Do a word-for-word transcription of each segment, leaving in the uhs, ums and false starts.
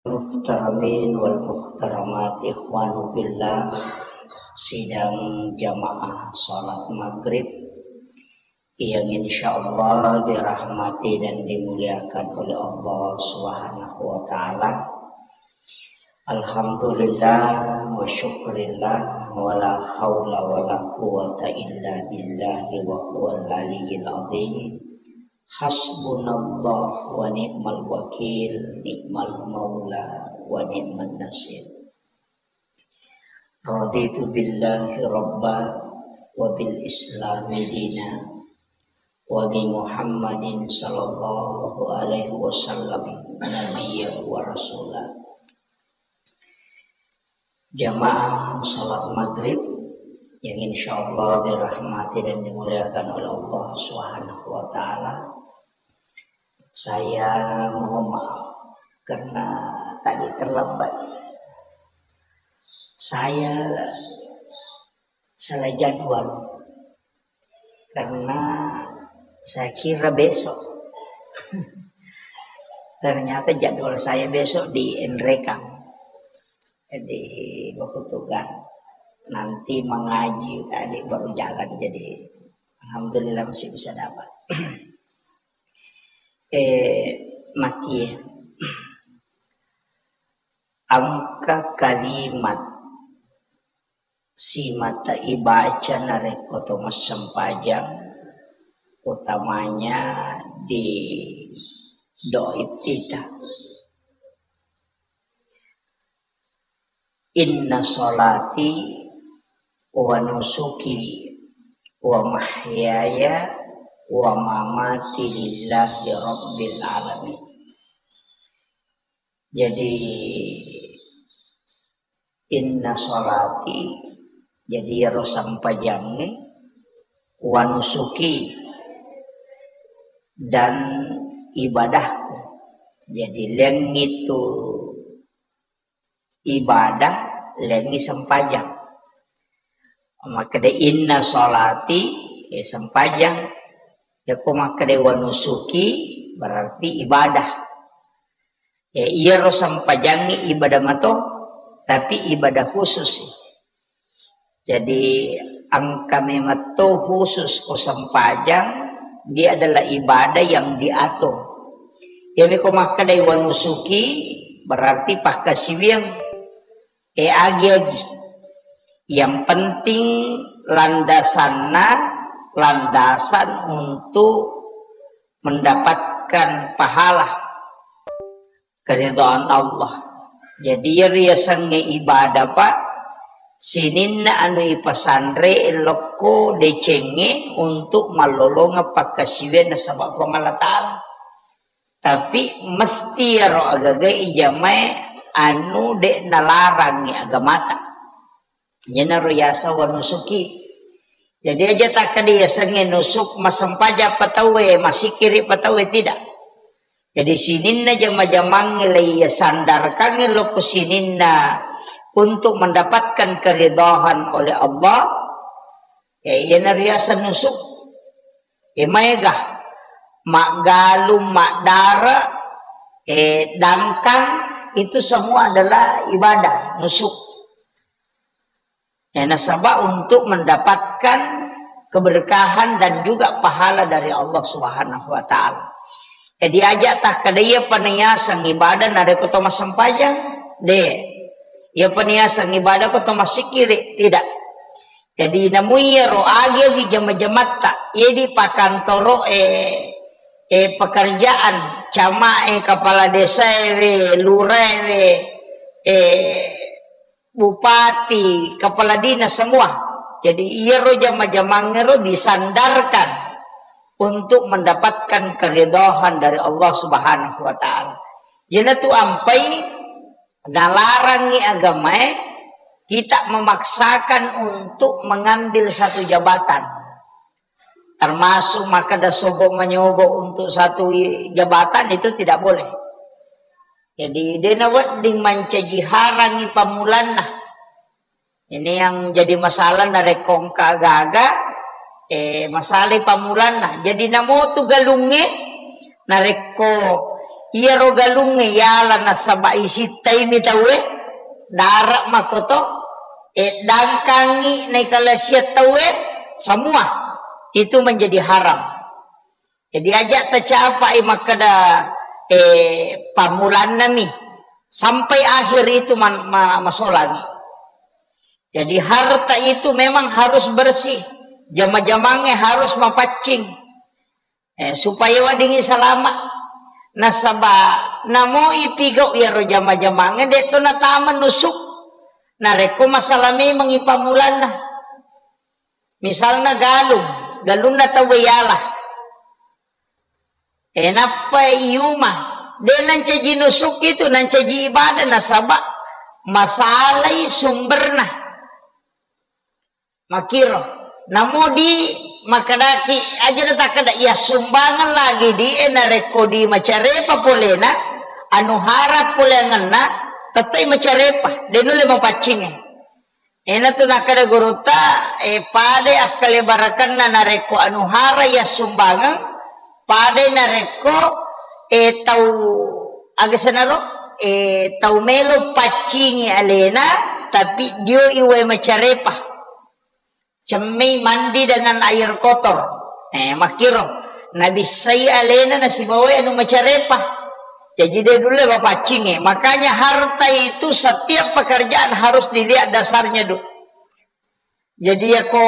Muhtaramin wal muhtaramat, ikhwanu fillah, sidang jamaah salat maghrib yang insyaallah dirahmati dan dimuliakan oleh Allah Subhanahu wa Ta'ala. Alhamdulillah wa syukrillah, wa la haula wa la quwwata illa billahi wa huwal aliyyil azim. Hasbunallah wa ni'mal wakil, ni'mal maula wa ni'man nasir. Raditu billahi rabba wa bil islami dina wa bi Muhammadin sallallahu alaihi wasallam nabiyya wa rasula. Jamaah salat maghrib yang insyaallah dirahmati dan dimuliakan oleh Allah Subhanahu wa Ta'ala. Saya mohon maaf karena tadi terlambat. Saya salah jadwal karena saya kira besok. Ternyata jadwal saya besok di Enrekang. Jadi, baku tugas nanti mengaji tadi baru jalan. Jadi, alhamdulillah masih bisa dapat. Eh, maki engka kalimat simata ibaca narekko to massempajang, utamanya di doa iftitah. Inna sholati wa nusuki wa mahyaya wa mamati lillahi rabbil alamin. Jadi, inna sholati, jadi iyaro sempajangnge, wa nusuki, dan ibadahku. Jadi, lengngi tu ibadah, lengngi sempajang. Makkeda inna sholati, eh, sempajang. Yako makkeda wa nusuki, berarti ibadah. Eh, iyaro sempajangnge ibadah mato, tapi ibadah khusus. Jadi, engka memetto khusus ko sempajang, dia adalah ibadah yang diatur. Jadi, ko makkedai wa nusuki, berarti pakkasiwiang. Eh, agi-agi. Yang penting landasanna, landasan untuk mendapatkan pahala, keridhaan Allah. Jadi, iya riasengnge ibadah, Pak, sininna anu ipasanre lokko decengnge untuk mallolongeng pakkasiwiang nasaba Puang Allah Ta'ala. Tapi mesti iyaro agaga ijamae anu de' nalarangngi agamata. Iyanaro yaseng wa nusuki. Jadi aja takkeda yasengnge nusuk, massempajang pa tauwe, massikkiri pa tauwe, tidak. Jadi sininna jama-jamangnge leiyasandarkangngi lokko sininna untuk mendapatkan keridhaan oleh Allah, ya, iyana riaseng nusuk. Eh, maega, maggalung, maddare, eh, dangkang, itu semua adalah ibadah, nusuk. Ya, nasaba untuk mendapatkan keberkahan dan juga pahala dari Allah Subhanahu wa Ta'ala. Jadi, aja takkeda iyapa niyaseng ibadah narekko to massempajang, de'. Iyapa niyaseng ibadah ko to massikkiri, tidak. Jadi, namu iyaro agi-agi jama-jamatta, iya di pakantoro, eh, eh, pekerjaan, camae, kepala desaewe, luraewe, eh, bupati, kepala dinas, semua. Jadi, iyaro jama-jamangngero disandarkan untuk mendapatkan keridhaan dari Allah Subhanahu wa Ta'ala. Iyanatu ampai nalarangngi agamae kita memaksakan untuk mengambil satu jabatan. Termasuk makkeda sobo manyobo untuk satu i-, jabatan itu tidak boleh. Jadi, de'na wedding mancaji harangngi pammulanna. Ini yang jadi masalah narekko engka gaga, eh, masalai pammulanna. Jadi, namotu galungnge, narekko Iyaro galungnge yala nasaba isittaimi tauwe, dara' makoto, e, dangkangngi naikalasiang tauwe, semua itu menjadi haram. Jadi aja' tacapai makkeda, e, pammulannami, sampai akhir itu man-, ma-, masolangi. Jadi harta itu memang harus bersih, jama-jamangnge harus mapaccing. Eh, supaya weddingngi salama'. Nasaba' namo ipigau' iyaro jama-jamangnge, de' to natama nusuk. Narekko masalah memang ipammulanna. Misalna galung, galunna tauwe yala. Eh, nappa iyuma. De' nancaji nusuk itu, nancaji ibadah nasaba' masalai sumberna. Makkiro. Namo di makkedaki, aja' na takkeda, iya sumbangeng lagi di e, narekko di macarepa polena, anu hara poleangenna, tette'i macarepa, de' nulle mapaccingnge. Enatu nakkeda gurutta, e, padai akkalebarakenna narekko anu hara iya sumbangeng, padai narekko, e, tau, aga senaro, e, tau melo paccingi alena, tapi dio i wae macarepa. Cemmei mandi dengan air kotor. Eh, makkiro. Nabissai alena nasibawai anu macarepa. Jadi de' nulle mapaccingnge. Makanya harta itu setiap pekerjaan harus dilihat dasarnya, Du. Jadi yako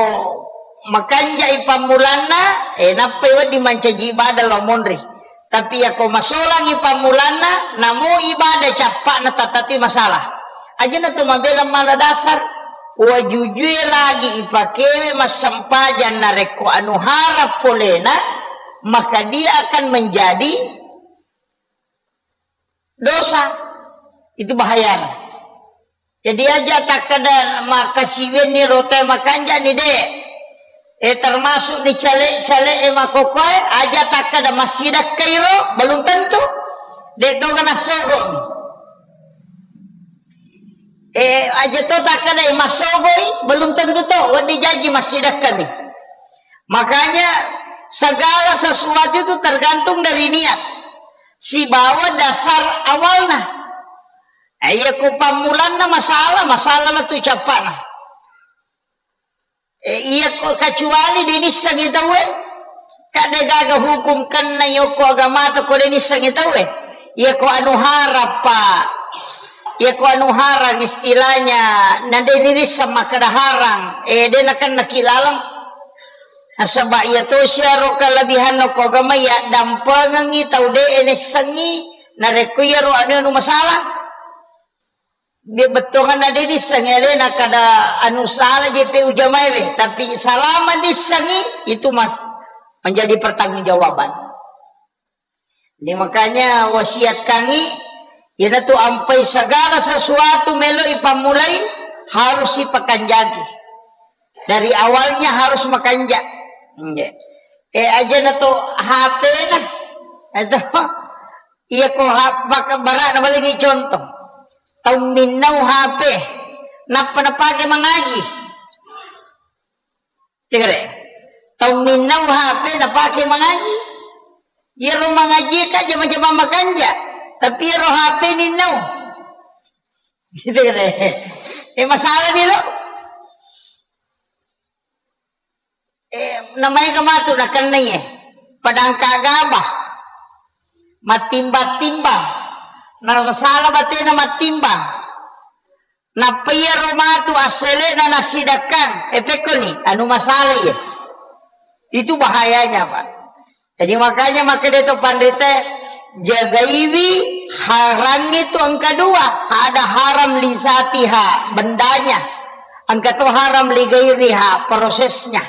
makanjai pammulanna, eh, nappai wedding mancaji ibadah lao monri. Tapi yako masolangi pammulanna, namo ibadah cappa'na tattati masalah. Aja' na to mabela mala dasar, wajujue lagi ipakewe massempajang narekko anu hara polena, maka dia akan menjadi dosa. Itu bahayana. Jadi aja' takkeda makasiwianni rotae makanjani, de'. Eh, termasuk ni cale'-cale' e makokoe, aja' takkeda massidakkairo, belum tentu. De' toga nassogo. Eh, aja' to takkeda massogoi, belum tentu to, wedding jaji massidakkami. Makanya segala sesuatu itu tergantung dari niat. Sibawa dasar awalna. Eh, iya ko pammulanna masalah, masalah la tu cappa'na. Eh, iya ko kecuali de' nissengi tauwe, ka de' gaga hukum kenna yoko agamata ko de' nissengi tauwe. Iya ko anu harappa, iya ko anu harang istilahnya, na de' nisseng makkeda harang, eh, de' nakenna ki laleng. Nasaba' iya to siaro kelebihanna ko agama, iya dampengengi tau de' nissengi, narekko iyaro anu, anu masalah. Be-, bettuanganna de' nissengi alena kada anu salah je pe ujamaewe, tapi salama nissengi, itu mas-, menjadi pertanggungjawaban. Jadi makanya wasiatkangi, iyanatu ampai segala sesuatu meloi pammulai harus sipakanjaki. Dari awalnya harus makanja. Nggih. Eh, aja' na to H P na. Atau iya ko ha-, maka bara' na balingi contoh. Tau minnau H P, nappa napake mangaji. Tegare. Tau minnau H P napake mangaji. Iyaro mangaji ka jama-jama makanja, tapi iyaro H P ninnau. Gitu kan? Eh, masalah ni lo. Eh, namanya matu nakennai, eh. Padangka gabah. Mattimbang-timbang. Na masalah batena mattimbang. Nappa iyaro matu assele'na nassidakkang, eh, pekkoni, anu masalah iya. Itu bahayanya, Pak. Jadi makanya makkeda to panrita, jagaiwi harang itu engka dua, ada haram lizatiha, bendanya, engka to haram ligairiha, prosesnya.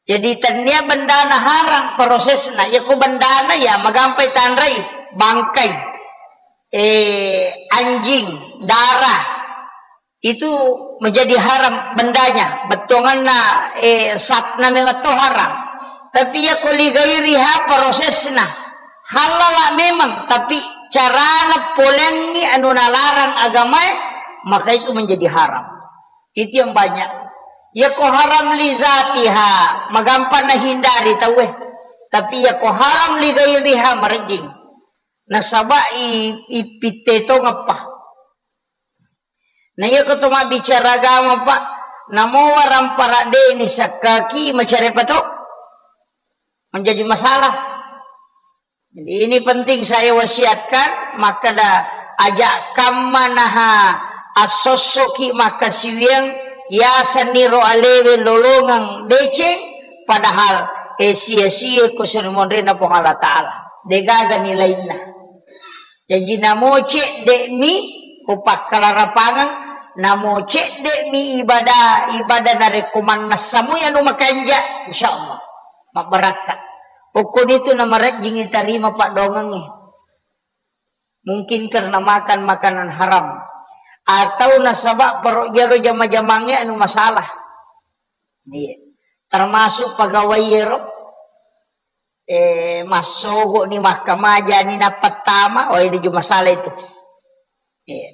Jadi tennia bendana harang, prosesna. Iya ko bendana ya magampai tanrai, bangkai, eh, anjing, darah. Itu menjadi haram bendanya, bettuanganna, eh, satna memang to haram. Tapi iya ko ligairiha prosesna, halala memang, tapi carana polengngi anu nalarang agamae, maka itu menjadi haram. Itu yang banyak. Iya ko haram lizatiha, magampang nahindari tauwe. Tapi iya ko haram ligairiha, marejjing. Nasaba i, ippitte tongeppa. Na iya ko to mabbicara agama, Pak, namo warampara de' ni sakkaki macarepa to? Menjadi masalah. Jadi ini penting saya wasiatkan, makkeda aja kamma naha assossoki makkasiwiang yaseniro alewe lolongeng deceng, padahal eh sia-sia ko seri monrena Puang Allah Ta'ala. Degaga nilainna. Jaji namo cedde'mi ko pakkalarapangeng, namo cedde'mi ibadah, ibadah narekko mannassamui anu makanja, insyaallah mabbarakka. Pokkonitu namarejjingi tarima paddoangengnge. Mungkin karena makan makanan haram atau nasaba perut jero jama-jamangnge anu masalah. Iya. Termasuk pegawai ero eh, massogo ni makkamaja ni nappattama, oh itu juga masalah itu. Iya.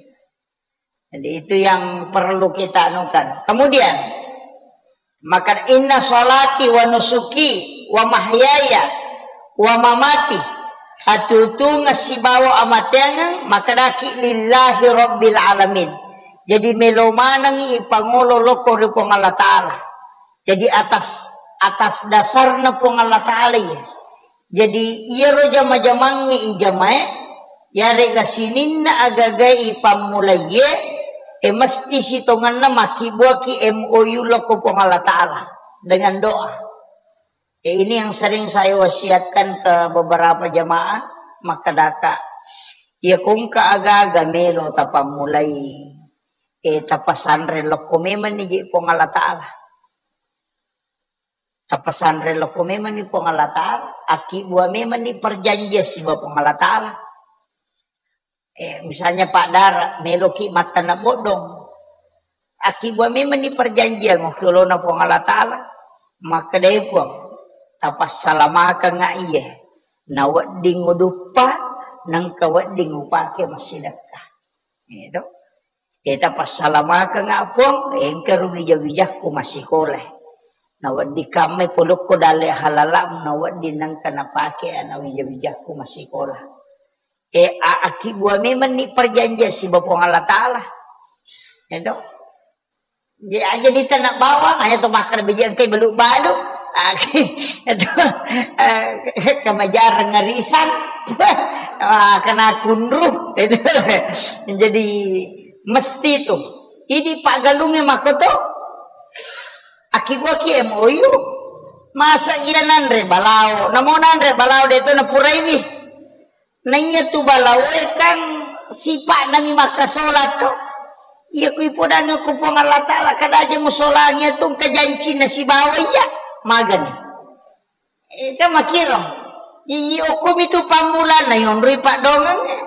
Jadi itu yang perlu kita anukan. Kemudian, maka inna salati wa nusuki wa mahyaya wa mamati, atutunga sibawa amateangeng, makkedaki lillahi rabbil alamin. Jadi melo manengi ipangolo lokko ri Puang Allah Ta'ala. Jadi atas, atas dasarna Puang Allah Ta'ala iya. Jadi iyaro jama-jamangnge ijamae, yarega sininna agagae ipammulaiye, e mesti sitongenna makkibbuaki M O U lokko Puang Allah Ta'ala dengan doa. E, ini yang sering saya wasiatkan ke beberapa jamaah, makkedaka, iya kongka aga-aga melo tapammulai, e tapasanre lokko memang ni je Puang Allah Ta'ala. Tapasanre lokko memang ni Puang Allah Ta'ala, akkibbua memang ni perjanjian siba Puang Allah Ta'ala. Eh, misalnya Pak Dara, meloki mattana boddong. Akkibbua memang ni perjanjian okki olona Puang Allah Ta'ala. Makkedai Puang, tapassalamakanga iye. Na wedding uduppa, nengka wedding upake massidekka. Gitu. Kita passalamakengnga Puang, engka ro wija-wijakku massikola. Na wedding kammai polokko dalle halalamu, na wedding nengka napake ana wija-wijakku massikola. E, a-, akkibbua memang ni perjanjian siba Puang Allah Ta'ala. Itu. Jadi aja di tanah bawang, aja to makan biji engkai balu-balu. Itu, eh, kemajaran ngarisan. Ah, kena kunru. Itu. Jadi mesti tu. Idi paggalungnge makkoto. Akkibbua ki M O U. Masa iya nanre balao. Namo nanre balao de to napuraiwi. Naiya tu balaoe kan sipa'na mi makkasola to. Iya ku ipodangngi ku Puang Allah Ta'ala kada aja musolangi tu engka jancinna sibawa iya. Magani. Ita makiro. Iya, okkomi tu pammulanna, yonroi paddoangengnge.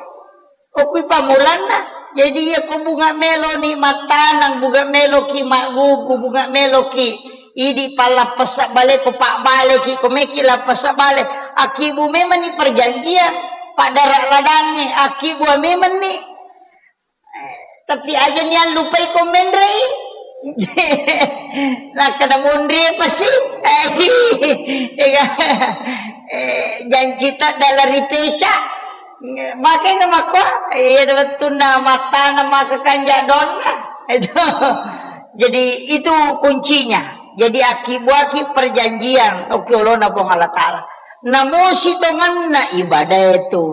Okkui pammulanna. Jadi, iya ko bunga meloni mattaneng, bunga meloki maggugu, bunga meloki idi pallappessa bale, ko pabbaleki, ko meki lappessa bale. Akkibbu memang ni perjanjian, paddara ladangnge, akkibbu memang ni. Tapi aja ni allupai ko menrei. Nakkeda monri pasi. Eh, janci ta dalam ripeca. Makanya makko, iya wettunna mattana maka kanja donna. Itu. Jadi itu kuncinya. Jadi akibuaki perjanjian, oke olona Puang Allah Ta'ala. Namosi tongenna ibadah itu.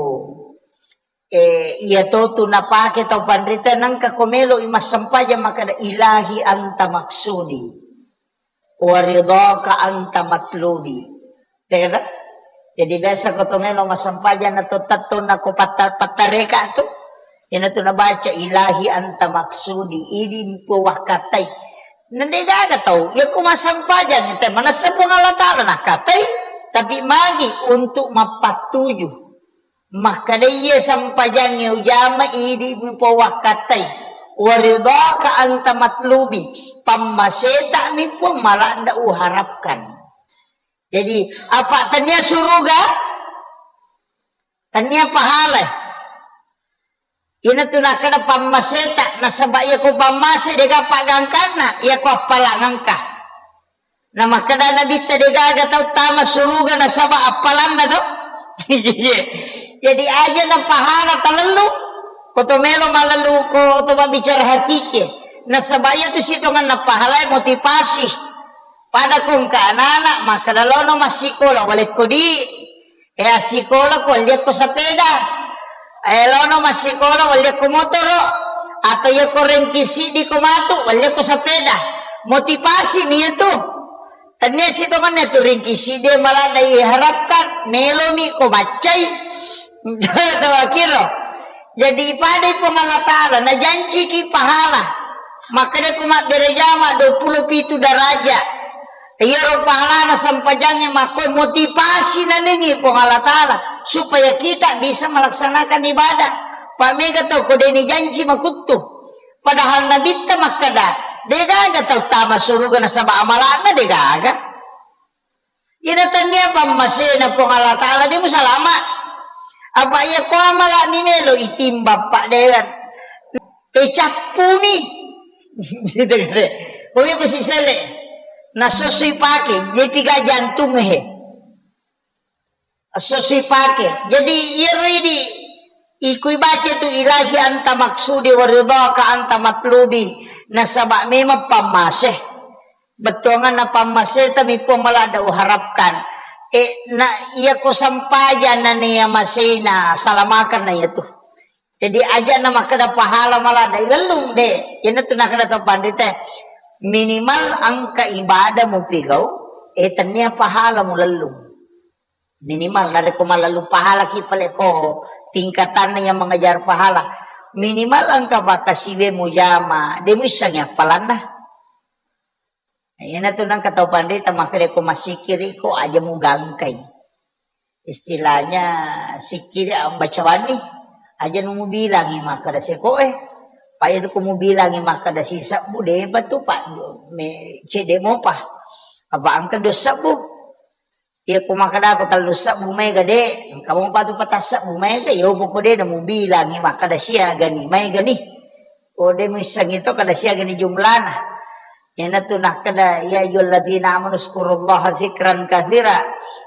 Eh, iya to tu napake tau panrita nengka ko melo i massempajang makkeda, "Ilahi anta maksudi, wa ridhaka anta matlubi." Iya kan? Jadi biasa ko to melo massempajang na to tetto na ko patta-, pattareka tu. Ina tu nabaca, "Ilahi anta maksudi," idi mpo wakkatai. Nende gaga tau, iya ko massempajang te manessa Puang Allah Ta'ala nakkatai, tapi magi untuk mappattuju. Makkeda iya sempajangnge ujama idi mupo wakkattai. Waridhaka anta matlubi. Pammaseta mi Puang maladda uharapkan. Jadi, apa tania suruga? Tania pahala. Ina tu nakkeda pammaseta, nasaba iya ko pammase dega paggangkanna, iya ko appalangengka. Na makkeda Nabitta, degaga tau tama suruga nasaba appalanna to. Iya. Jadi aja na pahala talellu, ko to melo malellu, ko to mabbicara hakiki. Nasaba iya tu sitonganna pahala motivasi. Pada ko engka anak-anak, maka lalono massikola, walekko di, eh, assikola ko, walliakko sepeda. Eh, lono massikola, walliakko motoro. Atau iya ko rengki siddi ko matu, walliakko sepeda. Motivasi mi itu. Tennia sitonganna tu ringki siddi malada iharapkan, melomi ko baccai. Tawakiro. Jadi ipadai Puang Allah Ta'ala, najanciki pahala. Makkeda ko mabbere jama dua puluh pitu daraja. Iyaro pahalana sempajangnge makko motivasi nanengi Puang Allah Ta'ala supaya kita bisa melaksanakan ibadah. Pak mega tau ko deni janci makuttu. Padahal Nabitta makkeda, degaga tau tama suruga nasaba amala'na degaga. Ina tennia pammasena Puang Allah Ta'ala, de musalama. Apa iya ko amala ni melo itimbang, Pak, dewan. Tecappuni. Gitu, gitu. Kami pasti sele. Nasosoi pake, jepiga jantung he. Esso sipake. Jadi, iyaro idi, ikui baca tu, "Ilahi anta maksudi wa ridhaka anta matlubi." Nasaba memang pammase. Bettuanganna pammase tami Puang maladda uharapkan. E, na, iya ko sampaja nania masena, salamakan na iya tu. Jadi, aja na makkeda pahala maladda, ilellung de. Iyana tu nakkeda to pandita, minimal engka ibadah mupigau, e, tennia pahala mulellung. Minimal, narekko malellu pahala ki pale ko tingkatanna yang mengejar pahala. Minimal engka pakkasiwe mujama, de muissengi appalanna. Iyana tu nengka tau pandita makkeda ko massikiri ko aja mugangkai. Istilahnya sikkiri ambacawanni. Aja nu mubilangi makkeda seko e. Pa itu ko mubilangi makkeda sisebbu, depa tu, Pak, me, cedde mopa. Apa engka dua sebbu? Iya, ko makkeda ko tellu sebbu maega, de', engka mopa tu pata sebbu maega, iya, poko de' namubilangi makkeda siagani maegani. Ko de' muissengi to kada siagani jumlana. Iyana tu nakkeda, "Ya ayyuhalladzina amanu zkurullaha zikran katsira."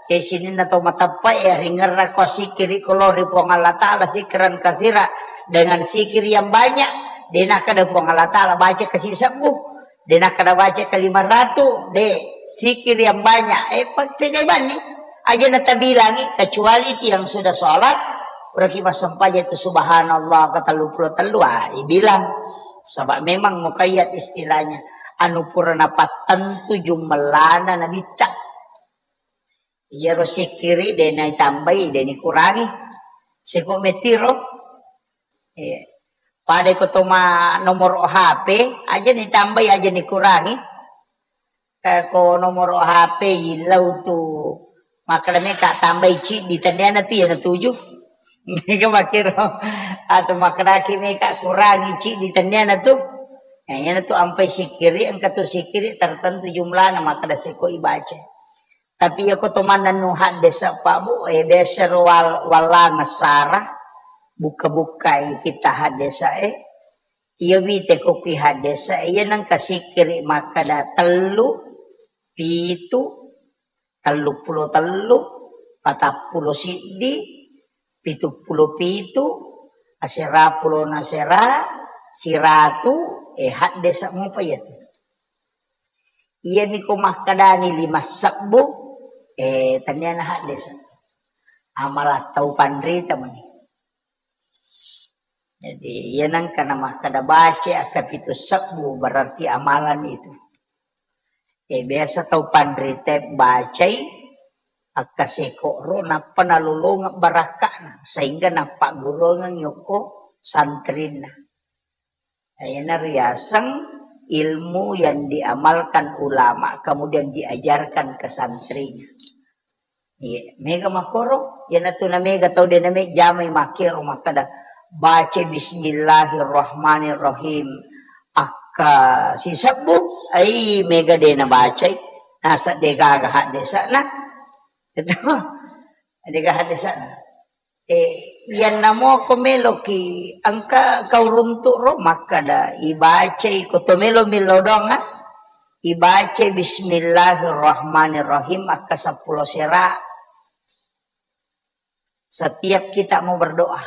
E, sininna to mateppa e, ringerra ko sikkiri ko lao ri Puang Allah Ta'ala zikran katsira, dengan zikir yang banyak. De' nakkeda Puang Allah Ta'ala baca kasi sebbu. De' nakkeda baca ka lima ratu, de', zikir yang banyak. Eh, pa-, pegai banni. Aja natabilangi, kecuali tiang sudah sholat, berarti massempajang itu subhanallah ke tellu pulo tellu, ah, ibilang. Sebab memang muqayyad istilahnya. Anu pura napattentu jumellana nabitta. Iyaro sikkiri de' naitambai, de' nikurangi. Seko metiro. Iya. Pada ko toma nomor H P, aja nitambai, aja nikurangi. Eh, ko nomor H P ilau tu makkeda meka tambai ciddi, tenniana tu iyana tuju. Mega makkero. Atau makkedaki meka kurangi ciddi, tenniana tu. Ya, iyana tu ampai sikkiri, engka tu sikkiri tertentu jumlana makkeda seko ibaca. Tapi iya ko to mannennu haddesa, Pak, Bu, eh, biasa ro wal-, wallangessara, bukka-bukkai kita haddesa, eh. Iya wite ko ki haddesa, iya nengka sikkiri makkeda tellu, pitu, tellu pulo tellu, patappulo siddi, pitu pulo pitu, asera pulo nasera, siratu, eh, haddesa mopa iya tu. Iyami ko makkedani lima sebbu, eh, tenniana haddesa. Amala tau panrita mani. Jadi, iya nengka namakkeda baca akka pitu sebbu, berarti amalan itu. Eh, biasa tau panrita bacai akka seko ro, nappa nalolongeng barakka'na, sehingga nappagguruangeng yokko santrinna. Iyana riaseng ilmu yang diamalkan ulama, kemudian diajarkan ke santrinya. Iya, mega makkoro, iyana tu na mega tau de' na me jamai makkero makkeda, "Baca bismillahirrahmanirrahim." Akka sisebbu, ai mega de' na bacai, nasa de' gaga haddesana. Itu, de' gaga haddesana. Eh, iyanna moko meloki engka kau runtu' ro makkeda, ibacai ko to melo millau doang, ah. Ibacai bismillahirrahmanirrahim akka seppulo sera. Setiap kita mau berdoa,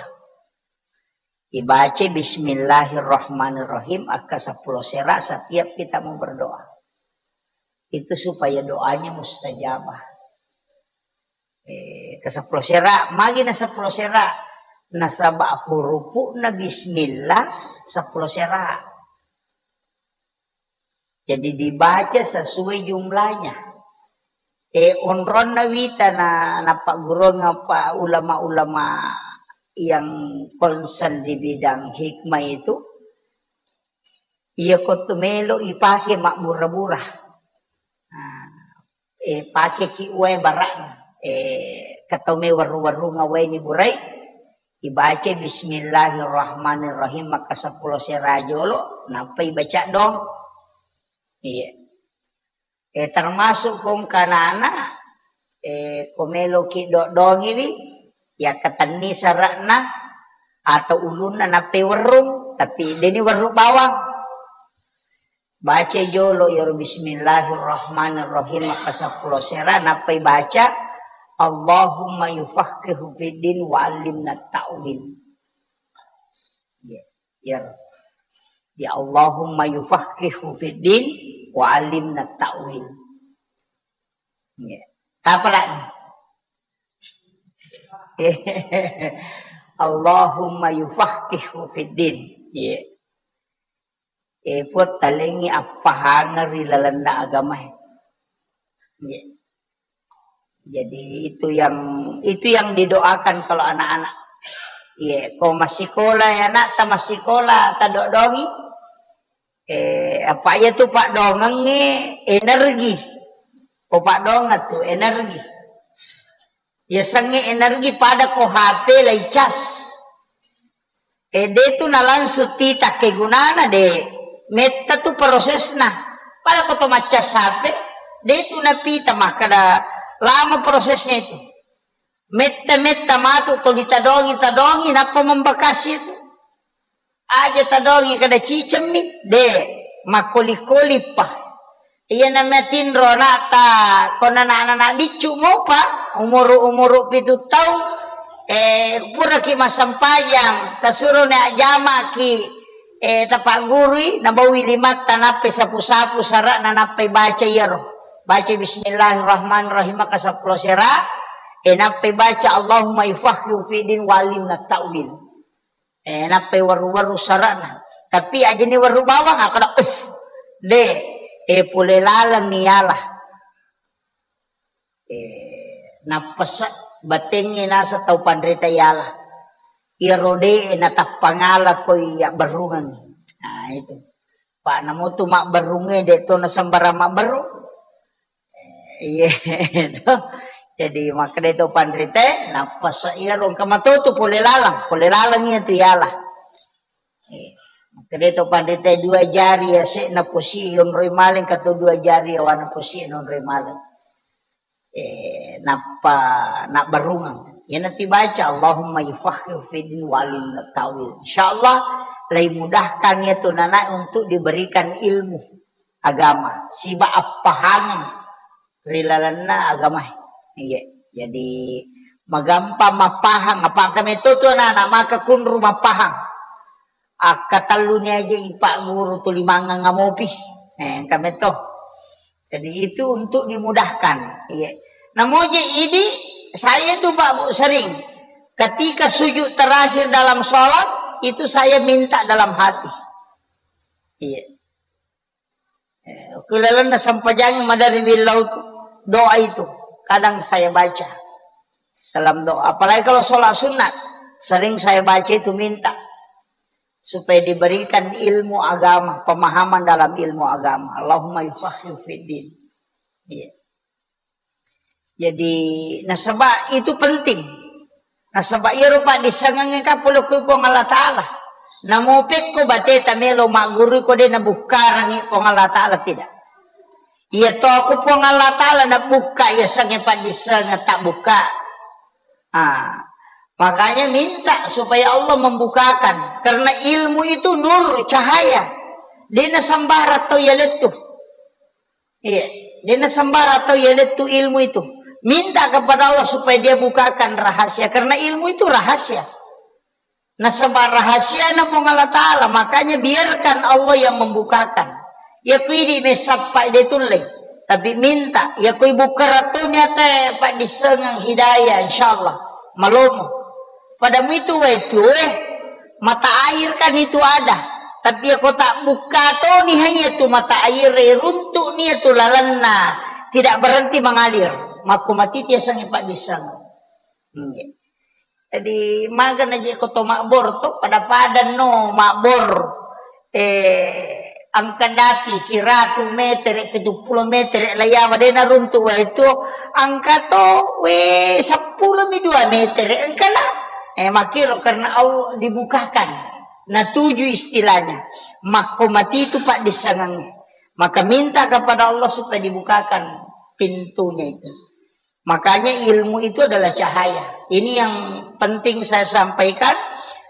dibaca Bismillahirrahmanirrahim, akka seppulo sera setiap kita mau berdoa. Itu supaya doanya mustajabah. Eh, ke seppulo sera, magi na seppulo sera, nasaba hurupu'na bismillah seppulo sera. Jadi dibaca sesuai jumlahnya. Eh, onronna wita na, napagguruang apa ulama-ulama yang konsen di bidang hikmah itu, iya ko tu melo ipake mabbura-bura. Nah, eh, pakeki wae bara'na. Eh, katau me warru-warrunga wae ni burai, ibaca Bismillahirrahmanirrahim, maka seppulo sera jolo, nappa ibaca dong. Iya. Eh, termasuk kongkanana, eh, ko meloki dodongiwi, ya katenni sara'na atau ulunna nappai werrung, tapi deni werru bawang. Baca jolo iyaro Bismillahirrahmanirrahim, maka seppulo sera, nappai baca, "Allahumma yufaqihu fiddin wa allimna ta'wil." Ya, ya. Ya Allahumma yufaqihu fiddin wa allimna ta'wil. Ya. Apa lagi? Allahumma yufaqihu fiddin. Ya. Eh, Puang, talengngi appahangeng ri lalenna agamae. Iya. Jadi itu yang, itu yang didoakan kalau anak-anak. Iya, ko massikola ya, anak, ta massikola, ta dodongi. Eh, apa iya tu paddoangengnge energi. Ko paddoangeng tu energi. Yasengnge energi pada ko H P lai cas. Eh, de tu nalangsung tita kegunana de. Metta tu prosesna. Pada ko to maccas H P, de tu napita makkada lama prosesnya itu. Metta-metta matu to ditadongi-tadongi nappa membakasi itu. Aja tadongi kada cicemmi, de, makkoli-koli pa. Iya namanya tinro anakta, kona anak-anak biccu mopa, umuru-umuru pitu taung, eh, puraki massempajang, tasuroni ajjamaki, eh, tapaggurui, nabaui limatta, nappai sapu-sapu sara'na, nappai baca iyaro. Baca Bismillahirrahmanirrahim, maka seppulo sera, eh, nappai baca Allahumma yufaqihu fiddin wa allimna ta'wil. Eh, nappai waru-waru sara'na. Tapi ajani waru bawang, akkada, "Uff, de, eh, pole laleng ni yala." Eh, nappasa batengnge nasa tau panrita yala. Iyaro de natappangala koi yabberrungeng. Nah, itu. Pa namo tu mabberrungnge de to nasembarang mabberrung. Iya, to. Jadi, makkeda to panrita, nappasa iyaro engka matotu pole laleng, pole laleng iya tu yala. Eh, makkeda to panrita dua jari yase'na posi yonroi maleng, engka to dua jari yawana posi yonroi maleng. Eh, nappa nabberrungeng. Iyanatu baca, "Allahumma yufaqihu fiddin wa allimna ta'wil." Insyaallah, lai mudahkan iya tu nana untuk diberikan ilmu agama, siba appahangeng ri lalenna agamae. Iya, jadi magampang mappahang, apa engka metto tu anak-anak maka kunru mappahang. Akka telluni aja ipagguru tuli mangang amopi. Eh, engka metto. Jadi itu untuk dimudahkan. Iya. Namoje idi, saya itu Pak Bu sering ketika sujud terakhir dalam sholat itu saya minta dalam hati. Iya. Eh, ku lalenna sempajang madari billau tu, doa itu kadang saya baca dalam doa. Apalagi kalau sholat sunat, sering saya baca itu minta supaya diberikan ilmu agama, pemahaman dalam ilmu agama. Allahumma yufaqihu fiddin. Iya. Jadi, nasaba itu penting. Nasaba iyaro paddissengengnge ka pole ku Puang Allah Ta'ala. Namo pekko bateta melo maggurui ko de nabukkarangi Puang Allah Ta'ala, tidak. Iya to ku Puang Allah Ta'ala nabukka iya sengnge paddissengeng tak bukka. Ah, makanya minta supaya Allah membukakan. Karena ilmu itu nur, cahaya. De nasembarang tau yalettu. Iya, de nasembarang tau yalettu ilmu itu. Minta kepada Allah supaya Dia bukakan rahasia, karena ilmu itu rahasia. Nasaba rahasiana Puang Allah Ta'ala, makanya biarkan Allah yang membukakan. Iya ku idi messappa de tulle, tapi minta, iya ku ibukka ratuni ate paddissengeng hidayah, insyaallah malomo. Pada muitu wae tu, eh, mata air kan itu ada. Tapi iya ko tak bukka toni hanya tu mata air, eh, runtuk nia tu lalenna, tidak berhenti mengalir. Makko mati tiasangi paddissengeng. Nggih. Jadi, magana je ko to mabbor to, pada-pada no mabbor. Eh, engka dapi siratu metere, pitu pulo metere, layawa de naruntu wae tu, engka to, we, seppulo mi dua metere, engka na. Eh, makiro karena Allah dibukakan. Nah, tuju istilahnya. Makko mati itu paddissengengnge. Maka minta kepada Allah supaya dibukakan pintunya itu. Makanya ilmu itu adalah cahaya. Ini yang penting saya sampaikan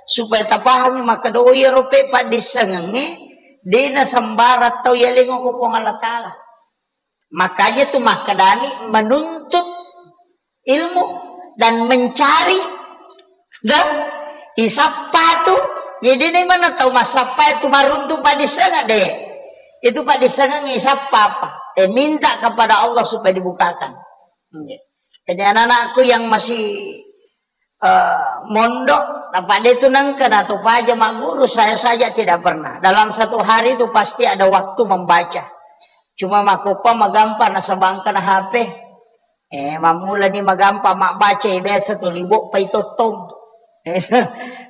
supaya tapahami, maka doi rope paddissengengnge, dena sembarang tau yalengo ko Puang Allah Ta'ala. Makanya tu makkedani menuntut ilmu dan mencari dan isappa tu. Jadi ini mana tau massappa itu maruntu paddissengeng de. Itu paddissengeng isappa apa? Eh, minta kepada Allah supaya dibukakan. Nggih. Jadi anak-anakku yang masih, eh, mondok, apa de tu nengka na to paja magguru, saya saja tidak pernah. Dalam satu hari itu pasti ada waktu membaca. Cuma makkoppa magampa nasaba engka na H P. Eh, mammula ni magampa mabbaca, eh, biasa tuli boppa itottong. Eh,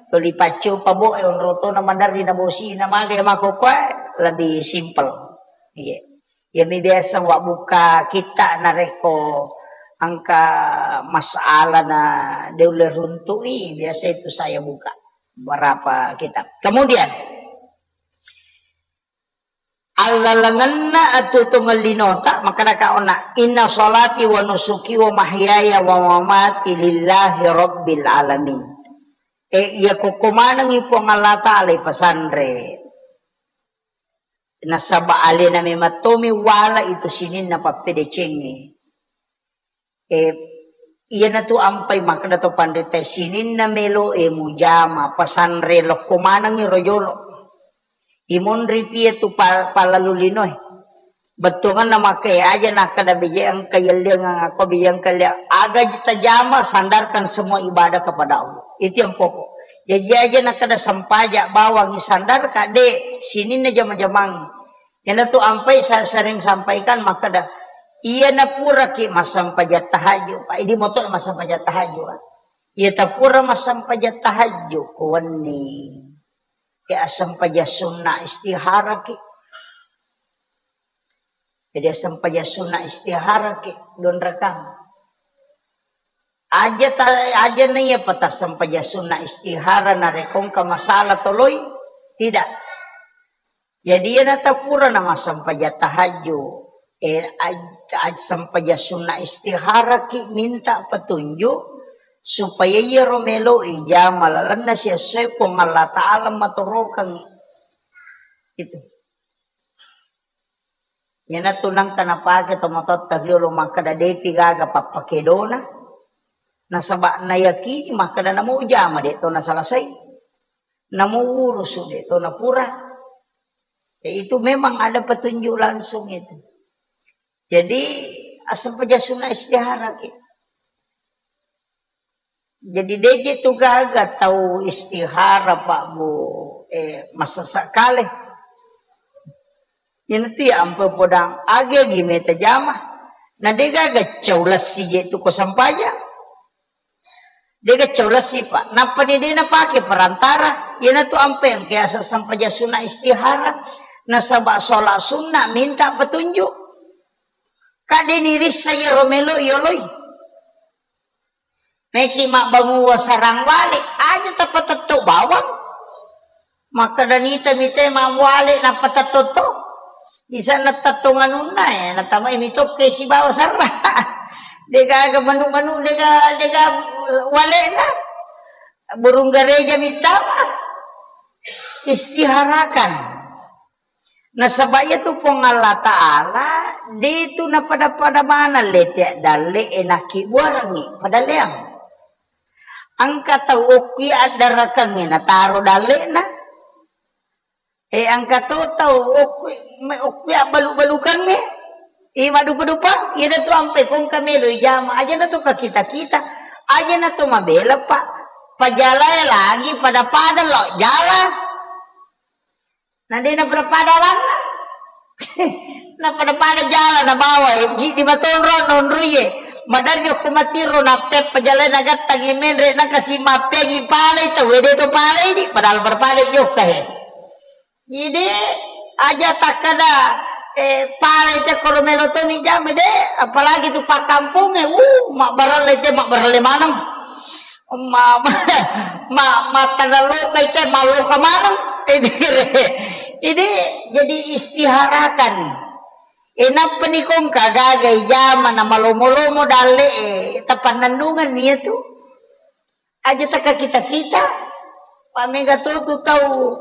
tuli paccopa bo, eh, onrotona maderri na bosi na maga, eh, makkoppa, eh, lebih simple. Iya. Iyami biasa wabbuka kitta narekko engka masalah na de ulle runtu'i, biasa itu saya buka beberapa kitab. Kemudian, allalengenna atuo-tuongeng linota, makkedaka onna, "Inna sholati wa nusuki wa mahyaya wa mamati lillahi rabbil alamin." Eh, iya kokko manengngi Puang Allah Ta'ala ipasanre. Nasaba alena memang tomi wala itu sininna pappedecengnge. Eh, iyanatu ampai makkeda to panrita, sininna melo e mujama, pasanre lokko manengngi ro jolo. Imonri pie tu pa-, palalu linoe. Bettuanganna makke aja nakkeda beje engka yelliang, ako beje engka yelliang. Aga tajama, sandarkan semua ibadah kepada Allah. Itu yang pokok. Jaji aja nakkeda sempaja bawang isandarka, de, sininna jama-jamang. Iyanatu ampai saya sering sampaikan makkeda, iyana puraki massempajang tahajud, Pak, idi moto massempajang tahajud, Pak. Iya tapura massempajang tahajud ko wenni. Ya assempajang sunna istiharaki. Jadi assempajang sunna istiharaki, dua rakang. Aja ta-, aja na iya pata sempajang sunna istihara narekko engka masalah toloi? Tidak. Jadi iyana tapura na massempajang tahajud, eh, aj-, aj-, sempajang sunna istiharaki minta petunjuk supaya iyaro meloi jama lalenna siessoe Puang Allah Ta'ala matorokangngi. Itu. Iyanatu nengka napake tomatoatta riolo makkeda depi gaga pappakedona, nasaba nayakini makkeda namo ujama de to nasalasai, namo urusu de to napura. Ya, itu memang ada petunjuk langsung itu. Jadi, asal peja sunna istihara ki. Jadi, deje tu gaga tau istihara, Pak, Bu, eh, masessa kale. Iyana tu ya ampe podang agi-agi meta jama. Na de gaga cau lessi je tu ko sampaja. De gaga cau lessi, Pak. Nappa ni de napake perantara. Iyana tu ampe engke asa sampaja sunna istihara. Nasaba sholat sunna minta petunjuk. Kadde ni rissa iyaro melo yoloi. Meki mabbanguwa sarang wale, aja tapatetto bawang. Makkeda nita mite mawale napatetto to. Bisa natetto anunna, eh, natamai mitokke sibawa sarra. Degaga manu-manu, dega, dega walena. Burung gereja mitama. Istiharakan. Nasaba iyatu Puang Allah Ta'ala, de tu napada-pada maneng lete dalle e nakkibuarengngi padalleang. Engka tau okki addarakengnge nataro dalle'na. E, engka to tau okki, me-, okki abbalu-balukengnge. I madupa-dupa, iyana tu ampe kongka melo ijama, aja na to kakita-kita, aja na to mabela, Pak. Pajalae lagi pada-pada lo jala. Na de na pada-pada alanna. Na pada-pada jala na bawa, e, ji di matonro nonroie. Madarri okko matiro na peppa jalae na gattangi menre na kasi mappeangi palai tau, e, de to palai di, padahal pada-pada jokka, e. Jadi, aja takkada, e, palai te koro melo toni jama de, apalagi tu pakkampongnge, wuh, mabbaralle te, mabbaralle maneng. Ma-, ma-, ma-, makkada loka ite, malloka maneng. Jadi, jadi istiharakan. E, nappa ni kongka gaga ijama na malomo-lomo dalle e, tapannennungan ni tu. Aja takakita-kita. Pamega to tu tau,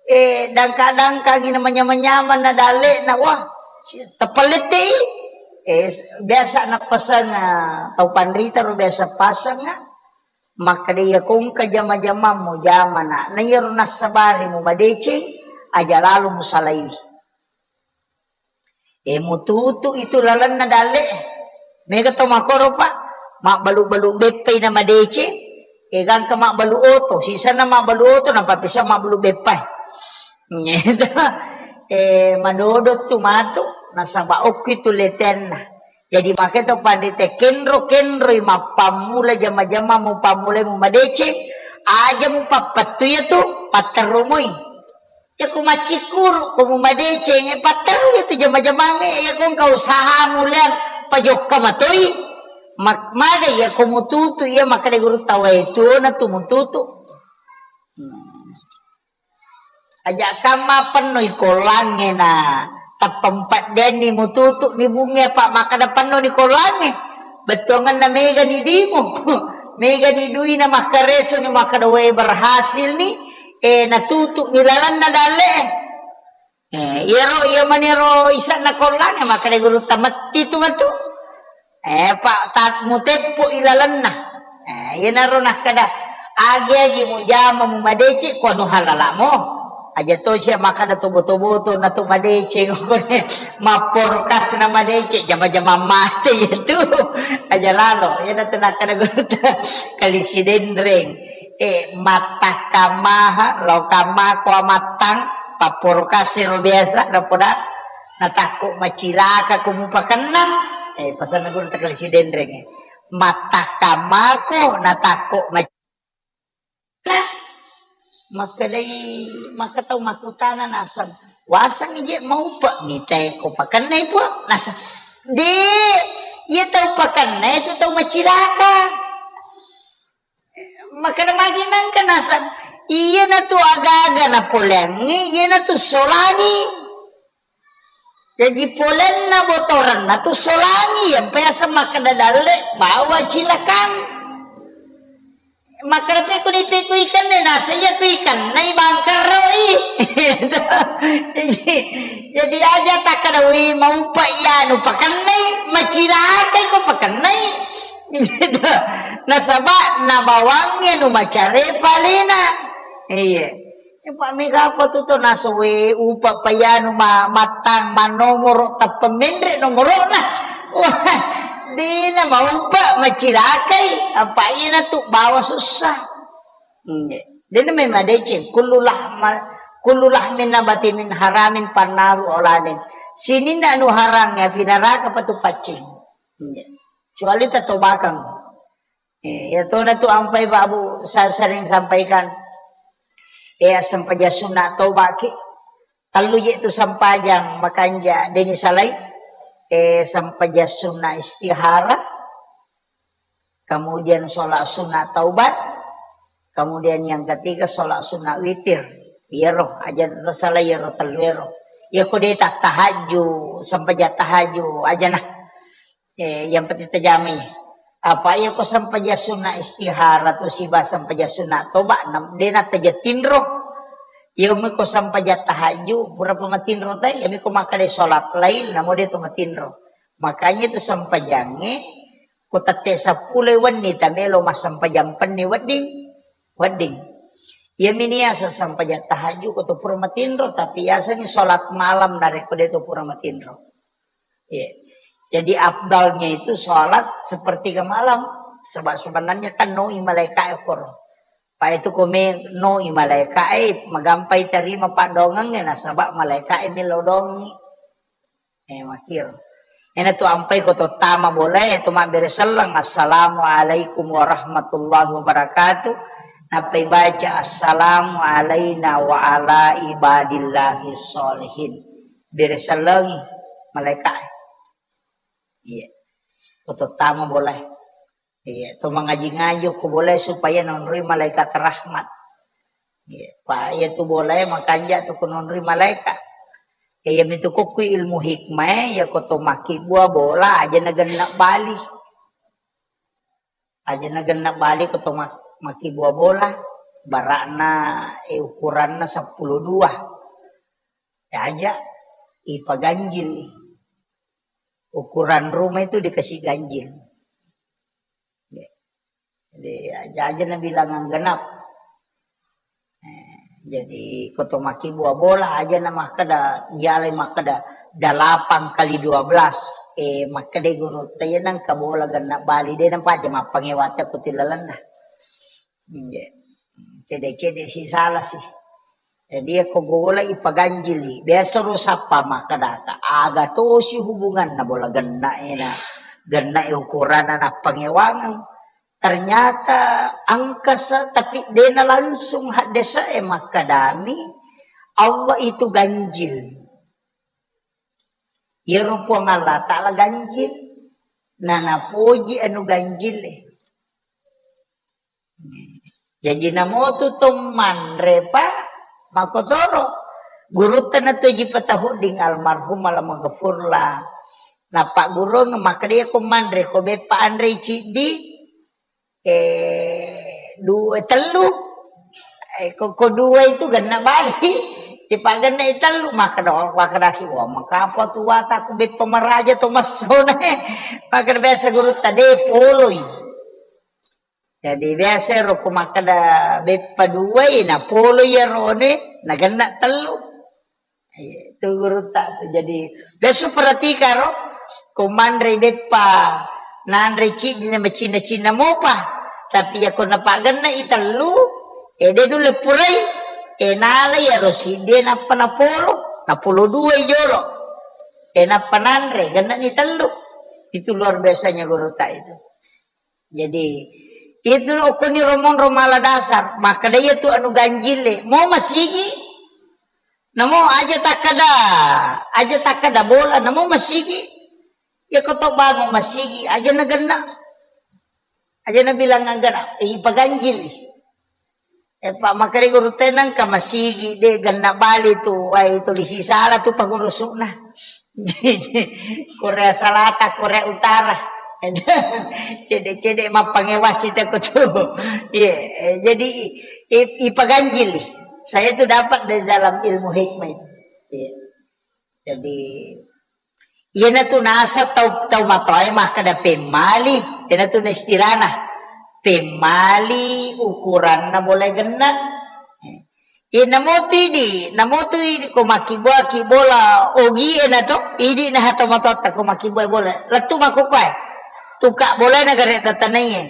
e, dangka-dangkangi na manyamang-nyamang na dalle na, wah, si-, tepelette i. E, biasa nappaseng, a, tau panrita ro biasa paseng, a. Makkeda iya kongka jama-jamammu jamana, na iyaro nassabari mu madeceng, aja lalo musalaiwi. E, mututu itu lalenna dalle. Mega to makoro, Pak. Mabbalu-balu beppai na madeceng. E, gangka mabbalu oto, sisenna mabbalu oto, napapisa mabbalu beppai. Nyeto. E, madodo tu matu, nasaba okki tu letenna. Jadi, makkeda to panrita, kenro-kenroi mappammula jama-jama mupammulai mumadeceng, aja mupappettu iyatu, patterrumoi. Yako maccikkuru, ko mumadeceng, e, patterru iyatu jama-jamangnge, yako engka usahamu leang, pajokka matoi. Mak-, maga yako mututu, iya makkeda guru tawae tuona tu mututu. Hmm. Aja kamma pennoi kollangnge na tappempeddenni mututu ni bunge, apa makkeda pennoni kollangnge. Bettuangenna mega ni dimu. Mega ni dui na makkareso ni makkeda wae berhasil ni, e, natutu ni lalenna dalle. E, iyaro, iya manero isanna kollangnge makkeda guru tametti tu matu. E, Pak, ta-, muteppo ilalenna. E, iyanaro nakkeda, agi-agi mujama mumadeceng, ko anu halalamo. Aja to sia makkeda tobo-tobo to na to madeceng, mapporkas na madeceng, jama-jama mate itu. Aja lalo, iyana tu nakkeda gurutta, kalisi denreng. E, mattakkamaha, lo kamako amattang, papporkas ero biasa, napoda. Natakko macilaka ko mupakennang, e, pasanna guru takalisi denreng, e. Mattakkang mako, natakko mac-, makkedai, makkatau makkutana naseng, waseng je maupe mitae ko pakennai, Puang? Naseng, de, iya tau pakennai tu tau macilaka. Makkeda magi nengka naseng, iyanatu aga-aga napoleangngi, iyanatu solangi. Jaji polenna botorenna tu solangi, yang biasa makkeda dalle bawa cilakang. Makkeda pekuni peku ikanne, naseng iya ku ikannai bangkarroi. Jadi, jadi aja takkeda, wi, maupa iyanu pakennai, macilakai ko pakennai. Gitu. Nasaba nabawangngi anu macare palena. Iya. Apa mega apa tu to nasowe upa payanu ma-, mattang manomoro tappa menre nomorona. Wah, dina maupa macilakai. Apa ina tu bawa susah. Iya. Dena memang deceng. Kullu lahma-, kullu lahmin nabati min haramin pannaru auladen. Sininna anu harang ya pinaraka patu paccing. Iya. Kecuali tatobakang. Eh, ya tona tu ampai Pak Abu sa-, sering sampaikan. Eh, sempajang sunna toba ki. Tellu je tu sempajang makanja deni salai. Eh, sempajang sunna istihara. Kemudian sholat sunat taubat. Kemudian yang ketiga sholat sunat witir. Iyaro, aja tersalah iyaro tellu ero. Ya kode tak tahajud, sempajang tahajud aja nah. Eh, yang penting terjamai. Apa iya ko sempajang sunat istihara tu siba sempajang sunat toba, nam-, dena taja tinro. Iya meko sempajang tahajud, pura pa matinro ta, iya meko makkeda sholat lain, namo de to matinro. Makanya itu sempajangnge, ko tette seppulo wenni tamelo massempajang penni wedding, wedding. Iya mini asa sempajang tahajud ko to pura matinro, tapi yasani sholat malam narekko de to pura matinro. Iya. Jadi afdalnya itu sholat sepertiga malam. Sebab sebenarnya kan noi malaika e koro. Pa itu kome noi malaika e, magampai terima padongengnge, nasaba malaika e melo dongengngi. Eh, makir. Ena tu ampai ko to tama bolae, to mabbere selleng, "Assalamualaikum warahmatullahi wabarakatuh." Nappai baca, "Assalamu alaina wa ala ibadillahi sholihin." Bere sellengi malaika e. Iya. Ko to tama bolae. Iya, to mangaji-ngaji ko bolae supaya nonroi malaikat rahmat. Iya, pa iya tu bolae makanja tu ko nonroi malaikat. Iya mitu ko kui ilmu hikmah e, iya ko to makkibua bola aja na genna bali. Aja na genna bali ko to mak-, makkibua bola, barakna, eh, ukuranna seppulo dua. Ya aja, ipaganjil. Ukuran rumah itu dikasih ganjil. Jadi, aja-aja nabilang genap. Eh, jadi, ko to makkibua bola, aja na makkeda, iyalai makkeda, delapan kali dua belas. Eh, makkeda guru, taya nangka bola genna bali, de nampa aja mappangewata ko tilalenna. Iya. Cede-cede si salah sih. Jadi, ko gola ipaganjili. Biasa ro sappa makkedaka, aga tosi hubunganna bola genna ena. Genna e ukuranna nappangewangeng. Ternyata angkasa, tapi dena langsung haddesa e makkedami, Allah itu ganjil. Iyaro Puang Allah Ta'ala ganjil. Nanapoji anu ganjil e. Jaji namotu to manre pa makotoro. Gurutta na toji patahudding almarhum alamaghfurlah. Napaggurung makkeda ko manre ko beppa anre ciddi, eh, dua, tellu. Eh, ko, ko dua itu genna bali. Dipagenna tellu, makkeda, makkedaki, "Wah, makapa tuwata ku beppa maraja to massona." Makkeda biasa gurutta de poloi. Jadi, biasa ro ko makkeda beppa duai, na polo iyarone, na genna tellu. Iya, itu gurutta tu. Jadi, biasa perhatika ro, ko manre beppa, nanre ciddi na macinna-cinna mopa. Tapi iya ko napagenna i tellu, eh, de nulle purai, eh, nala iyaro siddi, eh, nappa napolo, napolo dua i jolo. Eh, nappa nanre, genna ni tellu. Itu luar biasanya gurutta itu. Jadi, itu okkoni romonro mala dasar, makkeda iya tu anu ganjile, mo masigi, namo aja takkeda, aja takkeda bola, namo masigi. Iya ko to bangun masigi, aja na genna. Aja na bilang anggenna, eh, ipaganjili. Eh, Pak, makkeda gurutta nangka masigi, de genna bali tu, wai, tulisi sala tu pangurusukna. Korea Selatan, Korea Utara. Cede-cede mappangewasi teko tu. Iya, eh, jadi i-, ipaganjili. Saya tu dapat dari dalam ilmu hikmah itu. Iya. Jadi, iyanatu naseng tau, tau matoae makkeda pemmali, iyanatu na istilahna. Pemmali ukuranna bola genna. Iya, namotu idi, namotu idi ko makkibua ki bola ogie na to, idi na hato matoatta ko makkibua bola. Lettu makkukkuae. Tuka bola na gare tatanaiye.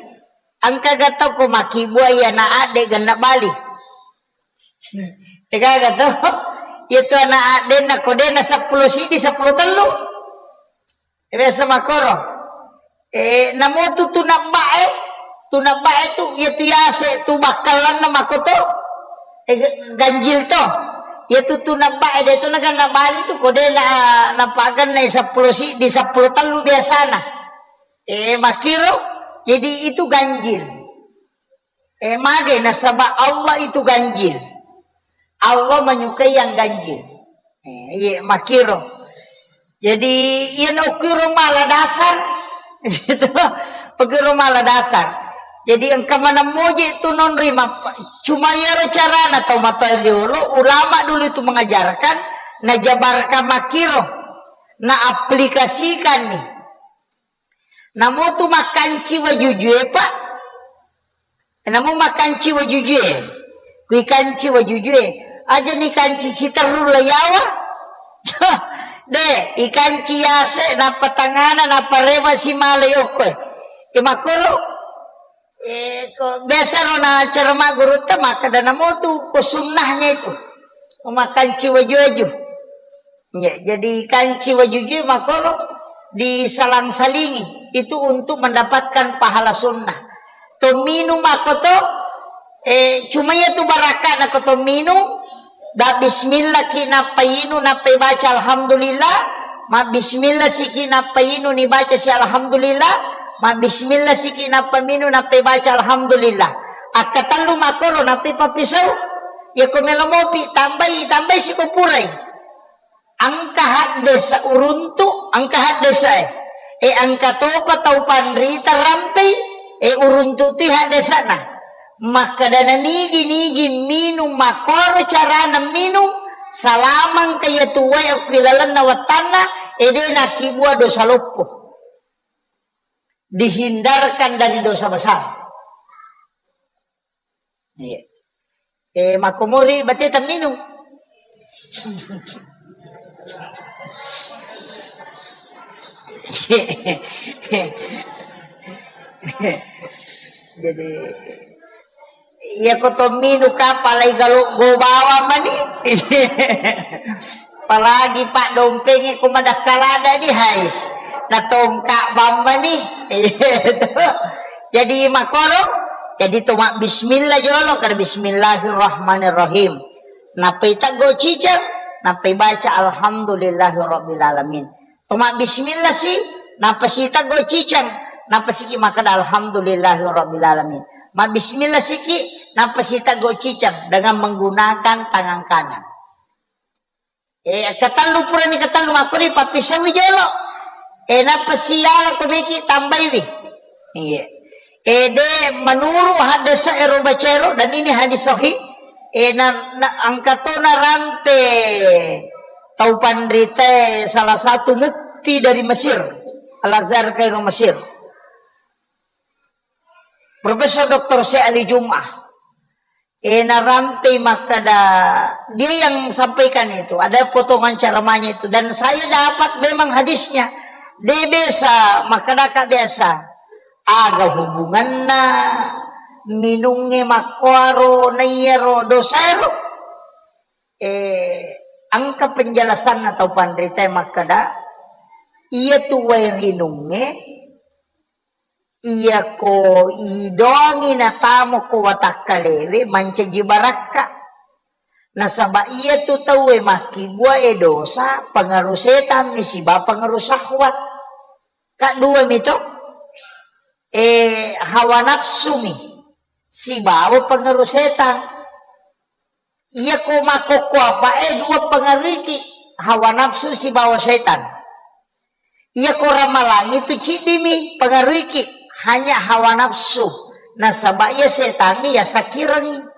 Engka ga tau ko makkibua iya na adde genna bali. Degaga to? Iya tu ana addenna ko dena seppulo sidi, seppulo tellu. Biasa makoro. Eh, namotu tu nabbae, tu nabbae tu, iya tu yase, tu bakkalanna makoto. Eh, ganjil to. Iya tu, tu nabbae, de tu naganna bali tu, ko dena napaganna seppulo sidi, seppulo tellu biasana. Eh, makiro, jadi itu ganjil. Eh, mage nasaba Allah itu ganjil. Allah menyukai yang ganjil. Eh, iya, makiro. Jadi, iya, ukiro mala dasar. Gitu. Ukiro mala dasar. Jadi engka maneng moje tu nonri mappa-, cuma iyaro carana tau matoa riolo, ulama dulu itu mengajarkan, najabarkan makkiro, naaplikasikanni. Namo tu makkanci wajujue, Pak. Namo makkanci wajujue. Kui kanci wajujue. Aja ni kanci siterru la yawa. De, ikanci yase, nappa tangana, nappa rewa simale yokkoe. E makkoro. Eh, ko biasa ro na acara maggurutta makkeda namo tu ko sunnahnya itu. Makkanci waju-waju. Ya, jadi kanci wajujue makkoro disalang-salingi. Itu untuk mendapatkan pahala sunnah. To minum ako to, eh, cuma iya tu barakka na ko to minum, Da bismillah ki nappa inu, nappa ibaca alhamdulillah, ma bismillah siki nappa inu, nibaca si alhamdulillah, ma bismillah siki nappa minu, nappa ibaca alhamdulillah. Akkatellu makkoro, nappa ipappisau. Yako melo mopi, tambai, tambai siko purai. Engka haddesa uruntu, engka haddesa e. E engka topa tau panrita rampei, e uruntu ti haddesana. Makkadana nigi-nigi minung makkoro carana minung, salamangka iya tuwae okki lalenna wattanna, e de nakkibua dosa loppo. Dihindarkan dari dosa besar. Iya. Eh, makkomori bateta minung. Jadi, iya ko to minung kapalai galo go bawang mani. Apalagi paddompenge ko madakkalada di hais. Na tongka bamba ni. Jadi makoro, jadi to mabbismillah jolo, kada bismillahirrahmanirrahim. Nappai teggo ciceng, nappai baca alhamdulillahirabbil alamin. To mabbismillah si, nappa si teggo ciceng, nappa siki makkeda alhamdulillahirabbil alamin. Mabbismillah siki, nappa si teggo ciceng dengan menggunakan tangan kanan. Eh, ketellu purani ketellu makkoni pappisauwi jolo. Eh, nappa siala ko meki tambaiwi. Iya. Eh, de menurut hadis ero bacero dan ini hadis sahih. Eh, na, na, engka to narampe tau panrita salah satu mufti dari Mesir. Al-Azhar Kairo Mesir. Profesor Doktor Syekh Ali Jum'ah. Eh, narampei makkeda, dia yang sampaikan itu, ada potongan ceramahnya itu, dan saya dapat memang hadisnya. De biasa, makkedaka biasa. Aga hubunganna minungnge makkoaro naiyaro dosaero? Eh, engka penjelasanna tau panrita makkeda, iya tu wae rinungnge, iyako idoangi natamo ko watakkalewe mancaji barakka. Nasaba iya tu tauwe makkibua e dosa, pengaruh setan mi siba pengaruh syahwat. Kaddua mito, eh, hawa nafsu mi sibawa pengaruh setan. Iyako makkokko apa e dua pengaruhiki, hawa nafsu sibawa setan. Iyako ramalangi tu ciddimi pengaruhiki, hanya hawa nafsu. Nasaba iya setangnge iya sakirengngi.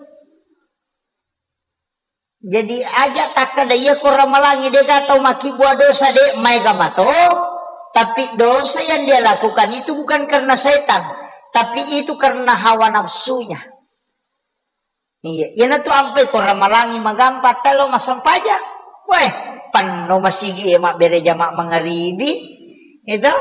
Jadi aja takkeda iyako ramalangi dega tau makkibua dosa de maega mato, tapi dosa yang dia lakukan itu bukan karena setan, tapi itu karena hawa nafsunya. Iya, iyanatu ampai ko ramalangi magampa tello massempajang. Weh, penno masigi e mabbere jama mangaribi. Itu,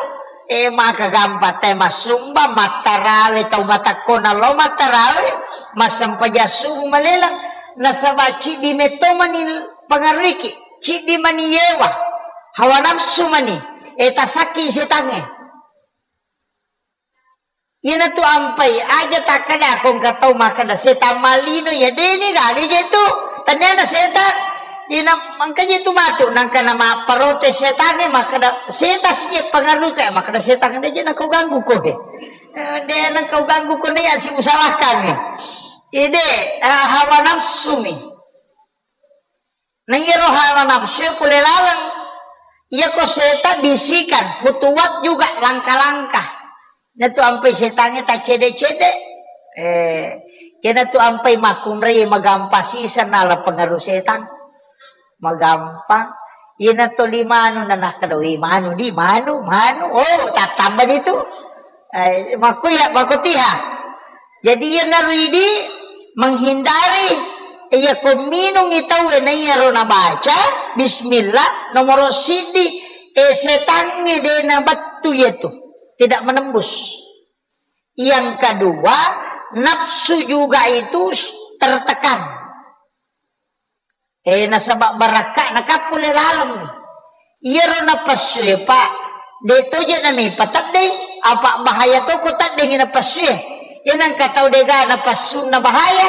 eh, maka gampa te massumba, mattarawe tau matakko nallo mattarawe, massempajang subuh malelang. Nasaba ciddi metto mani pengaruhiki, ciddi mani yewa, hawa nafsu mani, eh, tasakki setangnge. Iyanatu ampai, aja takkeda ko engka tau makkeda setang malino, ya deni gali je tu. Taniana setang. Ina mangka je tu matu, nangka na mapparote setangnge makkeda setang si je pengaruh kayak makkeda setang de je na kau ganggu ko he. Eh, de na kau ganggu ko ne ya si usalahkan ni. Ide, eh, hawa nafsu mi. Na iyaro hawa nafsu e pole laleng. Iyako setan bisikan, khutuwat juga langkah-langkah. Natu ampai setangnge taccede-cede. Eh, iyanatu ampai makkunrai magampang sisa nala pengaruh setan. Magampang. Iyanatu limanu na nakkeda, "Wé, manu di, manu, manu." Oh, tattamba di tu. Eh, makkuya, makkutiha. Jadi iyanaro idi menghindari, iya ko minungi tauwe na iyaro nabaca bismillah nomoro siddi, eh, setangnge de nabettu iyatu. Tidak menembus. Yang kedua, nafsu juga itu tertekan. Eh, nasaba barakka nakappu le laleng. Iyaro napassu e, Pak, de toje nami pateddeng, apa bahaya toko teddengi napassu e. Iya nangka tau dega napassunna bahaya,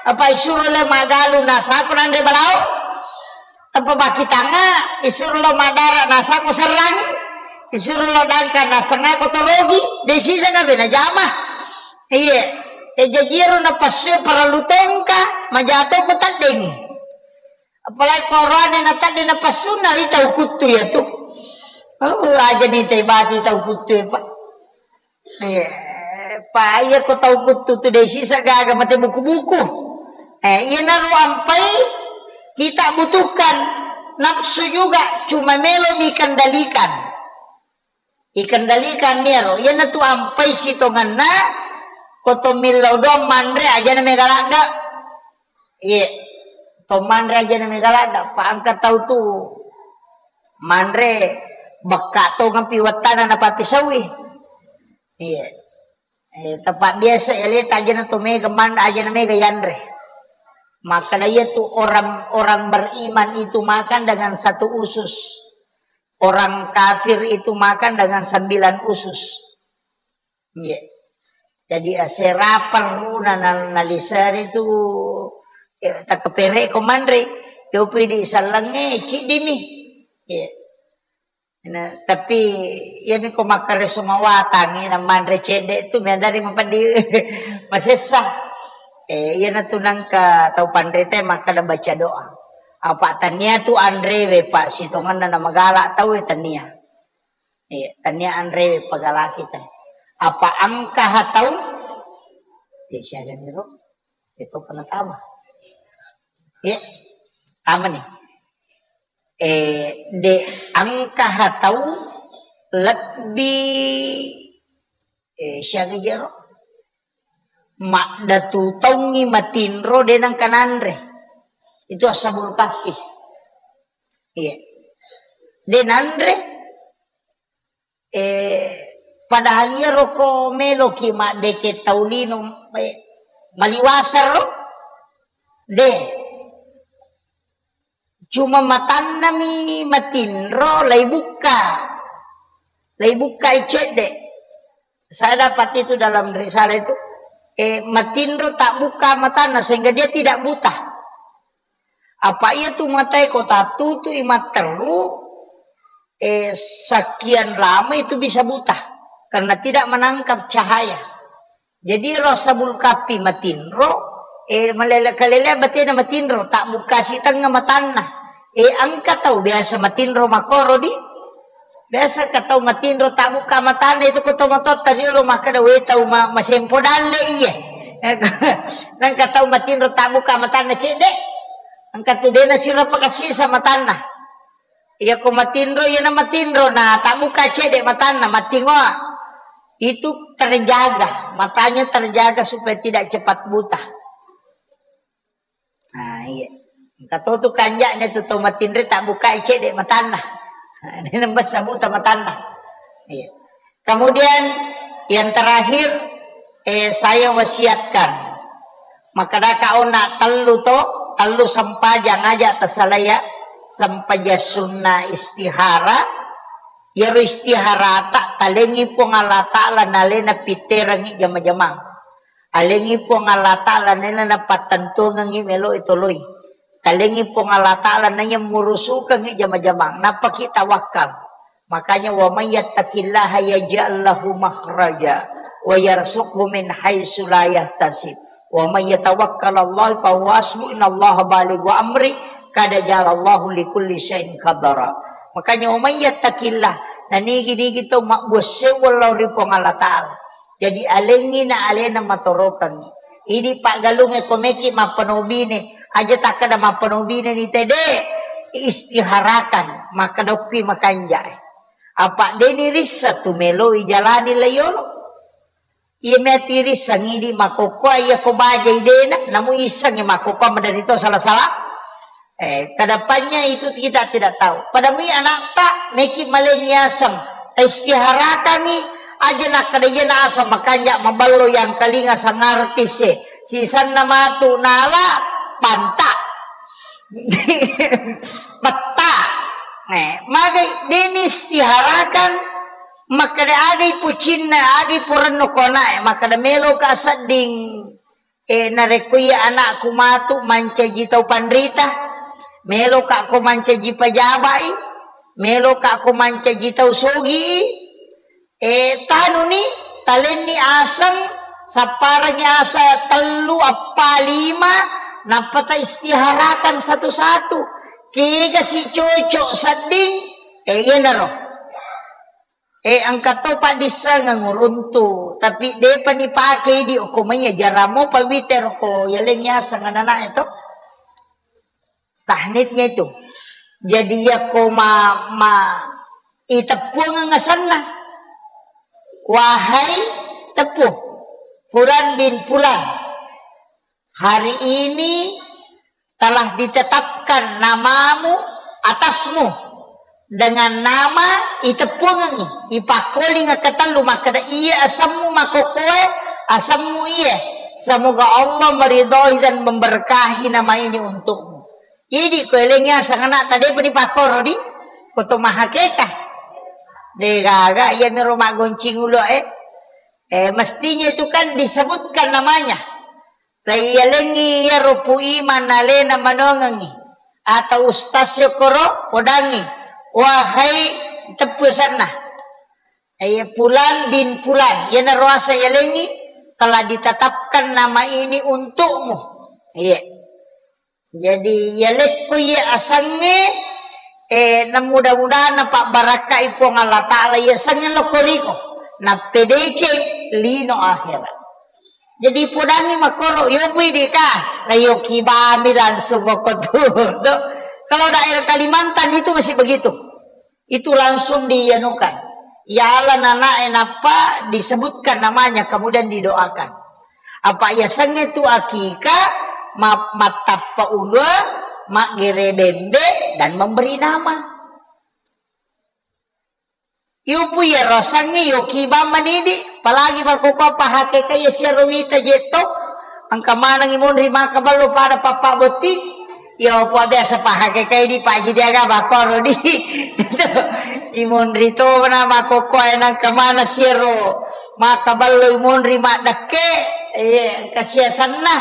apa isuro le magalu nasako nanre balao. Apa baki tangnga, isuro lo madara nasako serrangi, isuro lo dangka nasengako torogi, de sisa kabe najama. Iye. Eh, jaji ero napassu parellu tongka, majato ko teddengi. Apalagi koroane na tedde napassunna ri tau kuttu ya tu. Oh, aja ni tebati tau kuttu ya, Pak. Eh, Pak, iya ko tau kuttu tu de sisa gaga mate buku-buku. Eh, iyanaro ampai kita butuhkan nafsu juga, cuma melo dikendalikan. Ikendalikan iyaro. Iyanatu ampai sitongenna, ko to millau doang manre ajana mega ladda. Iye. To manre ajana mega ladda. Pa engka tau tu manre bekka tongempi wettana napapisaui. Iye. Eh, tepat biasa ya leta ajana to mega man-, ajana mega yanre. Makkeda iyatu orang, orang beriman itu makan dengan satu usus. Orang kafir itu makan dengan sembilan usus. Iya. Jadi, eh, seraperlu na-, na-, naliseri tu, eh, takkepereko manre, yopi di sellengnge, ciddimi. Iya. Nah, tapi iyami ko makkareso mawatangi, na manre cedde tu, meadari mapeddi masessa. Eh, iyanatu nangka tau panrita makkeda baca doa. Apa tania tu anrewe, Pak, sitongenna na magala tau, eh, tania. Iya, tania anrewe pagalaki tau. Apa engka ha tau? Ya, siaga niro. Itu pernah tama. Ya, tama nih. Eh, de engka ha tau lebbi, eh, siaga jero? Maddatu taungngi matinro de nangka nanre. Itu ashabul kahfi. Iya. De nanre, eh, padahal iyaro ko meloki maddeke tau lino, eh, maliwasaro, de. Cuma matannami matinro, laibukka. Laibukkai cedde. Saya dapat itu dalam risalah itu. Eh, matinro tak buka matanya sehingga dia tidak buta. Apa iya tu matae ko tatutui matteru, eh, sekian lama itu bisa buta karena tidak menangkap cahaya. Jadi ro sabul kapi matinro, eh, malele-, kalele batena matinro, tak buka si tengah matanna. Eh, engka tau biasa matinro makoro di. Biasa ka tau matinro tak buka matanna itu ko to matotta riolo makkeda, "We tau ma-, masempo dalle iye." Nangka tau matinro tak buka matanna cedde. Engka tu dena sira pakasisa matanna. Iya ko matinro, iya na matinro, na tak buka cedde matanna, matingoa. Itu terjaga, matanya terjaga supaya tidak cepat buta. Nah, iya. Engka to tu kanja'na tu to matinro tak bukai cedde matanna. Nah, dia nembessa buta matanna. Iya. Kemudian yang terakhir, eh, saya wasiatkan. Makkedaka ona tellu to, tellu sempajang aja tasalaya, sempajang sunna istihara, iyaro istiharata talengi Puang Allah Ta'ala nalena pitterangi jama-jamang. Alengi Puang Allah Ta'ala nena napattentuangengngi melo toloi. Talengi Puang Allah Ta'ala naiya murusukengngi jama-jamang. Nappaki tawakkal. Makanya, "Wa may yattaqillaha yaj'al lahu makhraja wa yarzuqhu min haitsu la yahtasib. Wa may yatawakkal 'ala Allah fa huwa hasbuh. Innallaha balighu amri. Qad ja'alallahu likulli syai'in qadara." Makanya, "Wa may yattaqillah." Nanigi-nigi tau mabbuang sewwa lao ri Puang Allah Ta'ala. Jadi alengngi na alena matorokengngi. Idi paggalungnge ko meki mappanobine, aja takkeda mappanobine ni tede, istiharakan, makkeda okki makanjae. Apa deni rissa tu meloi jalani layolo. Iya meti risseng idi makokkoa iya ko bajai dena, namu issengngi makokkoa maderito salah-salah. Eh, kedepannya itu kita tidak tahu. Pada mui anakta meki malengi aseng, istiharakangi aja nakkeda iya na aseng makanja maballo yang kalinga sangartis e. Sisanna matu nala panta. Petta. Eh, magai deni istiharakan makkeda agai pucinna, agai purenno konae, makkeda melo ka sedding. E, narekko iya anakku matu mancaji tau panrita, meloka ko mancaji pajabai, meloka ko mancaji tau sogi, e, tanuni, talenni aseng, sapparengngi asa tellu, eppa, lima, nappa ta istiharakan satu-satu. Kega si cocok sedding, e, iyanaro. Eh, engka to paddissengeng uruntu, tapi depa nipake idi okko mai ajaramo pawitero ko yaleng yaseng anak-anak itu. Tahnitnya itu. Jadi ya ko ma, ma iteppuang asenna. Wahai teppu, Fulan bin Fulan. Hari ini telah ditetapkan namamu atasmu dengan nama iteppuangengngi, ipakkoling ketellu makkeda iya asemmu makokkoe, asemmu iya. Semoga Allah meridhoi dan memberkahi nama ini untukmu. Idi ko eleng yaseng anak tadi pun dipakkoro di foto mahakeka. Degaga iya mero maggoncing ulo eh. Eh, mestinya itu kan disebutkan namanya. Taiyalengngi iyaro Pu Imang alena manongengngi, atau ustaz syokoro podangngi, wahai teppu senna. Iya, Fulan bin Fulan, iyanaro asa yalengngi, telah ditetapkan nama ini untukmu. Iya. Jadi, yalekko iye asengnge, eh, na mudah-mudahan napabbarakkai Puang Allah Ta'ala iye asengnge lokko riko. Nappedeceng lino akhirat. Jadi, podangngi makkoro, yo pui deka, na yo kibami langsung mokko tu. Kalau daerah Kalimantan itu masih begitu. Itu langsung dianukan. Yala nanae nappa disebutkan namanya, kemudian didoakan. Apa yasengnge tu akika, ma-, mattappa ulua, maggere bembe, dan memberi nama. Yupu ya rasangnge, yo kibang manidi, apalagi makkokko apa hakeka ya siaro wita jetto, engka manengi monri maka ballo pada papa botti, yo po biasa pa hakeka di Pak Jidi aga bakoro di. Imonri to na makkokko e nangka mana siaro maka ballo imonri maddekke, eh, engka siasanna,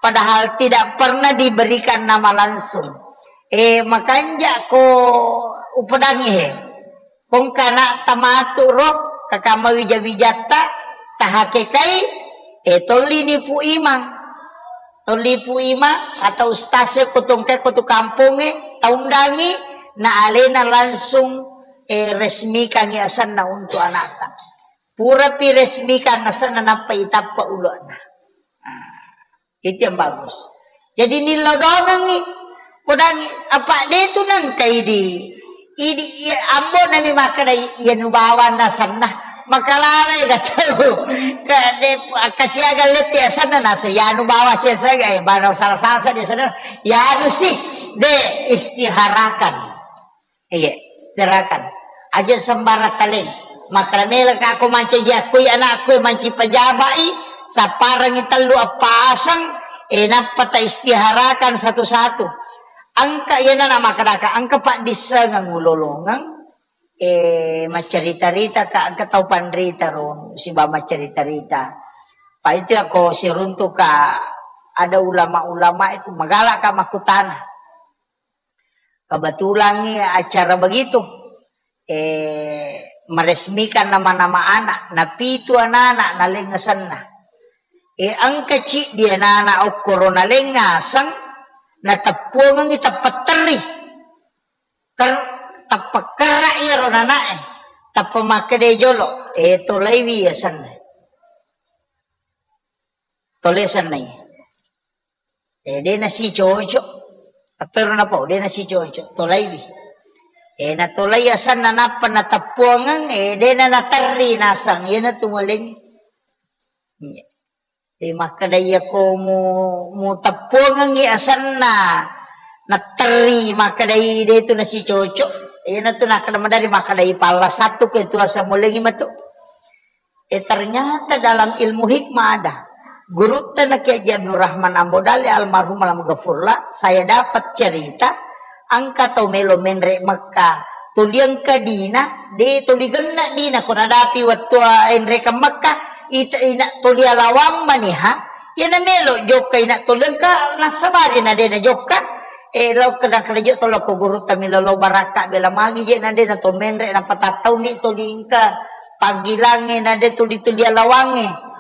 padahal tidak pernah diberikan nama langsung. Eh, makanja ko upedangi he. Kongka anakta matu ro, kakama wija-wijatta, tahakekai, eh, tolli ni Pu Imang. Tolli Pu Imang atau ustaz e ko tongke ko tu kampongnge, taundangi, na alena langsung, eh, resmikangi asenna untuk anakta. Purapi resmikan asenna, nappa itappa ulo'na. Nah. Itu yang bagus. Jadi nillau doangengngi, podangi, apa de tu nengka idi. Idi, iya, ambo nami makkeda, iya nubawa nasenna. Makalalai gatau. Ka de, kasiaga letti asenna nasa, ya nubawa sia saga, eh, bana salah-salah saja asenna. Ya nu si, de, istiharakan. Iya, silakan. Aja sembarang taleng. Makkeda mela ka ko mancaji akkui anakku, manci pajabai, sapparengngi tellu eppa aseng, eh, nappa ta istiharakan satu-satu. Engka iyana na makkedaka, engka paddissengeng ulolongeng, eh, maccarita-rita ka, engka tau panrita ro, siba maccarita-rita. Pa itu ya ko siruntu ka, ada ulama-ulama itu magala ka makkutana. Kebetulan nih acara begitu, eh, meresmikan nama-nama anak, napitu anak-anak naleng asenna. Eh, engka ciddi anak-anak okkoro naleng aseng, nateppuangengngi teppetteri. Ker-, teppekkera iyaro nanae, teppa makkeda jolo, eh, tolaiwi asenna. Tole sennai. Eh, de' nasicoco'. Tappero napau, de' nasicoco'. Tolaiwi. Eh, natolai asanna nappa nateppuangeng, eh, de' na naterri nasang. Iyanatu mualeng. Iya. Eh, makkeda iyako mu-, muteppuangengngi asanna natterri, makkedai de' tu nasicoco'. Iyanatu nakkeda madari makkedai palla sattu ke tu asa mualengngi matu. Eh, ternyata dalam ilmu hikmah ada. Gurutta na Kiai Haji Abdul Rahman Ambo Dalle almarhum alam gafurlah, saya dapat cerita, engka tau melo menre' Mekka, tuli engka dina, de' tuli genna dina, ko nadapi wettu enrekeng Mekka, ita ina tuli alawang maniha, iyana melo jokka ina tuli engka, nasabari na de' na jokka, eh, lao kena kelejo tolo ko gurutta milolo barakka bela magi je na de' na to menre' napatattaundi tuli engka. Panggilangnge na de' tuli-tuli alawangnge.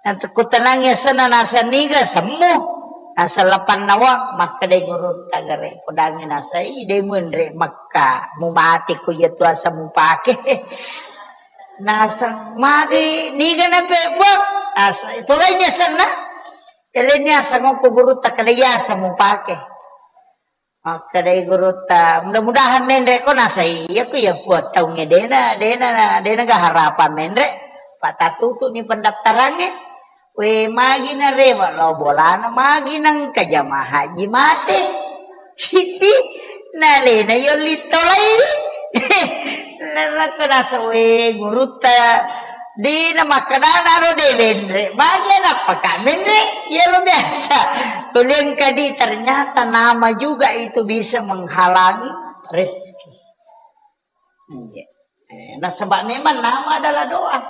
Nakutanangngi asenna naseng niga semmu. Naseng lapanna wa, makkedai gurutta gare', podangngi nasai, de' muenre' Mekka, mumate ko iya tu asa mupake. Naseng magi niga napebbuang. Asa, itu lainnya asenna. Elenni aseng okko gurutta kada iya asa mupake. Makkedai gurutta, "Mudah-mudahan menre' ko." Nasai, "Iya ko iya kuat taungnge dena, dena, dena ga harapan menre'." Patatutu'ni pendaftarangnge. We, magi narewa lao bolana, magi nengka jamaah haji mate. Siti, nalena yolli tolai. Narakko naseng, we, gurutta, Dina makkedana ro de' menre', magi nappaka menre', iyaro biasa. Tuli engka di, ternyata nama juga itu bisa menghalangi rezeki. Iya. Eh, nasaba memang nama adalah doa.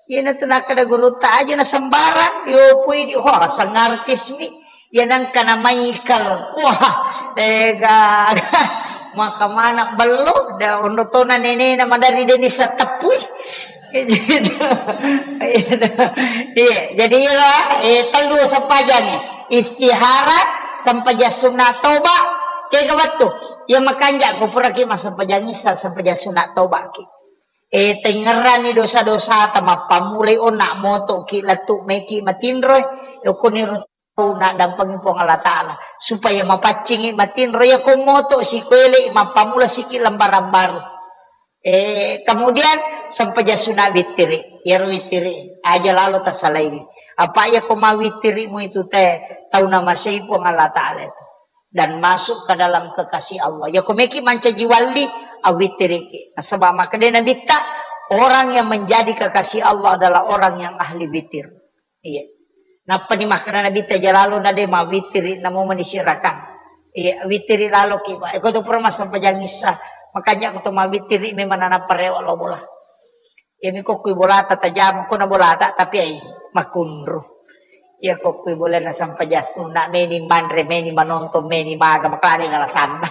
Iyanatu nakkeda gurutta, aja na sembarang, yo pui di, wah, sang artis mi. Iya nengka na Michael. Wah, tega. Maka mana bello, da onrotona nenena madari deni sateppui. Iya, jadi iyaro, eh, tellu sempajangnge. Istihara, sempajang sunna toba, kega wettu. Iya makanja ko puraki massempajang issa, sempajang sunna toba ki. Eh, tengngerani dosa-dosata, mappamulai onna moto ki lettu meki matinro, eh, okkoniro tau naddampengi Puang Allah Ta'ala, supaya mapaccingi matinro. Iya ko moto sikoelei, mappamula siki lembaran baru. Eh, kemudian sempajang sunna wittiri, iyaro wittiri aja lalo tasalaiwi. Apa iya ko mawittirimu itu te tau namasei Puang Allah Ta'ala itu. Dan masuk ke dalam kekasih Allah. Iya ko meki mancaji walli, awittiriki. Nasaba makkeda Nabitta, orang yang menjadi kekasih Allah adalah orang yang ahli witir. Iya. Nappani makkeda Nabitta, aja lalo na de' mawittiri, namo manisi rakang. Iya, wittiri lalo ki, Pak. Eko to pura massempajang issa. Makanya ko to mawittiri memang nanappa rewa lao bola. Iyami ko kui bolata tajama, ko na bolata, tapi ai makunru. Iya ko kui bolana sempajang sunna, meni manre, meni manonton, meni maga, makalani alasanna.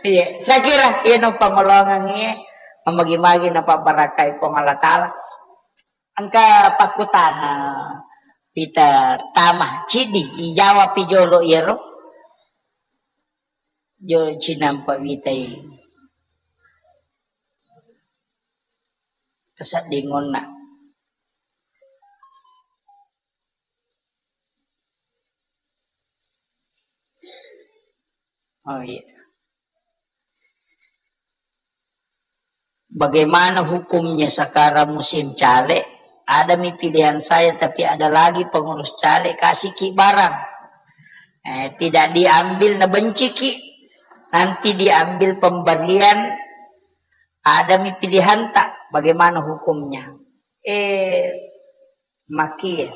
Iya, saya kira iya no pangolongan iya, mamagi-magi na pabbarakai Puang Allah Ta'ala. Engka pakkutana pita tama, cidi, ijawapi jolo iyaro. Jolo cinampa witai. Keseddingonna. Oh, iya. Bagaimana hukumnya sekarang musim caleg? Ada mi pilihan saya, tapi ada lagi pengurus caleg, kasih ki barang. Eh, tidak diambil, na benci ki. Nanti diambil pemberian, ada mi pilihan tak? Bagaimana hukumnya? Eh, maki.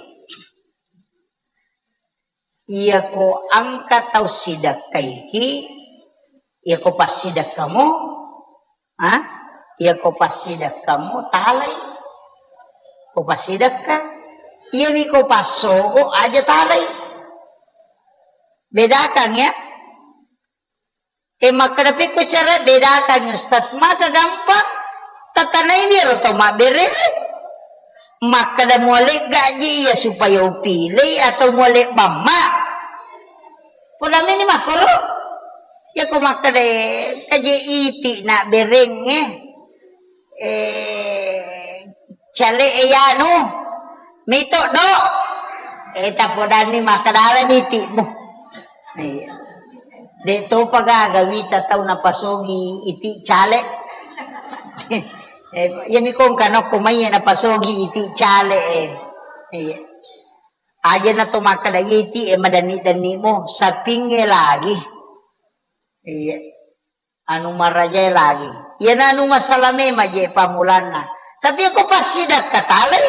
Iyako engka tau sidekkaiki, iyako passidekkamu, ha? Iyako passidekkamu, talai. Ko passidekka, iyami ko passogo, aja talai. Bedakan ya. Eh, makkeda pekko cara bedakan, Ustaz? Maka gampang. Tatanaimi ero tau mabbere. Makkeda muale gaji iya supaya upilei atau muale bamma. Poda meni makkoro. Ya ko makkeda kaje iti na berengnge. Eh, cale e yanu. Mito do. Eh, tapodanni makkadala ni iti'mu. Iya. De' topa gaga wita tau napasogi iti' cale'. Eh, iya mi kongka nokko maiya napasogi iti' cale', eh. Iya. Aja na to makkada iti', eh, madanni-danni'mu, sapingnge lagi. Iya. Anu marajae lagi. Iyana anu masalah memang je pammulanna. Tapi ako passidakka talai.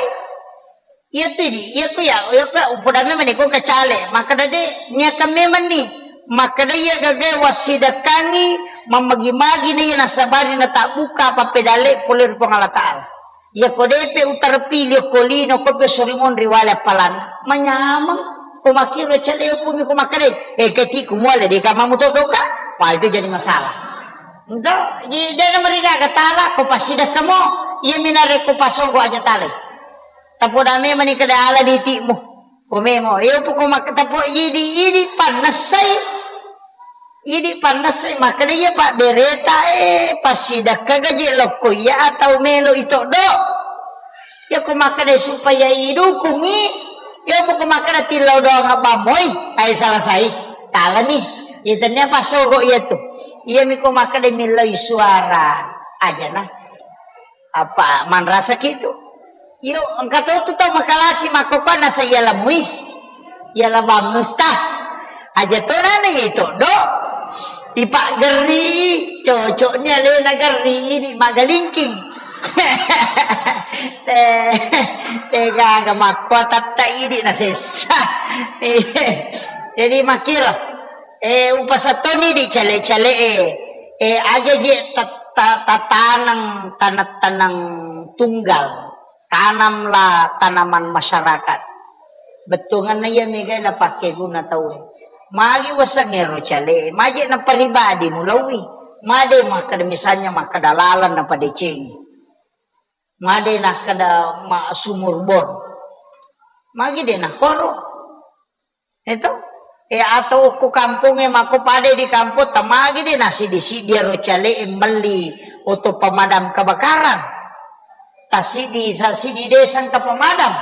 Iya tu di, iya ku ya, iya ku upoda memang ni ko kacale. Makkada de, niakan memang ni. Makkada iya gaga wassidakkangi, mammagi-magi ni iya nasabari na tabbuka pappedalle pole ri Puang Allah Ta'ala. Iya ko depe utarpi lio ko lino ko pe suri monri wale appalanna. Manyameng. Ko makkiro cale pumi ko makkada, eh, keti ku muale de kamamu to doka. Wah, itu jadi masalah. Ento, ji-, de na marigaga tala, ko passidakkamo, iya minare ko pasongko aja tale. Tapoda memang ni kada ala di iti'mu. Ko memo, iyo poko mak-, tapo idi, idi pannessai. Idi pannessai, makkada iya pabbereta, eh, passidakka gaje lokko iya atau melo itoddo. Iya ko makkada supaya idukungi, iya ko makkada tillau doang abbamoi, ai selesai. Talani. Iya tennia passogo iya tu. Iya mi ko makkada millai suara aja na. Apa manrasa kitu? Iyo, engka to tu tau makalasi makkokkoe nasa iya lamui. Iya labang mustas. Aja to nana iya toddo. Ipaggerri, cocoknya lena gerri ini magalingking. Te, te gaga makko tatta idi nasessa. Jadi makkiro, eh, upasattoni di cale-cale, eh, eh, aja je tat-, ta-, tatanang tanang-tanang tunggal. Tanamlah tanaman masyarakat. Bettuanganna iya mega napakkeguna tauwe. Magi waseng ero cale, maje naparibadi mulaui. Made makkada misalnya makkada lalang napadecengi. Made nakkada ma-, sumur bor. Magi de nakoro. Eto? E, atau ko kampongnge mako pada di kampong, tamagi de nasidi-sidi ero cale melli oto pemadam kebakaran. Tasidi, sasidi desa engka pemadam.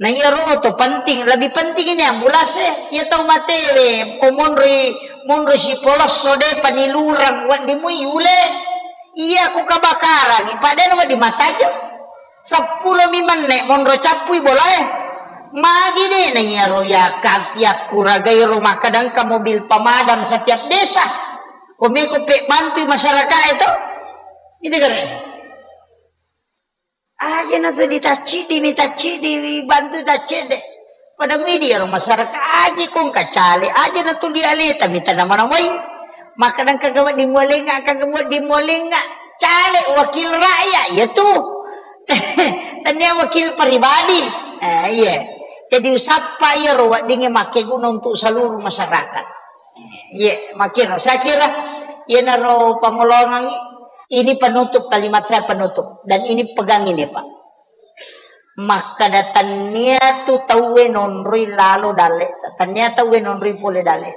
Na iyaro oto penting, lebih penting ini ambulase. Iya tau matewe, ko monri, monri sipolosso de panilurang wedding mui yule. Iya ko kebakaran, padahal wedding matajo. Seppulo mi menne monro cappui bolae. Magi de na iyaro ya ka-, yakkuragai ro makkadangka mobil pemadam setiap desa. Ko meko pe bantui masyarakat itu. Itu kare. Aja na tu ditaccidi, mi taccidi, bantu taccede. Pada midi ro masyarakat aja kong kacale, aja na tu dialeta mi tanama-namai. Makkadang kagak di mualenga, kagak di mualenga. Cale wakil rakyat, iya tu. Tania wakil pribadi. Eh, iya. Jadi usappa iya ro weddingnge makkeguna untuk seluruh masyarakat. Iya, makkiro. Saya kira, iyanaro pangolongangi. Ini penutup, kalimat saya penutup. Dan ini pegang ini, Pak. Makkada tania tu tauwe nonroi lalo dalle, tania tauwe nonroi pole dalle.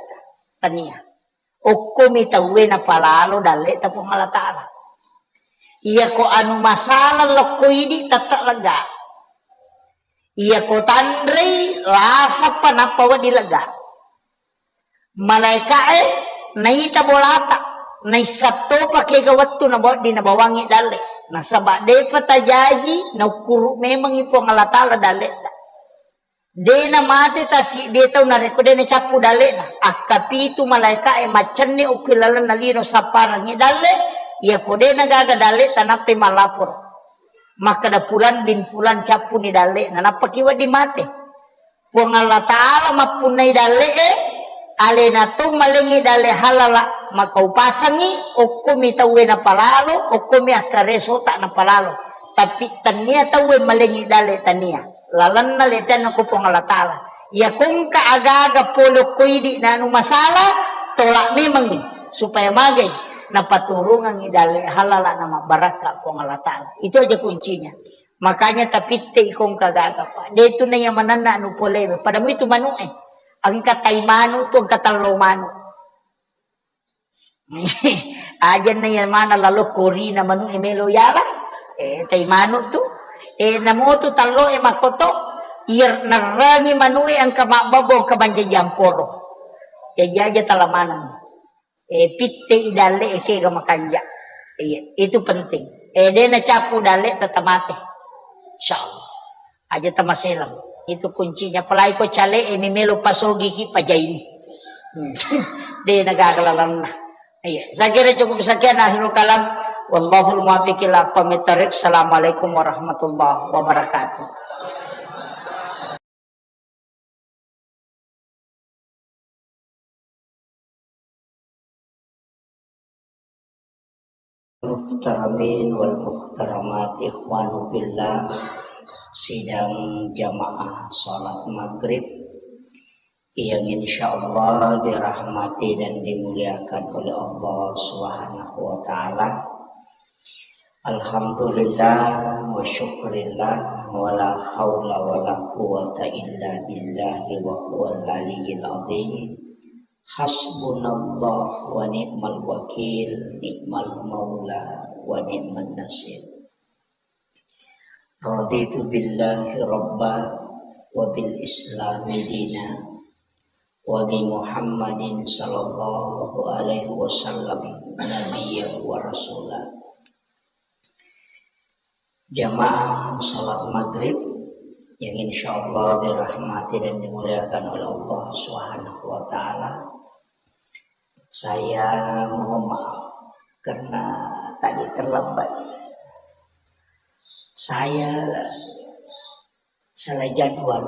Tania. Okkomi tauwe napalalo dalleta Puang Allah Ta'ala. Iyako anu masalah lokko idi tette lega. Iyako tanrei lasappa nappa wedding lega. Malaeka'e naita bolata, naissattopa kega wettu nabawa-, di nabawangi dalle. Nasaba depa tajaji naukkuru memangi Puang Allah Ta'ala dalleta. De namate tasiddi tau narekko de nacappu dalle'na. Akkapitu malaeka'e maccenni okki lalenna lino sapparengngi dalle, iyako de nagaga dalle'ta nappai mallaporo. Makkeda fulan bin fulan cappuni dalle'na, nappaki wedding mate. Puang Allah Ta'ala mappunnai dalle'e, alena to malengngi dalle halala, makaupasangngi, okkomi tauwe napalalo, okkomi akkaresota napalalo. Tapi tennia tauwe malengngi dalle tania. Lalenna letenna ko Puang Allah Ta'ala. Iya kongka aga-aga pole ko idi nanu masalah, tolak memangngi supaya magai napaturungangngi dalle halala na mabbarakka Puang Allah Ta'ala. Itu aja kuncinya. Makanya tapitte ikongka gaga, Pak. De tu naiya manenna anu polewe. Pada muitu manu'e. Engka tai manu tu, engka tallo manu. Aja naiya mana lalo korina manu'e melo yala. Eh, tai manu tu. Eh, namotu tallo e makoto. Iya, nerrangi manue engka mabbabo, engka mancaji amporo. Jaji aja tala maneng. Eh, pitte i dalle e kega makanja. Iya, itu penting. Eh, de nacapu dalle tata mate. Insyaallah. Aja tamaselang. Itu kuncinya. Apalagi ko cale e mimelo pasogiki pajaini. Hmm. De nagaga lalanna. Iya, saya kira cukup sekian akhirul kalam. Wallahul muwaffiq ila aqwamit thariq. Assalamualaikum warahmatullahi wabarakatuh. Muhtaramin wal muhtaramat, ikhwanu fillah, sidang jamaah salat maghrib yang insyaallah dirahmati dan dimuliakan oleh Allah Subhanahu wa taala. Alhamdulillah wa syukrillah, wa la haula wa la quwwata illa billahi wa huwal aliyyil azim. Hasbunallah wa ni'mal wakil, ni'mal maula wa ni'man nasir. Raditu billahi rabba wa bil islami dina wa bi Muhammadin sallallahu alaihi wasallam nabiyya wa rasula. Jamaah salat maghrib yang insyaallah dirahmati dan dimuliakan oleh Allah Subhanahu wa taala. Saya mohon maaf karena tadi terlambat. Saya salah jadwal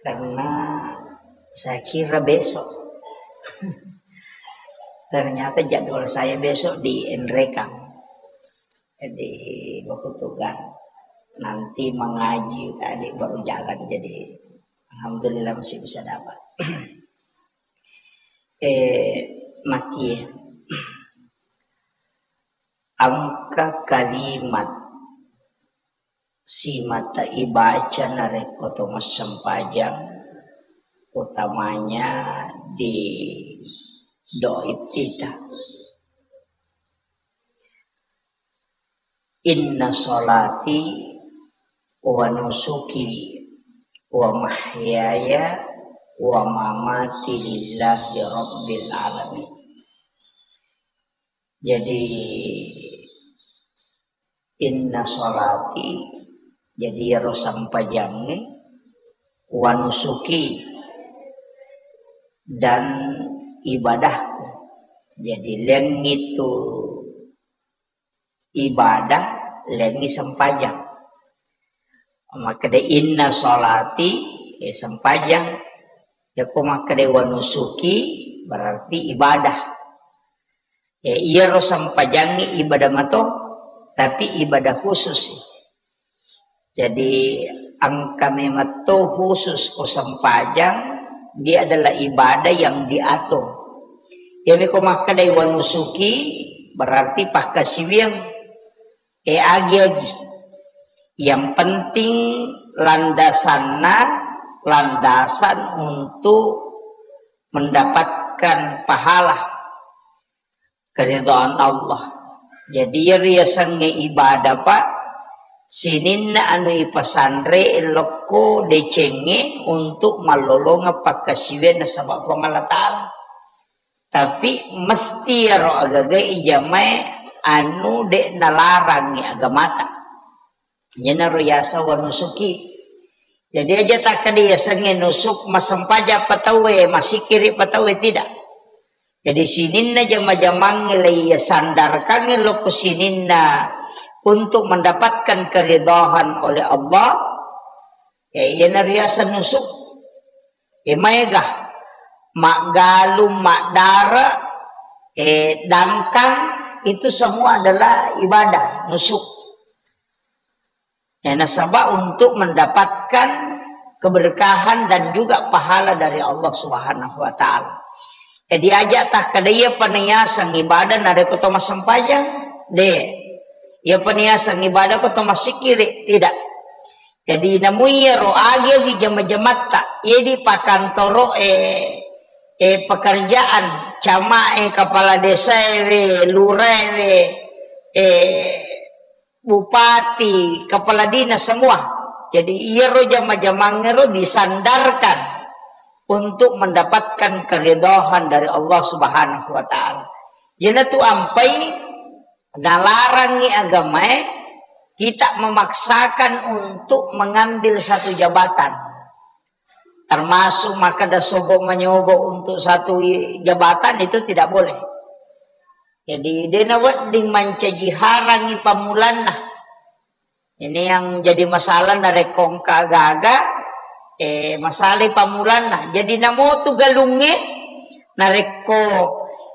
karena saya kira besok. Ternyata jadwal saya besok di Enrekang. Jadi, bakutukan nanti mengaji tadi baru jalan. Jadi, alhamdulillah masih bisa dapat. Eh, maki engka kalimat simata ibaca narekko to massempajang, utamanya di doa iftitah. Inna sholati wa nusuki wa mahyaya wa mamati lillahi rabbil alamin. Jadi, inna sholati, jadi iyaro sempajangnge, wa nusuki, dan ibadahku. Jadi, lengngi tu ibadah, lengngi sempajang. Makkeda inna sholati, eh, sempajang. Yako makkeda wa nusuki, berarti ibadah. Eh, iyaro sempajangnge ibadah mato, tapi ibadah khusus. Jadi, engka memetto khusus ko sempajang, dia adalah ibadah yang diatur. Jadi, ko makkedai wa nusuki, berarti pakkasiwiang, eh, agi-agi. Yang penting landasanna, landasan untuk mendapatkan pahala, keridhaan Allah. Jadi, iyaro riasengnge ibadah, Pak, sininna anu ipasanre lokko decengnge untuk mallolongeng pakkasiwiang nasaba Puang Allah Ta'ala. Tapi mesti iyaro agaga ijamae anu de' nalarangngi agamata. Iyanaro yaseng wa nusuki. Jadi aja takkeda yasengnge nusuk, massempajang pa tauwe, massikkiri pa tauwe, tidak. Jadi sininna jama-jamangnge laiya sandarkangnge lokko sininna untuk mendapatkan keridhaan oleh Allah, ya, iyana riaseng nusuk. Eh, maega, maggalung, maddare, eh, dangkang, itu semua adalah ibadah, nusuk. Ya, nasaba untuk mendapatkan keberkahan dan juga pahala dari Allah Subhanahu wa Ta'ala. Jadi, aja takkeda iyapa niyaseng ibadah narekko to massempajang, de'. Iyapa niyaseng ibadah ko to massikkiri, tidak. Jadi, namu iyaro agi-agi jama-jamatta, edi pakantoro, eh, eh, pekerjaan, cama, eh, kepala desa, eh, lurah, eh, eh, bupati, kepala dinas, semua. Jadi, iyaro jama-jamangngero disandarkan untuk mendapatkan keridhaan dari Allah Subhanahu wa Ta'ala. Iyanatu ampai nalarangi agamae kita memaksakan untuk mengambil satu jabatan. Termasuk makkeda sogo manyogo untuk satu i-, jabatan itu tidak boleh. Jadi, dena wedding mancaji harangi pammulanna. Ini yang jadi masalah narekko engka gaga, eh, masalah pammulanna. Jadi, namotu galungnge, narekko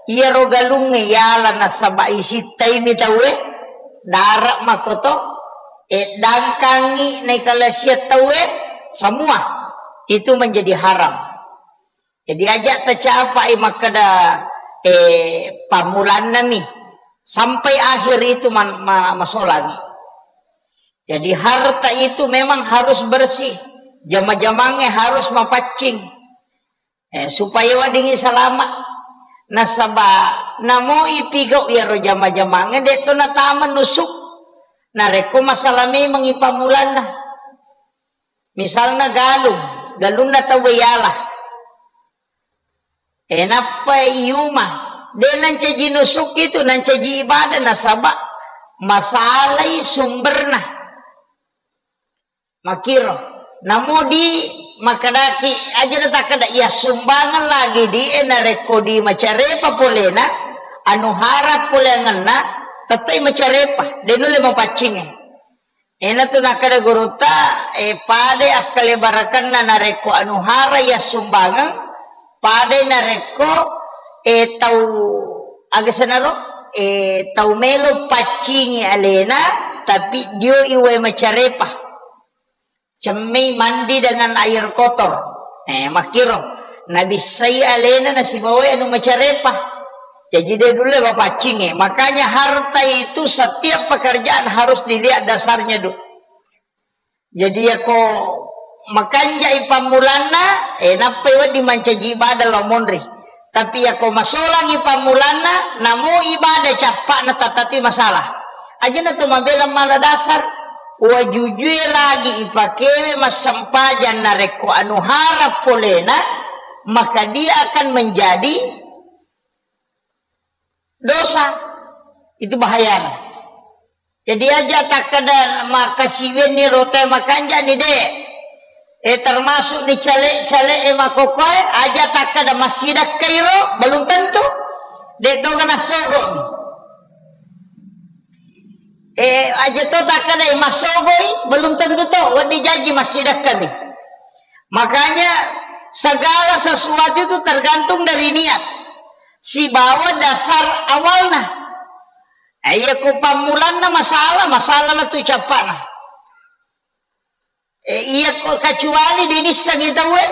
iyaro galungnge yala nasaba isittaimi tauwe, dara makoto, eh, dangkangi naikalasia tauwe, semua itu menjadi haram. Jadi, aja tacapai makkeda, eh, pammulannami sampai akhir itu man-, ma-, masolangi. Jadi, harta itu memang harus bersih, jama-jamangnge harus mapaccing, eh, supaya weddingngi salama. Nasaba namoi pigau iyaro jama-jamangnge, de to natama nusuk. Narekko masalah memangngi pammulanna. Misalna galung, galunna tauwe yala. Eh, nappa iyuma. De nancaji nusuk itu, nancaji ibadah nasaba masalai sumberna. Makkiro. Namo di makkedaki, aja natakkeda, iya sumbangeng lagi di, eh, narekko di macarepa polena, anu hara poleangenna, tettai macarepa, de nulle mapaccingnge. Enatu nakkeda gurutta, eh, padai akkalebarakenna narekko anu hara iya sumbangeng, padai narekko, eh, tau, aga senaro, eh, tau melo paccingi alena, tapi dioi wae macarepa. Cemmei mandi dengan air kotor. Eh, makkiro. Nabissai alena nasibawai anu macarepa. Jadi de nulle mapaccingnge. Makanya harta itu setiap pekerjaan harus dilihat dasarnya, Du. Jadi yako makanjai pammulanna, eh, nappai wedding mancaji ibadah lao monri. Tapi yako masolangi pammulanna, namo ibadah cappa'na tatatui masalah. Aja na to mabela mala dasar, wajujue lagi ipakewe massempajang narekko anu hara polena, maka dia akan menjadi dosa. Itu bahayana. Jadi aja takkeda makkasiwianni rotae makanjani, de. Eh, termasuk ni cale-cale e makokoe, aja takkeda massidakkairo, belum tentu. De toga nassogo. Eh, aja to takkeda massogoi, belum tentu to, wedding jaji massidakkami. Makanya segala sesuatu itu tergantung dari niat. Sibawa dasar awalna. Eh, iya ko pammulanna masalah, masalah la tu cappana. Eh, iya ko kecuali de nissengi tauwe,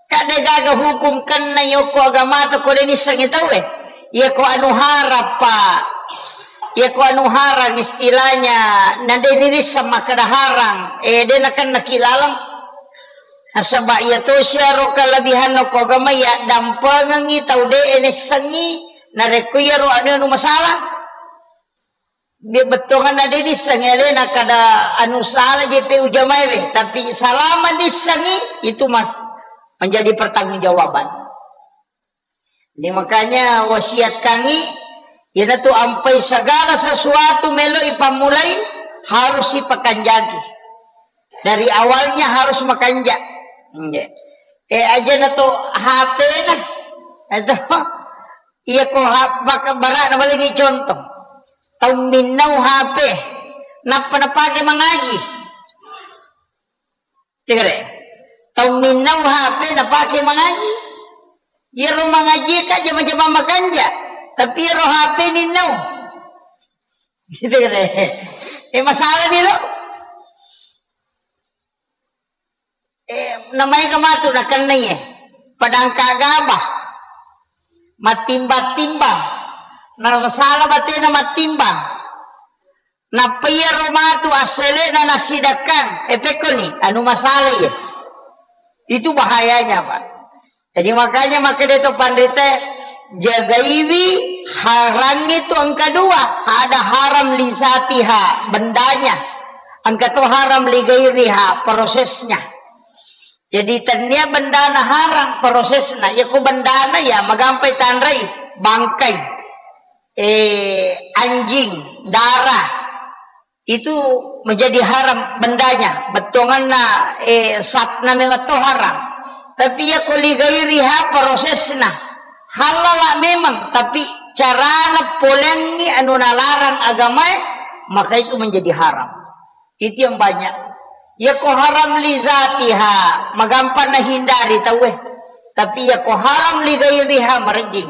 kade gaga hukum kenna yoko agamata ko de nissengi tauwe. Iya ko anu harappa, iya ko anu harang istilahnya, na de nisseng makkeda harang, eh, de nakenna ki laleng. Nasaba iya to siaro kelebihanna ko agama, iya dampengengi tau de nissengi, narekko iyaro anu, anu masalah. Be-, bettuanna de nissengi alena kada anu salah je pe ujamaewe, tapi salama nissengi itu mas-, menjadi pertanggungjawaban. Jadi makanya wasiat kami, iyanatu ampai segala sesuatu melo ipammulai harus ipakanjaki. Dari awalnya harus makanja. Nggih. Eh, aja na to H P na. Atau iya ko ha-, maka barak na paling contoh. Tau minnau H P, nappa napake mangaji. Tegere. Tau minnau H P napake mangaji. Iyaro mangaji ka jama-jama makanja, tapi iyaro H P ninnau. Gitu kan? Eh, masalah ni lo. Eh, namaega matu nakennai, eh. Padangka gaba. Mattimbang-timbang. Na masalah batena mattimbang. Nappa iyaro matu assele'na nassidakkang, eh, pekkoni, anu masalah iya. Itu bahayanya, Pak. Jadi makanya makkeda to panrita, jagaiwi harang itu engka dua, ada haram lisatiha, bendanya. Engka to haram li ghairiha prosesnya. Jadi tennia bendana haram prosesna. Yako bendana ya magampai tanrai, bangkai, eh, anjing, darah. Itu menjadi haram bendanya. Bettuanganna, eh, satna memang to haram. Tapi yako li ghairiha prosesna. Halala memang, tapi carana polengi anu nalarang agamae, maka itu menjadi haram. Itu yang banyak. Yako haram li zatiha, magampang nahindari tauwe. Tapi yako haram li ghairiha, marejjing.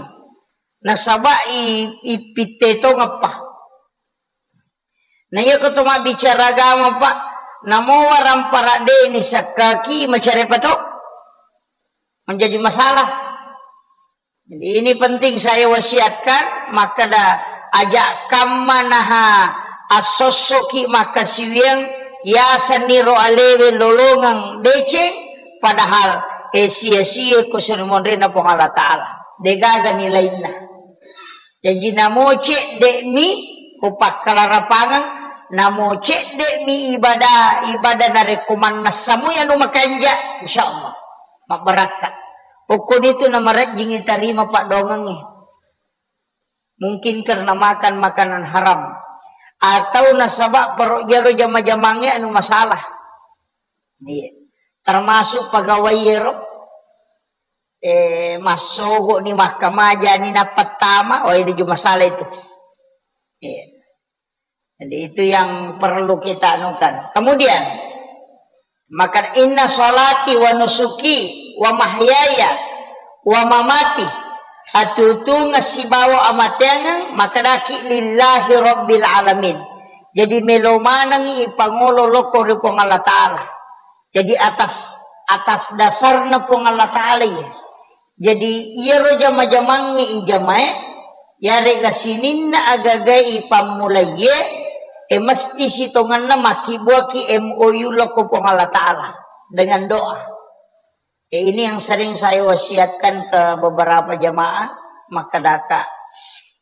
Nasaba i, ipitte tongeppa. Na yako to mabbicara agama, Pak, namo warampara de ni sakkaki, macarepa to? Menjadi masalah. Jadi, ini penting saya wasiatkan, makkeda aja kamma naha assossoki makkasiwiang, yaseniro alewe lolongeng deceng, padahal, eh, sia-sia ko seri monrena Puang Allah Ta'ala. Degaga nilainna. Jaji namo cedde'mi ko pakkalarapangeng, namo cedde'mi ibadah, ibadah narekko mannessa mui anu makanja, insyaallah mabbarakka. Pokkonitu namarejjingi tarima paddoangengnge. Mungkin karena makan makanan haram. Atau nasaba pero iyaro jama-jamangnge anu masalah. Iya. Termasuk pegawai ero, eh, massogo ni makkamaja ni nappattama, oh, itu juga masalah itu. Iya. Jadi itu yang perlu kita anukan. Kemudian, maka inna salati wa nusuki wa mahyaya wa mamati, atutunga sibawa amateangeng, makkedaki lillahi rabbil alamin. Jadi melo manengi ipangolo lokko ri Puang Allah Ta'ala. Jadi atas, atas dasarna Puang Allah Ta'ala ya. Jadi iyaro jama-jamangnge ijamae, yarega sininna agagae ipammulaiye, e mesti sitongenna makkibbuaki M O U lokko Puang Allah Ta'ala dengan doa. Eh, ini yang sering saya wasiatkan ke beberapa jamaah, makkedaka,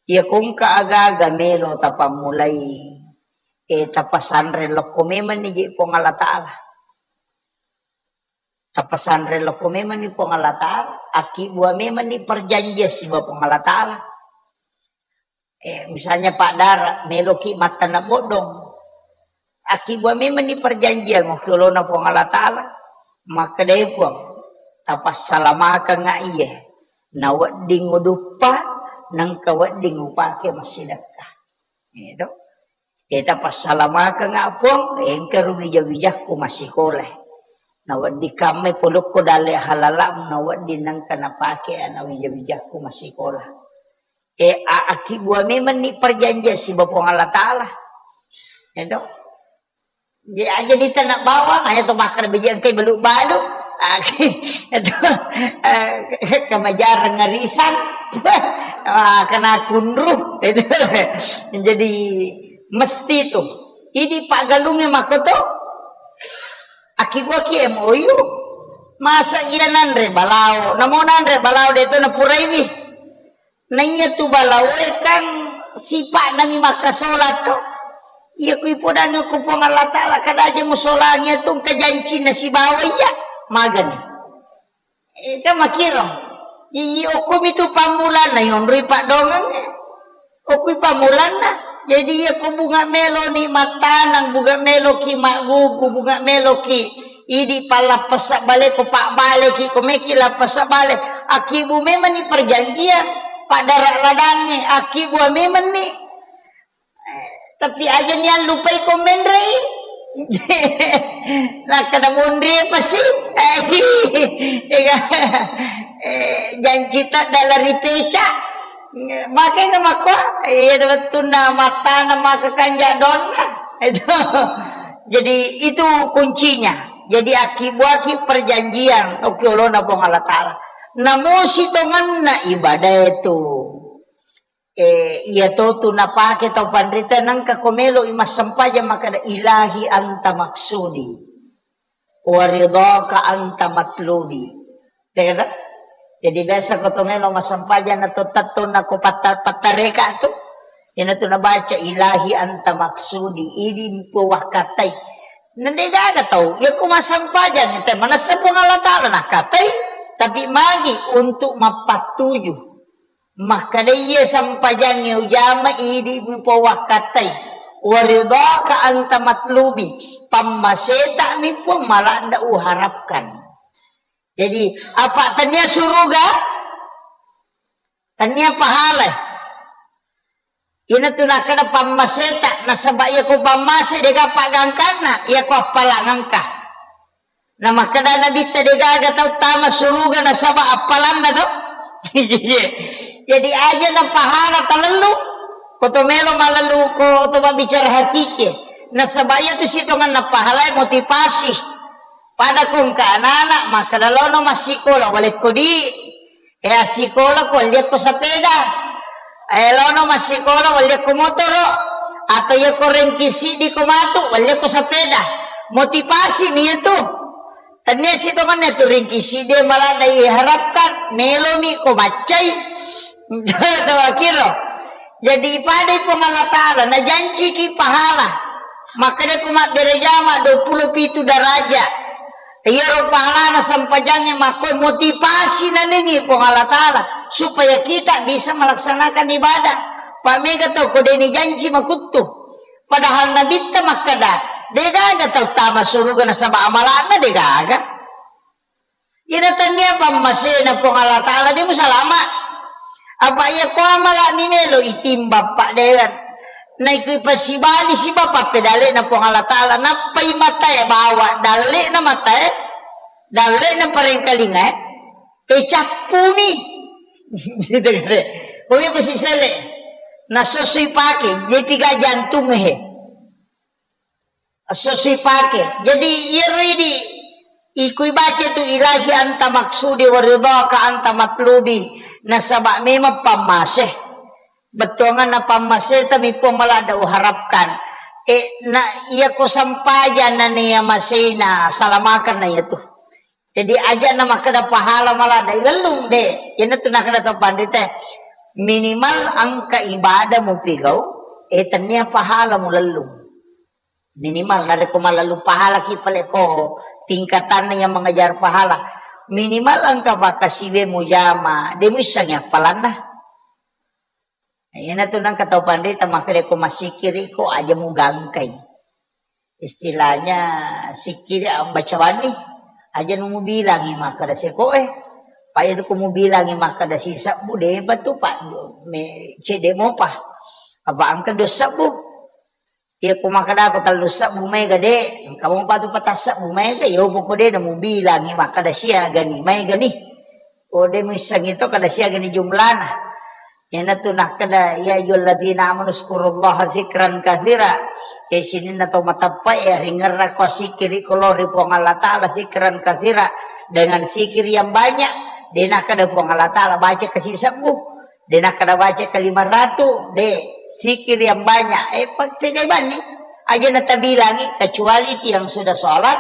iya kongka aga-aga melo tapammulai, eh, tapasanre lokko memang ni je Puang Allah Ta'ala. Tapasanre lokko memang ni Puang Allah Ta'ala, akkibbua memang ni perjanjian siba Puang Allah Ta'ala. Eh, misalnya Pak Dara, meloki mattana bodong. Akkibbua memang ni perjanjian, okki olona Puang Allah Ta'ala. Makkedai Puang, tapassalamakeng iye. Na wedding uduppa, nengka wedding upake massidekka. Gitu. Kita passalamakeng Puang, engka ru wija-wijakku massikola. Na wedding kamme polokko dalle halala, na wedding nengka napake ana wija-wijakku massikola. E, a-, akkibbua memang ni perjanjian siba Puang Allah Ta'ala. Itu. Di aja di tanah bawang, hanya tu makan biji engkai balu-balu. Ah, itu, eh, kemajaran ngarisan. Ah, kena kunru. Itu. Jadi, mesti tu. Ini Pak Galungnya mako tu. Akkibbua ki M O U. Masa iya nanre balao. Namo nanre balao de tu napuraiwi. Naiya tu balaoe kan sipa'nami makkasola to. Iya ku ipodangngi ku Puang Allah Ta'ala, kada aja musolangi tu engka jancinna sibawa iya. Magani. Eh, kan makiro. Iya, okumi tu pammulanna, yonroi paddongeng. Okui pammulanna. Jadi iya ko bunga melo ni mattanang, bunga melo ki maggugu, bunga melo ki idi pallappessa bale ko pabbaleki, ko meki lappessa bale. Akkibu memang ni perjanjian, paddara ladangnge, akkibu memang ni. Eh, tapi aja ni allupai ko menrei. Nakkeda monri pasi. Eh, ega. Eh, janci ta dalam ripeca. Makanya makko, iya wettunna mattana maka kanja donna. Itu. Jadi itu kuncinya. Jadi akibuaki perjanjian, oke, olona Puang Allah Ta'ala. Namusi tongenna ibadah itu. Eh, iya to tu napake tau panrita nengka ko melo i massempajang makkeda, "Ilahi anta maksudi, wa ridhaka anta matlubi." Iya kan? Jadi biasa ko to melo massempajang na to tatto na ko patta-, pattareka tu. Ina tu nabaca, "Ilahi anta maksudi." Idi mpo wakkatai. Nende gaga tau, yakko massempajang te manessa Puang Allah Ta'ala nakkatai, tapi magi untuk mappattuju. Makkeda iya sempajangnge ujama idi mi Puang wakkattai. Waridhaka anta matlubi, pammaseta mi Puang maladda uharapkan. Jadi, apa tania suruga? Tania pahala. Iyanatu nakkeda pammaseta, nasaba iyako pammase dega paggangkanna, iyako appalang engka. Na makkeda Nabitta degaga tau tama suruga nasaba appalanna to. Jadi aja na pahala talellu, ko to melo malellu ko to mabbicara hakiki. Nasaba iyatu sitonganna pahala motivasi. Pada ko engka anak-anak, makkeda lono massikola, walekko di, eh, assikola ko, walliakko sepeda. Eh, lono massikola, walliakko motoro. Atau yakko rengki siddi ko matu, walliakko sepeda. Motivasi mi itu. Tania sitonganna tu rengki siddi maladda iharapkan, melomi ko baccai. Tawakiro. Jadi ipadai Puang Allah Ta'ala, najanciki pahala. Makkeda ko mabbere jama dua puluh pitu daraja. Iyaro pahalana sempajangnge makko motivasi nanengi Puang Allah Ta'ala supaya kita bisa melaksanakan ibadah. Pak mega tau ko deni janji makuttu. Padahal Nabitta makkeda, degaga tau tama suruga nasaba amalana degaga. Ina tania pammasena Puang Allah Ta'ala, de musalama. Apa iya ko amala mi melo itimbang padderan. Naikui pasibali siba pappedalena Puang Allah Ta'ala. Nappai matae bawa dallena matae. Dallena parengkalingae. E cappuni. Gitu kare. Kumi pasi sele. Nasosoi pake. Jepiga jantung he. Sesui pake. Jadi iyaro idi ikui baca tu ilahi anta maksudi wa ridhaka anta matlubi. Nasaba memang pammase. Bettuanganna pammase tami Puang maladda uharapkan. E na iya ko sampaja na nia masena salamakan na iya tu. Jadi aja na makkeda pahala maladda lellung de. Iyana tu nakkeda to pandita. Minimal engka ibadah mupigau, e tania pahala mulellung. Minimal narekko mallalu pahalaki pale ko tingkatanna yang mengejar pahala. Minimal engka pakkasiwe mujama, de muissangi appalanna. Iyana tu nangka tau panrita makkeda ko massikiri ko aja mugangkai. Istilahnya sikkiri ambacawanni aja nu mubilangi makkeda seko e. Pa itu ko mubilangi makkeda sisebbu depa tu pa me cede mopa. Apa engka dua sebbu. Iya, ko makkeda ko tellu sebbu maega, de', engka mopa tu pata sebbu maega, iya, poko de' namubilangi makkeda siagani maegani. Ko de' muissengi to kada siagani jumlana. Iyanatu nakkeda, "Ya ayyuhalladzina amanu dzkurullaha dzikran katsira." E sininna to mateppa e, ringerrako sikkiri ko lao ri Puang Allah Ta'ala dzikran katsira, dengan zikir yang banyak. De' nakkeda Puang Allah Ta'ala baca kasi sebbu. De' nakkeda baca kalima ratu, de', zikir yang banyak. Eh, pa-, pegai banni. Aja natabilangi, kecuali tiang sudah sholat,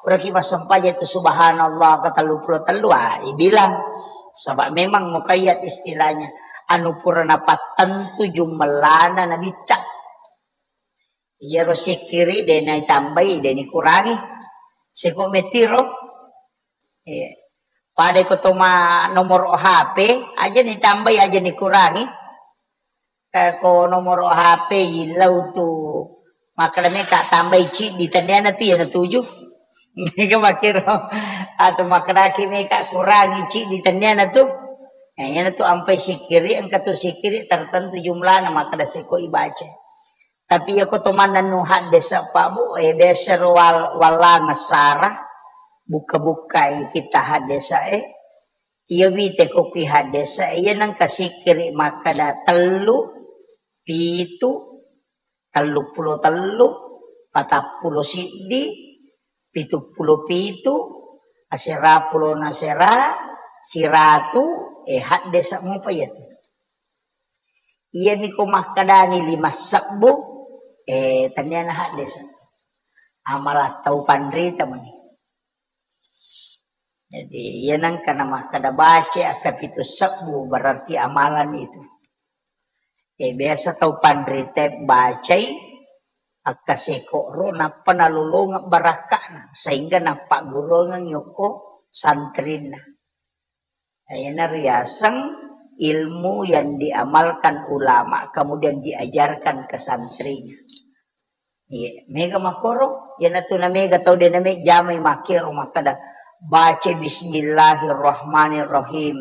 berarti massempajang itu subhanallah ke tellu puluh tellu, ah, ibilang. Sebab memang muqayyad istilahnya. Anu pura napattentu jumellana nabitta. Iyaro sikkiri de' naitambai, de' nikurangi. Seko metiro. Iya. Pada ko to ma nomor H P, aja nitambai, aja nikurangi. Eh, ko nomor H P ilau tu makkeda meka tambai ciddi tenniana tu iyana tuju. Mega makkero. Atau makkedaki meka kurangi ciddi tenniana tu. Eh, iyana tu ampai sikkiri, engka tu sikkiri tertentu jumlana makkeda seko ibaca. Tapi iya ko to mannennu haddesa' Pak Bu, eh, biasa ro wal-, wallangessara, bukka-bukkai kitta haddesa' e. Iya wite ko ki haddesa' e, iya nengka sikkiri makkeda tellu, pitu, tellu pulo tellu, patappulo siddi, pitu pulo pitu, asera pulo nasera, siratu, eh, haddesa' mopa iya tu. Iyami ko makkedani lima sebbu, eh, tenniana haddesa'. Amala tau panrita mani. Jadi, iya nengka na makkeda baca akka pitu sebbu, berarti amalan itu. Eh, biasa tau panrita bacai, Akkasekoro nappa nalolongeng barakka'na, sehingga nappagguruangengngi okko santrinna. Iyana riaseng ilmu yang diamalkan ulama, kemudian diajarkan ke santrinya. Iya, mega makkoro, iyanatu na mega tau de na me jamai makkero makkeda, "Baca bismillahirrahmanirrahim."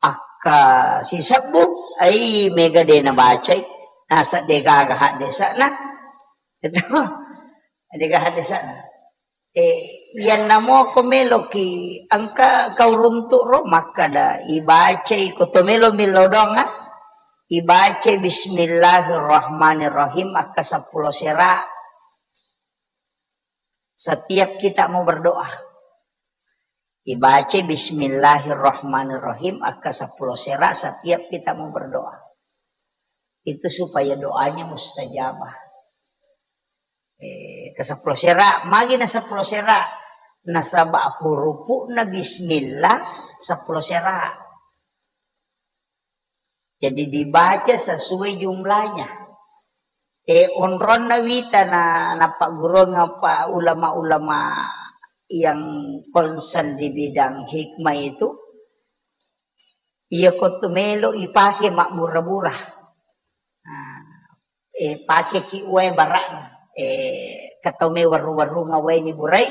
Akka sisebbu, ai mega de na bacai, nasa de gaga haddesana. Itu, de gaga haddesana. Eh, iyanna moko meloki engka kau runtu ro makkada ibacai ko to melo milodong, ah, ibacai bismillahirrahmanirrahim akka seppulo sera. Setiap kita mau berdoa, ibacai bismillahirrahmanirrahim akka seppulo sera setiap kita mau berdoa. Itu supaya doanya mustajabah. Eh, ke seppulo sera, magi na seppulo sera. Nasaba hurupu'na bismillah seppulo sera. Jadi dibaca sesuai jumlahnya. Eh, onronna wita na, nappagguruang apa ulama-ulama yang concern di bidang hikmah itu, iya ko tu melo ipake mabbura-bura. Nah, eh, pakeki uwae bara'na. Eh, katau me warru-warrunga wae ni burai,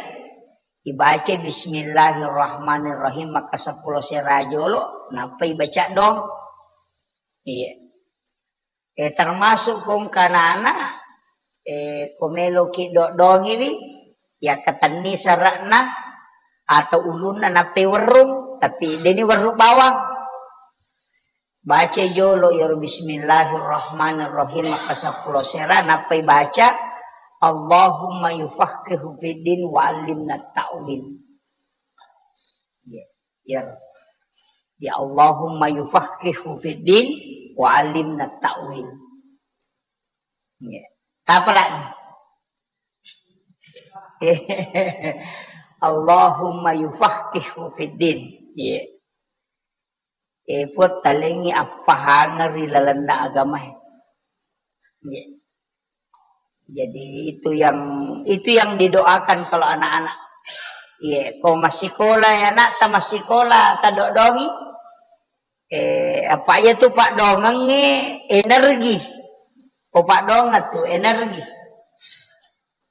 ibaca bismillahirrahmanirrahim maka seppulo sera jolo, nappa ibaca dong. Iya. Eh, termasuk kong kanana, eh, ko meloki dodongiwi, ya ketenni sera'na atau ulunna nappai werrung, tapi deni werru bawang. Baca jolo iyaro bismillahirrahmanirrahim, maka seppulo sera, nappai baca, "Allahumma yufaqihu fiddin wa allimna ta'wil." Ya, ya. Ya Allahumma yufaqihu fiddin wa allimna ta'wil. Ya. Apa lagi? Allahumma yufaqihu fiddin. Ya. Eh, Puang, talengngi appahangeng ri lalenna agamae. Iya. Jadi itu yang, itu yang didoakan kalau anak-anak. Iya, ko massikola ya, anakta massikola, tadodongi. Eh, apa iya tu padongengnge energi. Ko padongeng tu energi.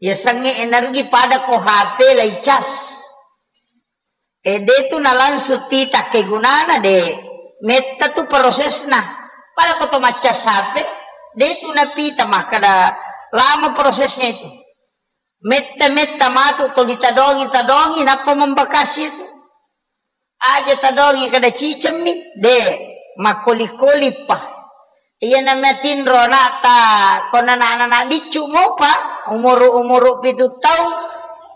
Yasengnge energi pada ko H P lai cas. Eh, de tu na langsung tita kegunana de. Metta tu prosesna. Pada ko to maccas H P, de tu napita makkada lama prosesnya itu. Metta-metta matu to ditadongi-tadongi nappa membekasi itu. Aja tadongi kada cicemmi, de, makkoli-koli pa. Iya namanya tinro anakta, kona anak-anak biccu mopa, umuru-umuru pitu taung,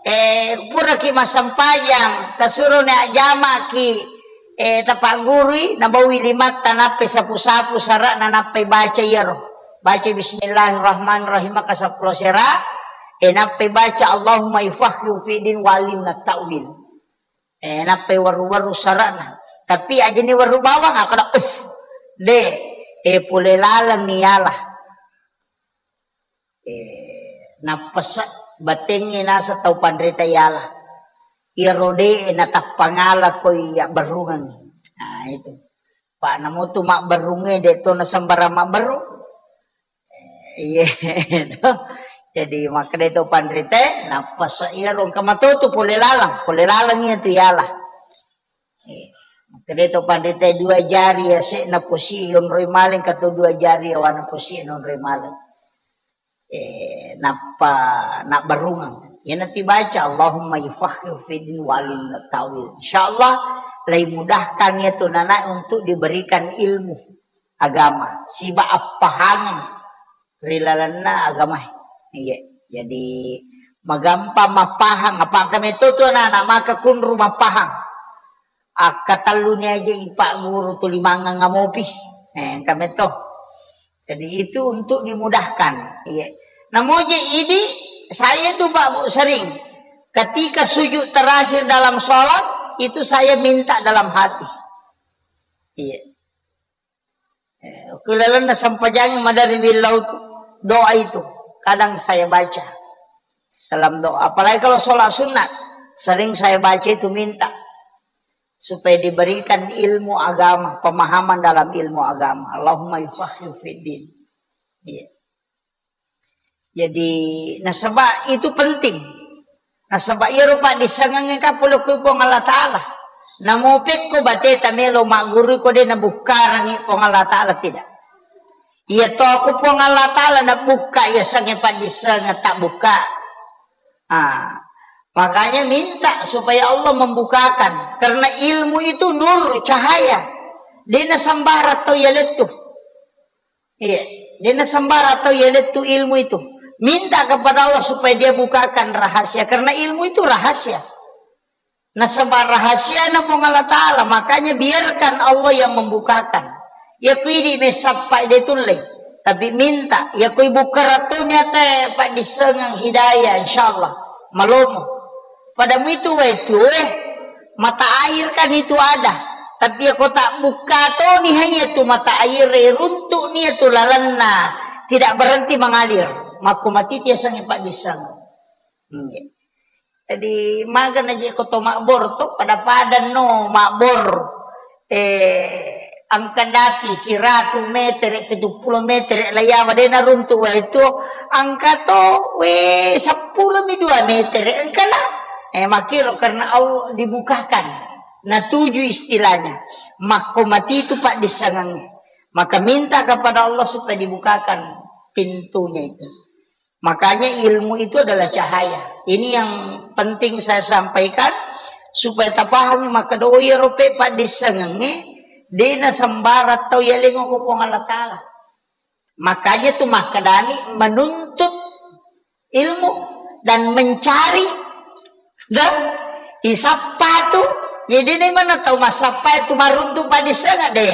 eh, puraki massempajang, tasuro ne ajamaki, eh, tapaggurui, nabawi limatta, nappai sapu-sapu, sara'na nappai baca iyaro. Baca bismillahirrahmanirrahim, maka seppulo sera, eh, nappai baca Allahumma yufaqihu fiddin wa allimna ta'wil. Eh, nappai weru-weru sara'na. Tapi ajini weru bawang, akkada, "Uff, de, eh, pole laleng ni yala." Eh, nappese batengnge nasa tau panrita yala. Iyaro de natappangala koi yabberrungeng. Nah, itu. Pa namo tu mabberrunge de to nasembarang mabberrung. Iya, to. Jadi, makkeda to panrita, nappasa iyaro engka matotu pole laleng, pole laleng iya tu yala. Iya. Makkeda to panrita dua jari yase'na posi yonroi maleng, kato dua jari yawana posi yonroi maleng. Eh, nappa nabbarungeng. Iyana tibaca, "Allahumma yufaqihu fiddin wa allimna ta'wil." Insyaallah, lai mudahkan ya tu nana untuk diberikan ilmu agama, siba appahangeng ri lalenna agamae. Iya, jadi magampang mappahang, apa engka metto tu anak-anak maka kunru mappahang. Akkatelluni aja ipagguru tu limangeng amopi. Eh, engka metto. Jadi itu untuk dimudahkan. Iya. Namoje idi, saya tu Pak Bu sering ketika sujud terakhir dalam sholat itu saya minta dalam hati. Iya. Eh, ku lalenna sempajang madari billau tu, doa itu. Kadang saya baca dalam doa. Apalagi kalau sholat sunat, sering saya baca itu, minta supaya diberikan ilmu agama, pemahaman dalam ilmu agama. Allahumma yufaqqihhu fid din. Iya. Jadi, nasaba itu penting. Nasaba iyaro paddissengengnge kapolo ku Puang Allah Ta'ala. Namo pekko bateta melo magguru ko de nabukkarangi Puang Allah Ta'ala, tidak. Iya to ku Puang Allah Ta'ala nabukka iya sange paddissengeng tak buka. Ah, makanya minta supaya Allah membukakan. Karena ilmu itu nur, cahaya. De nasembara tau iya lettu. Iya, de nasembara tau iya lettu ilmu itu. Minta kepada Allah supaya dia bukakan rahasia, karena ilmu itu rahasia. Nasaba rahasia na Puang Allah Ta'ala, makanya biarkan Allah yang membukakan. Ya kui di mesappa de tulle, tapi minta. Ya kui buka ratuni ate paddisengeng hidayah, insyaallah. Malomo. Pada mu itu wae tu, eh, mata air kan itu ada. Tapi ya kota buka toni hanya tu mata air, eh, runtuk ni tu lalenna tidak berhenti mengalir. Makko mati tiasangi paddisengeng. Hmm. Jadi, magana je ko to mabbor to, pada-pada no mabbor, eh, engka dapi siratu metere, pitu pulo metere, layawa de naruntu wae tu, engka to, we, seppulo mi dua metere, engka na. Eh, makiro karena Allah dibukakan. Natuju istilahnya. Makko mati itu paddissengengnge. Maka minta kepada Allah supaya dibukakan pintunya itu. Makanya ilmu itu adalah cahaya. Ini yang penting saya sampaikan supaya tapahami makkeda, oh, iya rope paddissengengnge, de nasembara tau yaleng ko Puang Allah Ta'ala. Makanya tu makkedani menuntut ilmu dan mencari dan isappa tu. Jadi ini mana tau massappa itu maruntu paddissengeng de.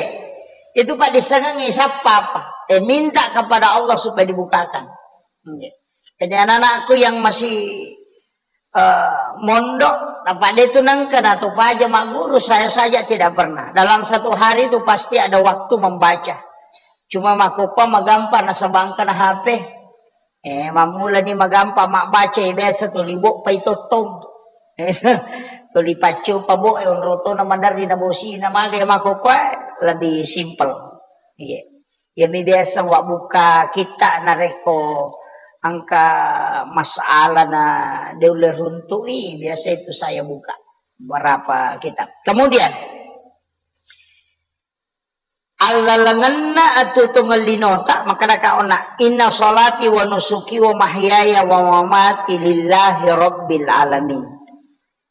Itu paddissengeng isappa apa? Eh, minta kepada Allah supaya dibukakan. Nggih. Jadi anak-anakku yang masih, eh, mondok, apa de tu nengka na tu paja magguru, saya saja tidak pernah. Dalam satu hari itu pasti ada waktu membaca. Cuma makkokkoe magampa nasaba engka na H P. Eh, mammulani magampa mabbaca, eh, biasa tuli boppa i tottong. Eh, tuli paccopa bo, eh, onrotona maderri na bosina mage makkokkoe lebih simpel. Iya. Iyami biasa wabbuka kitta narekko engka masalah na de ulle runtu'i, biasa itu saya buka beberapa kitab. Kemudian, allalengenna atuo tongeng linota, makkedaka onna, "Inna sholati wa nusuki wa mahyaya wa mamati lillahi rabbil alamin."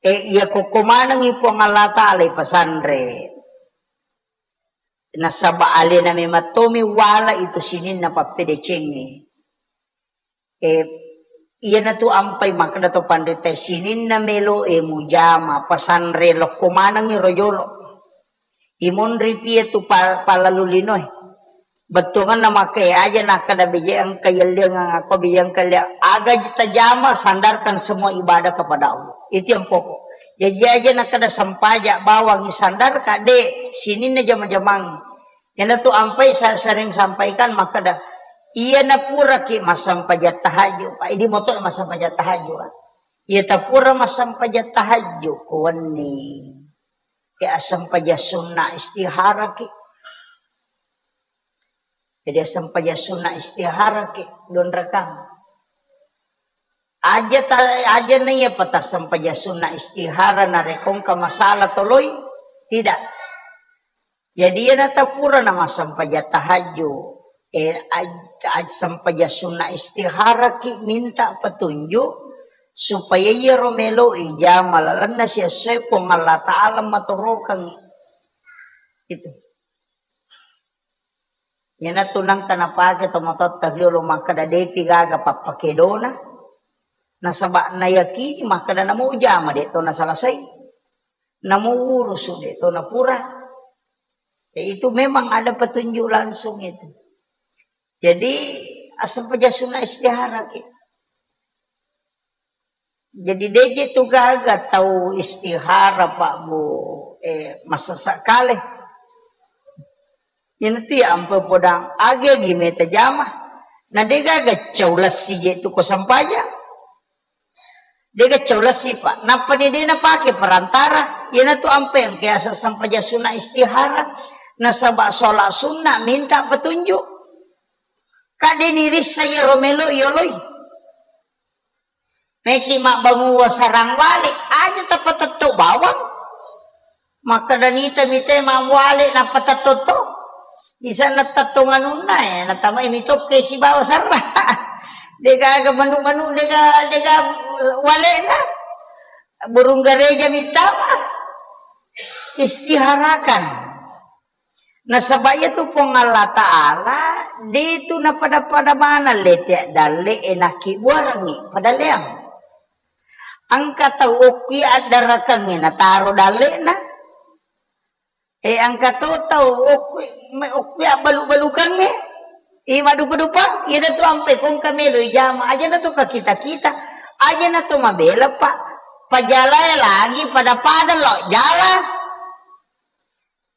Eh, iya kokko manengngi Puang Allah Ta'ala ipasanre. Nasaba alena memang tomi wala itu sininna pappedecengnge. Eh, iyanatu ampai makkeda to panrita sininna melo e mujama, pasanre lokko manengngi ro jolo. Imonri pie tu pa-, palalu linoe. Bettuanna makke aja nakkeda beje engka yelliang ako beje engka lia-, aga tajama, sandarkan semua ibadah kepada Allah. Itu yang pokok. Jadi aja nakkeda sempaja bawang sandarka de sininna jama-jamang. Iyanatu ampai saya sering sampaikan makkeda, iya napuraki massempajang tahajud, Pak. Idi moto massempajang tahajud, Pak. Iya tapura massempajang tahajud ko wenni. Ya assempajang sunna istiharaki. Jadi assempajang sunna istiharaki, donrekang. Aja ta-, aja na iya pata sempajang sunna istihara narekko engka masalah toloi? Tidak. Jadi iyana tapura na massempajang tahajud, eh, aj-, aj-, sempajang sunna istiharaki minta petunjuk supaya iyaro melo ijama lalenna siassoe Puang Allah Ta'ala matorokangngi. Itu. Iyanatu nengka napake tomatoatta riolo makkeda depi gaga pappakedona, nasaba nayakini makkeda namo ujama de to nasalasai, namo urusu de to napura. Ya, itu memang ada petunjuk langsung itu. Jadi, asal paja sunna istihara ki. Jadi, deje tu gaga tau istihara, Pak, Bu, eh, masessa kale. Iyana tu ya ampe podang agi-agi meta jama. Na de gaga cau lessi je tu ko sampaja. De gaga cau lessi, Pak. Nappa ni de napake perantara. Iyanatu ampe engka yaseng sampaja sunna istihara. Nasaba sholat sunna minta petunjuk. Ka de nirissa iyaro melo yoloi. Meki mabbangung wasarang wale, aja tapatetto bawang. Makkeda nita mite mawale napatetto to. Bisa natetto anunna, eh, natamai mitokke sibawa sarra. Degaga manu-manu, dega, dega walena. Burung gereja mitama. Istiharakan. Nasaba iyatu Puang Allah Ta'ala, de tu napada-pada maneng lete dalle'e nakkibuarengngi padalleang. Engka tau okki addarakengnge nataro dalle'na. E, engka to tau okki, me-, okki abbalu-balukengnge. I madupa-dupa, iyana tu ampe kongka melo ijama, aja na to kakita-kita, aja na to mabela, Pak. Pajalae lagi pada-pada lo jala.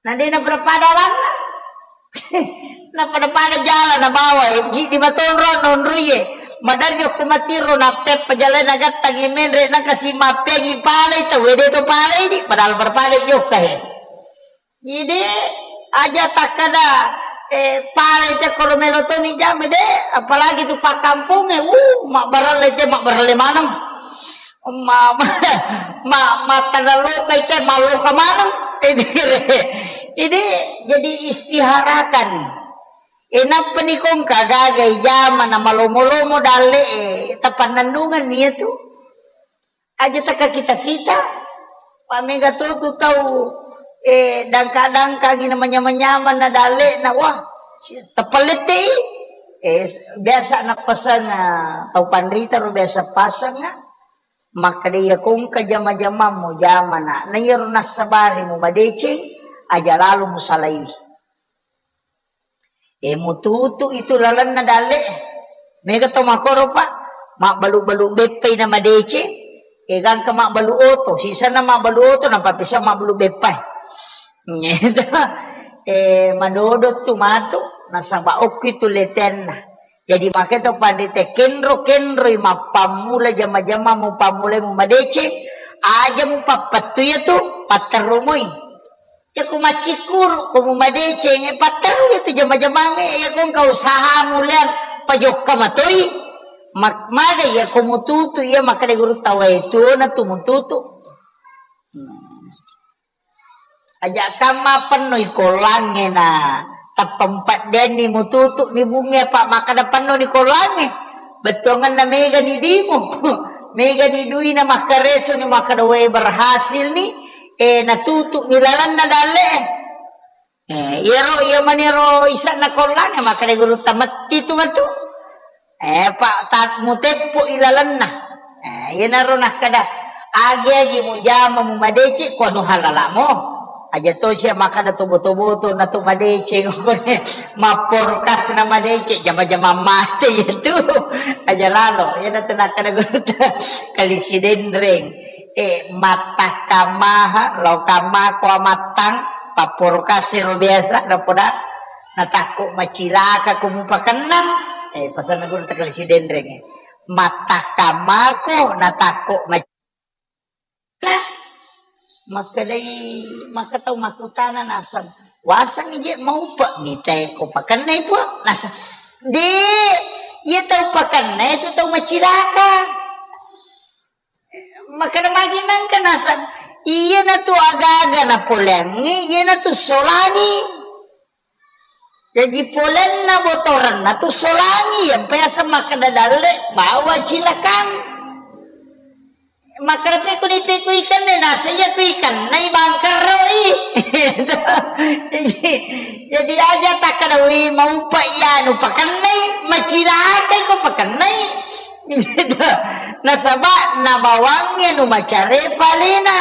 Na de napada-pada lanna. Napada-pada jala nabawa, eh, ji di matonro nonroie. Madarjo ko matiro nappeppa jalae nagattangi menre nakasi mappeangi palai tau, wede to palai di, padahal berpalai jokka he. Jadi aja takkada, eh, palai te koro melo toni jame de, apalagi tu pakkampongnge, uh, mabbaralle te, mabbaralle maneng. Ma-, ma-, ma-, makkada lokai te, malloka maneng. Jadi, jadi istiharakan. E, nappa ni kongka gaga ijama na malomo-lomo dalle'e, tapannennungenni iyatu. Aja takakita-kita. Pamega to tu tau, eh, dangka-dangka gina manyamang-nyamang na dalle'na, wah, si-, tapallettei. Eh, s-, biasa napasang, ah, tau panrita ro biasa pasang, ah. Makkeda iya kongka jama-jamammu jamana, na iyaro nassabari mu madeceng, aja lalo musalaiwi. E, mututu itu lalenna dalle. Mega to makoro, Pak. Mabbalu-balu beppai na madeceng. E, gangka mabbalu oto, sisenna mabbalu oto, nappa pisa mabbalu beppai. Nyeto. E, madodo tu matu, nasaba okki tu letenna. Jadi, makanya to panrita kenro-kenroi mappammula jama-jama mupammulai mu madeceng, aja mupappettu iya tu, patterrumoi. Iya ko maccikkuru, ko mumadeceng, eh, patterru itu jama-jamangnge, iya ko engka usahamu leang, pajokka matoi. Mak-, maga iya ko mututu, iya makkeda guru tawae tuona tu mututu. Hmm. Aja kamma pennoi kollangnge na teppempeddenni mututu ni bunge, apa makkeda penno ni kollangnge. Bettuanganna mega ni dimu, mega ni duina makkareso ni makkeda wae berhasil ni, eh, natutu ni lalenna dalle. Eh, iyaro, iya manero isanna kollangnge makkeda guru tametti tu matu. Eh, Pak, ta-, muteppu ilalenna. Eh, iyanaro nakkeda, agi-agi mujama mumadeceng, ko anu halalamo. Aja to sia makkeda tobo-tobo to na to madeceng. Mapporkas na madeceng, jama-jama mate itu. Aja lalo, iyana tu nakkeda gurutta. Kali Sidenreng. Eh, mattakkamaha, lao kamako amattang, papporkas ero biasa, napoda. Natakko macilaka ko mupakennang, eh, pasanna guru takali Sidenreng, eh. Mattakkamako natakko mac-, makkedai, maka tau makkutana naseng, "Waseng je maupa mitae ko pakennai, Puang?" Naseng, "De, iya tau pakennai tu tau macilaka." Makkeda magi nengka naseng, iyanatu aga-aga napoleangngi, iyanatu solangi. Jaji polenna botorenna tu solangi, yang biasa makkeda dalle bawa cilakang. Makkeda pekuni peku ikanne, naseng iya ku ikannai bangkarroi. Jadi, jadi aja takkeda, "Wi, maupa iyanu pakennai, macilakai ko pakennai." Gitu. Nasaba nabawangngi anu macare palena.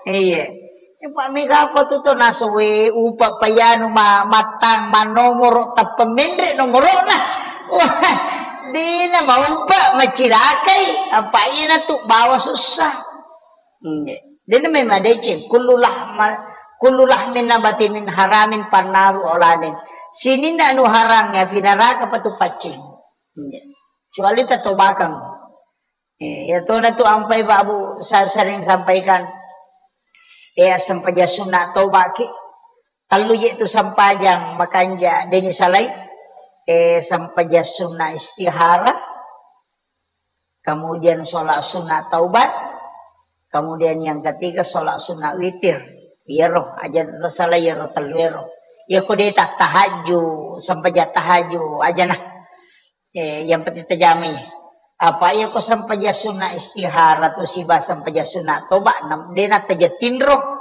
Iya. Pak mega apa tu to naso we upa payanu ma-, mattang manomoro tappa menre nomorona. Wah, dena maupa macilakai. Apa ina tu bawa susah. Iya. Dena memang deceng. Kullu lahma-, kullu lahmin nabati min haramin pannaru oladen. Sininna anu haram ya pinaraka patu paccing. Kecuali tatobakang. Eh, ya tona tu ampai Pak Bu, saya sering sampaikan. Eh, sempajang sunna tobaki. Tellu je tu sempajang makanja deni salai. Eh, sempajang sunna istihara. Kemudian sholat sunat taubat, kemudian yang ketiga sholat sunat witir. Iyaro, aja tersalah iyaro tellu ero. Ya ko de tak tahajud, sempajang tahajud aja nah. Eh, yang penting terjamin. Apa ya ko sempajang sunat istihara tu siba sempajang sunat toba, nam-, de na taja tinro.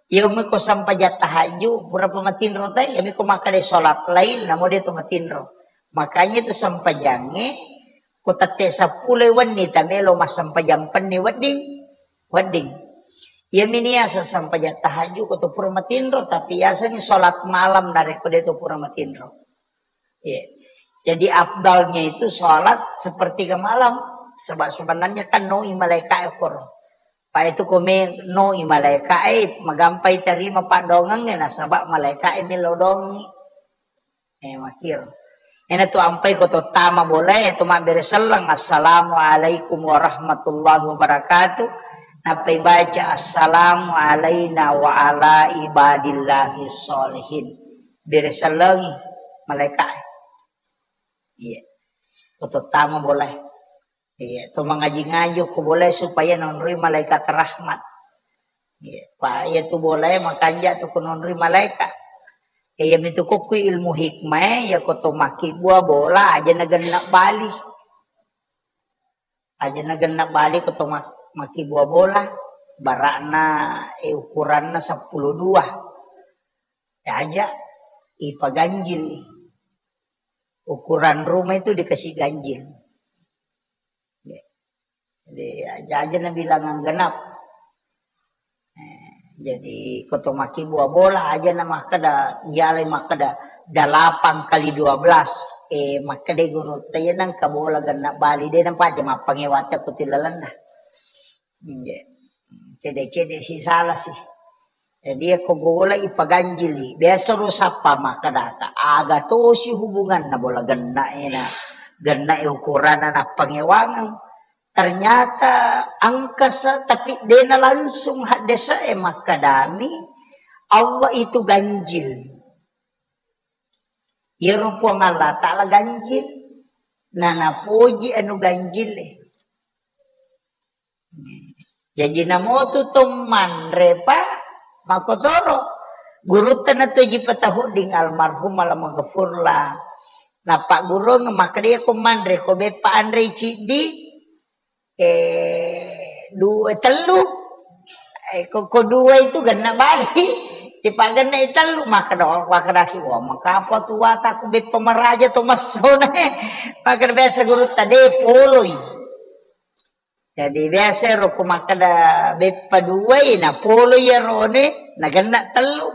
Ya mi ko sempajang tahajud, berapa matinro teh? Ya mi ko maka de sholat lain, namo de tu matinro. Makanya tu sempajangnge, ko tette seppulo wenni tamelo massempajang penni wedding, wedding. Iya minia sempajang tahajud ko to pura matinro, tapi yaseng sholat malam narekko de to pura matinro. Iya. Jadi afdalnya itu sholat sepertiga malam, sebab sebenarnya kan no i malaika ekor. Pa itu kome no i malaika e magampai terima padongengnge nasaba malaika e melo dongi. Eh, makir. Ena tu ampai ko to tama bolae, to mabbere selleng, "Assalamualaikum warahmatullahi wabarakatuh." Nappai baca, "Assalamu alaina wa ala ibadillahi sholihin." Bere sellengi malaika. Iya. Ko to tama bolae. Iya, to mangaji-ngaji ko bolae supaya nonroi malaikat rahmat. Iya, pa iya tu bolae makanja tu ko nonroi malaikat. Iya mitu kokku ilmu hikmah, iya ko to makkibua bola aja nagenna bali. Aja nagenna bali ko to mak-, makkibua bola, barakna, eh, ukuranna seppulo dua. Ya aja ipaganjil. Ukuran rumah itu dikasih ganjil. Jadi aja-aja nabilang genap. Eh, jadi ko to makkibua bola aja na makkeda, iyalai makkeda delapan kali dua belas. Eh, makkeda guru, "Taya nangka bola genna bali de nampa aja mappangewa te ko tilalenna." Iya. Cede-cede si salah sih. Jadi ko bola ipaganjili, biasa ro sappa makkedaka, aga tosi hubunganna bola genna ena, genna e ukuranna nappangewangeng. Ternyata angkasa, tapi dena langsung haddese e makkedami, Allah itu ganjil. Iyaro Puang Allah Ta'ala ganjil, na napoji anu ganjil e. Jaji namotu to manre pa makotoro. Gurutta na toji patahudding almarhum alamaghfurlah. Napaggurung makkeda ko manre ko beppa anre ciddi, eh, dua, tellu. Eh, ko, ko dua itu genna bali. Dipagenna tellu, makkeda, makkedaki, "Wah, maka apa tu wataku beppa maraja to massona." Makkeda biasa gurutta de poloi. Jadi biasa ro ko makkeda beppa duai, na polo iyarone, na genna tellu.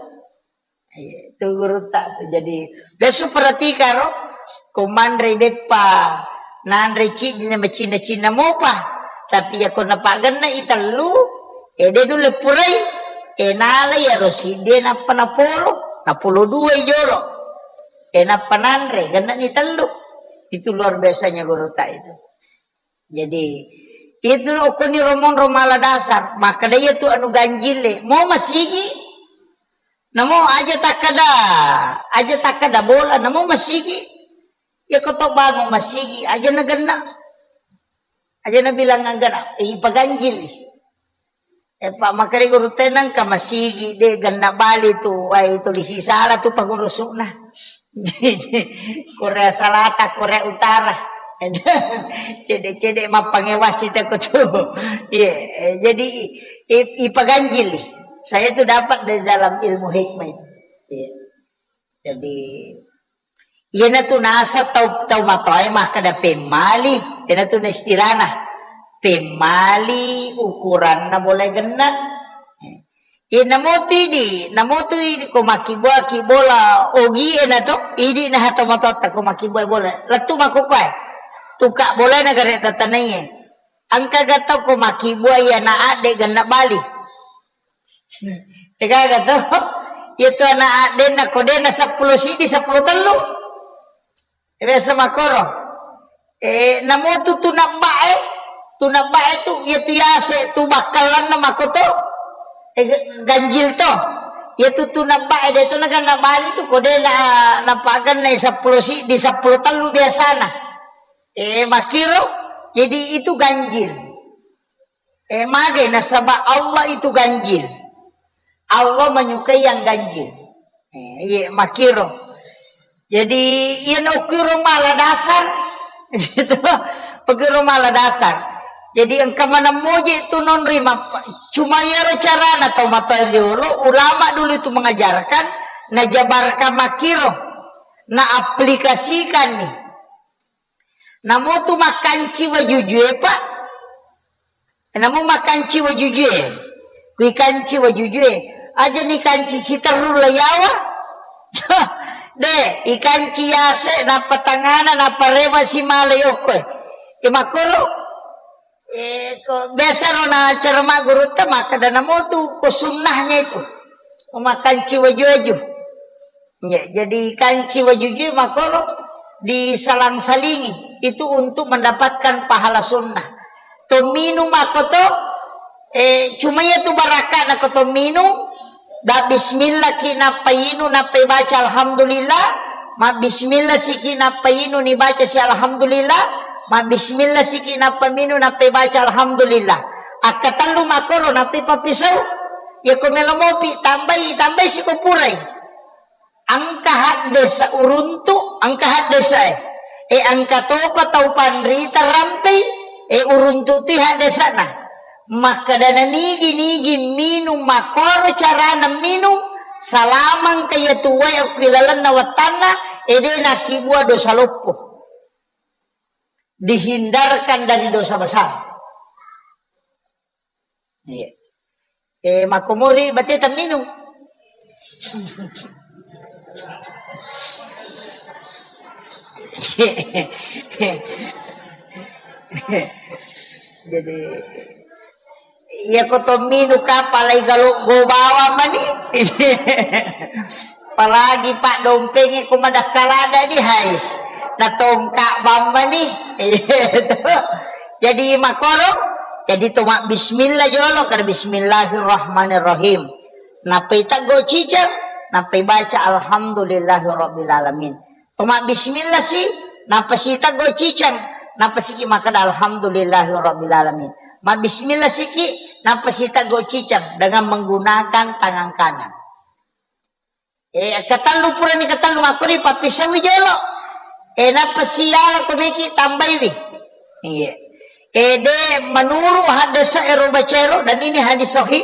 Iya, tu gurutta tu. Jadi biasa perhatika ro, ko manre beppa, nanre ciddi na macinna-cinna mopa. Tapi iya ko napagenna i tellu, e de nulle purai, e nala iyaro siddi nappa napolo, napolo duai jolo. E nappa nanre, genna ni tellu. Itu luar biasanya gurutta itu. Jadi, itu okkoni romonro mala dasar, makkeda iya tu anu ganjile, mo masigi, namo aja takkeda, aja takkeda bola, namo masigi. Iya ko to bangun masigi, aja nagenna. Aja nabilang anggenna, ipaganjili. Eh, Pak, makkeda gurutta nangka masigi, de genna bali tu, wai tulisi salah tu pangurusukna. Korea Selatan, Korea Utara. Cede-cede mappangewasi teko tu. Iya, eh, jadi i-, ipaganjili. Saya tu dapat dari dalam ilmu hikmah itu. Iya. Jadi, iyanatu naseng tau, tau matoae makkeda pemmali, iyanatu na istilahna. Pemmali ukuranna bola genna. Iya, namo tu idi, namo tu idi ko makkibua ki bola ogi e na to, idi na hato matotta ko makkibua bola. Lettu makkukkuae. Tuka bola na gare tatanaiye. Engka ga tau ko makkibua iya na adde genna bali. Degaga to? Iya tu ana addenna ko dena seppulo sidi, seppulo tellu. Biasa makkoro. Eh, namo tu, tu nabbae, tu nabbae tu, iya tu yase tu bakkalanna makoto, eh, ganjil to. Iya tu, tu nabbae de tu naganna bali tu, kode na, napaganna seppulo si, di seppulo tellu biasana. Eh, makiro, jadi itu ganjil. Eh, magai nasaba Allah itu ganjil. Allah menyukai yang ganjil. Eh, iya, makiro. Jadi, iya naukiro mala dasar. Gitu. Ukiro mala dasar. Jadi, engka maneng moje tu nonri map-, cuma iyaro carana tau matoa riolo, ulama dulu itu mengajarkan, najabarkan makiro, naaplikasikan nih. Namo tu makkanci wajujue, Pak. Namo makkanci wajujue. Kui kanci wajujue. Aja ni kanci siterru la yawa. De, ikanci yase, nappa tangana, nappa rewa simala yokko. E makkoro. Eh, ko biasa ro na cerama gurutta makkeda namo tu ko sunnahnya itu. Ko makkanci waju-waju. Ya, jadi kanci wajujui makoro disalang-salingi. Itu untuk mendapatkan pahala sunnah. To minum ako to, eh, cuma iya tu barakka na ko to minum, da bismillah ki nappa inu, nappa baca alhamdulillah, ma bismillah siki nappa inu ni baca si alhamdulillah, ma bismillah siki nappa minum, nappa baca alhamdulillah. Akkatellu makoro nappa pappisau. Ya ko melo mopi tambai, tambai siko purai. Engka haddesa uruntu, engka haddesa e. E engka topa tau panrita rampei, e uruntu ti haddesana. Makkadana nigi-nigi minum makkoro carana minum, salamang ka iya tuwae okki lalenna wattanna, e de nakkibua dosa loppo. Dihindarkan dari dosa besar. Iya. Eh, makkomori bateta minum. Jadi, iya ko to minum kapalai galo go bawa mani. Apalagi paddompengi ko madakkalada di hais. Na tongka bambani. Jadi makoro, jadi to mabbismillah jolo, kada bismillahirrahmanirrahim. Nappai teggo ciceng, nappai baca alhamdulillahirabbil alamin. To mabbismillah si, nappa si teggo ciceng, nappa siki makkeda alhamdulillahirabbil alamin. Mabbismillah siki, nappa si teggo ciceng dengan menggunakan tangan kanan. Eh, ketellu purani ketellu makkoni pappisauwi jolo. Eh, nappa siyala ko meki tambaiwi. Iya. Eh, de menurut hadis ero bacero dan ini hadis sahih.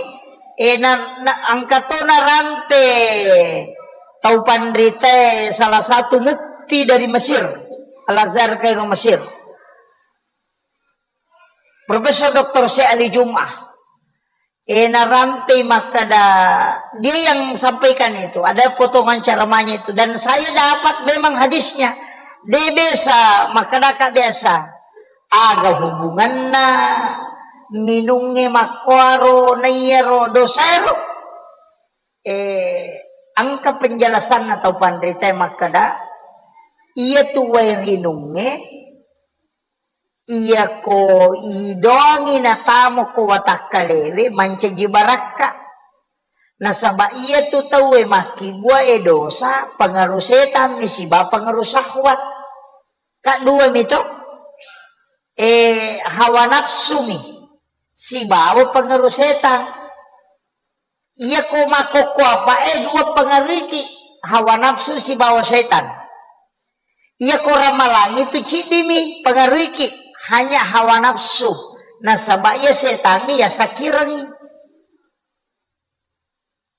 Eh, na, na, engka to narampe tau panrita salah satu mufti dari Mesir. Al-Azhar Kairo Mesir. Profesor Doktor Syekh Ali Jum'ah. Eh, narampei makkeda, dia yang sampaikan itu, ada potongan ceramahnya itu, dan saya dapat memang hadisnya. De biasa, makkedaka biasa, aga hubunganna minungnge makkuaro naiyaro dosaero? Eh, engka penjelasanna tau panrita makkeda, iya tu wae rinungnge, iyako idoangi natamo ko watakkalewe mancaji barakka. Nasaba iyatu tauwe makkibua e dosa, pengaruh setan mi sibawa pengaruh syahwat. Kaddua mi to, eh, hawa nafsu mi sibawa pengaruh setan. Iyako makkokko apa e dua pengaruhiki, hawa nafsu sibawa setan. Iyako ramalangi tu ciddimi pengaruhiki, hanya hawa nafsu. Nasaba iya setanni yasakirengi.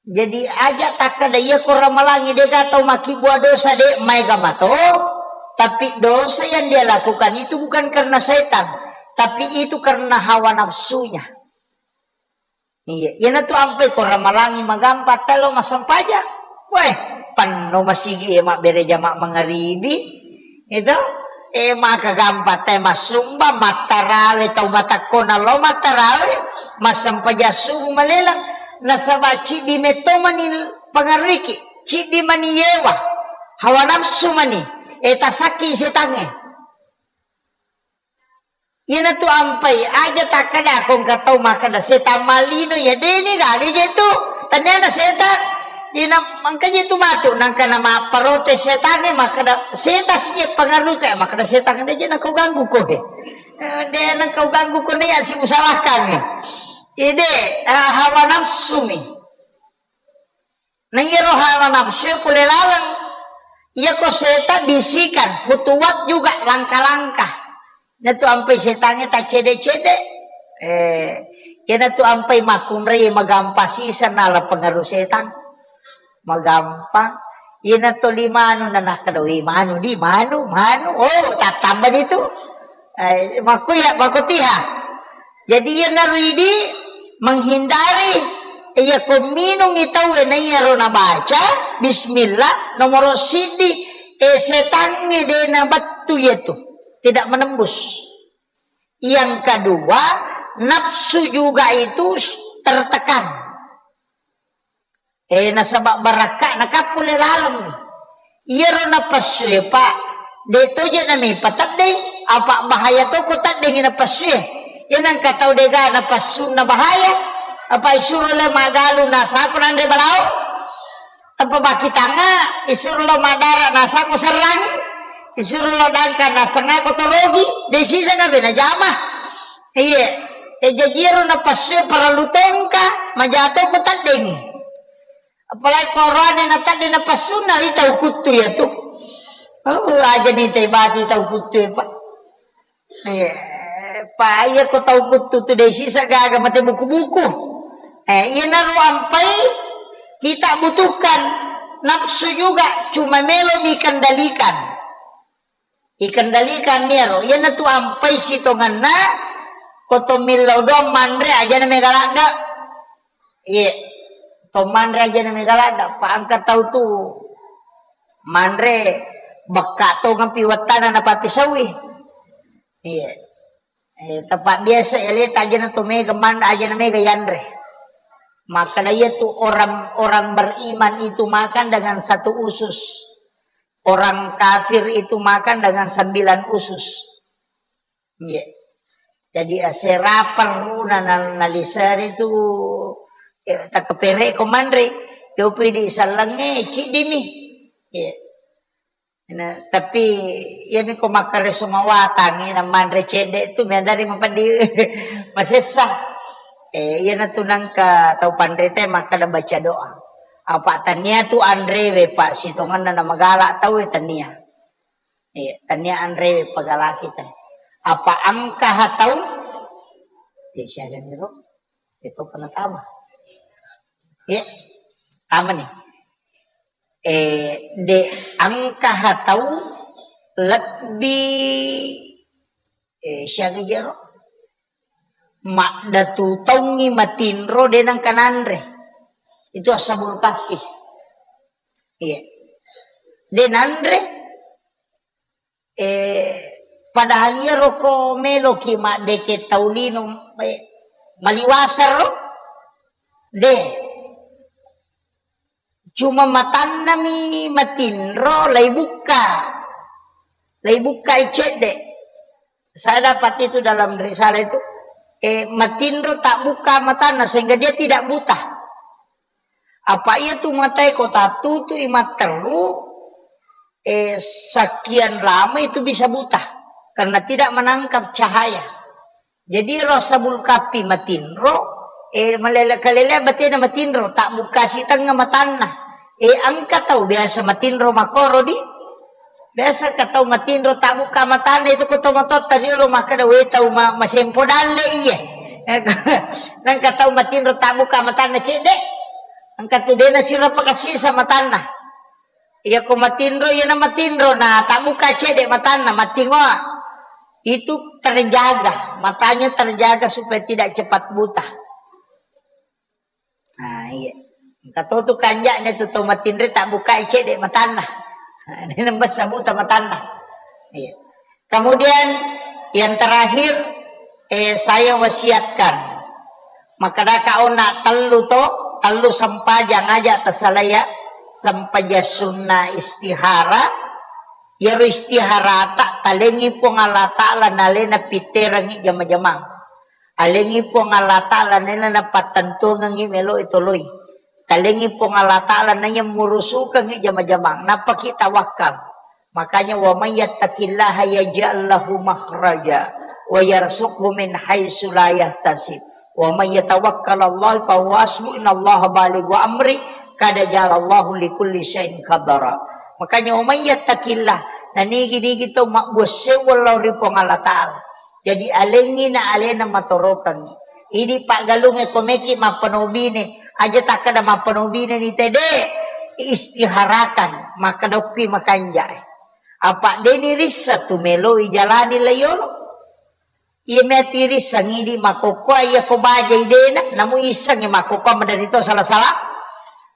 Jadi aja takkeda iyako ramalangi dega tau makkibua dosa de, maega mato. Tapi dosa yang dia lakukan itu bukan karena setan, tapi itu karena hawa nafsunya. Iya, iyanatu ampai ko ramalangi magampa tello massempajang. Weh, penno masigi e mabbere jama mangaribi. Itu, eh, maka gampa te massumba, mattarawe, tau matakko nallo mattarawe, massempajang subuh malela. Nasaba ciddi metto mani pengaruhiki, ciddi mani yewa, hawa nafsu mani, eh, tasakki setangnge. Iyanatu ampai, aja takkeda ko engka tau makkeda setang malino, ya deni gaga je tu. Taniana setang. Dina mangka je tu matu, nangka na mapparote setangnge makkeda, setang si je pengaruh kayak makkeda setang de je na kau ganggu ko he. Eh, de na kau ganggu ko ne ya si usalahkan. Ide, eh, hawa nafsu mi. Nah, iyaro hawa nafsu pole laleng. Iyako setan bisikan, khutuwat juga langkah-langkah. Natu ampai setangnge taccede-cede. Eh, iyanatu ampai makkunrai magampang sisa nala pengaruh setan. Magampang. Iyanatu limanu nanakkeda, "Wi, manu di, manu, manu." Oh, tattamba di tu. Eh, makkuya, makkutiha. Jadi, iyanaro idi menghindari, iya ko minungi tauwe na iyaro nabaca bismillah, nomoro siddi, eh, setangnge de nabettu iyatu, tidak menembus. Yang kedua, nafsu juga itu tertekan. Eh, nasaba barakka nakappu le laleng. Iyaro napassue, Pak, de toje nami pateddeng, apa bahaya toko teddengi napassue. Iya nangka tau dega napassunna bahaya, apa isuro le magalu nasako nanre balao. Tanpa baki tangnga, isuro lo madara nasako serrangi, isuro lo dangka nasengako torogi, de sisa gabe najama. Iya, eh, jaji iyaro napassue parellu tongka, majato ko teddengi. Apalagi ko oroane natadde napassunna, wi tau kuttu iyatu. Oh, aja ni tei bati tau kuttu e, Pak. Iya, Pak, iya ko tau kuttu tu de sisa gaga mate buku-buku. Eh, iyanaro ampai kita butuhkan nafsu juga, cuma melo mi kendalikan. Ikendalikan iyaro, iyanatu ampai sitongenna, ko to millau doang manre ajana mega ladda. Iya. To manre ajana mega ladda, pa engka tau tu manre bekka tongampi wettana napapisaui. Iya. Eh, tepat biasa ya leta ajana to mega manre ajana mega yanre. Maka iya tu orang, orang beriman itu makan dengan satu usus. Orang kafir itu makan dengan sembilan usus. Iya. Jadi, asera perlu na-, na-, naliseri tu, eh, takepere ko manre. Yopi di sallange, cidimi. Iya. Nah, tapi, iya mi ko makkare sumawatang, iya na manre cedde tu, meadari mapeddi masessa. Eh, iya na tu nangka tau panre te makkada baca doa. Apa tania tu anrewe, Pak, sitongenna na magala tau, eh, tania. Iya, tania anrewe pagalaki te. Apa engka ha tau? Iya, siaga niro? Itu pernah tama. Iya, tama nih. Eh, de engka ha tau lebbi, eh, siaga jero? Maddatu taungngi matinro de nengka nanre. Itu ashabul kahfi. Iya. De nanre, eh, padahal iyaro ko meloki maddeke tau lino, eh, maliwasaro, de. Cuma matannami matinro, laibukka. Laibukkai cedde. Saya dapat itu dalam risalah itu. Eh, matinro tak buka matana sehingga dia tidak buta. Apa iya tu matae ko tatutui matteru, eh, sekian lama itu bisa buta karena tidak menangkap cahaya. Jadi ro sabul kapi matinro, eh, malele-, kalele batena matinro, tak buka si tengnga matanna. Eh, engka tau biasa matinro makoro di. Biasa ka tau matinro tak buka matanna itu ko tomatotta riolo makkeda, "We tau ma-, masempo dalle iye." Nangka tau matinro tak buka matanna cedde. Engka tu dena sira pakasisa matanna. Iya ko matinro, iya na matinro, na tak buka cedde matanna, matingoa. Itu terjaga, matanya terjaga supaya tidak cepat buta. Nah, iya. Engka to tu kanja'na tu to matinro tak bukai cedde matanna. Nah, ini nembessa buta matanna. Iya. Kemudian yang terakhir, eh, saya wasiatkan. Makkedaka onna tellu to, tellu sempajang aja tasalaya, sempajang sunna istihara, Iyaro istiharata talengngi Puang Allah Ta'ala nalena pitterangngi jama-jamang. Alengngi Puang Allah Ta'ala nena napattentuangengngi melo itoloi. Talengngi Puang Allah Ta'ala naiya murusukengngi jama-jamang. Nappaki tawakkal. Makanya, "Wa may yattaqillaha yaj'al lahu makhraja wa yarzuqhu min haitsu la yahtasib. Wa may yatawakkal 'alallahi fa huwa hasbuh, innallaha balighu amri, qad ja'alallahu likulli syai'in qadara." Makanya, "Wa may yattaqillah," nanigi-nigi tau mabbuassewwa lao ri Puang Allah Ta'ala. Jadi, alengngi na alena matorokengngi. Idi paggalungnge ko meki mappanobine, aja takkeda mappanobine ni tede, istiharakan, makkeda okki makanjae. Apa deni rissa tu meloi jalani layolo. Iya meti rissang idi makokkoa iya ko baja idena, namu issangi makokkoa maderito salah-salah.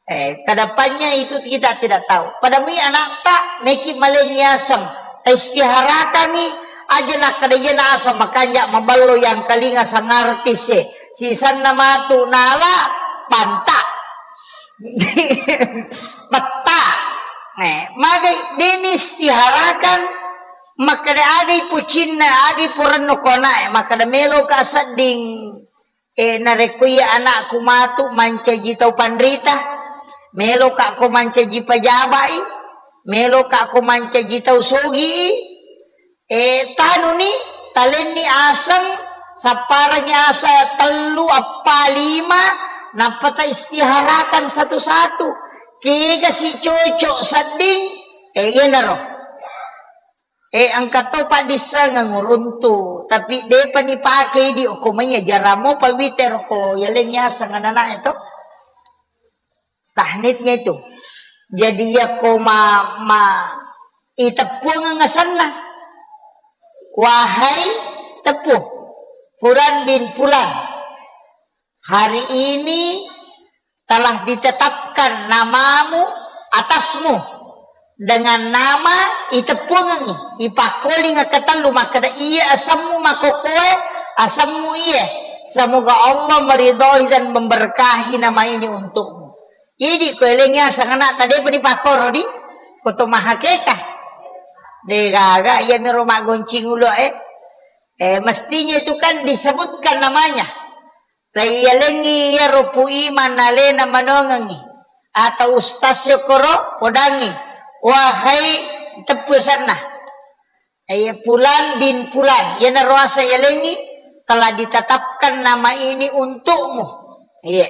Eh, kedepannya itu kita tidak tahu. Pada mui anakta meki maleng yaseng, taistiharakangi aja nakkeda iya naseng makanja maballo yang kalinga sangartis e. Sisanna matu nala panta. Petta. Eh, magai deni istiharakan makkeda agai pucinna, agai purenno konae, makkeda meloka sedding. E, narekko iya anakku matu mancaji tau panrita, meloka ko mancaji pajabai, meloka ko mancaji tau sogi, e, tanuni, talenni aseng, sapparangi asa tellu, appa, lima, nappa ta istiharakan satu-satu. Kega si cocok sedding, e, iyanaro. Eh, engka to paddissengeng uruntu, tapi depa nipake idi okko maiya jaramo pawite roko yaleng yaseng anana'e to. Tahnitnya itu. Jadi yako ma, ma iteppuangeng asenna. Wahai teppu, Fulan bin Fulan. Hari ini telah ditetapkan namamu atasmu dengan nama iteppuangengngi, ipakkoling ketellu makkeda iya asemmu makokoe, asemmu iye. Semoga Allah meridhoi dan memberkahi nama ini untukmu. Idi ko elengi aseng anak tadi pun dipakkoro di koto mahakeka. Degaga iya mero maggoncing ulo eh. Eh, mestinya itu kan disebutkan namanya. Taiyalengngi iyaro Pu Imang nalena manongengngi, atau ustaz syokoro podangngi, wahai teppu senna. Iya, Fulan bin Fulan, iyanaro asa yalengngi, telah ditetapkan nama ini untukmu. Iya.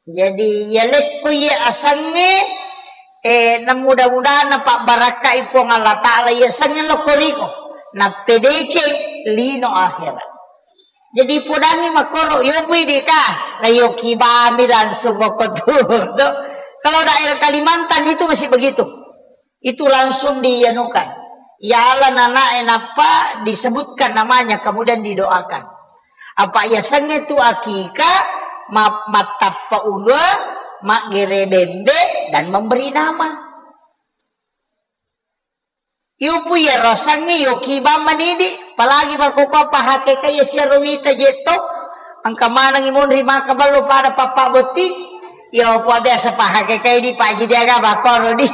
Jadi, yalekko iya asengnge, eh, na mudah-mudahan napabbarakkai Puang Allah Ta'ala iya asengnge lokko riko. Nappedeceng lino akhirat. Jadi podangngi makkoro, yo pui deka, la yo kibami langsung makkottu. Kalau daerah Kalimantan itu masih begitu. Itu langsung dianukan. Yala nanae nappa disebutkan namanya, kemudian didoakan. Apa yasengnge tu akika, ma-, mattappa ulua, maggere bembe, dan memberi nama. Yupu iyaro asengnge yoki bammanidi, apalagi makkokko pahakeka iya siaro wita jetto, engka manengngi monri maka ballo pada pappa botting, iya apa biasa pahakeka idi paji diaga bakkoro di.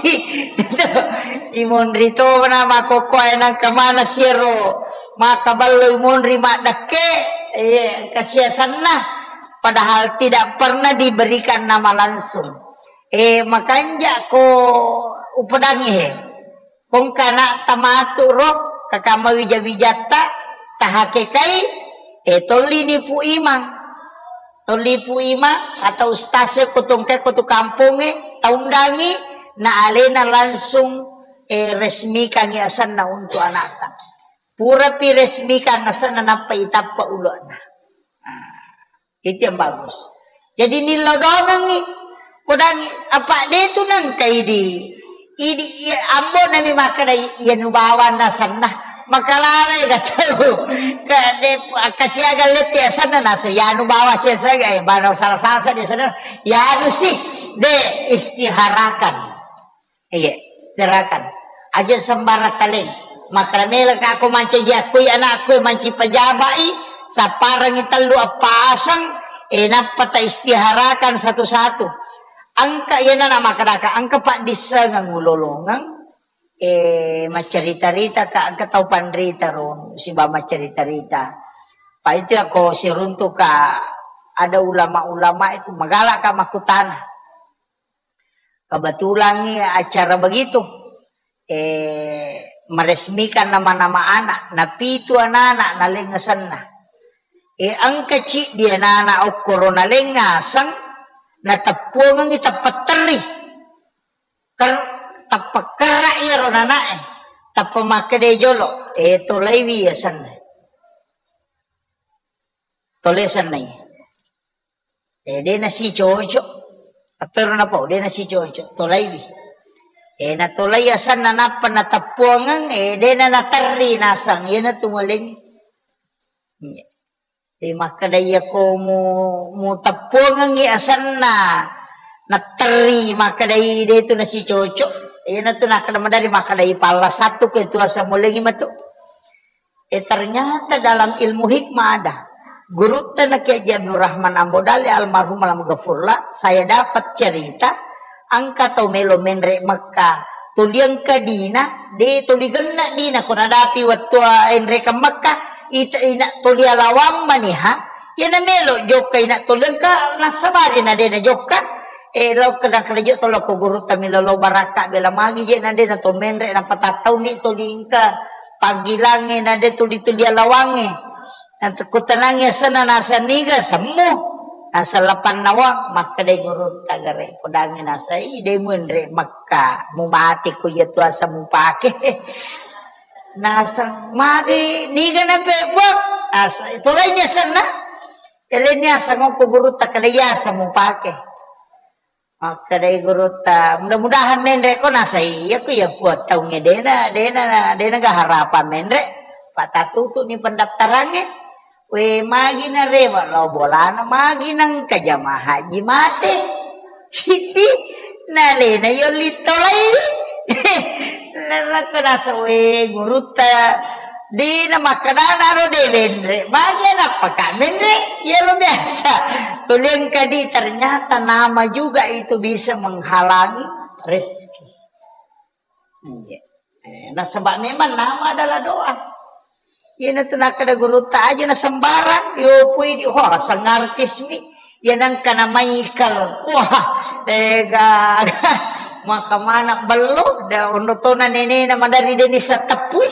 Imonri to na makkokko e nengka mana siaro maka ballo imonri maddekke, eh, engka siasenna, padahal tidak pernah diberikan nama langsung. Eh, makanja ko upedangi he. Kongka ana'ta matu ro, kakama wija-wijatta, tahakekai, eh, tolli ni Pu Imang. Tolli Pu Imang atau ustaz e ko tongke ko tu kampongnge, taundangi, na alena langsung, eh, resmikangi asenna untuk ana'ta. Purapi resmikan asenna, nappa itappa ulo'na. Nah. Itu yang bagus. Jadi nillau dongengngi, podangi, apa de tu nengka idi. Idi, iya, ambo nami makkeda, iya nu bawanna asenna. Makalalai ka tau. Ka de, kasiaga lette asenna nasa, ya nu bawa sia saga, eh, bana salah-salah saja asenna. Ya nu sih, de istiharakan. Iya, istirahatkan. Aja sembarang taleng. Makkeda mela ka ko mancaji akkui anakku e manci pajabai, sapparengngi tellu appa aseng, e nappa ta istiharakan satu-satu. Engka iyana na makkedaka, engka paddissengeng ulolongeng, eh, maccarita-rita ka, engka tau panrita ro, siba maccarita-rita. Pa itu ya ko siruntu ka ada ulama-ulama itu magala ka makkutana. Kebetulan ni acara begitu, eh, meresmikan nama-nama anak, na pitu anak-anak naleng asenna. Eh, engka ciddi anak-anak okkoro naleng aseng, nateppuangengi tappa terri. Ker-, tappa kara iyaro nanae, tappa makkeda jolo, eh, tolaiwi asenna. Tole asenna. Eh, de' nasicocok. Appero napau, de' nasicocok. Tolaiwi. Eh, natolai asenna nappa nateppuangeng, eh, de' na naterri naseng. Iyanatu mulengngi. Iya. Eh, makkeda iyako mu-, muteppuangengngi asenna, naterri, makkedai de' tu nasicocok. Iyanatu nakkeda madari makkedai palla satu ke tu aseng mulengngi matu. Eh, ternyata dalam ilmu hikmah ada. Gurutta na Kiai Haji Abdul Rahman Ambo Dalle almarhum alam ghafurlah, saya dapat cerita, engka tau melo menre Mekka, tuli engka dina, de tuli genna dina, ko nadapi wettu enrekeng Mekka, ita ina tuli alawang maniha, iyana melo jokka ina tuli engka, nasabari na de na jokka, eh, lao kena kena jokka lao ko gurutta melo lao barakka bela magi je na de na to menre, nappa tattauni tuli engka, panggilangnge na de tuli-tuli alawangnge. Nanti kutanangi asenna nasa niga semmu. Nasa lapan nawa, makkedai gurutta gare, podangi nasa, "Ih, de muenre Mekka, mumate ko iya tu asa mupake." Nasa magi niga na pebok. Asa, itu lainnya senna. Eleni asa ngoko gurutta kada iya asa mupake. Makkedai gurutta, "Mudah-mudahan menre ko." Nasa, "Iya ko iya puang taungnge dena, dena, dena ga harapan menre." Patatutu ni pendaftarangnge. We magi narewa lao bolana, magi nengka jamaah haji mate. Siti nalena yolli tolai. Narakko nasa, we gurutta, dina makkedana ro de menre, magi nappa ka menre, ya lo biasa. Tuliang kadi, ternyata nama juga itu bisa menghalangi rezeki. Iya. Eh, nasaba memang nama adalah doa. Iyana tu nakkeda gurutta aja na sembarang, yo pui di, oh, sang artis mi. Ya nangka na Michael. Wah, tega. Maka mana bello, da ondo tona nenena madari deni settepui.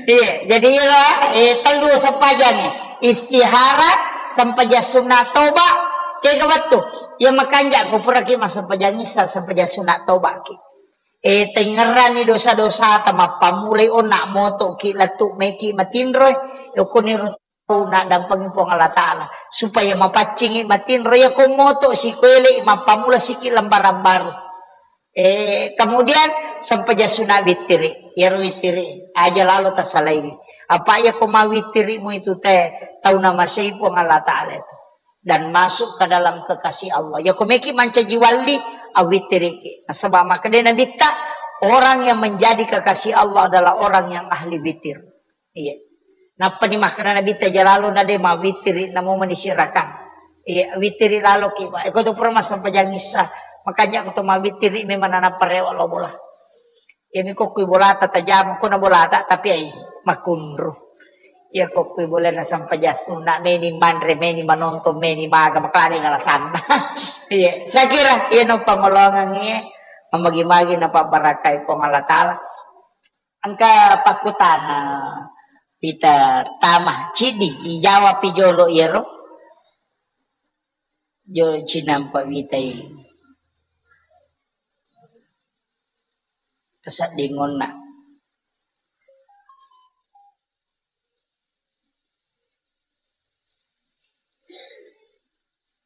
Iya, jadi iyaro, eh, tellu sempajang. Istihara, sempajang sunat toba, kega wettu. Iya makanja ko puraki massempajang issa, sempajang sunat toba ki. Eh, tengngerrani dosa-dosata, mappamulai onna moto ki lettu meki matinro, eh, okoni ro tau naddampengi Puang Allah Ta'ala, supaya mapaccingi matinro, iya ko moto sikoelei mappamula siki lembaran baru. Eh, kemudian sempajang sunat wittiri, iyaro wittiri, aja lalo tasalaiwi. Apa iya ko mawittirimu itu te, tau namasei Puang Allah Ta'ala itu. Dan masuk ke dalam kekasih Allah. Ya, ko meki mancaji walli, awittiriki. Nasaba makkeda Nabitta, orang yang menjadi kekasih Allah adalah orang yang ahli witir. Iya. Nappani makkeda Nabitta, jalalo na de mawittiri, namo mani sirakang. Iya, wittiri lalo ki, Pak. Eko to pura massempajang issa. Makanya ko to mawittiri memang nanappa rewa lo bola. Iyami ko kui bolata tajama, ko na bolata, tapi ai makunru. Iya ko kui bolana sempajang sunat, meni manre, meni manonton, meni maga, makalani alasanna. Iya, saya kira iya no pangolongan iya, mamagi-magi na pabarakai Puang Allah Ta'ala. Engka pakkutana, pita tama, cidi, ijawab pi jolo iyaro. Jolo cinampa witai. Keseddingonna.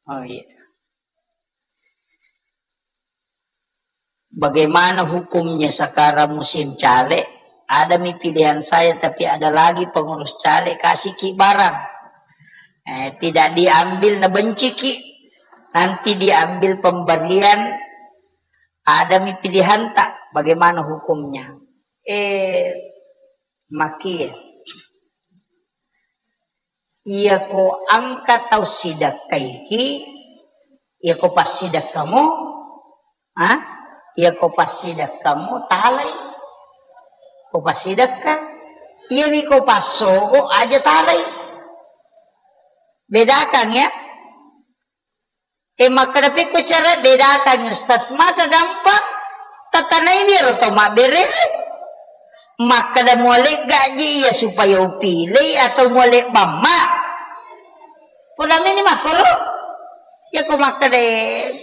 Oh iya. Bagaimana hukumnya sekarang musim caleg? Ada mi pilihan saya, tapi ada lagi pengurus caleg kasih ki barang. Eh, tidak diambil, na benci ki. Nanti diambil pemberian, ada mi pilihan tak? Bagaimana hukumnya? Eh, maki. Iya ko engka tau sidakkaiki, iya ko passidakkamo, ha? Iya ko passidekkamu talai. Ko passidekka. Iya mi ko passogo aja talai. Bedakan ya. E, makkeda pekko cara bedakan, Ustaz, maka gampang. Tatanai biaro to mabbere. Makkeda mualegga ji iya supaya upilei atau muale bamma. Poda meni makkoro. Ya ko makkeda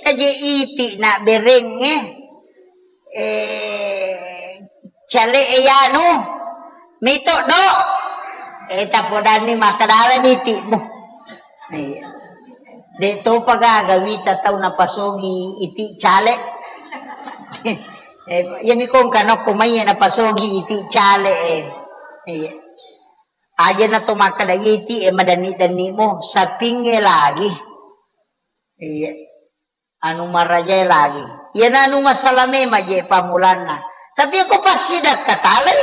kaje iti na berengnge. Eh, cale e yanu. Mito do. Eh, tapodanni makkeda ala nitimu. Iya. De' topa gaga wita tau napasogi iti cale. Eh, iya mi kongka nokko mai napasogi iti cale, eh. Iya. Aja na to makkeda iti, eh, madanni-danni mo, sapinge lagi. Iya. Anu marajae lagi. Iya na anu masalah memang je pamulanna. Tapi aku pasti dah katalai.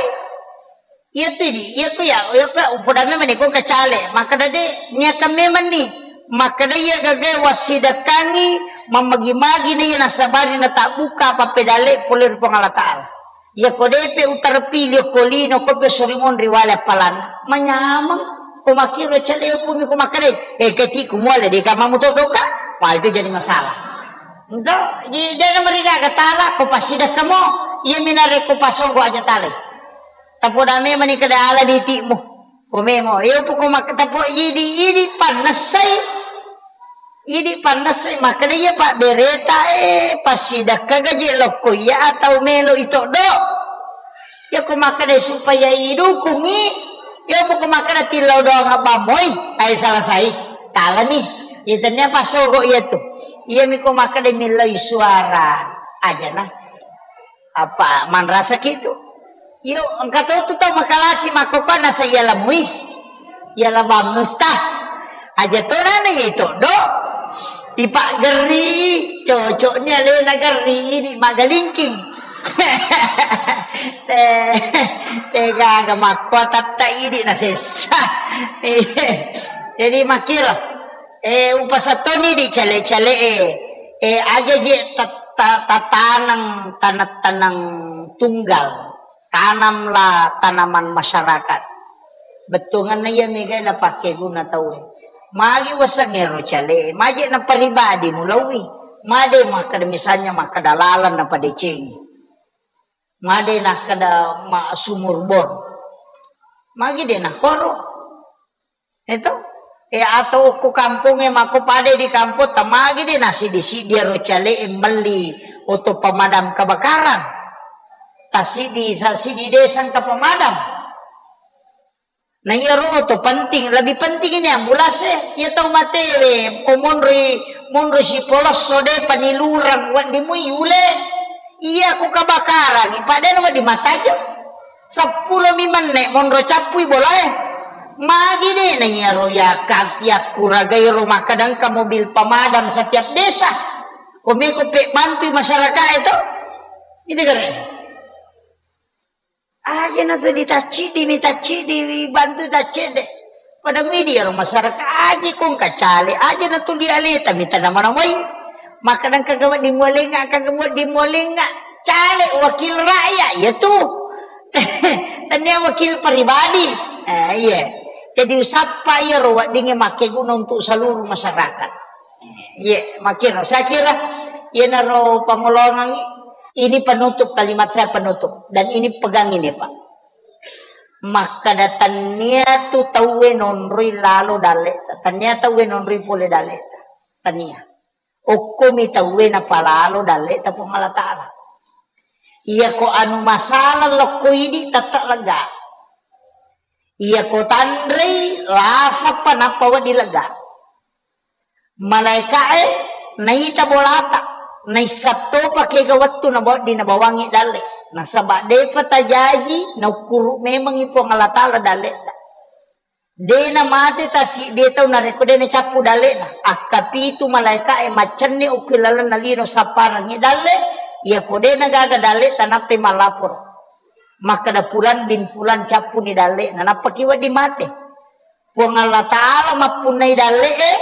Iya tu di, iya ku ya, iya ku ya, upoda memang ni ku kacale. Makkeda de, niakan memang ni. Makkeda iya gaga wassidakangi, mamagi-magi na iya nasabari na tabbuka apa pedale pole ri Puang Allah Ta'ala. Iya ko depe utarpili ko lino ko pe suri monri wale appalan. Manyameng ko makkiro cale pumi ko makkeda, eh, keti ku muale de kamamu to doka. Wah, itu jadi masalah. Ento, jadi, jadi meriga katala ko pasti dah kamu. Iya minare ko pasonggo aja tale. Tapoda memang ni kada ala ditimu. Ko memo, iyo poko mak-, tapo idi, idi pannessai. Idi pannessai, makkeda iya pabbereta, eh, passidakka gaji lokko iya atau melo itoddo. Iya ko makkeda supaya idukungi, iya poko makkeda tillau doang abbamoi, ai selesai. Talani. Iya tennia passogo iya tu. Iya miko makkeda millai suara aja nah. Apa manrasa kitu? Yo, engka to tu tau makalasi makkokkoe nasa iya lamui. Iya labang mustas. Aja to nana iya toddo. Ipaggerri, cocoknya lena gerri ini magalingking. Te, te gaga makko tatta idi nasessa. Jadi makkiro. Eh, upasattoni di cale-cale e. Eh, aja je ta-, ta-, tataneng tanah-tanang tunggal. Tanamlah tanaman masyarakat. Bettuanna iya mega napakkeguna tau e. Magi wasengngero cale e. Maje naparibadi mulaui. Made makkeda misalnya makkeda lalang napadecengi. Made nakkeda ma-, sumur bor. Magi de nakoro. Eto? E, atau ko kampongnge mako pade di kampong, tamagi de nasidi-sidi ro cale e melli oto pemadam kebakaran. Tasidi, sasidi desa engka pemadam. Nah, iya ro oto penting, lebih penting ini ambulans e. Iya tau matewe, ko monri, monri sipolosso de panilurang, wedding mui yule. Iya ko kebakaran, padahal wedding matajo. Seppulo mi menne monro cappui bolae. Magi de na iyaro yakka-, yakkuragai ro makkadangka mobil pemadam setiap desa. Ko meko pe bantui masyarakat e to. Itu kare. Aja na tu ditaccidi, mi taccidi, bantu taccede. Pada midi iyaro masyarakat aja kong kacale, aja na tu dialeta, mi tanama-namai. Makkadang kagak dimualenga, kagak dimualenga. Cale wakil rakyat, ya tu. Tania wakil pribadi. Eh, iya. Jadi usappa iyaro weddingnge makkeguna untuk seluruh masyarakat. Iya, makkiro. Saya kira, iyanaro pangolongangi, ini penutup, kalimat saya penutup. Dan ini pegang ini, Pak. Makkada tania tu tauwe nonroi lalo dalle, tania tauwe nonroi pole dalle. Tania. Okkomi tauwe napalalo dalle ta Puang Allah Ta'ala. Iya ko anu masalah lokko idi tetap lega. Iya ko tanrei lasappa nappa wedding lega. Malaeka'e naita bolata, naissattopa kega wettu nabawa-, di nabawangi dalle. Nasaba depa tajaji, naukkuru memangi Puang Allah Ta'ala dalleta. De namate tasiddi tau narekko de nacappu dallena. Akkapitu malaeka'e maccenni okko lalenna lino sapparangi dalle, iyako de nagaga dalle tanappai mallapor. Makkada fulan bin fulan cappuni dalle, nanappaki wedding mate. Puang Allah Ta'ala mappunnai dalle'e,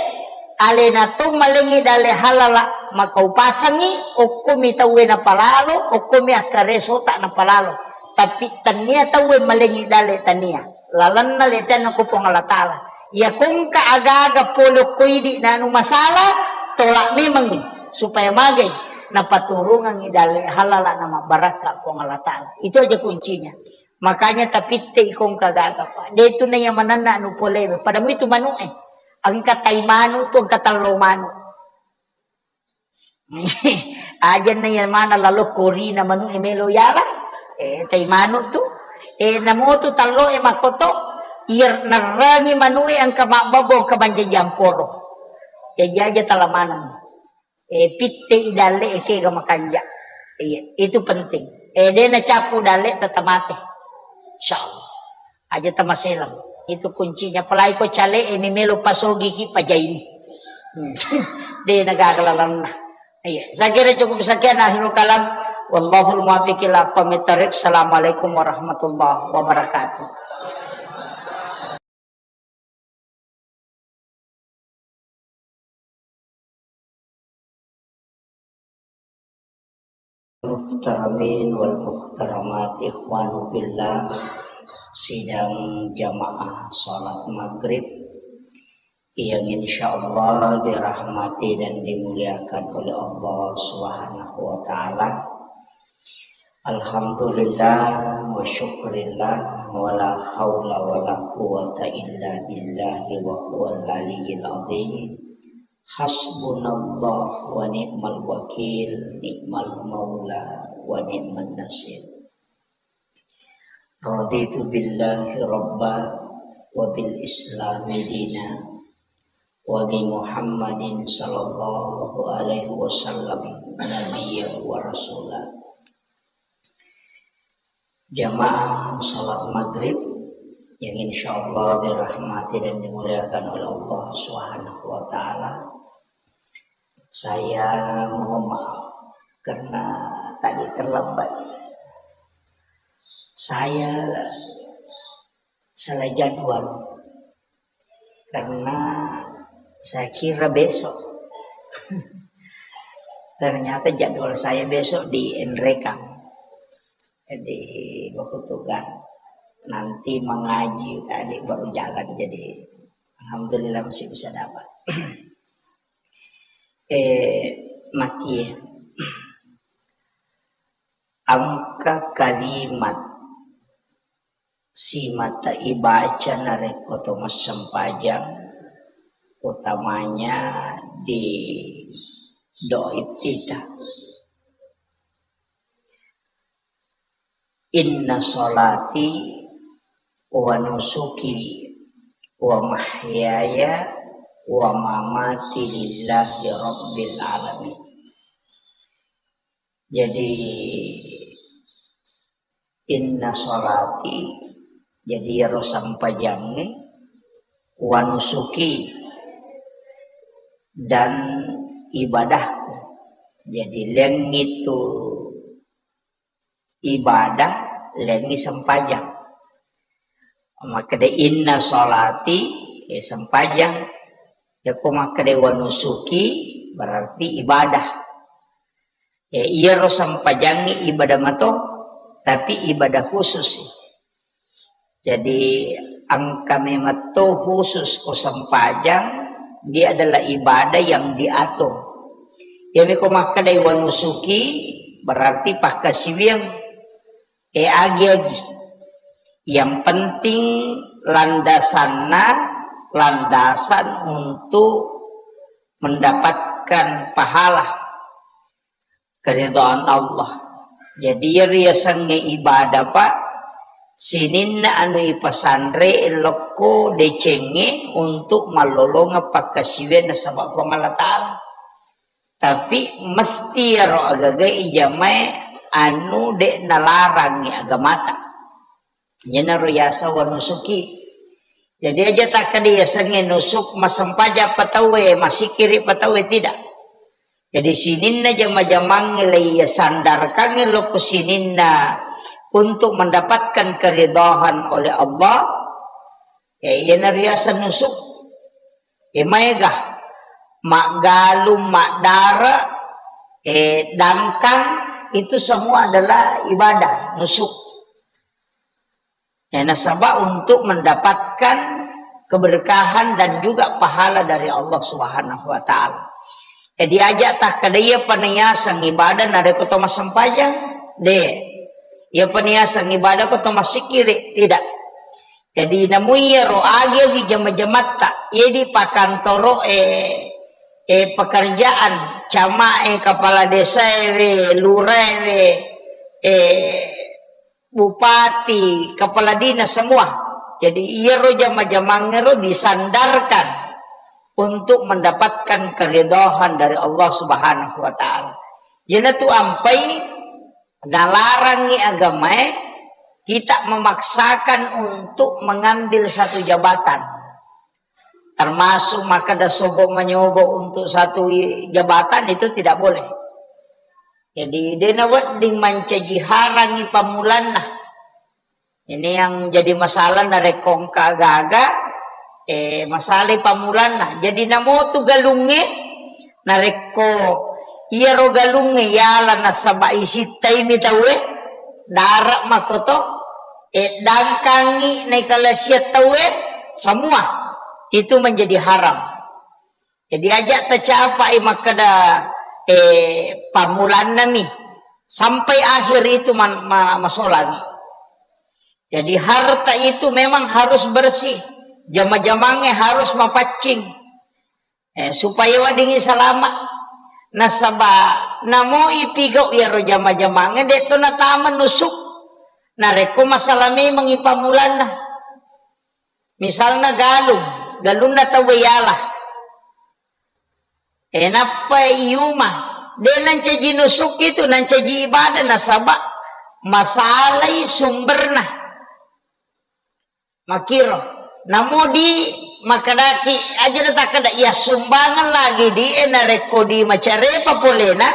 alena to malengngi dalle halala, Maka upasengngi, okkomi tauwe napalalo, okkomi akkaresota napalalo. Tapi tania tauwe malengngi dale tania. Lalenna letenna ko Puang Allah Ta'ala. Iya kongka aga-aga pole okko idi nanu masalah, tolak memangngi. Supaya magai, napaturungangngi dale halala na mabbarakka Puang Allah Ta'ala. Itu aja kuncinya. Makanya tapitte ikongka gaga, Pak. De tu naiya manenna anu polewe. Pada mitu manu'e. Engka tai manu tu, engka tallo manu. Aja naiya mana lalo korina manu'e melo yala. Eh, tai manu tu. Eh, namotu tallo e makoto. Iya nerrangi manu'e engka mabbabo, engka mancaji amporo. Jaji aja tala maneng. Eh, pitte i dalle e kega makanja. Iya, itu penting. Eh, de nacapu dalle tata mate. Insyaallah. Aja tamaselang. Itu kuncinya. Apalagi ko cale e mimelo pasogiki pajaini. Hmm. De nagaga lalanna. Iya, saya kira cukup sekian akhirul kalam. Wallahul muwaffiq ila aqwamit thariq. Assalamualaikum warahmatullahi wabarakatuh. Muhtaramin wal muhtaramat, ikhwanu fillah, sidang jamaah salat maghrib yang insyaallah dirahmati dan dimuliakan oleh Allah Subhanahu wa Ta'ala. Alhamdulillah wa syukrillah, wa la haula wa la quwwata illa billahi wa huwal aliyyil azim. Hasbunallah wa ni'mal wakil, ni'mal maula wa ni'man nasir. Raditu billahi rabba wa bil islami dina wa bi Muhammadin sallallahu alaihi wasallam nabiyya wa rasula. Jamaah salat maghrib yang insyaallah dirahmati dan dimuliakan oleh Allah Subhanahu wa Ta'ala. Saya mohon maaf karena tadi terlambat. Saya salah jadwal karena saya kira besok. Ternyata jadwal saya besok di Nrekang. Jadi, bakutukan nanti mengaji tadi baru jalan. Jadi, alhamdulillah masih bisa dapat. Eh, maki engka kalimat simata ibaca narekko to massempajang, utamanya di doa iftitah. Inna sholati wa nusuki wa mahyaya wa mamati lillahi rabbil alamin. Jadi, inna sholati, jadi iyaro sempajangnge, wa nusuki, dan ibadahku. Jadi, lengngi tu ibadah, lengngi sempajang. Makkeda inna sholati, eh, sempajang. Yako makkeda wa nusuki, berarti ibadah. Eh, iyaro sempajangnge ibadah mato, tapi ibadah khusus. Jadi, engka memetto khusus ko sempajang, dia adalah ibadah yang diatur. Jadi, ko makkedai wa nusuki, berarti pakkasiwiang, eh, agi-agi. Yang penting landasanna, landasan untuk mendapatkan pahala, keridhaan Allah. Jadi, iya riasengnge ibadah, Pak, sininna anu ipasanre lokko decengnge untuk mallolongeng pakkasiwiang nasaba Puang Allah Ta'ala. Tapi mesti iyaro agaga ijamae anu de' nalarangngi agamata. Iyanaro yaseng wa nusuki. Jadi aja takkeda yasengnge nusuk, massempajang pa tauwe, massikkiri pa tauwe, tidak. Jadi sininna jama-jamangnge laiya sandarkangnge lokko sininna untuk mendapatkan keridhaan oleh Allah, ya, iyana riaseng nusuk. E, maega maggalung, maddare, eh, dangkang, itu semua adalah ibadah, nusuk. Ya, nasaba untuk mendapatkan keberkahan dan juga pahala dari Allah Subhanahu wa Ta'ala. Jadi, aja takkeda iya paniaseng ibadah narekko to massempajang, de. Iya paniaseng ibadah ko to massikkiri, tidak. Jadi, namu iyaro agi-agi jama-jamatta, iya di pakantoro, eh, eh, pekerjaan, camae, kepala desa ewe, lura ewe, eh, bupati, kepala dinas, semua. Jadi, iyaro jama-jamangngero disandarkan untuk mendapatkan keridhaan dari Allah Subhanahu wa Ta'ala. Iyanatu ampai nalarangngi agamae kita memaksakan untuk mengambil satu jabatan. Termasuk makkeda sogo manyogo untuk satu i-, jabatan, itu tidak boleh. Jadi, dena wedding mancaji harangngi pammulanna. Ini yang jadi masalah narekko engka gaga, eh, masalah pammulanna. Jadi, namotu galungnge, narekko iyaro galungnge yala nasaba isittaimi tauwe, dara makoto, eh, dangkangi naikala siat tauwe, semua itu menjadi haram. Jadi, aja tacapai makkeda, eh, pammulannami sampai akhir itu man-, ma-, masolangi. Jadi, harta itu memang harus bersih, jama-jamangnge harus mapaccing, eh, supaya weddingngi salama. Nasaba namo ipigau iyaro jama-jamangnge, de to natama nusuk narekko masalah memang ipammulanna. Misalna galung, galunna tauwe yala. Eh, nappa iyuma, de nancaji nusuk itu, nancaji ibadah nasaba masalai sumberna. Makkiro, namo di makkedaki, aja natakkeda iya sumbangeng lagi di e, narekko di macarepa polena,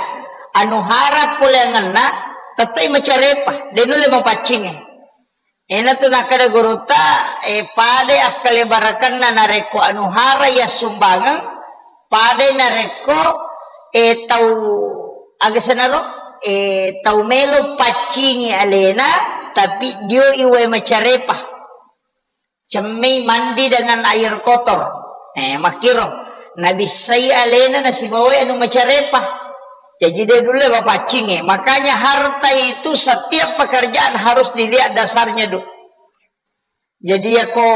anu hara poleangenna, tettai macarepa, de nulle mapaccingnge. Enatu nakkeda gurutta, eh, padai akkalebarakenna narekko anu hara yassumbangeng, padai narekko, eh, tau aga senaro, eh, tau melo paccingi alena, tapi dioi wae macarepa. Cemmei mandi dengan air kotor. Eh, makkiro. Nabissai alena nasibawai anu macarepa. Jaji de nulle mapaccingi. Makanya harta itu setiap pekerjaan harus dilihat dasarnya, Du. Jadi yako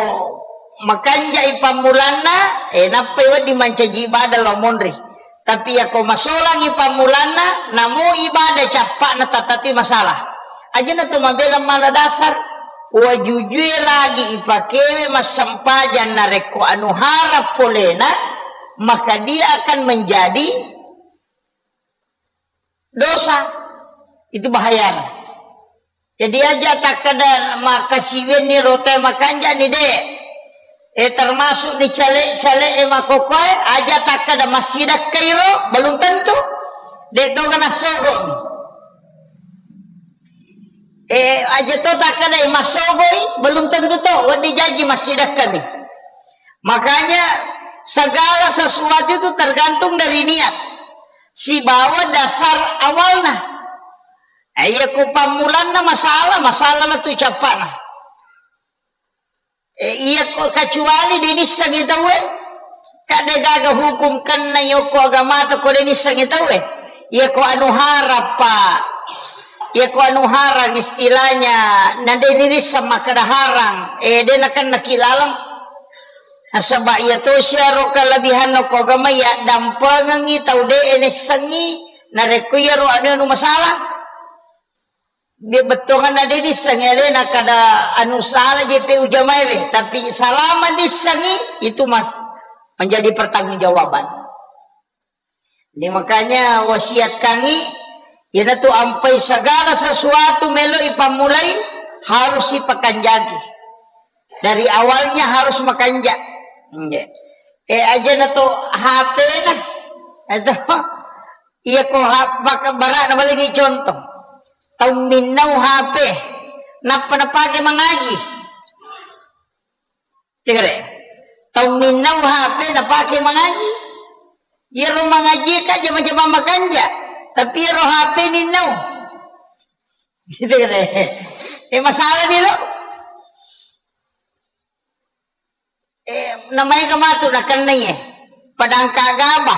makanjai pammulanna, eh, nappai wedding mancaji ibadah lao monri. Tapi yako masolangi pammulanna, namo ibadah cappa'na tatatui masalah. Ajana to mabela mala dasar, wajujue lagi ipakewe massempajang narekko anu harap polena, maka dia akan menjadi dosa. Itu bahayana. Jadi aja takkeda makasiwenni rote makanjani de. Eh, termasuk ni cale-cale e makokoe, aja takkeda massidakkai ro, belum tentu. De to kena sogo. Eh, aja to takkeda massogoi, belum tentu to, wedding jaji massidakkami. Makanya segala sesuatu itu tergantung dari niat. Sibawa dasar awalna. Eh, iya ko pammulanna masalah, masalah lettu cappana. Eh, iya ko kecuali de nissengi tauwe. Kadde gaga hukum kenna yoko agamata ko de nissengi tauwe. Iya ko anu harappa. Iya ko anu harang istilahnya, na de nisseng makkeda harang. Eh, de nakenna ki laleng. Nasaba iya to siaro kelebihanna ko agama, iya dampengengi tau de nissengi narekko iyaro anu, anu masalah. Be-, bettuanna de nissengi alena kada anu salah je pe ujamaewe, tapi salama nissengi itu mas-, menjadi pertanggungjawaban. Jadi makanya wasiatkangi, iyanatu ampai segala sesuatu melo ipammulai harus ipakanjaki. Dari awalnya harus makanja. Nggih. Eh, aja na to H P na. Atau iya ko ha-, maka barak na balik contoh. Tau minnau H P, nappa napake mangaji. Tegere. Tau minnau H P napake mangaji. Iyaro mangaji ka jama-jama makanja. Tapi ero H P ninnau. Gitu kan, eh. Eh, masalah ni lo. Eh, namaega matu nakennai, eh. Padangka gaba.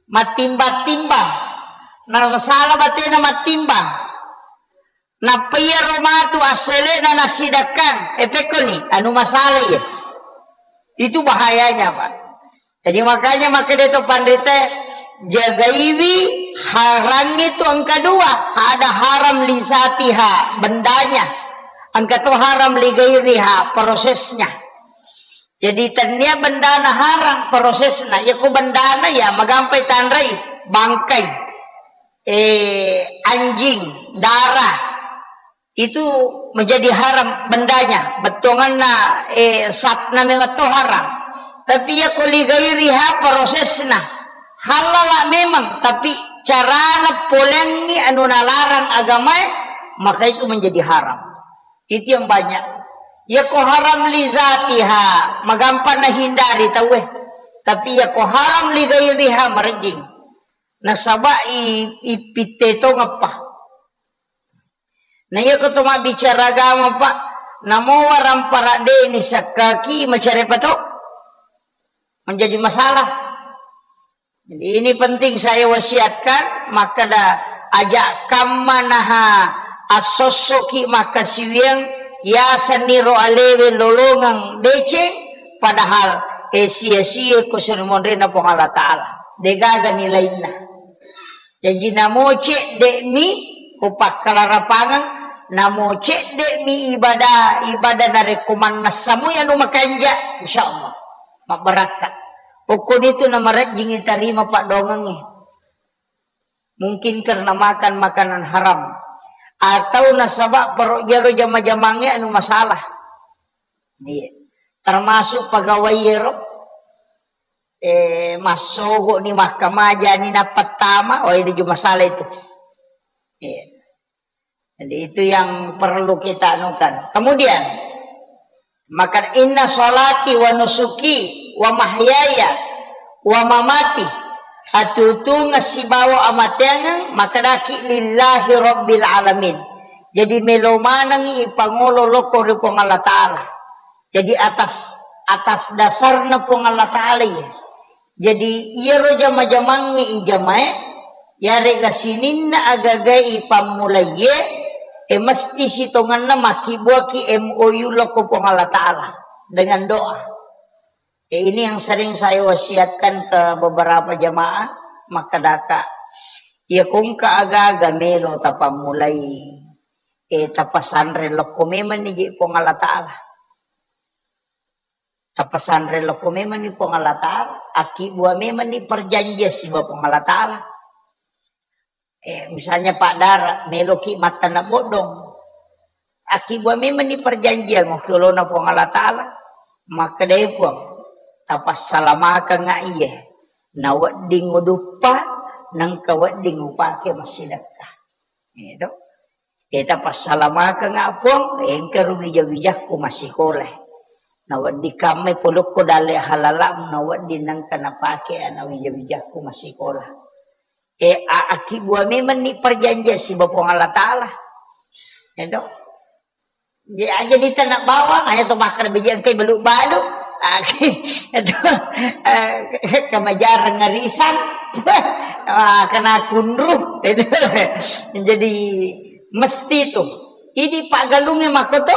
Mattimbang-timbang. Na masalah batena mattimbang. Nappa iyaro matu assele'na nassidakkang, eh, pekkoni, anu masalah iya. Itu bahayanya, Pak. Jadi makanya makkeda to panrita, jagaiwi harang itu engka dua, ada haram li zatiha, bendanya, engka to haram li gairiha, prosesnya. Jadi tennia bendana haram, prosesna. Iya ko bendana ya magampai tanrai, bangkai, eh, anjing, darah. Itu menjadi haram bendanya, bettuanganna, eh, zatna memang to haram. Tapi iya ko li gairiha prosesna, halal memang, tapi carana polengngi anu nalarang agamae, maka itu menjadi haram. Itu yang banyak. Iya ko haram li zatiha, magampang nahindari tauwe. Tapi iya ko haram li gairiha, marejjing. Nasaba i, ipitte tongeppa. Na iya ko to mabbicara agama, Pak, namo warampara de' ni sakkaki, macarepa to? Menjadi masalah. Jadi ini penting saya wasiatkan, makkeda aja kamma naha assossoki makkasiwiang, yaseniro alewe lolongeng deceng, padahal, eh, sia-sia ko suri monrena Puang Allah Ta'ala. Degaga nilainna. Jaji namo cedde'mi ko pakkalarapangeng, namo cedde'mi ibadah, ibadah narekko mannassamui anu makanja, insyaallah mabbarakka. Okkonitu namarejjingi tarima paddoangengnge. Mungkin karena makan makanan haram atau nasaba paro jaro jama-jamangnge anu masalah. Iya. Termasuk pegawai ero, eh, massogo ni, makkamaja ni, nappa tama, oh, itu juga masalah itu. Iya. Jadi itu yang perlu kita anukan. Kemudian, maka inna salati wa nusuki wa mahyaya wa mamati, atutunga sibawa amateangeng, maka daki lillahi rabbil alamin. Jadi melo manengi ipangolo lokko ri Puang Allah Ta'ala. Jadi atas, atas dasarna Puang Allah Ta'ala iya. Jadi iyaro jama-jamangnge ijamae, yarega sininna agagae ipammulaiye, e mesti sitongenna makkibbuaki M O U lokko Puang Allah Ta'ala dengan doa. E, ini yang sering saya wasiatkan ke beberapa jamaah, makkedaka, iya ko engka aga-aga melo tapammulai, e, tapasanre lokko memang ni je Puang Allah Ta'ala. Tapasanre lokko memang ni Puang Allah Ta'ala, akkibbua memang ni perjanjian siba Puang Allah Ta'ala. Eh, misalnya Pak Dara, meloki mattanna boddong. Akkibbua memang ni perjanjian okki olona Puang Allah Ta'ala. Makkedai Puang, tapassalamakeng iye. Na wedding uduppa, nengka wedding upake massidekka. Gitu. Kita passalamakengnga Puang, engka ru wija-wijakku massikola. Na wedding kammai polokko dalle halalamu, na wedding nengka napake ana wija-wijakku massikola. E, a-, akkibbua memang ni perjanjian siba Puang Allah Ta'ala. Edo. Dia aja di tanah bawang, aja tuh makan biji engkai balu-balu. Ah, itu, eh, kemajaran ngarisan. Ah, kena kunru. Itu. Jadi, mesti tuh. Ini Pak Galungnya makoto.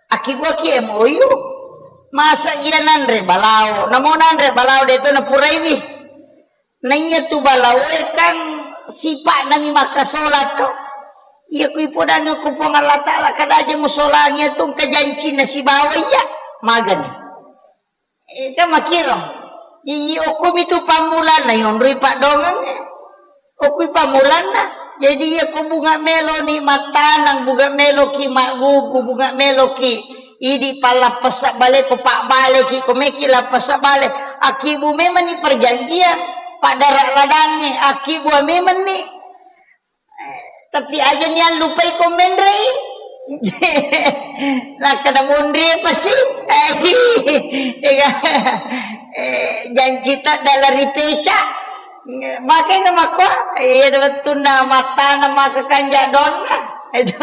Aki gua ki M O U. Masa iya nanre balao? Namo nanre balao de itu na purai wi. Naiya tu balaoe kan sipa'nami makkasola to. Iya kui podang ko Puang Allah Ta'ala kada aja musolangi tu engka jancinna sibawa iya. Magani. Eh, kan makiro. Iya, okumi tu pammulanna, yonroi paddoangengnge. Okui pammulanna. Jadi, iya ko bunga meloni mattanang, bunga meloki maggugu, bunga meloki idi pallappessa bale, ko pabbaleki, ko meki lappessa bale. Akkibu memang ni perjanjian, paddara ladangnge, akkibu memang ni. Tapi aja ni allupai ko menrei. Nakkeda monri pasi. Eh, iya. Eh, janci ta dalam ripeca. Makanya makko, iya, wettunna mattana maka kanja donna. Itu.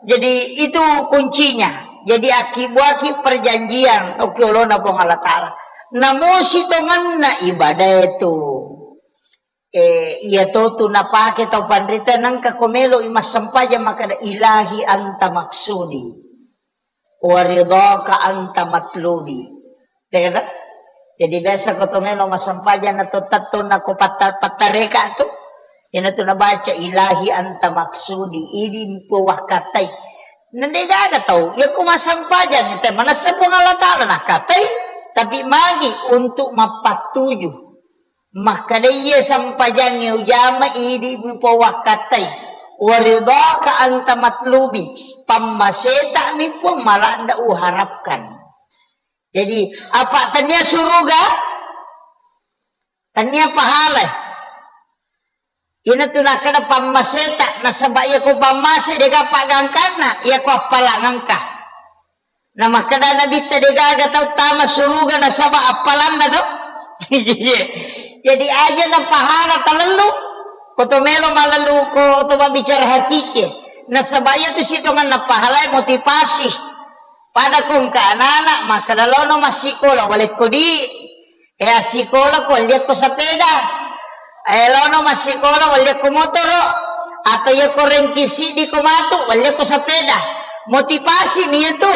Jadi, itu kuncinya. Jadi, akibuaki perjanjian, oke, olona Puang Allah Ta'ala. Namosi tongenna ibadah itu. Eh, iya to tu napake tau panrita, nengka ko melo i massempajang makkeda, "Ilahi anta maksudi, wa ridhaka anta matlubi." Iya kan? Jadi biasa ko to melo massempajang na to tatto na ko patta-, pattareka tu. Ina tu nabaca, "Ilahi anta maksudi, idi mpo wakkatai." Nende gaga tau, ya ko massempajang te manessa Puang Allah Ta'ala nakkatai, tapi magi untuk mappattuju. Makkeda, "Iya sempajangnge ujama idi mupowakkatai, wa ridhaka anta matlubi, pammaseta mi Puang maladda uharapkan." Jadi, apa tania suruga? Tania pahala. Ina tu nakkeda pammaseta, nasaba iya ko pammase dega paggangkanna, iya ko appalangengka. Na makkeda Nabitta, "Degaga tau tama suruga nasaba appalanna to." Jadi aja na pahala talellu, ko to melo malellu, ko to mabbicara hakiki. Nasaba iya tu sitongenna pahala motivasi. Pada ko engka anak-anak makkeda lono massikola, walekko di, eh, assikola ko walliakko sepeda. Eh, lono massikola, walliakko motoro, atau iya ko rengki siddi ko matu, walliakko sepeda. Motivasi mi itu.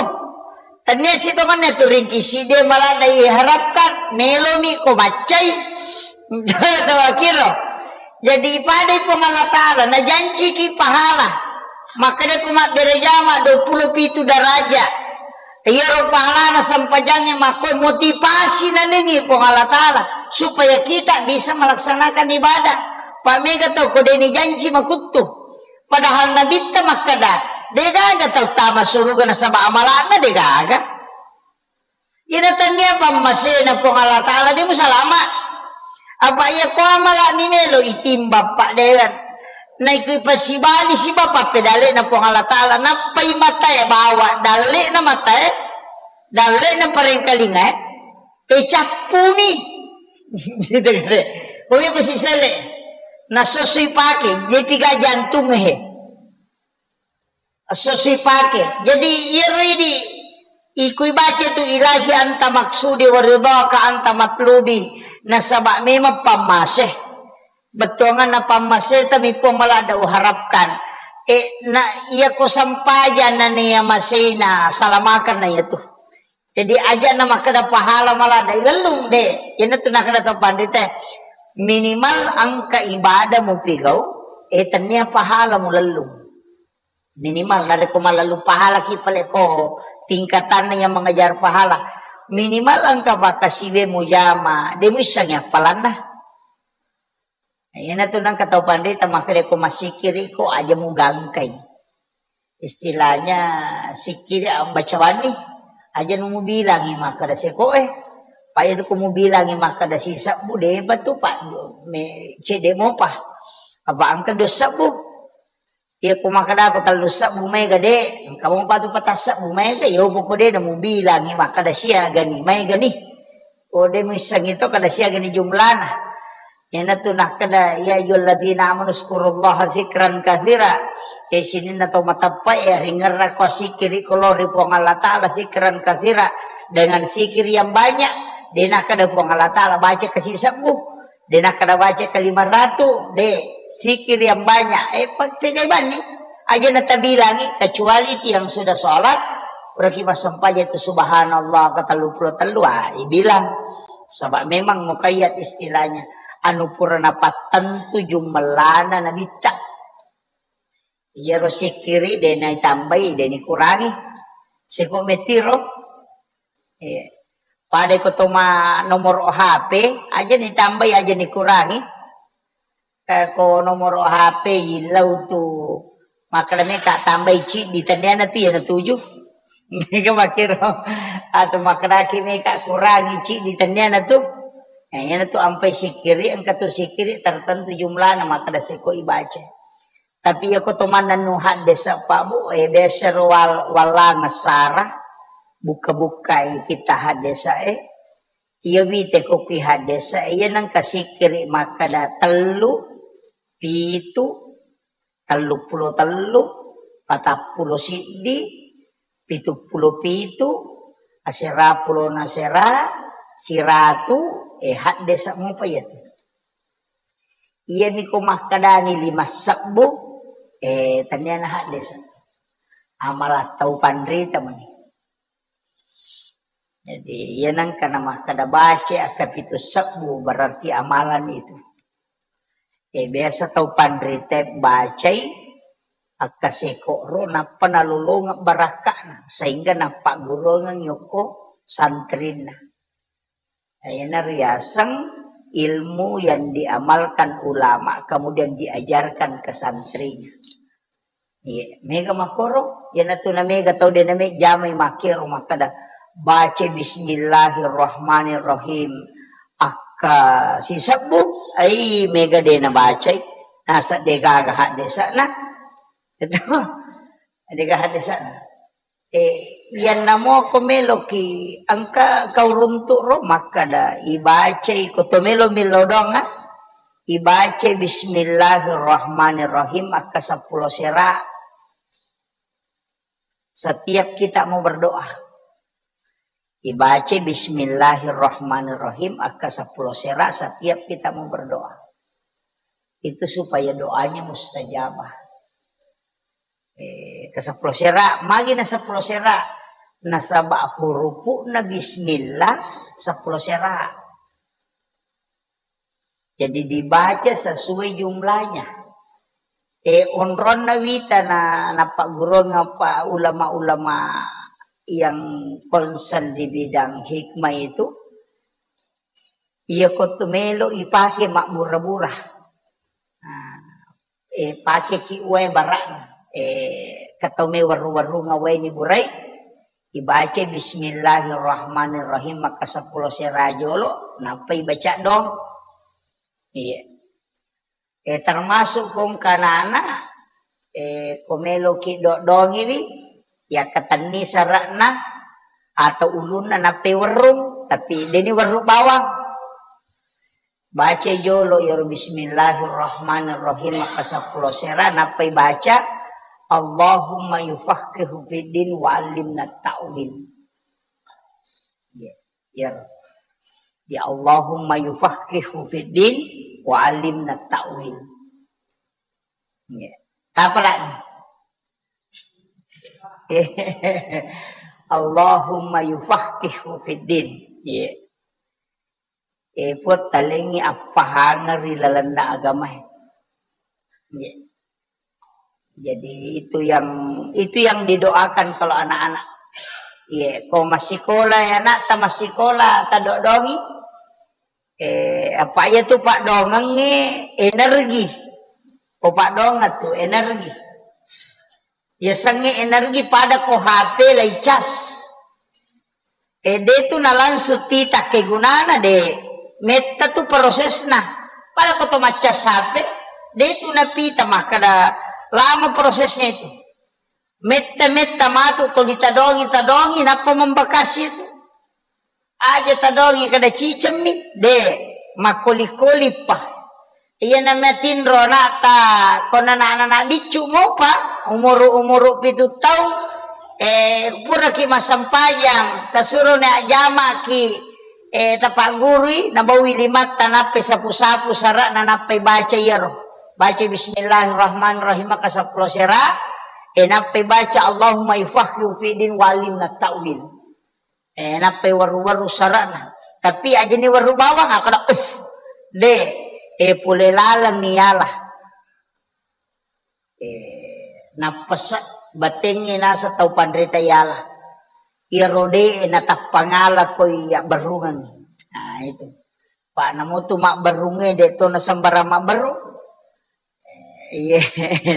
Tania sitongenna tu rengki siddi maladda iharapkan, melomi ko baccai. Tawakiro. Jadi ipadai Puang Allah Ta'ala, najanciki pahala. Makkeda ko mabbere jama dua puluh pitu daraja. Iyaro pahalana sempajangnge makko motivasi nanengi Puang Allah Ta'ala supaya kita bisa melaksanakan ibadah. Pak mega tau ko deni janci makuttu. Padahal Nabitta makkeda, degaga tau tama suruga nasaba amalana degaga. Ina tania pammasena Puang Allah Ta'ala, de musalama. Apa iya ko amala mi melo itimbang padderan. Naikui pasibali siba pappedalena Puang Allah Ta'ala. Nappai matae bawa, dallena matae, dallena parengkalingae, eh, cappuni. Gitu kan. Kumi pasi sele. Nasosoi pake, jepi ga jantung he. Esso sipake. Jadi, iyaro idi, ikui baca tu, "Ilahi anta maksudi wa ridhaka anta matlubi." Nasaba memang pammase. Bettuanganna pammase tami Puang maladda uharapkan. Eh, na iya ko sampajang na nia masena, salamakan na iya tu. Jadi, aja na makkeda pahala maladda, ilellung de. Iyana tu nakkeda to pandita, minimal engka ibadah mupigau, eh, tennia pahala mulellung. Minimal, narekko malellu pahalaki, palekko tingkatanna yang mengejar pahala. Minimal engka bakkasiwe mujama, de muissengi appalanna. Iyanatu nengka tau panrita makkedako, massikkiriko aja mugangkai. Istilahnya sikkiri ambacawanni, aja nu mubilangi makkeda sekoe. Pa iyatu ko mubilangi makkeda sisebbu, depa tu, pa me-, cedde mopa. Apa engka dua sebbu. Iya, ko makkedako tellu sebbu maega, de', engka mopa tu patassebbu maega, iya, poko de' namubilangi makkeda siagani, maegani. Ko de' muissengi to kada siagani jumlana. Iyanatu nakkeda, "Ya ayyuhalladzina amanu dzkurullaha dzikran katsira." E, sininna to mateppe'e, ringerrako sikkiriko lao ri Puang Allah Ta'ala dzikran katsira, dengan zikir yang banyak. De' nakkeda Puang Allah Ta'ala baca kasi sebbu. De' nakkeda baca ke lima ratu, de', zikir yang banyak. Eh, pa-, pegai banni. Aja natabilangi, kecuali ti yang sudah sholat, berarti massempajang itu subhanallah ke tellu pulo tellu, ah, ibilang. Sebab memang muqayyad istilahnya. Anu pura napattentu jumellana nabitta. Iyaro sikkiri de' naitambai, de' nikurangi. Siko metiro. Iya. Pada ko to ma nomor H P, aja nitambai, aja nikurangi. Eh, ko nomor H P illau tu makkeda meka tambai ciddi, tenniana tu iya natuju. Mega makkiro. Atau makkedaki meka kurangi ciddi, tenniana tu. Ya, iyanatu ampai sikkiri, engka tu sikkiri tertentu jumlana makkeda siko ibaca. Tapi iya ko to mannennu haddesa, Pak, Bu, eh, biasa ro wal-, wallang sara, bukka-bukkai kita haddesa, eh. Iya wite ko ki hadese, iya nengka sikkiri makkada tellu, pitu, telluppulo tellu, patappulo siddi, pituppulo pitu, asera pulo nasera, siratu, eh, haddesa mopa iya tu. Iyami ko makkadani lima sebbu, eh, tania na haddesa. Amala tau panrita mani. Jadi, iya nengka na makkada baca akka pitu sebbu, berarti amalan itu. Eh, biasa tau panrita bacai akka sekoro, nappa nalolongeng barakka'na, sehingga nappaggurungeng yokko santrinna. Iyana riaseng ilmu yang diamalkan ulama, kemudian diajarkan ke santrinya. Iya, mega makoro, iyanatu na mega tau de na me jamai makkero makkada, "Baca bismillahirrahmanirrahim." Akka sisebbu, ai mega de na bacai, nasa de gaga haddesana. Itu, de gaga haddesana. Eh, iyanna moko meloki engka kau runtu ro makkada, ibacai ko to melo millo doang, ah. Ibacai bismillahirrahmanirrahim akka seppulo sera. Setiap kita mau berdoa. Ibacai bismillahirrahmanirrahim akka seppulo sera setiap kita mau berdoa. Itu supaya doanya mustajabah. Eh, ke seppulo sera, magi na seppulo sera. Nasaba hurupu'na bismillah seppulo sera. Jadi dibaca sesuai jumlahnya. Eh, onronna wita na, napagguruang apa ulama-ulama yang konsen di bidang hikmah itu, iya ko tu melo ipake mabbura-bura. Nah, eh, pakeki wae bara'na. Eh, katau me warru-warrunga wae ni burai, ibaca bismillahirrahmanirrahim maka seppulo sera jolo, nappa ibaca dong. Iya. Eh, termasuk kong kanana, eh, ko meloki dodongiwi, ya katenni sara'na atau ulunna nappa werrung, tapi deni werru bawang. Baca jolo iyaro bismillahirrahmanirrahim, maka seppulo sera, nappai baca, "Allahumma yufaqihu fid din wa allimna ta'wil." Ya, ya. Ya Allahumma yufaqihu fid din wa allimna ta'wil. Ya. Apa lagi? Allahumma yufaqihu fid din. Ya. Eh, Puang, talengngi appahangeng ri lalenna agamae. Iya. Jadi itu yang, itu yang didoakan kalau anak-anak. Iya, ko massikola ya anak, ta massikola, ta dodongi. Eh, apa iya tu paddoangengnge energi. Ko paddoangeng tu energi. Yasengnge energi pada ko H P lai cas. Eh, de tu na langsung tita kegunana de. Metta tu prosesna. Pada ko to maccas H P, de tu na pita makkada lama prosesnya itu. Metta-metta matu to ditadongi-tadongi nappa membakasi itu. Aja tadongi kada cicemmi, de, makkoli-koli pa. Iya na matinro anakta, kona anak-anak biccu mopa, umuru-umuru pitu taung, eh, puraki massempajang, tasuroni ajjamaki, eh, tapaggurui, nabawi limatta, nappai sapu-sapu sara'na, nappai baca iyaro. Baca bismillahirrahmanirrahim, maka seppulo sera, eh, nappai baca Allahumma yufaqihu fid din wa allimna ta'wil. Eh, nappai werru-werru sara'na. Tapi ajani werru bawang, akkada, "Uff, de, eh, pole laleng ni yala." Eh, nappasa batengnge nasa tau panrita yala. Iyaro de natappa ngala koi yabberrungeng. Nah, itu. Pa namutu mabberrungnge de to nasembarang mabberrung. Iya,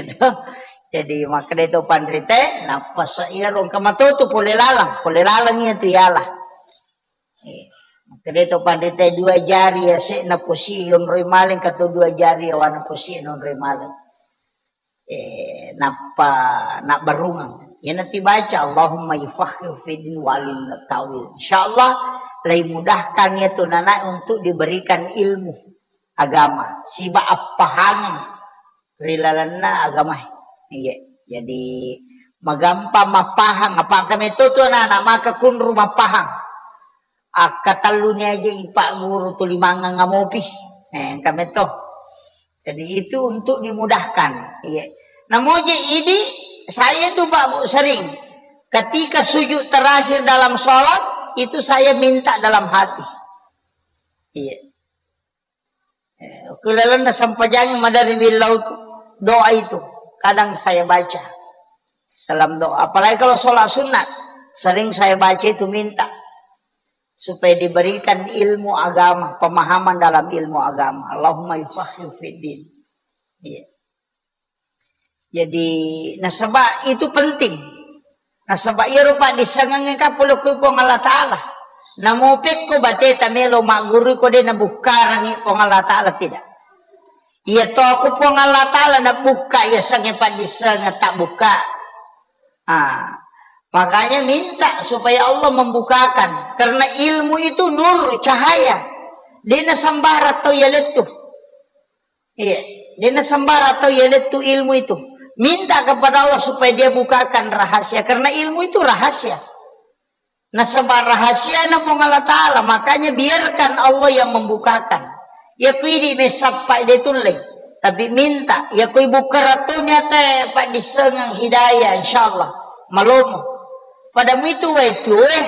to. Jadi, makkeda to panrita, nappasa iyaro engka matotu pole laleng, pole laleng iya tu yala. Eh, makkeda to panrita dua jari yase'na posi yonroi maleng, kato dua jari yawana posi nonroi maleng. Eh, nappa nabberrungeng. Iyana tibaca, "Allahumma yufaqihu fid din wa allimna ta'wil." Insyaallah, Laimudahkan ya tu nana untuk diberikan ilmu agama, siba appahangeng ri lalenna agama. Iya. Jadi, magampang mappahang, apa engka metto tu anak-anak maka kunru mappahang. Akkatelluni aja ipa guru tuli mangang amopi. Eh, engka metto. Jadi, itu untuk dimudahkan. Iya. Namoje idi, saya itu, Pak Bu, sering ketika sujud terakhir dalam sholat, itu saya minta dalam hati. Iya. Eh, ku lalenna sempajang maderri billau tu, doa itu kadang saya baca dalam doa. Apalagi kalau sholat sunat, sering saya baca itu, minta supaya diberikan ilmu agama, pemahaman dalam ilmu agama. Allahumma yufaqqihhu fid din. Iya. Jadi, nasaba itu penting. Nasaba iyaro paddissengengnge ka pole ku Puang Allah Ta'ala. Namo pekko bateta melo maggurui ko de nabukkarangi Puang Allah Ta'ala, tidak. Iya to ku Puang Allah Ta'ala nabukka iya sengnge paddissengeng tabbukka. Ah, makanya minta supaya Allah membukakan. Karena ilmu itu nur, cahaya. De nasembarang tau yalettu. Iya, de nasembarang tau yalettu ilmu itu. Minta kepada Allah supaya dia bukakan rahasia, karena ilmu itu rahasia. Nasaba rahasiana Puang Allah Ta'ala, makanya biarkan Allah yang membukakan. Ya ku idi messappa de tulle, tapi minta, ya ku ibukka ratuni ate paddissengeng hidayah, insyaallah. Malomo. Pada muitu wae tu, eh,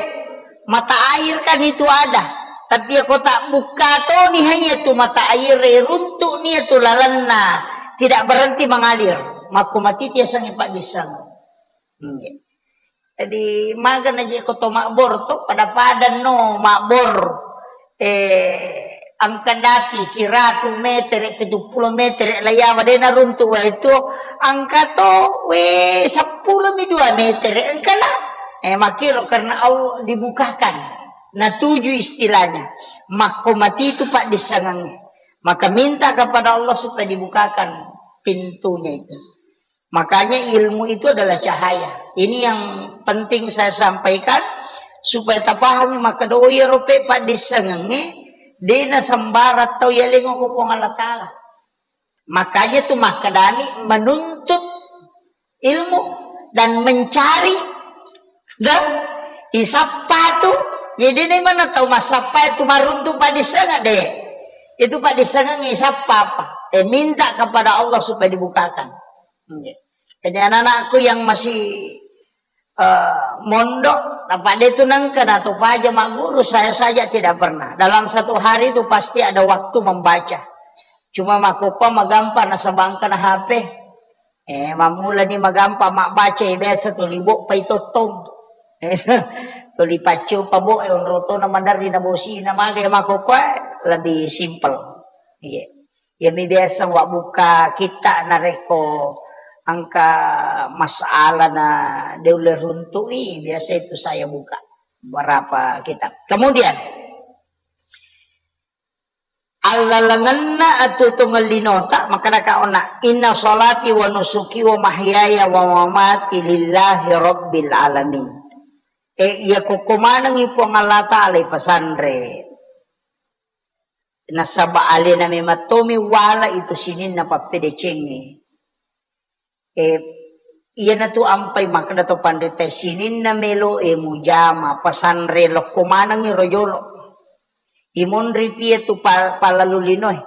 mata air kan itu ada. Tapi ya ko tabbukka toni hai itu mata air, eh, runtuk ni itu lalenna, tidak berhenti mengalir. Makko matiti asengnge paddissengeng. Iya. Jadi, magana je ko to mabbor to, pada-pada no mabbor. Eh, engka dapi siratu metere, pitu pulo metere, layawa de naruntu wae tu, engka to, we, seppulo mi dua metere, engka na. Eh, makiro karena Allah dibukakan. Natuju istilahnya. Makko mati itu paddissengengnge. Maka minta kepada Allah supaya dibukakan pintunya itu. Makanya ilmu itu adalah cahaya. Ini yang penting saya sampaikan, supaya tapahami, maka doa ya rope paddissengengnge, de nasembarang tau yalengo ko Puang Allah Ta'ala. Makanya tu makkedani menuntut ilmu dan mencari dan isappa tu. Jadi ini mana tau massappa itu maruntu paddissengeng de. Itu paddissengeng isappa apa? Eh, minta kepada Allah supaya dibukakan. Nggih. Jadi anak-anakku yang masih, eh, mondok, apa de tu nengka na to paja magguru, saya saja tidak pernah. Dalam satu hari itu pasti ada waktu membaca. Cuma makkokko magampang nasaba engka na H P. Eh, mammulani magampang mabbaca, eh, biasa tuli boppai tottong. Eh, tuli paccopa bo, eh, onrotona maderri na bosina maga, eh, makkokko, eh, lebih simple. Iya. Iyami biasa wabbuka kitta narekko engka masalah na de ulle runtui, biasa itu saya buka berapa kitab. Kemudian, allalengenna atuo tongeng linota, makkedaka onna, "Inna sholati wa nusuki wa mahyaya wa mamati lillahi rabbil alamin." Eh, iya kokko manengngi Puang Allah Ta'ala ipasanre. Nasaba alena memang tomi wala itu sininna pappedecengnge. Eh, iyanatu ampai makkeda to panrita, sininna melo e mujama, pasanre lokko manengngi ro jolo. Imonri pie tu pa-, pallalu linoe.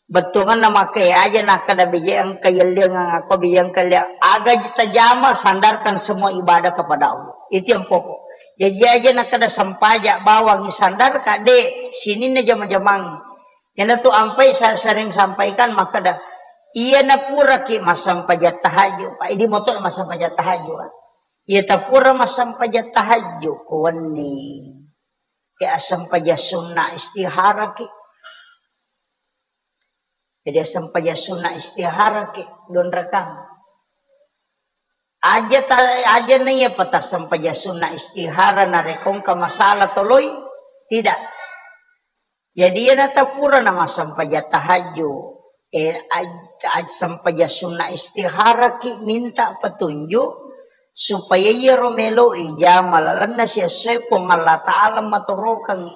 Bettuanganna makke aja nakkeda beje engka yelliang, ako beje engka yelliang. Aga tajama, sandarkan semua ibadah kepada Allah. Itu yang pokok. Jaji aja nakkeda sempaja bawang isandarka, de, sininna jama-jamang. Iyanatu ampai sa-, sering sampaikan makkeda, iyana puraki massempajang tahajud, Pak, idi moto massempajang tahajud, Pak. Iya tapura massempajang tahajud ko wenni. Ya assempajang sunna istiharaki. Jadi assempajang sunna istiharaki, dua rakang. Aja ta-, aja na iya pata sempajang sunna istihara narekko engka masalah toloi? Tidak. Jadi iyana tapura na massempajang tahajud, eh, aj-, aj-, sempajang sunna istiharaki minta petunjuk, Supaya iyaro melo'i jama lalenna siessoe Puang Allah Ta'ala matorokangngi.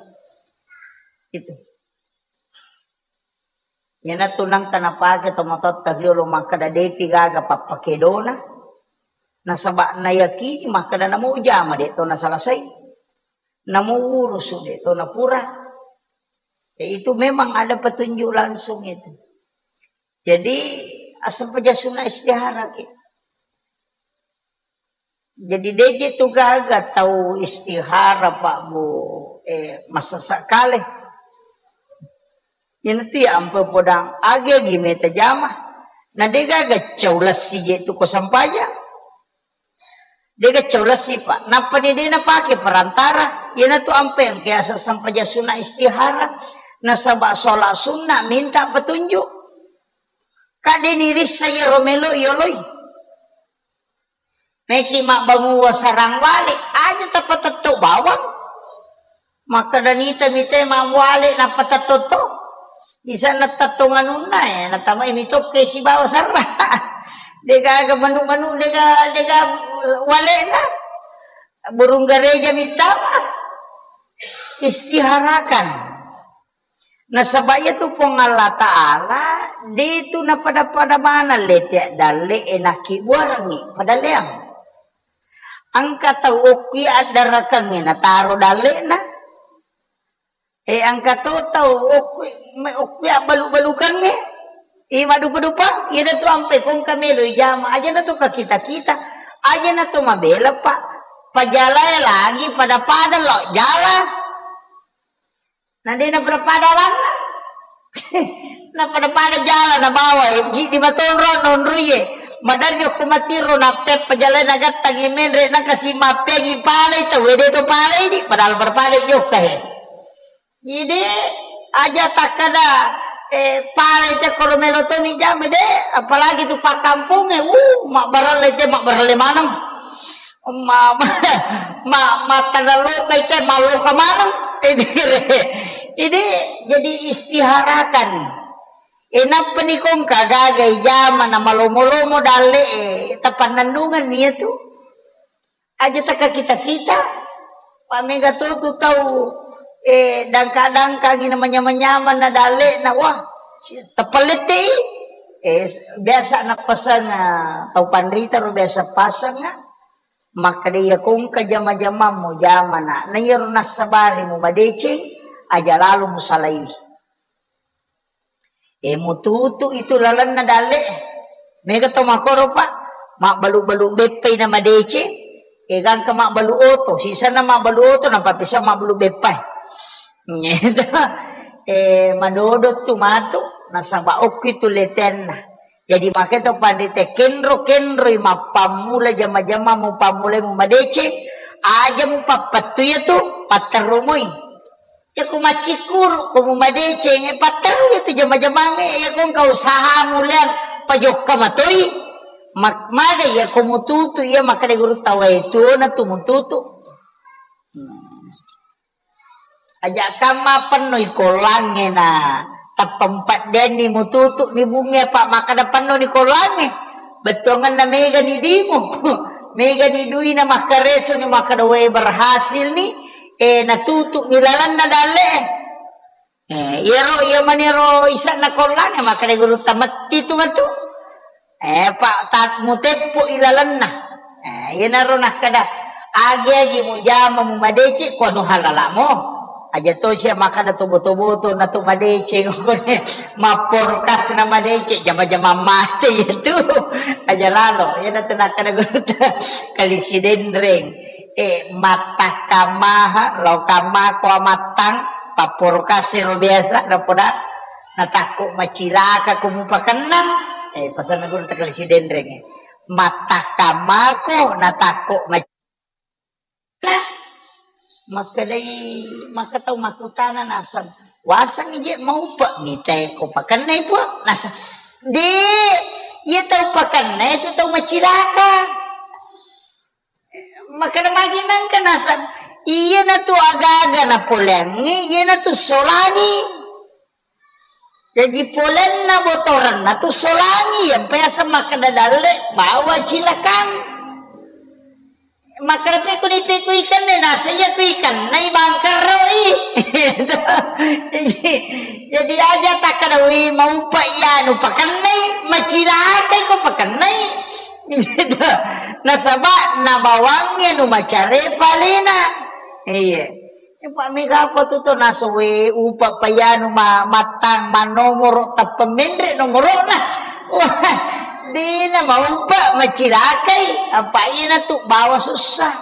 Itu. Iyanatu nengka napake tomatoatta riolo makkeda depi gaga pappakedona, nasaba nayakini makkeda namo ujama de to nasalasai, namo urusu de to napura. Ya, itu memang ada petunjuk langsung itu. Jadi, asal paja sunna istihara ki. Jadi, deje tu gaga tau istihara, Pak, Bu, eh, masessa kale. Iyanatu ya ampe podang agi-agi meta jama. Na de gaga cau lessi je tu ko sampaja. De gaga cau lessi, Pak. Nappa ni de napake perantara. Iyanatu ampe engke asa sampaja sunna istihara. Nasaba sholat sunna minta petunjuk. Kadde nirissa iyaro melo yoloi. Meki mabbanguwa sarang wale, aja tapatetto bawang. Makkeda nita mite mawale napatetto to. Bisa natetto anunna, eh, natamai mitokke sibawa sarra. Degaga manu-manu, dega, dega walena. Burung gereja mitama. Istiharakan. Nasaba iyatu Puang Allah Ta'ala, de tu napada-pada maneng lete dalle e nakkibuarengngi padalleang. Engka tau okki addarakengnge nataro dalle'na. E, engka to tau okki, me-, okki abbalu-balukengnge. I madupa-dupa, iyana tu ampe kongka melo ijama, aja na to kakita-kita, aja na to mabela, Pak. Pajalae lagi pada-pada lo jala. Na de napada-pada alanna. Napada-pada jala nabawa, eh, ji di matonro nonroie. Madarri okko matiro nappeppa jalae nagattangi menre nakasi mappeangi palai tau, eh, de to palai di, padahal pada-pada jokka, eh. Jadi aja takkada, eh, palai te koro melo toni jama de, apalagi tu pakkampongnge, uh, mabbaralle te, mabbaralle maneng. Ma-, ma-, ma-, makkada lokai te, malloka maneng. Ini, jadi istiharakan. E, nappani kongka gaga ijama na malomo-lomo dalle e, tapannennungenni iyatu. Aja takakita-kita. Pamega to tu tau, eh, dangka-dangkangi na manyamang-nyamang na dalle'na, wah, si-, tapallettei. Eh, s-, biasa nappasang, ah, tau panrita ro biasa pasang, ah. Makkeda iya kongka jama-jamammu jamana, na iyaro nassabari mu madeceng, aja lalo musalaiwi. E, mututu itu lalenna dalle. Mega to makoro, Pak. Mabbalu-balu beppai na madeceng. E, gangka mabbalu oto, sisanna mabbalu oto, napapisa mabbalu beppai. Nyeto. E, madodo tu matu, nasaba okki tu letenna. Jadi, makanya to pandita kenro-kenroi mappammula jama-jama mupammulai mu madeceng, aja mupappattu iya tu, patterrumoi. Yako maccikkuru, ko mumadeceng, eh, patterru itu jama-jamangnge, yako engka usahamu leang, pajokka matoi. Mak-, maga yako mututu, iya makkeda guru tawae tuona tu mututu. Hmm. Aja kamma pennoi kollangnge na tappa mpeddenni mututu ni bunge, apa makkeda pennoni kollangnge. Bettuangenna mega ni dimu, mega ni dui na makkareso ni makkeda wae berhasil ni, eh, natutu ni lalenna dalle. Eh, iyaro, iya manero isanna kollangnge makkeda guru tametti tu matu. Eh, Pak, tat-, muteppo ilalenna. Eh, iyanaro nakkeda, agi-agi mujama mumadeceng, ko anu halalamo. Aja to sia makkeda tobo-tobo to na to madeceng. Mapporkas na madeceng, jama-jama mate itu. Aja lalo, iyana tu nakkeda guru ta-, kalisi denreng. Eh, mattakkamaha, lo kamako amattang, papporkas ero biasa, napoda. Natakko macilaka ko mupakenna, eh, pasanna guru takalisi denreng, eh. Mattakamako, natakko mac-, makkedai, makkatau makkutana naseng, waseng je maupe mitae ko pakennai pua, naseng, de, iya tau pakenna itu tau macilaka. Makkeda magi nengka naseng, iyanatu aga-aga napoleangngi, iyanatu solangi. Jaji polenna botorenna tu solangi, yang biasa makkeda dalle bawa cilakang. Makkeda pekuni peku ikenne, naseng iya ku ikennai bangkerroi. Jadi, jadi aja takkeda, "Wi, maupa iyanu pakennai, macilakai ko pakennai." Gitu. Nasaba nabawangngi anu macare palena. Iya. Pak mega apa tu to nasowe upa payanu ma-, mattang manomoro tappa menre nomorona. Wah, dena maupa macilakai. Apa ina tu bawa susah.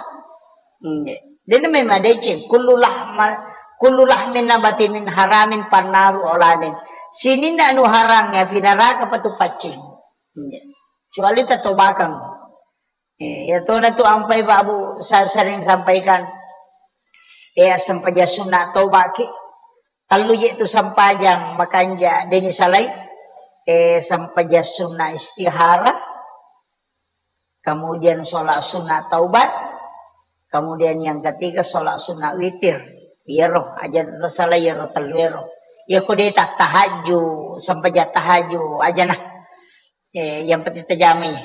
Nggih. Dena memang deceng. Kullu lahma-, kullu lahmin nabati min haramin pannaru oladen. Sininna anu harang ya pinaraka patu paccing. Nggih. Kecuali tatobakang. Eh, ya tona tu ampai Pak Bu, saya sering sampaikan. Eh, sempajang sunna toba ki. Tellu je tu sempajang makanja deni salai. Eh, sempajang sunna istihara. Kemudian sholat sunat taubat, kemudian yang ketiga sholat sunat witir. Iyaro, aja tersalah iyaro tellu ero. Ya ko de tattahajju, sempajang tahajju, aja nah. Eh, yang penting tajami.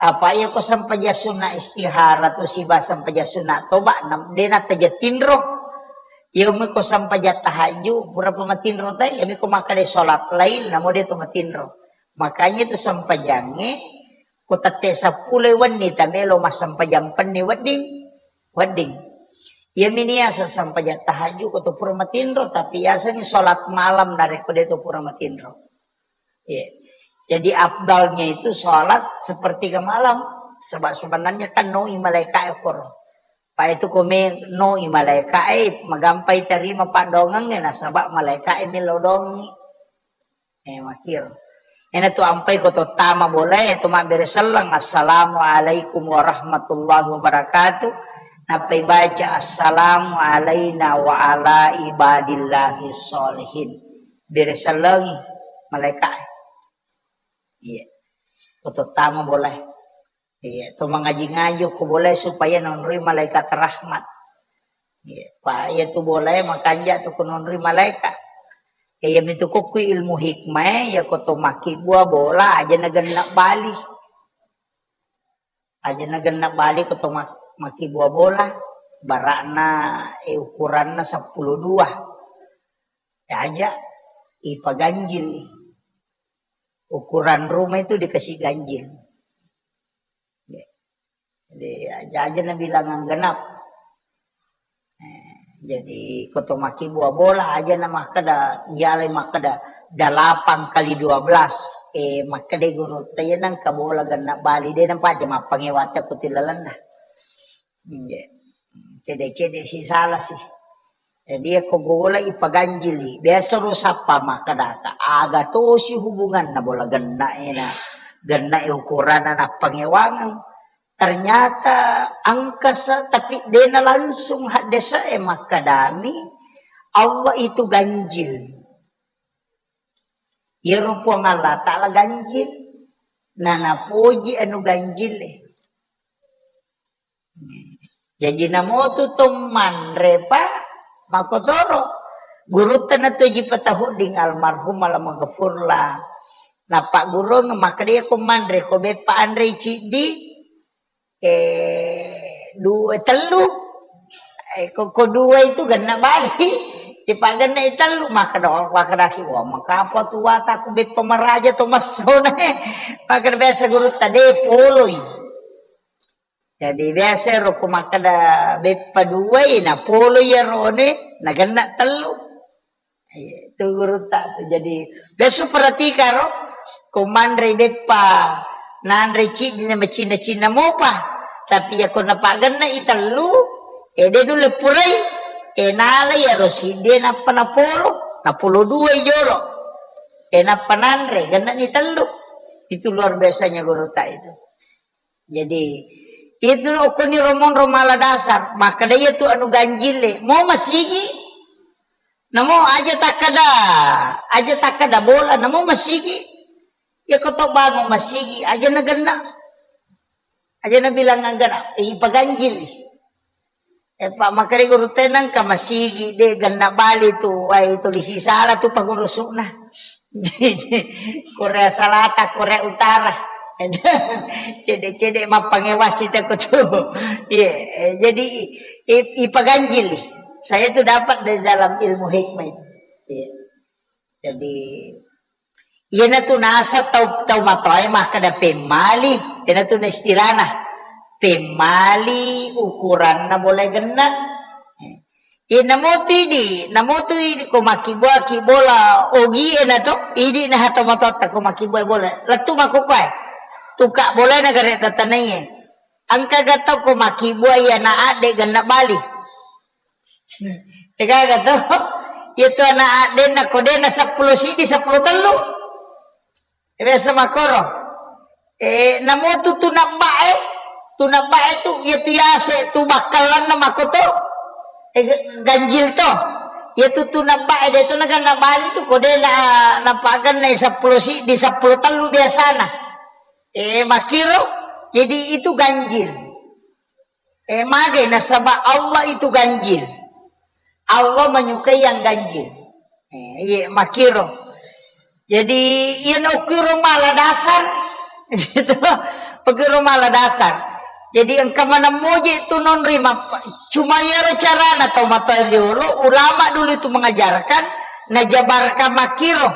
Apa ya ko sempajang sunat istihara tu siba sempajang sunat toba, nam-, de na taja tinro. Ya me ko sempajang tahajju, pura pa matinro tai, ya me ko makkeda sholat lail, namo de tu matinro. Makanya tu sempajangnge, ko tette seppulo wenni tamelo massempajang penni wedding, wedding. Iya mini asa sempajang tahajud ko to pura matinro, tapi yasani sholat malam narekko de to pura matinro. Iya. Jadi afdalnya itu sholat sepertiga malam. Sebab sebenarnya kan noi malaika e koro. Pa itu kome noi malaika e magampai terima padongengnge nasaba malaika e melo dongi. Eh, makir. Ena tu ampai ko to tama bolae, to mabbere selleng, "Assalamualaikum warahmatullahi wabarakatuh." Nappai baca, "Assalamu alaina wa ala ibadillahi sholihin." Bere sellengi malaika. Iya. Ko to tama bolae. Iya, to mangaji-ngaji ko bolae supaya nonroi malaikat rahmat. Iya, pa iya tu bolae makanja tu ko nonroi malaikat. Iya mitu ko kui ilmu hikmah, iya ko to makkibua bola aja na genna bali. Aja na genna bali ko to mak-, makkibua bola, barakna, eh, ukuranna seppulo dua. Ya aja ipaganjil. Ukuran rumah itu dikasih ganjil. Jadi, aja-aja nabilang genap. Eh, jadi, ko to makkibua bola, aja na makkeda, iyalai makkeda, delapan kali dua belas. Eh, makkeda guru, taya nangka bola genna bali, de nampa aja mappangewa te ko tilalenna. Iya. Cede-cede si salah sih. Jadi, ko bola ipaganjili, biasa ro sappa makkedaka, aga tosi hubunganna bola genna ena, genna e ukuranna nappangewangeng. Ternyata angkasa, tapi dena langsung haddesa e makkedami, Allah itu ganjil. Iyaro Puang Allah Ta'ala ganjil, na napoji anu ganjil e. Jaji namotu to manre pa makotoro. Gurutta na toji patahudding almarhum alamaghfurlah. Napaggurung makkeda ko manre ko beppa anre ciddi, eh, dua, tellu. Eh, ko, ko dua itu genna bali. Dipagenna tellu, makkeda, makkedaki, "Wah, makapa tuata ku beppa maraja to massona." Makkeda biasa gurutta de poloi. Jadi, biasa ro ko makkeda beppa duai, na polo iyarone, na genna tellu. Iya, itu gurutta tu. Jadi, biasa perhatikaro, ko manre beppa, nanre ciddi na macinna-cinna mopa. Tapi iya ko napagenna i tellu, eh, de nulle purai, eh, nala iyaro siddi nappa napolo, napolo dua i jolo. Eh, nappa nanre, genna ni tellu. Itu luar biasanya gurutta itu. Jadi, itu okkoni romonro mala dasar, makkeda iya tu anu ganjile, mo masigi, namo aja takkeda, aja takkeda bola, namo masigi. Iya ko to bangun masigi, aja na genna. Aja na bilang genna, eh, ipaganjili. Eh, Pak, makkeda gurutta nangka masigi, de genna bali tu, wai, tulisi salah tu pangurusukna. Korea Selatan, Korea Utara. Cede-cede mappangewasi tako tu. Iya, eh, jadi i-, ipaganjili. Saya tu dapat dari dalam ilmu hikmah itu. Iya. Jadi, iyanatu naseng tau, tau matoae makkeda pemmali, iyanatu na istilahna. Pemmali ukuranna bola genne. Iya, namotu idi, namotu idi ko makkibbuaki bola ogie na to, idi na hato matoatta ko makkibbuai bola. Lettu makkukkuae. Tukka bola na gare tatanaiye. Engka ga tau ko makkibbuai ana adde genne bali. Degaga to? Iya tu ana addenna ko dena seppulo sidi, seppulo tellu. Biasa makoro. Eh, namotu tu nabbae, tu nabbae tu, iya tu yase tu bakkallanna makoto. Eh, ganjil to. Iya tu tu nabbae de tu naganna bali tu ko dena napaganna seppulo sidi, seppulo tellu biasana. Eh, makiro, jadi itu ganjil. Eh, mage nasaba Allah itu ganjil. Allah menyukai yang ganjil. Eh, iya, makiro. Jadi, iya na ukiro mala dasar. Gitu. Ukiro mala dasar. Jadi, engka maneng moje tu non rima. Cuma iyaro carana tau matoa riolo, ulama dulu itu mengajarkan, najabarkan makiro,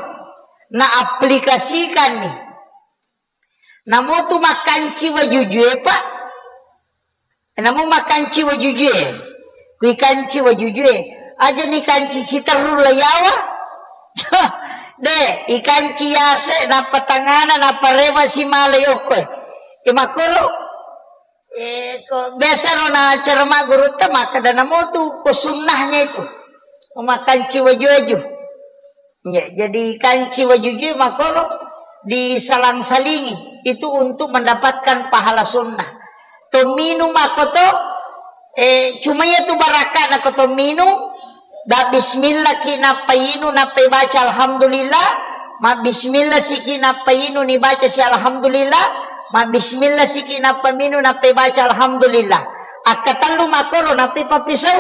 naaplikasikan nih. Namotu makkanci wajujue, Pak. Namu makkanci wajujue. Kui kanci wajujue. Aja ni kanci siterru layawa. De, ikanci yase, nappa tangana, nappa rewa simala yokkoe. Imakoro. Eh, ko biasa ro na cerama gurutta makkeda namotu ko sunnahnya itu. Makkanci waju-waju. Ya, jadi kanci wajujue makoro disalang-salingi. Itu untuk mendapatkan pahala sunnah. To minum ako to, eh, cuma iya tu barakka na ko to minum, da bismillah ki nappa inu, nappa baca alhamdulillah, ma bismillah siki nappa inu ni baca si alhamdulillah, ma bismillah siki nappa minum, nappa baca alhamdulillah. Akka tellu makoro nappa pappisau,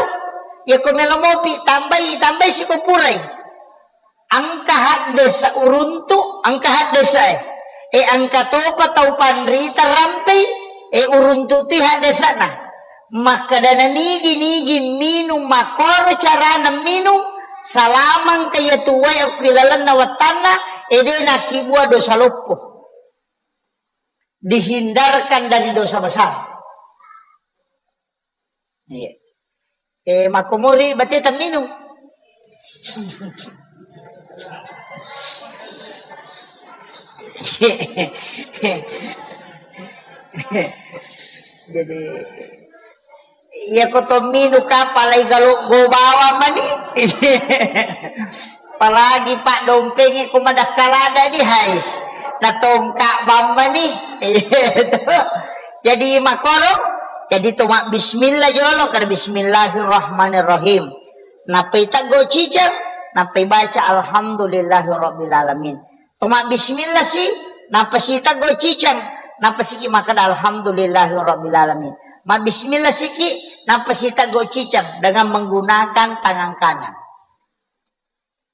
ya ko melo mopi tambai, tambai siko purai. Engka haddesa uruntu, engka haddesa e. E engka topa tau panrita rampei, e uruntu ti haddesana. Makkadana nigi-nigi minum makkoro carana minum, salamang kaya tuwae okki lalenna wattanna, e de nakkibua dosa loppo. Dihindarkan dari dosa besar. Iya. Eh, makkomori berarti temminung. Jadi, iya ko temminung kapalai galo go bawang mani. Apalagi Pak dompenge ko madakkalada di hais. Na tongka bamba ni. Jadi makoro, jadi to mabbismillah jolo, kada bismillahirrahmanirrahim. Nappai teggo ciceng, nappai baca alhamdulillahirabbil alamin. To mabbismillah si, nappa si teggo ciceng, nappa siki makkeda alhamdulillahirabbil alamin. Mabbismillah siki, nappa si teggo ciceng dengan menggunakan tangan kanan.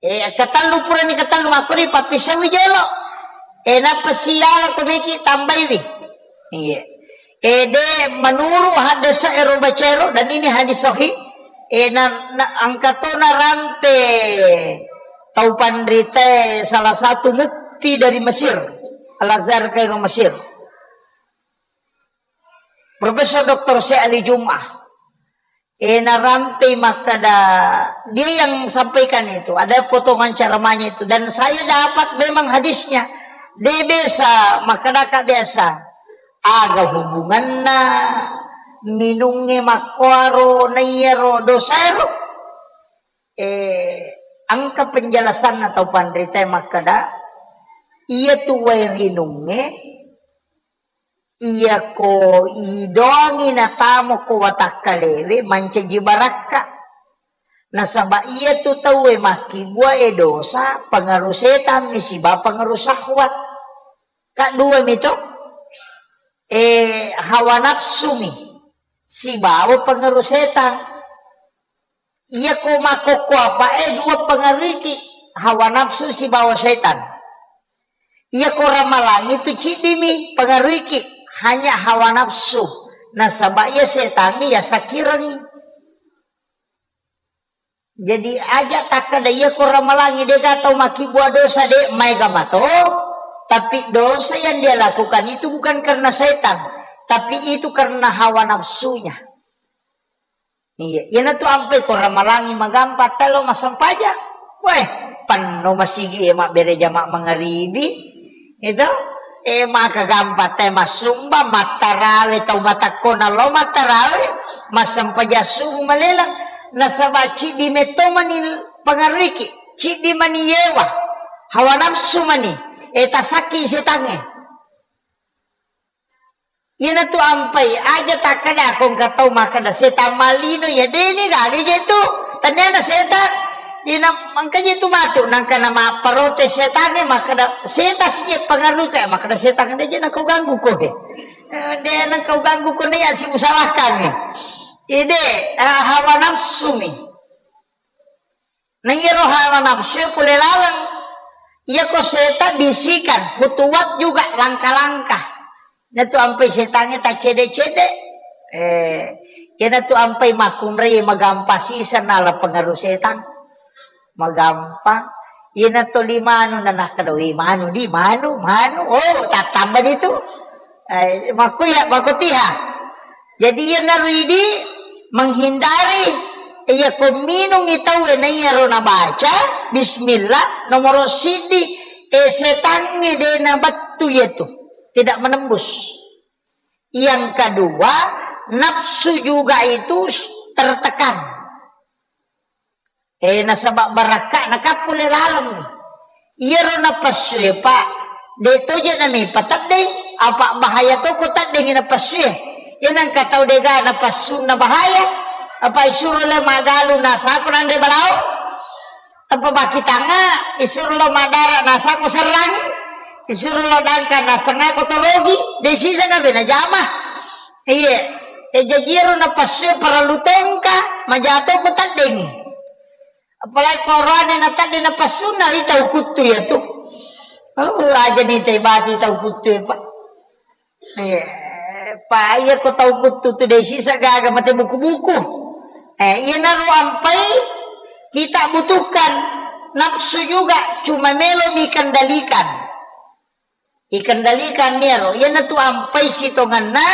Eh, ketellu purani ketellu makkoni pappisauwi jolo. Eh, nappa siala ko meki tambaiwi. Iya. Eh, de menurut hadis ero bacero dan ini hadis sahih. Eh, na, na, engka to narampe tau panrita salah satu mufti dari Mesir. Al-Azhar Kairo Mesir. Profesor Doktor Syekh Ali Jum'ah. Eh, narampei makkada, dia yang sampaikan itu, ada potongan ceramahnya itu, dan saya dapat memang hadisnya. De biasa, makkadaka biasa. Aga hubunganna minungnge makkoaro naiyaro dosaero? Eh, engka penjelasanna tau panrita makkada, iya tu wae rinungnge, iyako idoangi natamo ko watakkalewe mancaji barakka. Nasaba iya tu tauwe makkibua e dosa, pengaruh setan mi siba pengaruh syahwat. Kaddua mi to, eh, hawa nafsu mi sibawa pengaruh setan. Iya ko makkokko apa e dua pengaruh iki, hawa nafsu sibawa setan. Iya ko ramalangi tu ciddimi pengaruiki, hanya hawa nafsu. Nasaba iya setangnge iya sakirengngi. Jadi aja takkeda iya ko ramalangi dega tau makkibua dosa de maega mato, tapi dosa yang dia lakukan itu bukan karena setan, tapi itu karena hawa nafsunya. Iya, iyanatu ampai ko ramalangi magampa telo massempajang. Weh, penno masigi e mabbere jama mangaribi. Itu, eh, maka gampa te massumba, mattarawe, tau matakko nallo mattarawe, massempajang subuh malela. Nasaba ciddi metto mani pengaruiki, ciddi mani yewa, hawa nafsu mani, eh, tasakki setangnge. Iyanatu ampai, aja takkeda ko engka tau makkeda setang malino, ya deni gali je tu. Taniana setang. Ina mangka je tu matu, nangka na mapparote setangnge makkeda setang sije pengaruh kayak makkeda setang de je nakau ganggu ko he. Eh, de nakau ganggu ko ne ya si usalahkan he. Ide, eh, hawa nafsu mi. Nah, iyaro hawa nafsu pole laleng. Iya ko setan bisikan, khutuwat juga langkah-langkah. Natu ampai setangnge taccede-cede. Eh, iyanatu ampai makkunrai magampa sisa nala pengaruh setang. Magampa. Iyanatu limanu nanakkeda, "Wei, manu di, manu, manu." Oh, tattamba di tu. Eh, makkuya, makotiha. Jadi iyanaro idi menghindari, iya ko minungi tauwe na iyaro nabaca bismillah nomoro siddi, eh, setangnge de nabettu iyatu, tidak menembus. Yang kedua, nafsu juga itu tertekan. Eh, nasaba barakka nakappu le laleng. Iyaro napassue, Pak, de toje nami pateddeng, apa bahaya toko teddengi napassue. Iya nangka tau dega napassunna bahaya, apa isuro le magalu nasako nanre balao. Apa baki tanga, isuro lo madara nasako serrangi, isuro lo dangka nasengako torogi, de sisa kabe najama. Iya, eh, jaji iyaro napassue parellu tongka, maja toko teddengi. Apalagi koroane natadde napassunna ri tau kuttu iyatu. Oh, aja ni tei bati tau kuttu e, Pak. Eh, Pak, iya ko tau kuttu tu de sisa gaga mate buku-buku. Eh, iyanaro ampai kita butuhkan nafsu juga, cuma melo mi kendalikan. Ikendalikan iyaro, iyanatu ampai sitongenna,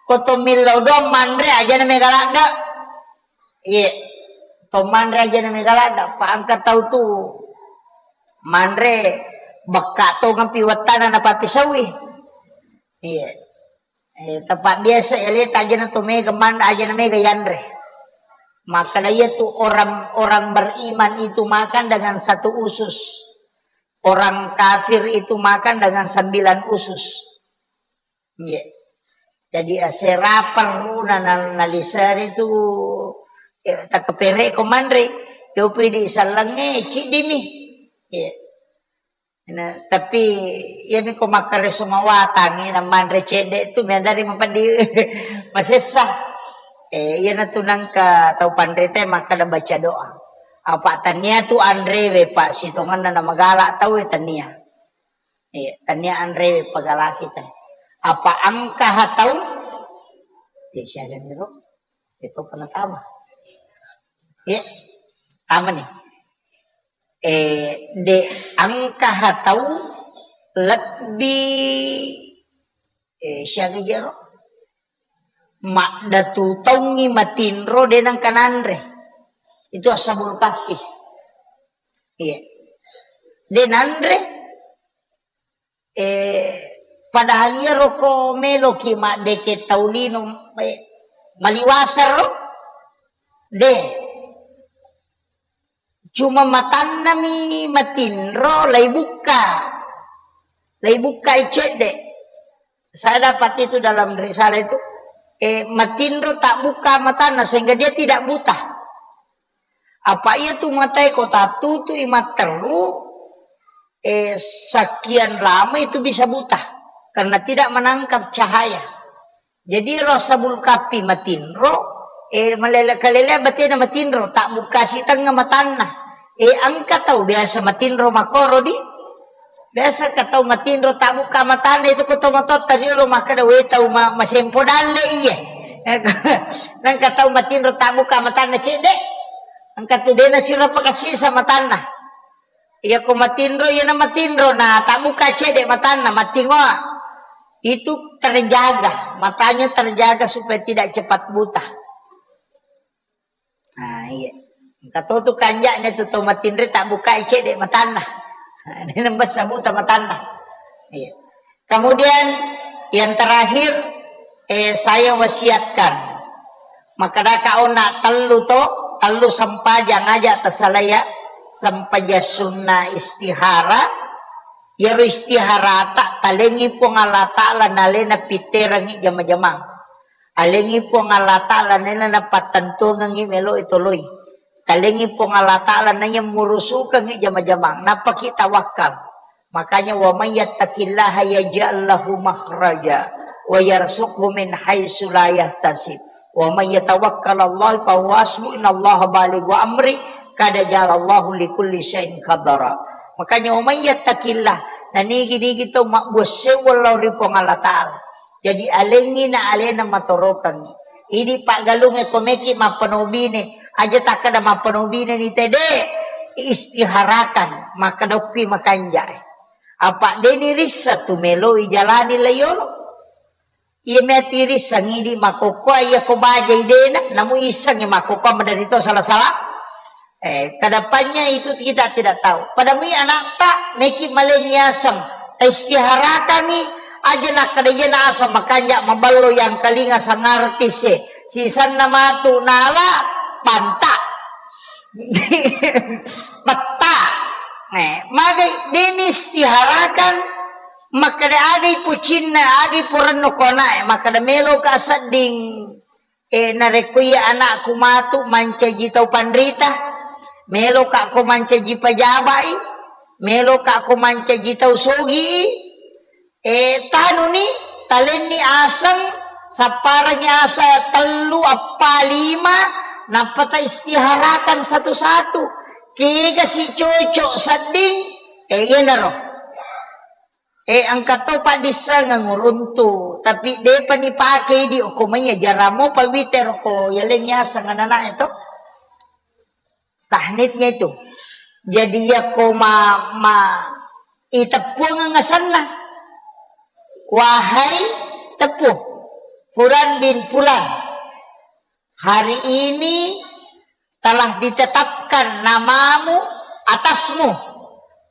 ko to millau doang manre ajana mega ladda. Iye, to manre ajana mega ladda, pa engka tau tu manre bekka tongampi wettana napapisaui. Iye. Eh, tepat biasa ya leta ajana to mega manre ajana mega yanre. Makanya iya tu orang, orang beriman itu makan dengan satu usus. Orang kafir itu makan dengan sembilan usus. Iya. Jadi, asera perlu na-, na-, naliseri tu, eh, takkepereko manre. Yopi di sallengnge, ciddimi. Iya. Nah, tapi iyami ko makkareso mawatang, na manre cedde tu, medari mapeddi masessa. Eh, iyanatu nangka tau panrita makkada baca doa. Apa tania tu anrewe, Pak, sitongenna na magala tau, eh, tania. Iya, tania anrewe pagalaki tau. Apa engka ha tau? Ya, siaga niro. Itu pernah tama. Ya, tama nih. Eh, de engka ha tau lebbi, eh, siaga jero? Maddatu taungngi matinro de nengka nanre. Itu Ashabul Kahfi. Iya. De nanre, eh, padahal iyaro ko meloki maddeke tau lino, eh, maliwasaro, de. Cuma matannami matinro, laibukka. Laibukka i cedde. Saya dapat itu dalam risalah itu. Eh, matinro tak buka matanya sehingga dia tidak buta. Apa iya tu matae ko tattutu i matteru, eh, sekian lama itu bisa buta karena tidak menangkap cahaya. Jadi ro sabul kapi matinro, eh, malele-, kalele batena matinro, tak buka si tengah matanna. Eh, engka tau biasa matinro makoro di. Biasa ka tau matinro tabbuka matanna itu ko to matotta riolo makkeda, "We, tau ma-, masempo dalle iye." Nangka tau matinro tabbuka matanna cedde. Engka tu dena sirapa kasisa matanna. Iya ko matinro, iya na matinro, na tabbuka cedde matanna, matingoa. Itu terjaga, matanya terjaga supaya tidak cepat buta. Nah, iya. Engka to tu kanja'na tu to matinro tabbukai cedde matanna. Nah, dia nembessa buta matanna. Iya. Kemudian yang terakhir, eh, saya wasiatkan. Makkedaka ona tellu to, tellu sempajang aja tasalaya, sempajang sunnah istihara, iyaro istiharata talengi Puang Allah Ta'ala nalena pitterangi jama-jamang. Alengi Puang Allah Ta'ala nena napattentuangengngi melo toloi. Talengi Puang Allah Ta'ala naiya murusukengngi jama-jamang. Nappaki tawakkal. Makanya, "Wa may yattaqillaha yaj'al lahu makhraja wa yarzuqhu min haitsu la yahtasib. Wa may yatawakkal 'ala Allah fa huwa hasbuh, innallaha balighu amri, qad ja'alallahu likulli syai'in qadara." Makanya, "Wa may yattaqillah," nanigi-nigi tau mabbuassewwa lao ri Puang Allah Ta'ala. Jadi alengngi na alena matorokengngi. Idi paggalungnge ko meki mappanobine, aja takkeda mappanobine ni tede, istiharakan, makkeda okki makanja'e. Apa deni rissa tu meloi jalani layolo. Iya meti rissa ngidi makokkoa iya ko baja idena, namu issengngi makokkoa maderito salah-salah. Eh, kedepannya itu kita tidak tahu. Pada mui anakta, meki malengi aseng, istiharakangi, aja nakkeda iya na aseng makanja maballo yang kalinga sangartis e. Sisanna matu nala panta. Petta. Eh, magai deni istiharakan, makkeda agai pucinna, agai purenno konae, makkeda melo ka sedding. Eh, narekko iya anakku matu mancaji tau panrita, meloka ko mancaji pajabai, meloka ko mancaji tau sogi, eh, tanuni, talenni aseng, sapparangi asa tellu, appa, lima, nappa ta istiharakan satu-satu. Kega si cocok sedding, eh, iyanaro. Eh, engka to paddissengeng uruntu, tapi depa nipake idi okko maiya jaramo pawitero ko yaleng yaseng anana'e to. Tahnitnya itu. Jadi yako ma, ma iteppuangeng asenna. Wahai teppu, Fulan bin Fulan. Hari ini telah ditetapkan namamu atasmu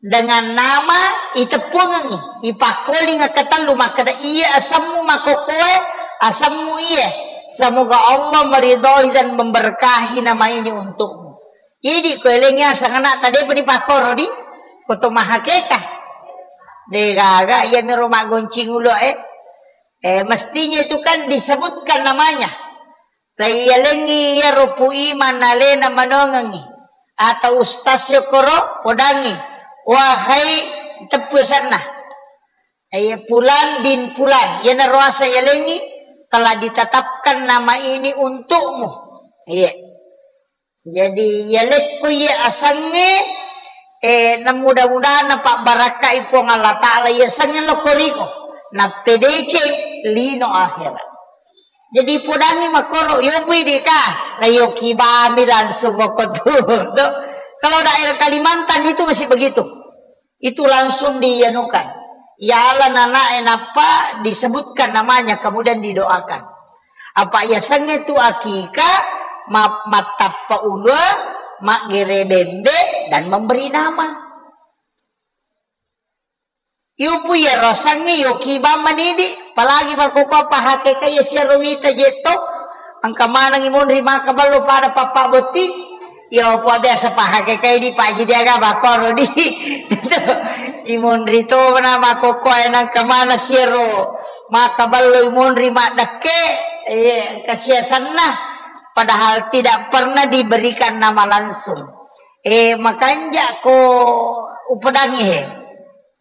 dengan nama iteppuangengngi, ipakkoling ketellu makkeda iya asemmu makokkoe, asemmu iya. Semoga Allah meridhoi dan memberkahi nama ini untukmu. Idi ko elengi aseng anak tadi pun dipakkoro di foto mahakeka. Degaga iya mero maggoncing ulo eh. Eh, mestinya itu kan disebutkan namanya. Taiyalengngi iyaro Pu Imang nalena manongengngi, atau ustaz syokoro podangngi, wahai teppu senna. Iya, Fulan bin Fulan, iyanaro asa yalengngi, telah ditetapkan nama ini untukmu. Iya. Jadi, yalekko iya asengnge, eh, na mudah-mudahan napabbarakkai Puang Allah Ta'ala iya asengnge lokko riko. Nappedeceng lino akhirat. Jadi podangngi makkoro, yo pui dika, na yo kibami langsung makkottu. Kalau daerah Kalimantan itu masih begitu. Itu langsung dianukan. Yala nanae nappa disebutkan namanya, kemudian didoakan. Apa yasengnge tu akika, ma-, mattappa ulua, maggere bembe, dan memberi nama. Yupu iyaro asengnge yoki bang manidi, apalagi makkokkoe pahakekai siyaro wita jetto, engka maneng imonri maka ballo pada pappa botting, yo po biasa pahakekai di paji diaga bakkoro di. Imonri to na makkokkoe nengka maneng siyaro maka ballo imonri maddekke, eh, engka siasenna, padahal tidak pernah diberikan nama langsung. Eh, makanja ko upedangi he.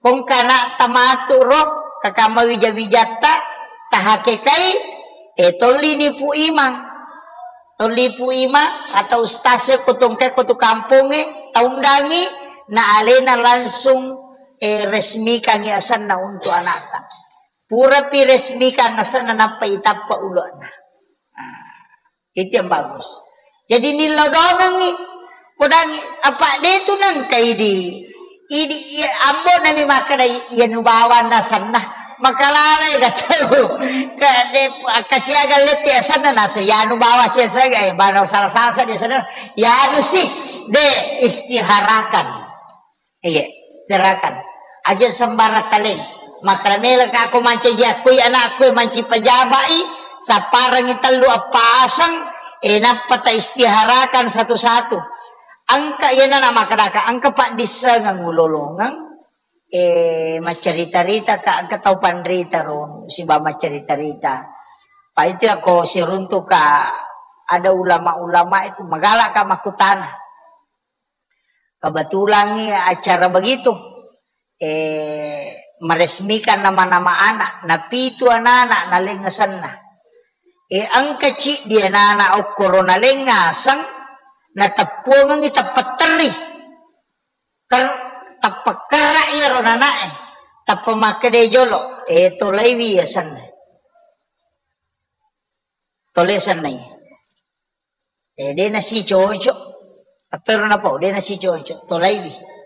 Kongka ana'ta matu ro, kakama wija-wijatta, tahakekai, eh, tollini Pu Imang. Tolli Pu Imang atau ustaz e ko tongke ko tu kampongnge, taundangi, na alena langsung Eh, resmikangngi asenna untuk anakta. Purapi resmikang asenna, nappa itappa ulo'na. Ah, itu yang bagus. Jadi nillau dongengngi, podangngi, apa de tu nengka idi, idi, iya, ambo nami makkeda, iya nubawanna asenna. Makalalai ga tau. Ka de, akkasiaga letti asenna nasa, iya nubawa sia saga, eh, bana salah-salah saja asenna. Iya nu si, de, istiharakan. Iya, istirahatkan. Aja sembarang taleng. Makkeda mela ka ko mancaji akkui anakku, manci pajabai, sapparangi tellu appa aseng, eh, nappa ta istiharakan satu-satu. Engka iyana na makkedaka, engka paddissengeng ulolongeng, eh, maccarita-rita ka, engka tau panrita ro, siba maccarita-rita. Pa itu ya ko siruntu ka, ada ulama-ulama itu magala ka makkutana. Kebetulan nih acara begitu, eh, meresmikan nama-nama anak, napitu anak-anak naleng asenna. Eh, engka ciddi anak-anak okkoro naleng aseng, nateppuangengngi tappa terri. Ker-, tappa kerra iyaro nanae, tappa makkeda jolo, eh, tolaiwi asenna. Tole asenna. Eh, de nasicoco. Tappero napau, de nasicoco. Tolaiwi.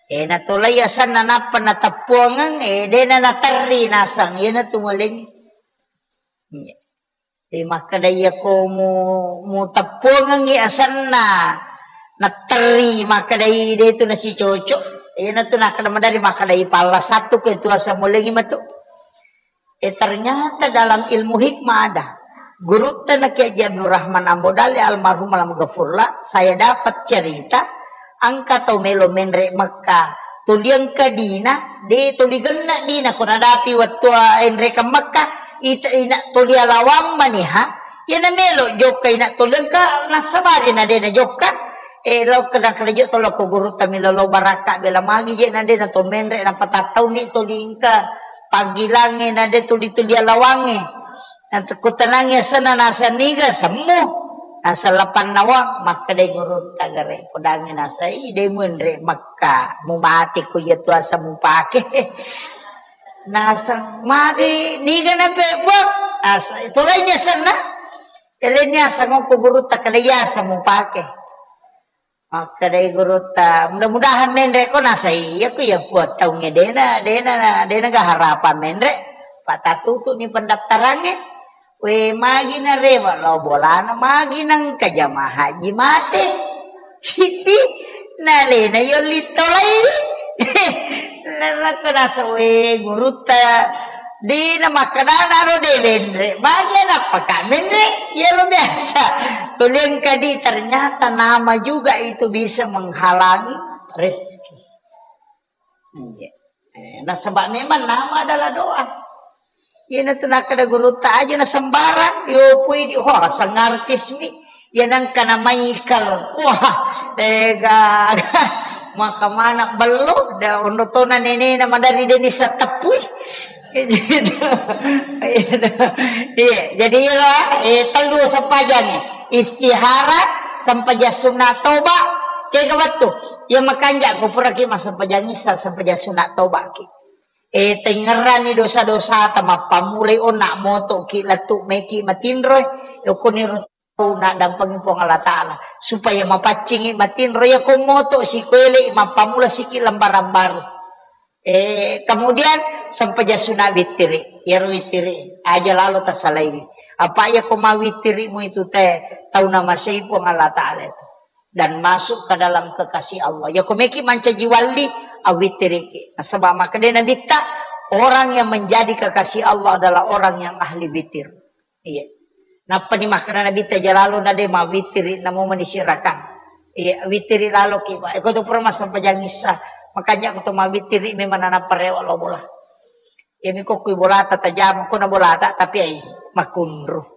Eh, natolai asenna nappa nateppuangeng, eh, de na naterri nasang. Iyana tu maleng. Iya. Eh, makkeda iya ko mu, muteppuangengngi asenna, naterri, makkedai de tu nasicoco. Iyana tu nakkeda madari, makkedai palla satu ke tu asa mulengi matu. Eh, ternyata dalam ilmu hikmah ada. Gurutta na Kiai Haji Abdul Rahman Ambo Dalle almarhum alam gafurlah, saya dapat cerita, engka tau melo menre Mekka. Tuli engka dina, de tuli genna dina, ko nadapi wettu enrekeng Mekka, ita ina tuli alawang maniha, iyana melo jokka ina tuli engka nassabari na de na jokka, eh, lao kena kena jokka lao ko gurutta milo lao barakka bela magi je na de na to menre na patattau ni tuli engka. Panggilangnge na de tuli-tuli alawangnge. Nakutanangngi asenna nasa niga semmu. Nasa lapan nawang, makkedai gurutta gare. Podangngi nasa, "Ih, de muenre Mekka. Mumate ko iya tu asa mupake." Nasa, "Magi niga na pe, Puang?" Asa, itu lainnya asenna. Eleni asa ngoko gurutta kada iya asa mupake. Makkedai gurutta, "Mudah-mudahan menre ko." Nasa, "Iya ko iya Puang, taungnge dena, dena, dena ga harapan menre." Patatutu ni pendaftarangnge. We, magi narewa lao bolana, magi nengka jamaah haji mate. Siddi, nalena yolli tolai. Narakko nasa, we, gurutta, Dina makkedana ro de menre, magi nappaka menre, iyaro biasa. Tuli engka di, ternyata nama juga itu bisa menghalangi rezeki. Iya. Eh, nasaba memang nama adalah doa. Iyana tu nakkeda gurutta aja na sembarang, yo pui di, wah, sang artis mi. Iya nengka na Michael. Wah, ega. Maka mana bello, da ondo tona nenena madari deni settepui. Iya, jadi iyaro, eh, tellu sempajangnge. Istihara, sempajang sunna toba, kega wettu. Iya makanja ko puraki massempajang issa, sempajang sunna toba ki. Eh, tengngerani dosa-dosata, mappammulai onna moto ki lettu meki matinro, eh, okkoniro tau naddampengi Puang Allah Ta'ala, supaya mapaccingi matinro, iya ko moto sikoelei mappammula siki lembaran baru. Eh, kemudian sempajang sunna wittiri, iyaro wittiri aja lalo tasalaiwi. Apa iya ko mawittirimu itu te, tau namasei Puang Allah Ta'ala itu. Dan masuk ke dalam kekasih Allah. Iya ko meki mancaji walli, awittiriki. Nasaba makkeda Nabitta, orang yang menjadi kekasih Allah adalah orang yang ahli witir. Iya. Nappani makkeda Nabitta, "Jalalo na de mawittiri, namo manisirakang." Iya, wittiri lalo ki, Pak. Eko to pura massempajang issa. Makanya ko to mawittiri memang nanappa rewa lo bola. Iyami ko kui bolata tajama, ko na bolata, tapi ai makunru.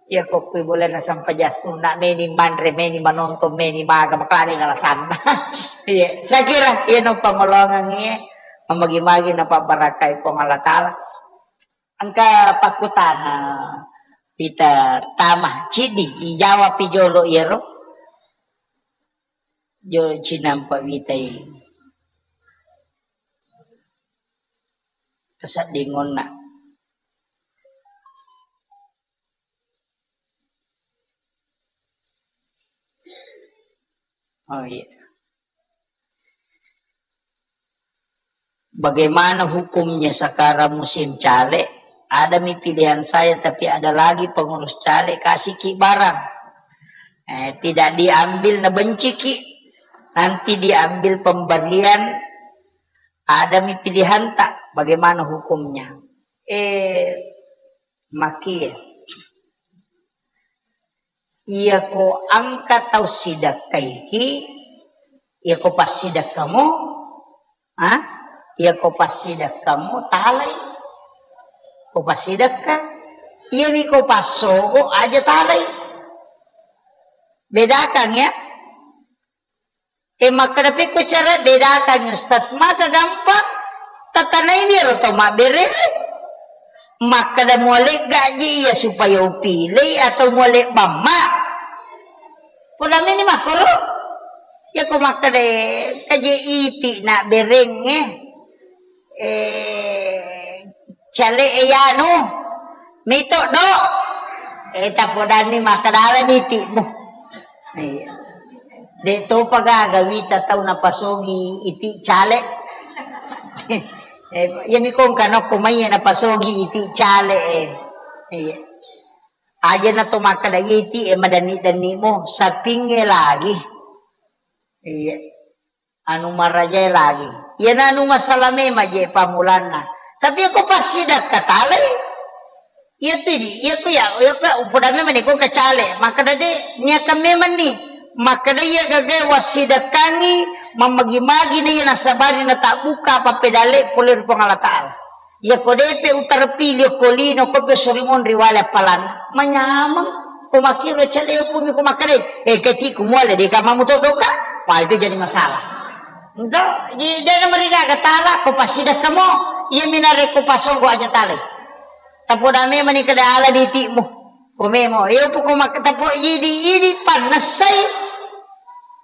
Iya ko kui bolana sempajang sunna, meni manre, meni manonton, meni maga, makalani alasanna. Iya, saya kira iya no pangolongan iya, mamagi-magi na pabbarakai Puang Allah Ta'ala. Engka pakkutana pita tama, cidi, ijawab pi jolo iyaro. Jo cinampa witai. Peseddingonna. Oh, iya. Bagaimana hukumnya sekarang musim caleg? Ada mi pilihan saya, tapi ada lagi pengurus caleg, kasih ki barang. Eh, tidak diambil, na benci ki. Nanti diambil pemberian, ada mi pilihan tak? Bagaimana hukumnya? Eh, makie. Iyako engka tau sidekkaiki, iyako passidekkamo, ha? Iyako passidekkamo, talai. Ko passidekka, iyami ko passogo, aja talai. Bedakan ya. Eh, makkeda pekko cara bedakan, Ustaz, maka gampang. Tatanai iyaro tau mabbere. Makkeda muale gaji iya supaya upilei atau muale bamma. Poda meni makkoro. Ya ko makkeda kaje iti na bereng, eh. Eh, cale e yanu, mito do. Eh, tapodani makkedala ni itimu. Iya. De topa gaga wita tau napasogi iti cale. Eh, iya mi kongka nokko mai napasogi iti cale, eh. Iya. Aja na to makkeda iti e madanni-dannimu, sapinge lagi. Iya. Anu marajae lagi. Iyana anu masalah memang je pammulanna. Tapi aku pasti dah katalai. Iya tu di, iya ku ya, iya ku ya, upoda memang ni ko kacale. Makkeda de, niakan memang ni. Makkeda iya gaga wassidakangi, mamagi-magi ni iya nasabari na tak buka apa pedale pole ri Puang Allah Ta'ala. Iya ko depe utarpili ko lino ko pe suri monri wale appalanna. Manyameng. Ko makkiro cale opo mi ko makkeda, eh, keti ku muale de kamamu to doka. Wah, itu jadi masalah. Ento, ji-, jadi merigaga tala ko passidakkamo, iya minare ko pasonggo aja tale. Tapoda memang ni kada ala di itimu. Ko memo, iyo poko mak-, tapo idi, idi pannessai.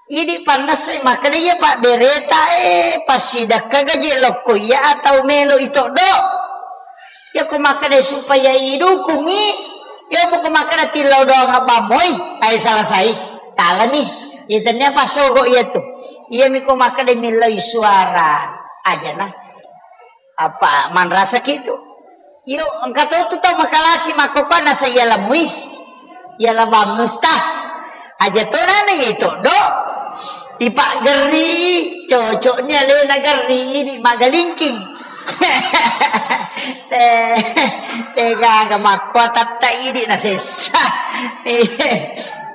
Idi pannessai, makkeda iya pabbereta, eh, passidakka gaje lokko iya atau melo ito do. Iya ko makkeda supaya idukungi, iya ko makkeda tillau doang abbamoi, ai selesai. Talani. Iya tania passogo iya tu. Iya mi ko makkeda millai suara. Aja na. Apa manrasa kitu? Iyo, engka to tu tau makalasi makkokkoe nasa iya lamui. Iya labang mustas. Aja to nana iya to do. Ipaggerri, cocoknya lena gerri ini magalingking. Te, te gaga makko tatta idi nasessa.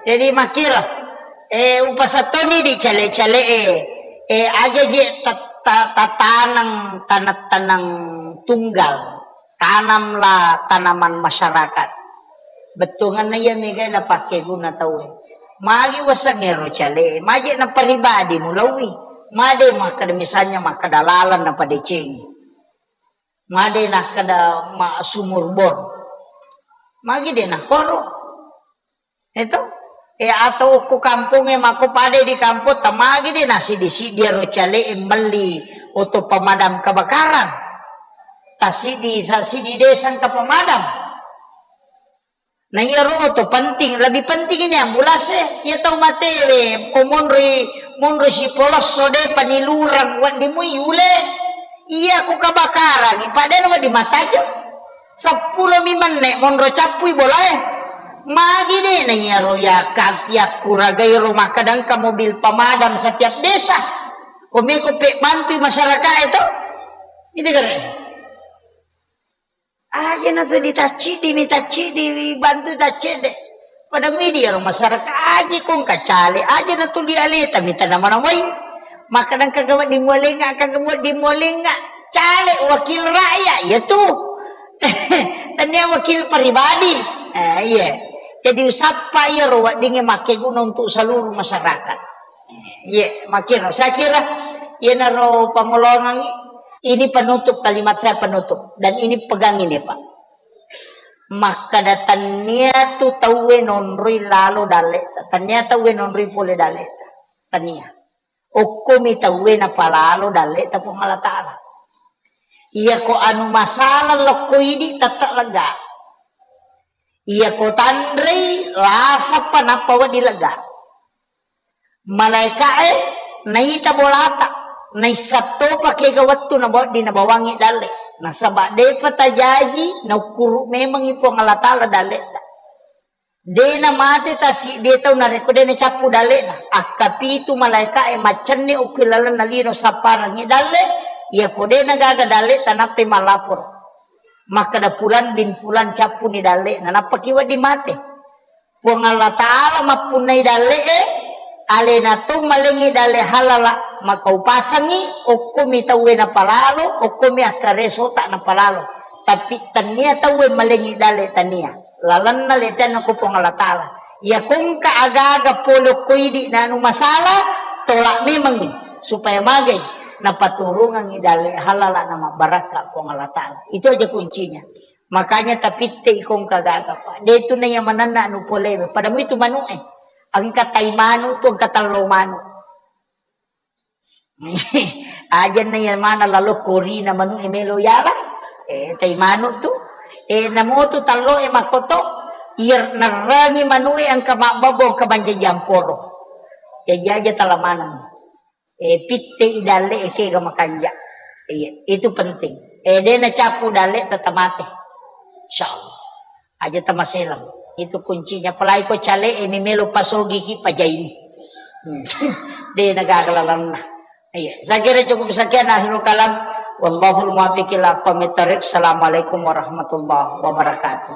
Jadi makiro. Eh, upasattoni di cale-cale e. Eh, aja je ta-, ta-, tatanang tanang-tanang tunggal. Tanamlah tanaman masyarakat. Bettuanganna iya mega napakke guna tau e. Magi waseng ero cale e. Maje na pribadi mulaui. Made makkeda misalnya makkeda lalang napadecengi. Made nakkeda ma sumur bor. Magi de nakoro. Eto? E, atau ko kampongnge makko pada di kampong, tamagi de nasidi-sidi ero cale e melli oto pemadam kebakaran. Tasidi, tasidi desa engka pemadam. Na iyaro oto penting, lebih penting ini ambulans e. Iya tau matewe, ko monri, monri sipolosso de panilurang, wedding mui yule. Iya ko kebakaran, padahal wedding matajo. Seppulo mi menne monro cappui bolae. Magi de na iyaro yakka-, yakkuragai ro makkeda engka mobil pemadam setiap desa. Ko meko pe bantui masyarakat e to. Itu kare. Aja na tu ditaccidi mi taccidi bantu taccede. Pada midi ro masyarakat aja kong kacale aja na tu dialeta mi tanamana wai. Makkeda engka wedding mualengnga, engka wedding mualengnga. Caleg wakil rakyat, iya tu. Tania wakil pribadi. Eh, iya. Jadi usappa iyaro weddingnge makkeguna untuk seluruh masyarakat. Iya, makkiro. Saya kira iyanaro pangolongangi. Ini penutup kalimat saya penutup dan ini pegang ini, Pak. Makkeda tania tu tauwe nonroi lalo dalle, tania tauwe nonroi pole dalle. Tania. Okkomi tauwe napalalo dalleta Puang Allah Ta'ala. Iyako anu masalah lokko idi tette lega. Iyako tanrei lasappa nappa wedding lega. Malaeka'e naita bolata, naissattopa kega wettu nabawa-, dinabawangi dalle. Nasaba depa tajaji, naukkuru memengi Puang Allah Ta'ala dalleta. De namate tasiddi tau narekko de nacappu dallena. Akkapitu malaeka'e maccenni okko lalenna lino sapparengngi dalle, iyako de nagaga dalleta nappai mallaporo. Makkeda fulan bin fulan cappuni dallena, nappaki wedding mate. Puang Allah Ta'ala mappunnai dalle'e, alena to malengngi dalle halala, makaupasengngi, okkomi tauwe napalalo, okkomi akkaresota napalalo. Tapi tennia tauwe malengngi dalle tania. Lalenna letenna ko Puang Allah Ta'ala. Iya kongka agaga pole okko idi nanu masalah, tolak memengngi. Supaya magai, napaturungengngi dalle halala na mabbarakka Puang Allah Ta'ala. Itu aja kuncinya. Makanya tapittei kongka gaga, Pak. De tu naiya manenna anu polewe. Pada muitu manu'e. Engka tai manu tu, engka tello manu. Aja naiya mana lalo korina manu'e melo yala. Eh, tai manu tu. Eh, namotu tello e makkoto. Iya nerrangi manu'e engka mabbabo, engka mancaji amporo. Jaji aja tala maneng. Eh, pitte i dalle e kega makanja. Iya, itu penting. Eh, de nacapu dalle tata mate. Insyaallah. Aja tamaselang. Itu kuncinya. Apalagi ko cale e mimelo pasogiki pajaini. Hmm. De nagaga lalanna. Iya, saya kira cukup sekian akhirul kalam. Wallahul muwaffiq ila aqwamit thariq. Assalamualaikum warahmatullahi wabarakatuh.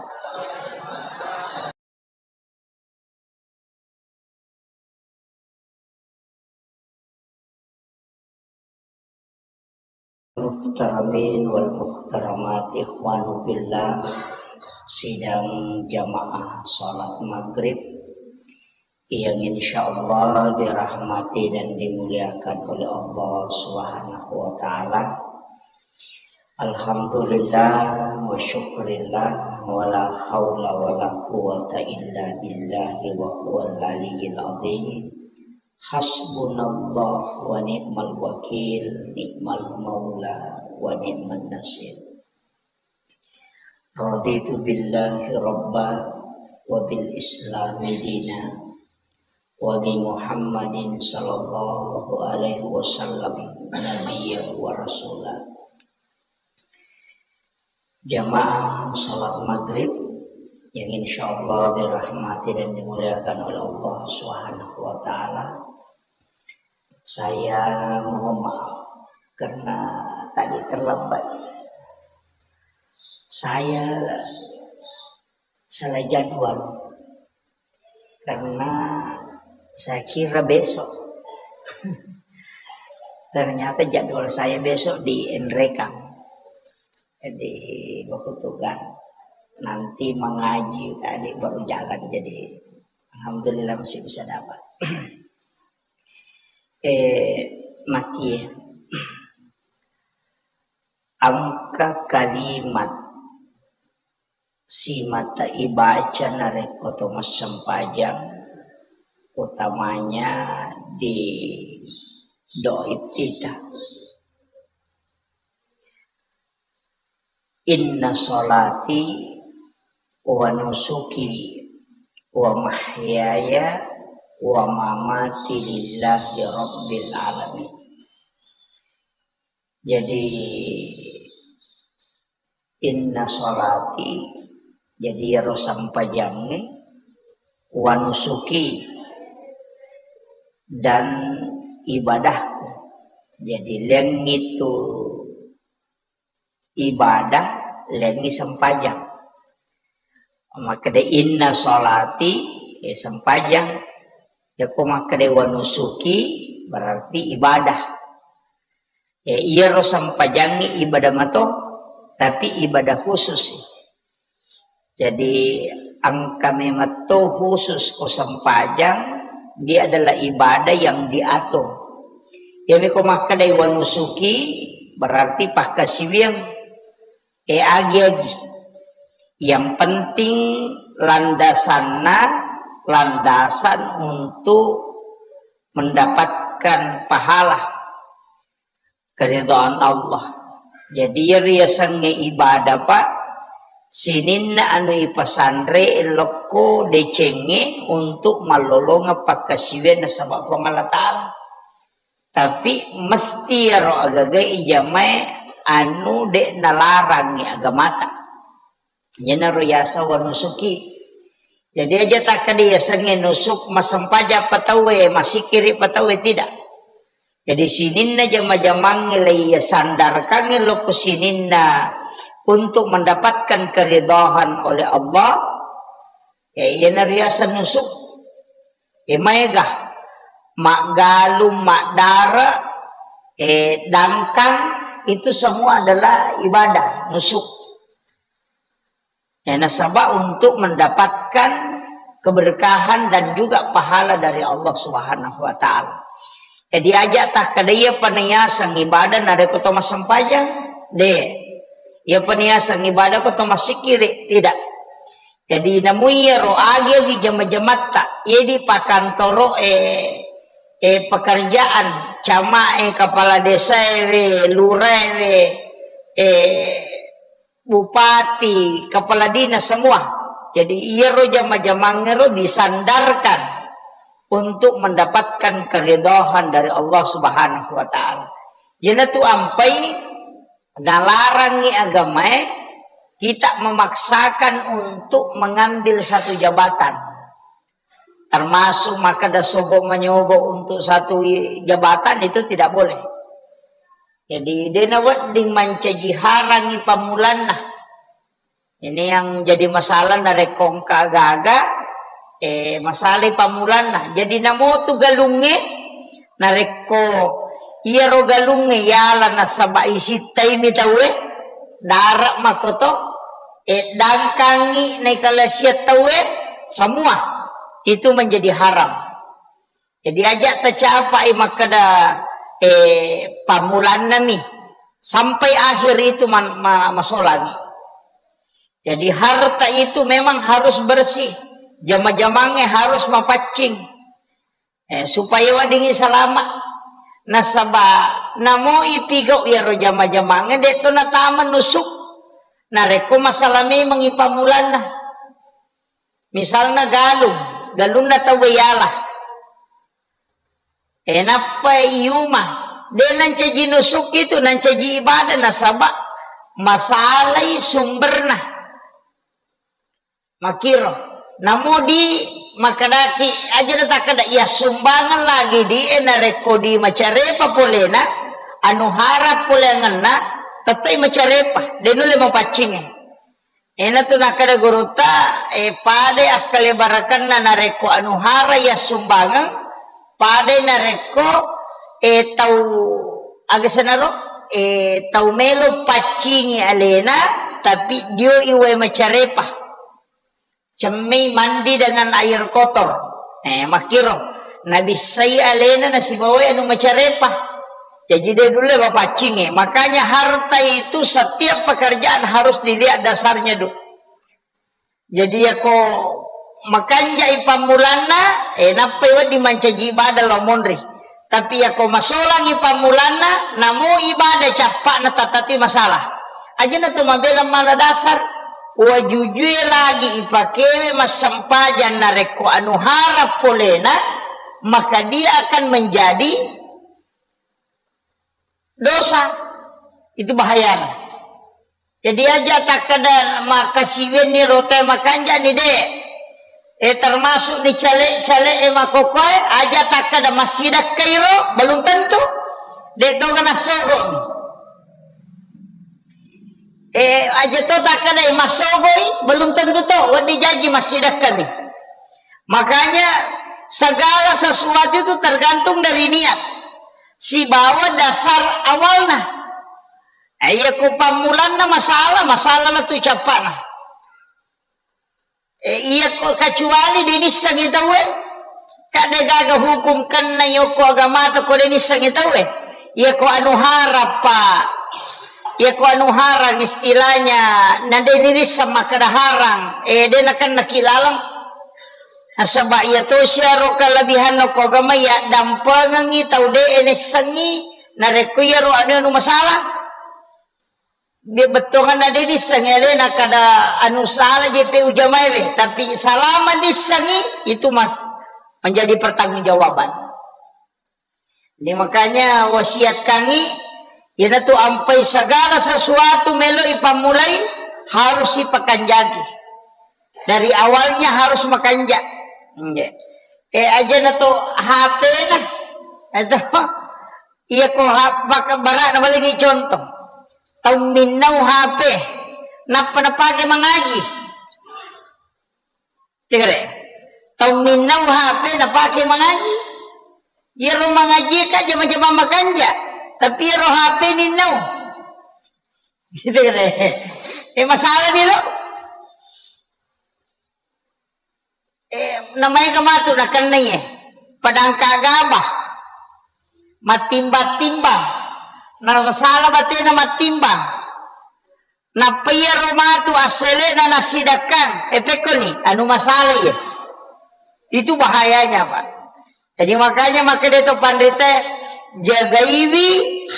Muhtaramin wal muhtaramat, ikhwanu fillah, sidang jamaah salat maghrib yang insyaallah dirahmati dan dimuliakan oleh Allah Subhanahu wa Ta'ala. Alhamdulillah wa syukurillah, wa la haula wa la quwwata illa billahi wa huwal aliyyil azim. Hasbunallah wa ni'mal wakil, ni'mal maula wa ni'man nasir. Raditu billahi rabba wa bil islami dina wa bi Muhammadin sallallahu alaihi wasallam nabiyya wa rasula. Jamaah salat maghrib yang insyaallah dirahmati dan dimuliakan oleh Allah Subhanahu wa Ta'ala. Saya mohon maaf karena tadi terlambat. Saya salah jadwal karena saya kira besok. Ternyata jadwal saya besok di Enrekang. Jadi, baku tugas nanti mengaji tadi baru jalan. Jadi, alhamdulillah masih bisa dapat. Eh, maki engka kalimat simata ibaca narekko to massempajang, utamanya di doa iftitah. Inna sholati wa nusuki wa mahyaya wa mamati lillahi rabbil alamin. Jadi, inna sholati, jadi iyaro sempajangnge, wa nusuki, dan ibadahku. Jadi, lengngi tu ibadah, lengngi sempajang. Makkeda inna sholati, eh, sempajang. Yako makkeda wa nusuki, berarti ibadah. Eh, iyaro sempajangnge ibadah mato, tapi ibadah khusus. Jadi, engka memetto khusus ko sempajang, dia adalah ibadah yang diatur. Jadi, ko makkedai wa nusuki, berarti pakkasiwiang, eh, agi-agi. Yang penting landasanna, landasan untuk mendapatkan pahala, keridhaan Allah. Jadi, iyaro riasengnge ibadah, Pak, sininna anu ipasanre lokko decengnge untuk mallolongeng pakkasiwiang nasaba Puang Allah Ta'ala. Tapi mesti iyaro agaga ijamae anu de' nalarangngi agamata. Iyanaro yaseng wa nusuki. Jadi aja takkeda yasengnge nusuk, massempajang pa tauwe, massikkiri pa tauwe, tidak. Jadi sininna jama-jamangnge leiyasandarkangnge lokko sininna untuk mendapatkan keridhaan oleh Allah, ya, iyanaro yaseng nusuk. E, maega, maggalung, maddare, e, dangkang, itu semua adalah ibadah nusuk. Ya, nasaba untuk mendapatkan keberkahan dan juga pahala dari Allah Subhanahu wa Ta'ala. Jadi, aja takkeda iyapa nayaseng ibadah narekko to massempajang, de'. Iyapa nayaseng ibadah ko to massikkiri, tidak. Jadi, namu iyaro agi-agi jama-jamatta, iya di pakantoro, eh, eh, pekerjaan, cama, eh, kepala desa, eh, lurah, eh, eh, bupati, kepala dinas, semua. Jadi, iyaro jama-jamangngero disandarkan untuk mendapatkan keridhaan dari Allah Subhanahu wa Ta'ala. Iyanatu ampai nalarangngi agamae kita memaksakan untuk mengambil satu jabatan. Termasuk makkeda sogo manyogo untuk satu i-, jabatan itu tidak boleh. Jadi, de' nawedding mancaji harangngi pammulanna. Ini yang jadi masalah narekko engka gaga, eh, masalai pammulanna. Jadi, namotu galungnge, narekko iyaro galungnge yala nasaba isittaimi tauwe, dara' makoto, eh, dangkangngi naikalasiang tauwe, semua itu menjadi haram. Jadi, aja tacapai makkeda, eh, pammulannami sampai akhir itu man-, ma-, masolangi. Jadi, harta itu memang harus bersih, jama-jamangnge harus mapaccing, eh, supaya weddingngi salama. Nasaba namo ipigau iyaro jama-jamangnge, de' to natama nusuk narekko masalah memang ipammulanna. Misalna galung, galunna tauwe yala. Eh, nappa iyuma, de' nancaji nusuk itu, nancaji ibadah nasaba masalai sumberna. Makkiro, namo di makkedaki aja na takkeda, iya sumbangeng lagi di, eh, narekko di macarepa polena, anu harap poleangenna, tettai macarepa, de' nulle mapaccingnge. Enatu nakkeda gurutta, eh, padai akkalebarakenna narekko anuhara yassumbangeng, padai narekko, eh, tau, aga senaro, eh, tau melo paccingi alena, tapi dioi wae macarepa. Cemmei mandi dengan air kotor. Eh, makkiro. Nabissai alena nasibawai anu macarepa. Jaji de' nulle mapaccingnge. Makanya harta itu setiap pekerjaan harus dilihat dasarnya, Du. Jadi yako makanjai pammulanna, eh, nappai wedding mancaji ibadah lao monri. Tapi yako masolangi pammulanna, namo ibadah cappa'na tattati masalah. Ajana to mabela mala dasar, wajujue lagi ipakewe massempajang narekko anu harap polena, maka dia akan menjadi dosa. Itu bahayana. Jadi aja takkeda makkasiwianni rotae makanjani, de'. Eh, termasuk ni cale-cale e makokoe, aja takkeda massidakkairo, belum tentu. De' toga nassogo. Eh, aja to takkeda massogoi, belum tentu to wedding jaji massidakkami. Makanya segala sesuatu itu tergantung dari niat. Sibawa dasar awalna. Eh, iya ko pammulanna masalah, masalah la tu cappana. Eh, iya ko kecuali de' nissengi tauwe, ka de' gaga hukum kenna yokko agamata ko de' nissengi tauwe. Iya ko anu harappa, iya ko anu harang istilahnya, na de' nisseng makkeda harang, eh, de' nakenna ki laleng. Nasaba iya tosi aro kelebihanna ko agama, iya dampengengi tau de' nissengi, narekko iyaro anu, anu masalah. Bettuanna de dissengi alena kada anu sala je pe ujamaewe, tapi salama dissengi itu mas menjadi pertanggungjawaban. Ini makanya wasiatkangi, iyanatu ampai segala sesuatu melo ipammulai harus ipakanjaki. Dari awalnya harus makanja. Nggih. Eh, aja na to H P na. Atau iya ko ha-, baka-, bara na balik contoh. Tau minnau H P. Nappa napake mangaji. Tegare. Tau minnau H P napake mangaji. Iyaro mangaji ka jama-jama makanja. Tapi iyaro H P ninnau. Gitu kan, eh. Eh, masalah ni lo. Eh, namanya ka matu nakennai, eh. Padangka gabah. Mattimbang-timbang. Na masalah batena mattimbang. Nappa iyaro matu assele'na nassidakkang, eh, pekkoni, anu masalah iya. Itu bahayanya, Pak. Jadi makanya makkeda to panrita, jagaiwi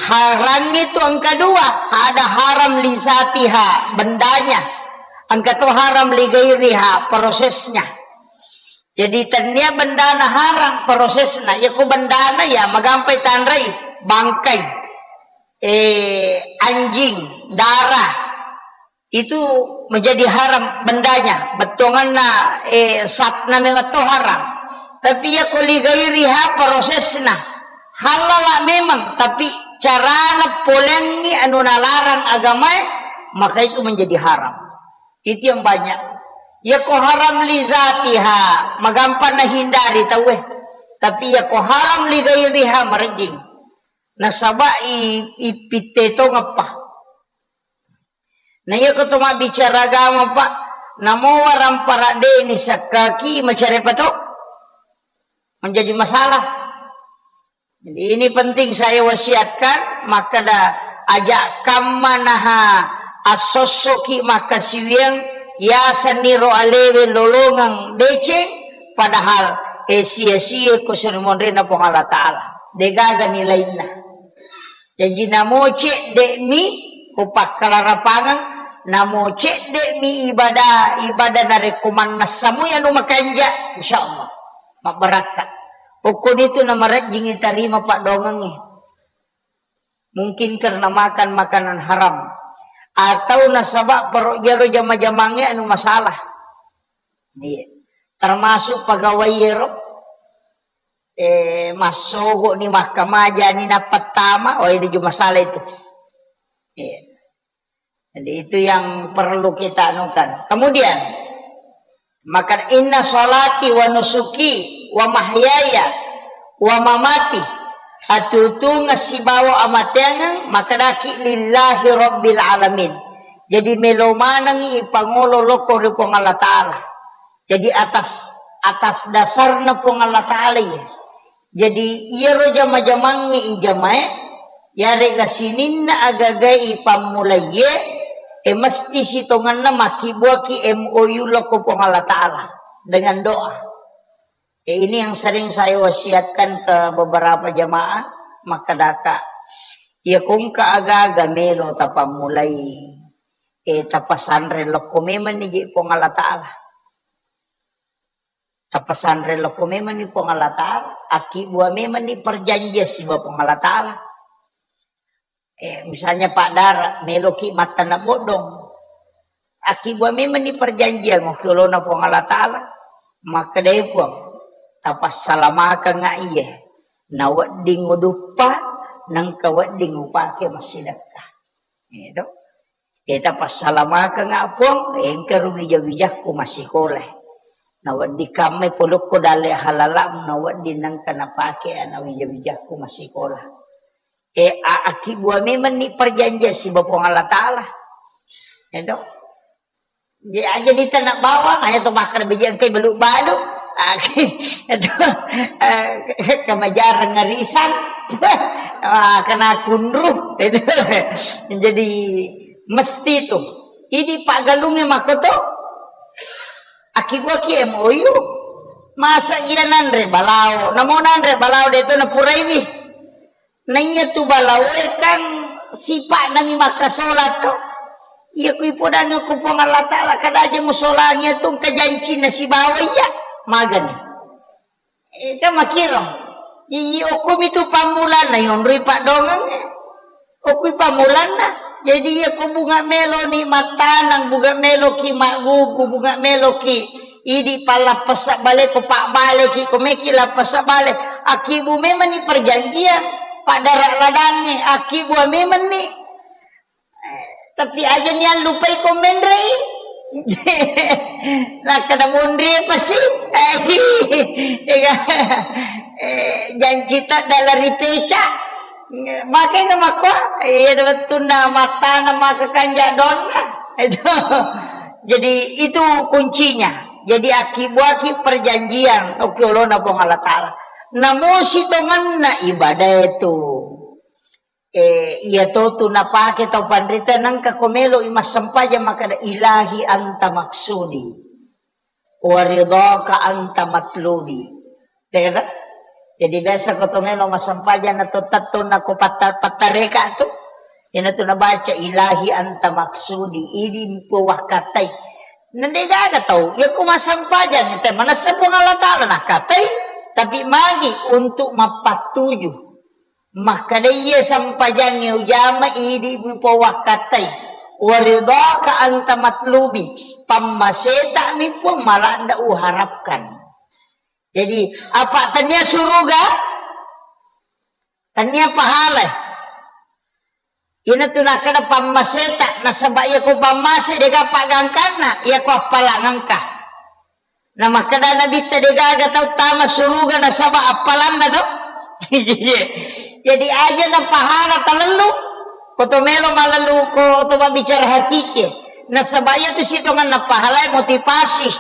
harang itu engka dua, ada haram li zatiha, bendanya, engka to haram li gairiha, prosesnya. Jadi tennia bendana haram, prosesna. Ya ko bendana ya magampai tanrai, bangkai, eh, anjing, darah. Itu menjadi haram bendanya, bettuanganna, eh, satna memang to haram. Tapi ya ko li gairiha prosesna, halala memang, tapi carana polengngi anu nalarang agamae, maka itu menjadi haram. Itu yang banyak. Ya ko haram li zatiha, magampang nahindari tauwe. Tapi ya ko haram li gairiha, marejjing. Nasaba i, ipitte tongeppa. Na iya ko to mabbicara agama, Pak, namo warampara de ni sakkaki macarepa to menjadi masalah. Jadi ini penting saya wasiatkan, makkeda aja kamma naha assossoki makkasiwiang, yaseniro alewe lolongeng deceng, padahal, eh, sia-sia ko seri monrena Puang Allah Ta'ala. Degaga nilainna. Jaji namo cedde'mi ko pakkalarapangeng, namo cedde'mi ibadah, ibadah narekko mannassamui anu makanja, insyaallah mabbarakka. Pokkonitu namarejjingi tarima paddoangengnge. Mungkin karena makan makanan haram atau nasaba perut jaro jama-jamangnge anu masalah. Iya. Termasuk pegawai ero, eh, massogo ni makkamaja ni nappa tama, oh, itu juga masalah itu. Iya. Jadi itu yang perlu kita anukan. Kemudian, maka inna salati wa nusuki wa mahyaya wa mamati, atutunga sibawa amateangeng, makkedaki lillahi rabbil alamin. Jadi melo manengi ipangolo lokko ri Puang Allah Ta'ala. Jadi atas, atas dasarna Puang Allah Ta'ala iya. Jadi iyaro jama-jamangnge ijamae, yarega sininna agagae ipammulaiye, e mesti sitongenna makkibbuaki M O U lokko Puang Allah Ta'ala dengan doa. E, ini yang sering saya wasiatkan ke beberapa jamaah, makkedaka, iya kongka aga-aga melo tapammulai, e, tapasanre lokko memang ni je Puang Allah Ta'ala. Tapasanre lokko memang ni Puang Allah Ta'ala, akkibbua memang ni perjanjian siba Puang Allah Ta'ala. Eh, misalnya Pak Dara, meloki mattana boddong. Akkibbua memang ni perjanjian, okki olona Puang Allah Ta'ala. Makkedai Puang, tapassalamakeng iye. Nawedding uduppa, nengka wedding upake massidekka. Gitu. Ita passalamakeng Puang, engka ru wija-wijakku massikola. Nawedding kammai polokko dalle halalamu, nawedding nengka napake ana wija-wijakku massikola. E, a-, akkibbua memang ni perjanjian siba Puang Allah Ta'ala. Itu. Jadi aja di tanah bawang, aja to makan biji engkai balu-balu. Ah, itu, eh, kemajaran ngarisan. Ah, kena kunru. Itu. Jadi mesti itu. Ini Pak Galungnya makoto. Akkibbua ki M O U. Masa iya nanre balao. Namo nanre balao de to napuraiwi. Naiya tu balaoe kan sipa'na mi makkasolat to. Iya, kui podangngi ko Puang Allah Ta'ala, kada aja musolangi tu engka jancinna sibawa iya, magani. Eh, kan makkiro. Iya, okumi tu pammulanna, yonroi paddongeng. Okui pammulanna. Jadi, iya ko bunga meloni mattaneng, bunga meloki maggugu, bunga meloki idi pallappasa bale, ko pabbaleki, ko meki lappasa bale. Akkibu memenni perjanjian, paddara ladangnge, akkibu memenni. Eh, tapi aja ni allupai ko menrei. Nakkeda monri pasi. Eh, eh, janci ta dalam ripeca. Makanya makko, iya, wettunna mattana maka kanja donna. Itu. Jadi itu kuncinya. Jadi akkibuaki perjanjian. Oke, olona Puang Allah Ta'ala. Namosi tongenna ibadah itu. Eh, iya to tu napake tau panrita nengka ko melo i massempajang makkeda, "Ilahi anta maksudi, wa ridhaka anta matlubi." Tega? Jadi biasa ko to melo massempajang na to tatto na ko patta-, pattareka tu. Ina tu nabaca, "Ilahi anta maksudi, idi mpo wakkatai." Nende gaga tau, ya ko massempajang te manessa Puang Allah Ta'ala nakkatai, tapi magi untuk mappattuju. Makkeda, "Iya sempajangnge ujama idi mupowakkatai, waridhaka anta matlubi, pammaseta mi Puang maladda uharapkan." Jadi, apa tania suruga? Tania pahala. Ina tu nakkeda pammaseta, nasaba iya ko pammase dega paggangkanna, iya ko appalang engka. Na makkeda Nabitta, "Degaga tau tama suruga nasaba appalanna to." Iya. Jadi aja na pahala talellu. Ko to melo malellu, ko to mabbicara hakiki. Nasaba iya tu sitongenna pahala motivasi.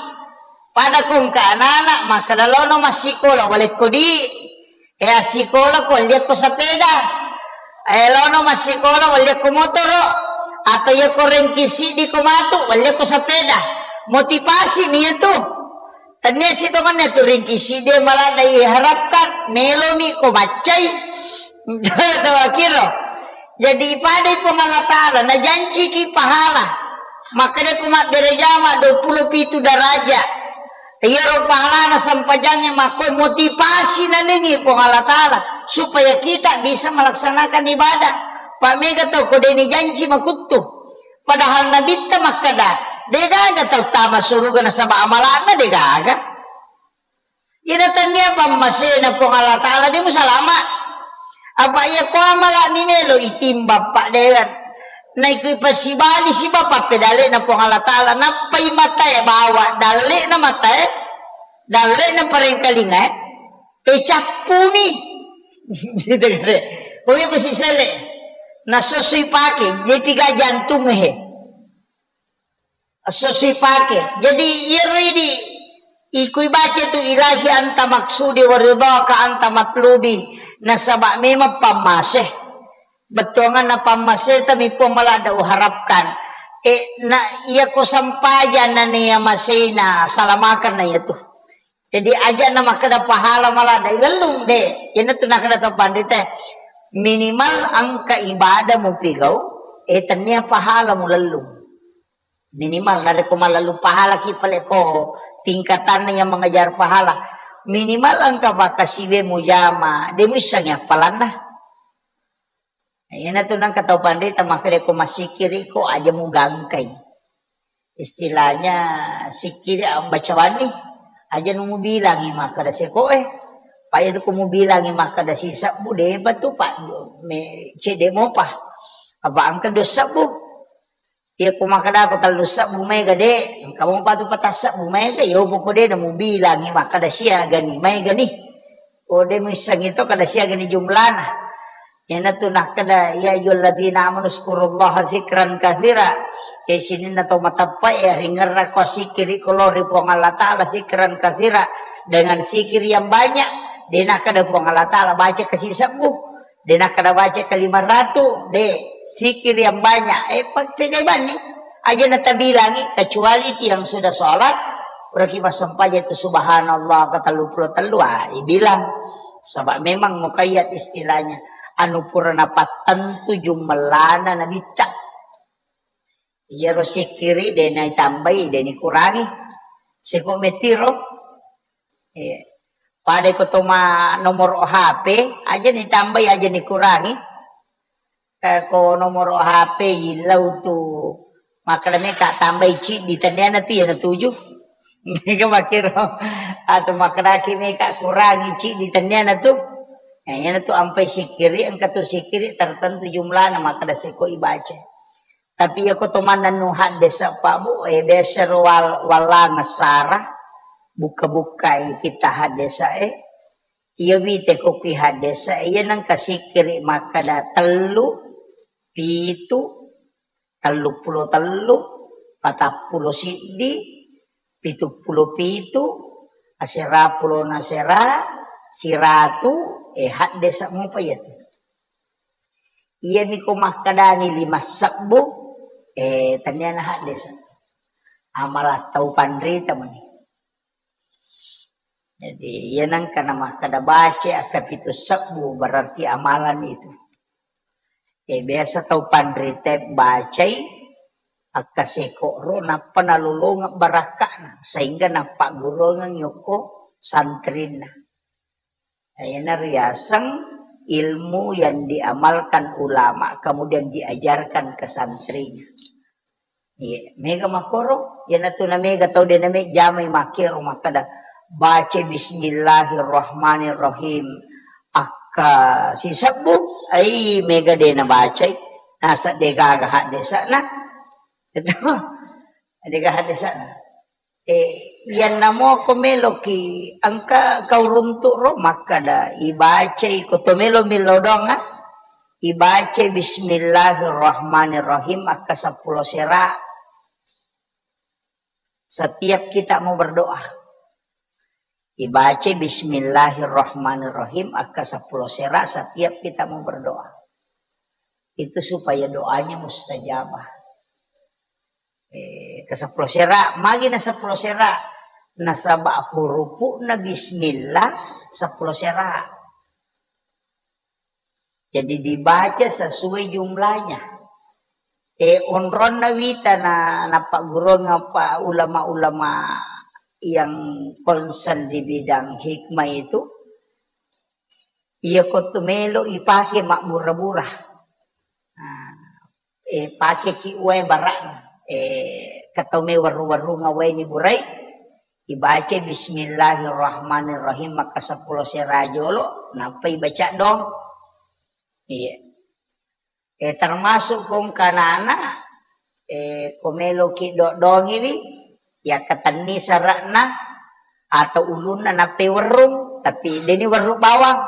Pada ko engka anak-anak, makkeda lono massikola, walekko di. Eh, assikola ko walliakko sepeda. Eh, lono massikola walliakko motoro. Atau iya ko rengki siddi ko matu, walliakko sepeda. Motivasi mi itu. Tania sitongenna tu rengki siddi maladda iharapkan, melomi ko baccai. Tahu kiro. Jadi ipadai Puang Allah Ta'ala, najanciki pahala. Makkeda ko mabbere jama dua puluh pitu daraja. Iyaro pahalana sempajangnge makko motivasi nalengi Puang Allah Ta'ala supaya kita bisa melaksanakan ibadah. Pak mega tau ko deni janci makuttu. Padahal Nabitta makkeda, degaga tau tama suruga nasaba amalana degaga. Ina tania pammasena Puang Allah Ta'ala, de musalama. Apa iya ko amala mi melo itimbang padderan. Naikui pasibali siba pappedalena Puang Allah Ta'ala. Nappai matae bawa, dallena matae, dallena parengkalingae, eh, cappuni. Gitu kare. Kumi pasi sele. Nasosoi pake, jepi ga jantung he. Esso sipake. Jadi, iyaro idi, ikui baca tu, "Ilahi anta maksudi wa ridhaka anta matlubi." Nasaba memang pammase. Bettuanganna pammase tami Puang maladda uharapkan. Eh, na, iya ko sampajang na nia masena, salamakan na iya tu. Jadi, aja na makkeda pahala maladda, ilellung de. Iyana tu nakkeda to panrita, minimal engka ibadah mupigau, eh, tania pahala mulellung. Minimal narekko malellung pahalaki pale ko tingkatanna yang mengejar pahala. Minimal engka pakkasiwe mujama, de muissengi appalanna. Iyana tu nengka tau panrita makkeda ko massikkiri ko aja mugangkai. Istilahnya sikkiri ambacawanni, aja nu mubilangi makkeda seko e. Pa itu ko mubilangi makkeda sisebbu, depa tu pa me cedde mopa. Apa engka dua sebbu. Iya, ko makkeda ko tellu sebbu mega, de. Engka mopa tu pata sebbu mega, yo poko de namubilangi makkeda siagani, megani. Ko de muissengi to kada siagani jumlana. Iyana tu nakkeda, "Ya ayyuhalladzina amanu dzkurullaha dzikran katsira." Eh, sininna to mateppa e, ringerra ko sikkiri ko lao ri Puang Allah Ta'ala dzikran katsira, dengan zikir yang banyak. De nakkeda Puang Allah Ta'ala baca kasi sebbu. De nakkeda baca ke lima ratu, de, zikir yang banyak. Eh, pa-, pegai banni. Aja natabilangi, kecuali ti yang sudah sholat, berarti massempajang itu subhanallah ke tellu puluh tellu, ah, ibilang. Sebab memang muqayyad istilahnya. Anu pura napattentu jumellana nabitta. Iyaro sikkiri de naitambai, de nikurangi. Seko metiro. Eh, pada ko toma nomor H P, aja nitambai, aja nikurangi. Eh, ko nomor H P illau tu makkeda meka tambai ciddi, tenniana tu iyana tuju. Mega makkiro atau makkedaki meka kurangi ciddi, tenniana tu. Eh, iyana tu ampai sikkiri, engka tu sikkiri tertentu jumlahna makkeda seko ibaca. Tapi iya ko to manennu haddesa Pak Bu, eh, biasa ro wal-, wallanga sara, bukka-bukkai kita haddesa, eh. Iya wite ko ki haddesa, iya nengka sikkiri makkeda tellu, pitu, telluppulo tellu, patappulo siddi, pituppulo pitu, asera pulo nasera, siratu, eh, haddesa mopa iya tu. Iyami ko makkedani lima sebbu, eh, tenniana haddesa. Amala tau panrita mani. Jadi, iya nengka na makkeda baca akka pitu sebbu, berarti amalan itu. Eh, biasa tau panrita bacai akka seko ro, nappa nalolongeng barakka'na, sehingga nappagguruangeng yokko santrinna. Iyana riaseng ilmu yang diamalkan ulama, kemudian diajarkan ke santrinya. Iya, mega makkoro, iyana tu na mega tau de na me jamai makkero makkeda, "Baca bismillahirrahmanirrahim." Akka sisebbu, ai mega de na bacai, nasa de gaga haddesana. Itu, de gaga haddesana. Eh, iyanna moko meloki engka kau runtuk ro makkeda, ibacai ko to melo millau doang, ah. Ibacai bismillahirrahmanirrahim akka seppulo sera. Setiap kita mau berdoa. Ibacai bismillahirrahmanirrahim akka seppulo sera setiap kita mau berdoa. Itu supaya doanya mustajabah. Eh, ke seppulo sera, magi na seppulo sera? Nasaba hurupu'na bismillah seppulo sera. Jadi dibaca sesuai jumlahnya. Eh, onronna wita na, napagguruang apa ulama-ulama yang concern di bidang hikmah itu, iya ko tu melo ipake mabbura-bura. Nah, eh, pakeki wae bara'na. Eh, katau me warru-warrunga wae ni burai, ibaca bismillahirrahmanirrahim maka seppulo sera jolo, nappa ibaca dong. Iya. Eh, termasuk kongkanana, eh, ko meloki dodongiwi, ya ketenni sera'na atau ulunna nappai werrung, tapi deni werru bawang.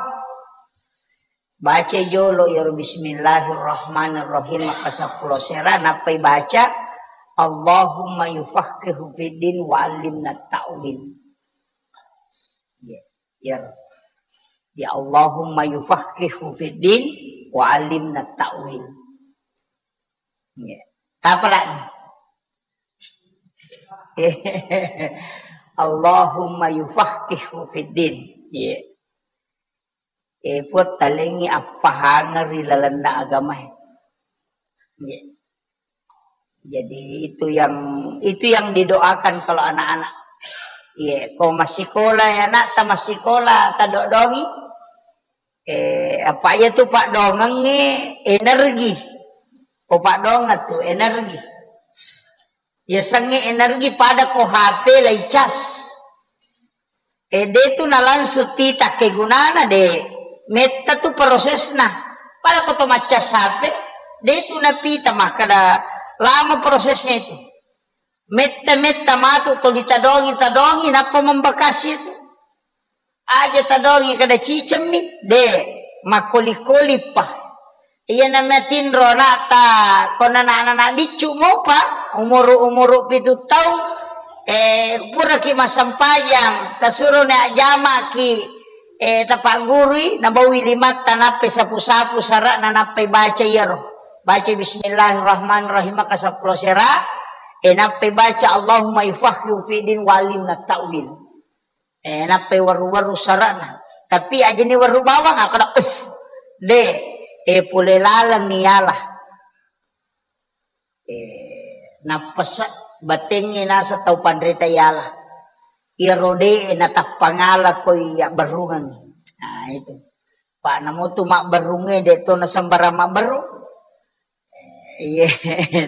Baca jolo iyaro bismillahirrahmanirrahim, maka seppulo sera, nappai baca, "Allahumma yufaqihu fiddin wa allimna ta'wil." Ya, ya. Ya Allahumma yufaqihu fiddin wa allimna ta'wil. Ya. Apa lagi? Allahumma yufaqihu fiddin. Ya. Eh, Puang, talengngi appahangeng ri lalenna agamae. Iya. Jadi itu yang, itu yang didoakan kalau anak-anak. Iya, ko massikola ya anak, ta massikola, ta dodongi. Eh, apa iya tu paddoangengnge energi. Ko paddoangeng tu energi. Yasengnge energi pada ko H P lai cas. Eh, de tu na langsung tita kegunana de. Metta tu prosesna. Pada ko to maccas H P, de tu napita makkada lama prosesnya itu. Metta-metta matu to ditadongi-tadongi nappa membekasi itu. Aja tadongi kada cicemmi, de, makkoli-koli pa. Iya namanya tinro anakta, kona anak-anak biccu mopa, umuru-umuru pitu taung, eh, puraki massempajang, tasuroni ajjamaki, eh, tapaggurui, nabaui limatta, nappai sapu-sapu sara'na, nappai baca iyaro. Baca Bismillahirrahmanirrahim, maka seppulo sera, eh, nappai baca Allahumma yufaqihu fiddin wa allimna ta'wil. Eh, nappai werru-werru sara'na. Tapi ajani werru bawang, akkada, "Uff, de, eh, pole laleng ni yala." Eh, Nappese' batengnge naseng tau panrita yala. Iyaro de' natappangala ko iya berrungeng. Nah, itu. Pak, namutu mabberrungnge de' to nasembarang mabberrung. Iya,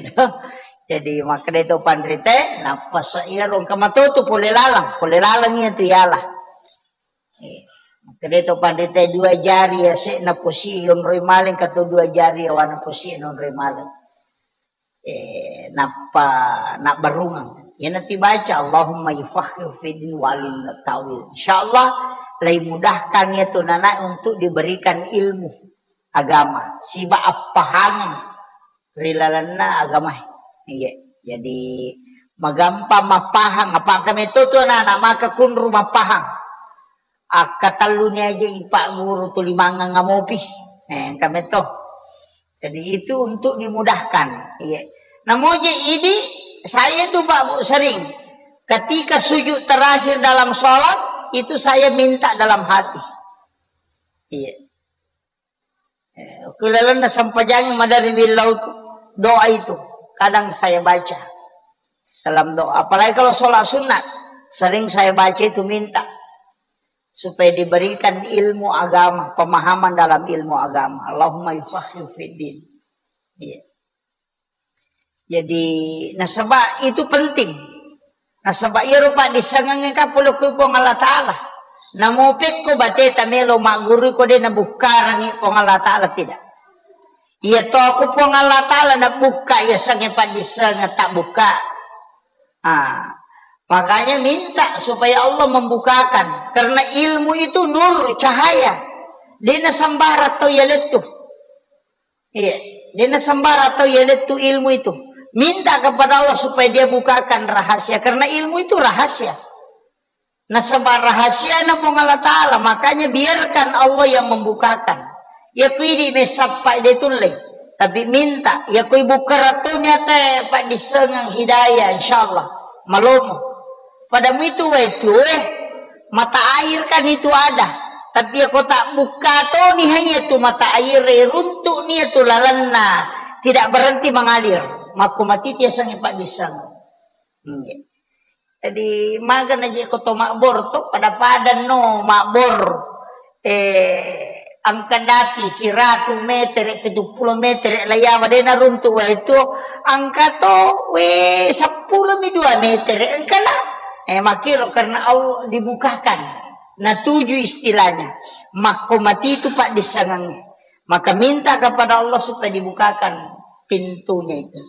to. Jadi, makkeda to panrita, nappese' iyaro engka matotu pole lalang, pole lalang iya tu yala. Eh, makkeda to panrita dua jari yase'na posi yonroi maleng, engka to dua jari yawana posi yonroi maleng. Eh, nappa nabberrungeng. Iyana tibaca, "Allahumma yufaqqihhu fid din wa allimna ta'wil." Insyaallah, lai mudahkan ya tu nana untuk diberikan ilmu agama, siba appahangeng ri lalenna agama. Iya, jadi magampang mappahang, apa kami tu tu anak-anak maka kunru mappahang. Akkatelluni aja ipa guru tuli mangang amopi. Eh, engka metto. Jadi itu untuk dimudahkan. Iya. Namoje idi, saya itu Pak Bu sering ketika sujud terakhir dalam sholat itu saya minta dalam hati. Iya. Eh, ku lalenna sempajang madari billau tu, doa itu kadang saya baca dalam doa. Apalagi kalau sholat sunat, sering saya baca itu minta supaya diberikan ilmu agama, pemahaman dalam ilmu agama. Allahumma yufaqqihhu fid din. Iya. Jadi, nasaba itu penting. Nasaba iyaro paddissengengnge ka pole ku Puang Allah Ta'ala. Namo pekko bateta melo magguru ko de nabukkarangi Puang Allah Ta'ala, tidak. Iya to ku Puang Allah Ta'ala nabukka iya sange paddissengeng tak buka. Ah, makanya minta supaya Allah membukakan. Karena ilmu itu nur, cahaya. De nasembarang tau yalettu. Iya, de nasembarang tau yalettu ilmu itu. Minta kepada Allah supaya dia bukakan rahasia. Karena ilmu itu rahasia. Nasaba rahasia na Puang Allah Ta'ala, makanya biarkan Allah yang membukakan. Ya ku idi messappa de tulle. Tapi minta, ya ku ibuka ratuni ate paddissengeng hidayah, insyaallah. Malomo. Padamu itu wae tu, eh, mata air kan itu ada. Tapi ya kota buka toni hanya tu mata air, eh, runtuk ni tu lalenna. Tidak berhenti mengalir. Makko mati tiasangi paddissengeng. Hmm. Jadi, magana je ko to mabbor to, pada-pada no mabbor, eh, engka dati siratu metere, pitu pulo metere, layawa de naruntu wae tu, engka to, we, seppulo mi dua metere, engka na. Eh, makiro karena Allah dibukakan. Nah, tujuh istilahnya. Makko mati itu paddissengengnge. Maka minta kepada Allah supaya dibukakan pintunya itu.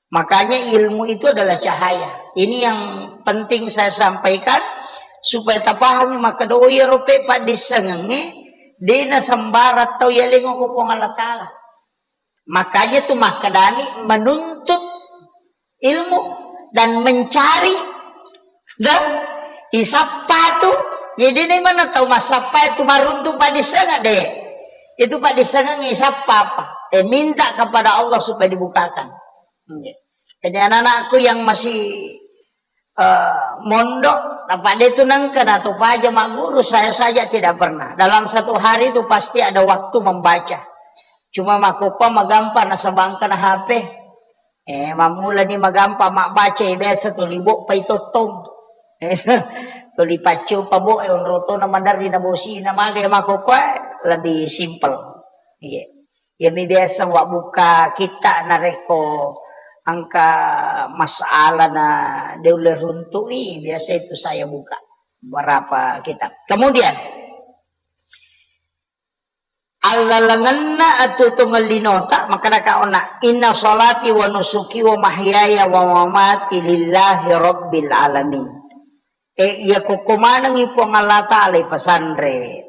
Makanya ilmu itu adalah cahaya. Ini yang penting saya sampaikan supaya tapahami, maka doi rope paddissengengnge, de nasembarang tau yalengo ko Puang Allah Ta'ala. Makanya tu makkedani menuntut ilmu dan mencari dan isappa tu. Jadi ini mana tau massappa itu maruntu paddissengeng de. Itu paddissengeng isappa apa? Eh, minta kepada Allah supaya dibukakan. Nggih. Jadi anak-anakku yang masih, eh, mondok, apa de tu nengka na tu paja magguru, saya saja tidak pernah. Dalam satu hari itu pasti ada waktu membaca. Cuma makkokkoe magampang nasaba engka na H P. Eh, mammula ni magampang mabbaca, eh, biasa tuli boppa i tottong. Eh, tuli paccopa bo, eh, onrotona maderri na bosi na maga, eh, makkokkoe lebih simple. Iya. Iyami biasa wabbuka kitta narekko engka masalah na de ulle runtu'i, biasa itu saya buka beberapa kitab. Kemudian, allalengenna atuo-tuongeng linota, makkedaka onna, "Inna sholati wa nusuki wa mahyaya wa mamati lillahi rabbil alamin." E, iya kokko manengngi Puang Allah Ta'ala ipasanre.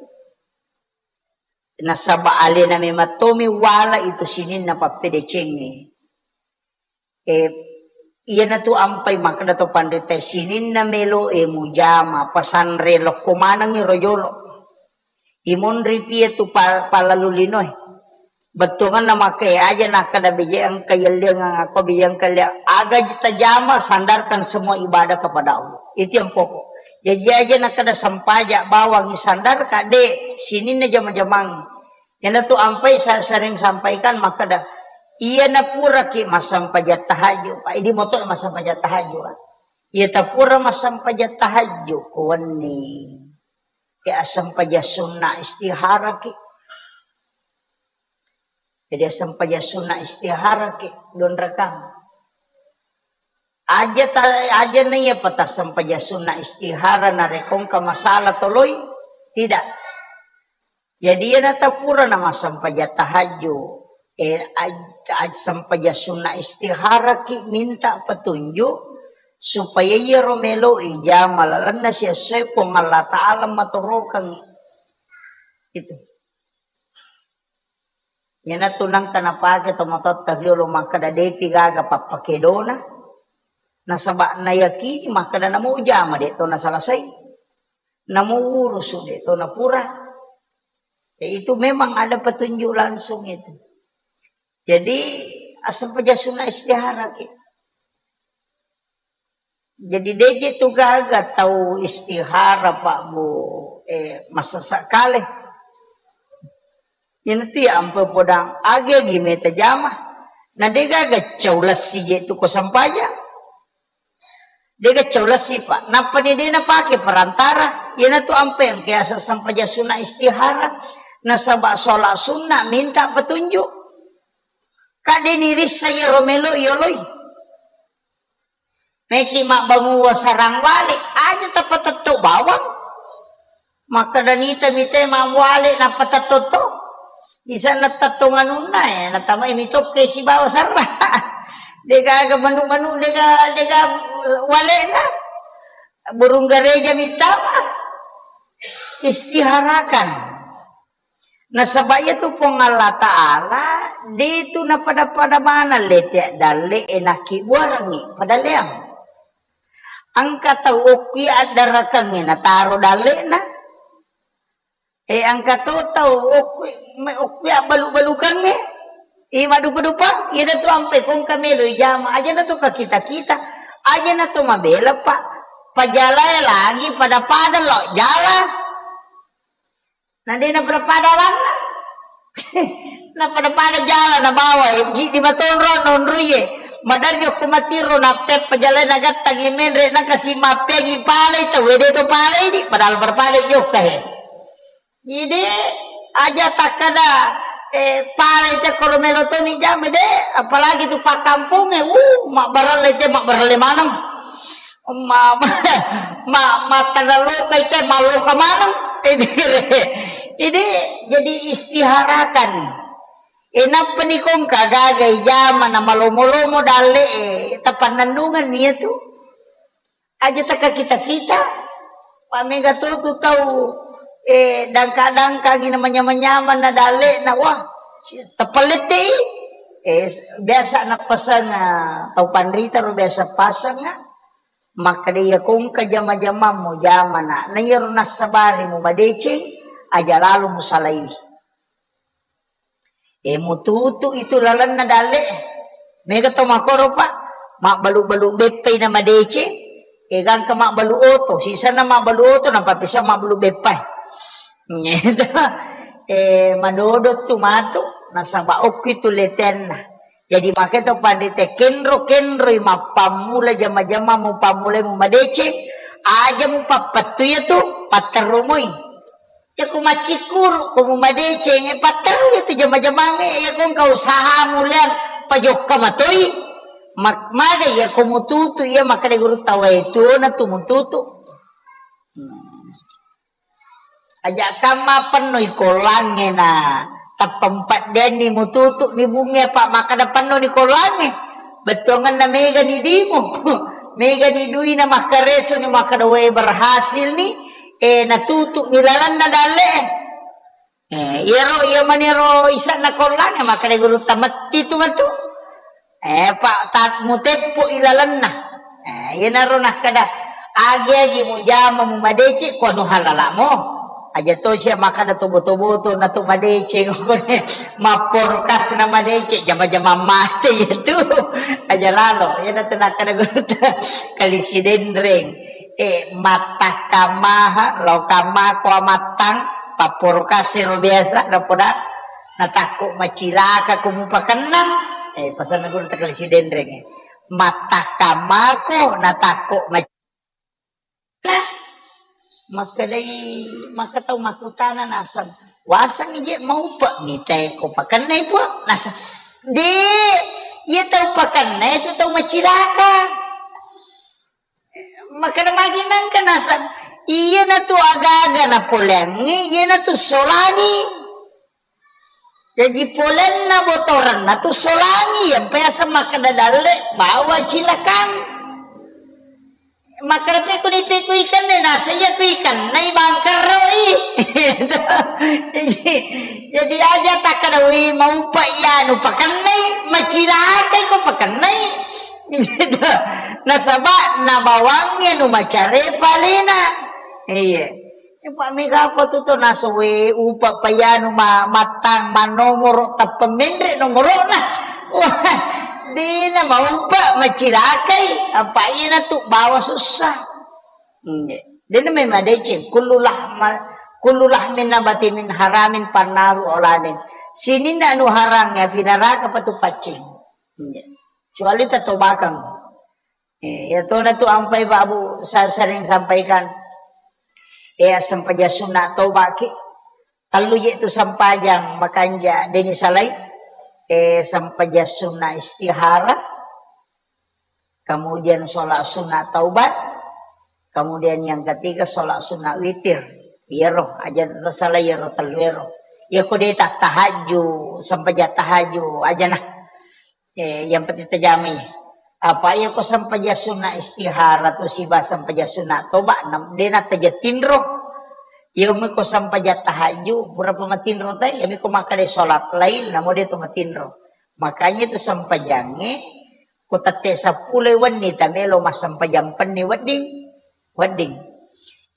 Nasaba alena memang tomi wala itu sininna pappedecengnge. E, iyanatu ampai makkeda to panrita, sininna melo e mujama, pasanre lokko manengngi ro jolo. Imonri pie tu pa-, palalu linoe. Bettuanganna makkeda aja nakkeda beje engka yelliang, ako beje engka yelliang. Aga tajama, sandarkan semua ibadah kepada Allah. Itu yang pokok. Jadi aja nakkeda sempaja bawang sandarkan, de, sininna jama-jamang. Iyanatu ampai saya sering sampaikan makkeda, Iya napuraki massempajang tahajud, Pak. Idi moto massempajang tahajud, Pak. Iya tapura massempajang tahajud ko wenni. Ya assempajang sunna istiharaki. Jadi assempajang sunna istiharaki, dua rakang. Aja ta-, aja na iya pata sempajang sunna istihara narekko engka masalah toloi? Tidak. Jadi iya na tapura na massempajang tahajud, eh, aj-, aj-, sempajang sunna istiharaki minta petunjuk supaya iyaro meloi jama lalenna siessoe Puang Allah Ta'ala matorokangngi. Itu. Iyanatu nengka napake tomatoatta riolo makkeda depi gaga pappakedona, nasaba nayakini makkeda namo ujama de to nasalasai, namo urusu de to napura. Ya, itu memang ada petunjuk langsung itu. Jadi, asal paja sunna istihara ki. Jadi, deje tu gaga tau istihara, Pak, Bu, eh, masessa kale. Iyana tu ya ampe podang agi-agi meta jama. Na de gaga cau lessi je tu ko sampaja. De gaga cau lessi, Pak. Nappa ni de napake perantara. Iyana tu ampe engke asa sampaja sunna istihara. Nasaba sholat sunnah minta petunjuk. Kade ni rissa yero melo yoloi. Meki mabbamu wasarang wale, aja tapatetto bawang. Makkeda nita mite mawale napatetto to. Bisa natetto nganunna, eh, natamai mitokke sibawa sarra. Degaga manu-manu, dega, dega walena. Burung gereja mitama. Istiharakan. Nasaba iyatu Puang Allah Ta'ala, de tu napada-pada maneng lete dalle e nakkibuarangngi padalleang. Engka tau okki addarakengnge nataro dalle'na. E, engka to tau okki, me-, okki abbalu-balukengnge. I madupa-dupa, iyana tu ampe kongka melo ijama, aja na to kakita-kita, aja na to mabela, Pak. Pajalae lagi pada-pada lo jala. Na de napada-pada alanna. Napada-pada jala nabawa, eh, ji di matonro nonroie. Madarjo ko matiro nappeppa jala nagattangi menre nakasi mappeangi palai tau, eh, de to palai di, padahal berpalai jokka, eh. Jadi aja takkada, eh, palai te koro melo toni jama de, apalagi tu pakkamponge, uh, mabbaralle te, mabbaralle maneng. Ma-, ma-, ma-, makkada lokai te, malloka maneng. Jadi, jadi istiharakan. E, nappa ni kongka gaga ijama na malomo-lomo dalle e, tapannennungan ni tu. Aja takka kita-kita. Pamega to tu tau, eh, dangka-dangka gina manyamang-nyamang na dalle na, wah, si-, tepelette i. Eh, biasa napasang, ah, tau panrita ro biasa pasang, ah. Makkeda iya kongka jama-jamammu jamana, na iyaro nassabari mu madeceng, aja lalo musalaiwi. E, mututu itu lalenna dalle. Mega to makoro, Pak, mabbalu-balu beppai na madeceng, e, gangka mabbalu oto, sisana mabbalu oto, nappa pisa mabbalu beppai. Nyeto, e, madodo tu matu, nasaba okki tu letenna. Jadi, makanya to pandita kenro-kenroi mappammula jama-jama mupammulai mumadeceng, aja mupappettu iya tu, patterrumoi. Iya ko maccikkuru, ko mumadeceng, eh, patterru iya tu jama-jamangnge, iya ko engka usahamu leang pajokka matoi, mak-, maga iya ko mututu, iya makkeda guru tawae tuona tu mututu. Hmm. Aja kamma pennoi kollangnge na tappa mpeddeanni mututu ni bunge apa makkeda penno ni kollangnge. Bettuangenna mega ni dimu. Mega ni duina makkareso ni makkeda wae berhasil ni, eh, natutu ni lalenna dalle. Eh, iyaro, iya manero isanna kollangnge makkeda guru tametti tu matu. Eh, Pak, ta-, muteppo ilalenna. Eh, iyanaro nakkeda, agi-agi mujama mumadeceng, ko anu halalamo. Aja to sia makkeda tobo-tobo to na to madeceng. Mapporkas na madeceng, jama-jama mate itu. Aja lalo, iyana tu nakkeda gurutta. Kali Sidenreng. Eh, mattakkamaha, lao kamma ko amattang, papporkas ero biasa, napoda natakko macilaka ko mupakennang. Eh, pasanna guru takali sidenreng. Mattakkang mako natakko mac-, makkedai, maka tau makkutana naseng, "Waseng je maupe mitae ko pakennai, Puang?" Naseng, "De, iya tau pakennai tu tau macilaka." Makkeda magi nengka naseng, iyanatu aga-aga napoleangngi, iyanatu solangi. Jaji polenna botorenna tu solangi, yang biasa makkeda dalle bawa cilakang. Makkeda pekuni peku ikan de naseng iya ku ikan nai bangkarroi. Jadi, jadi aja takkeda wi maupa iyanu pakennai, macilakai ko pakennai. Gitu. Nasaba nabawangngi anu macare palena. Iya. Apa mega apa tu to nasowe upa payanu ma-, mattang manomoro tappa menre nomorona. Wah, dina maupa macilakai. Apa ina tu bawa susah. Iya. Dena memang deceng. Kullu lahma-, kullu lahmin nabati min haramin pannaru oladen. Sininna anu harang ya pinaraka patu paccing. Iya. Kecuali tatobakang. Eh, ya tona tu ampai Pak Bu, saya sering sampaikan. Eh, sempajang sunat tobaki. Tellu je tu sempajang makanja deni salai. Eh, sempajang sunat istihara. Kemudian sholat sunat taubat. Kemudian yang ketiga sholat sunat witir. Iyaro, aja tersalah iyaro tellu ero. Ya ko de tak tahajud, sempajang tahajud aja nah. Eh, yang penting tajamai. Apa iya ko sempajang sunat istihara tu siba sempajang sunat toba, nam-, dena taja tinro. Iya mi ko sempajang tahajud, pura pa matinro te, iya mi ko makkeda sholat lain, namo de tu matinro. Makanya tu sempajangnge, ko tette seppulo wenni tamelo massempajang penni wedding, wedding.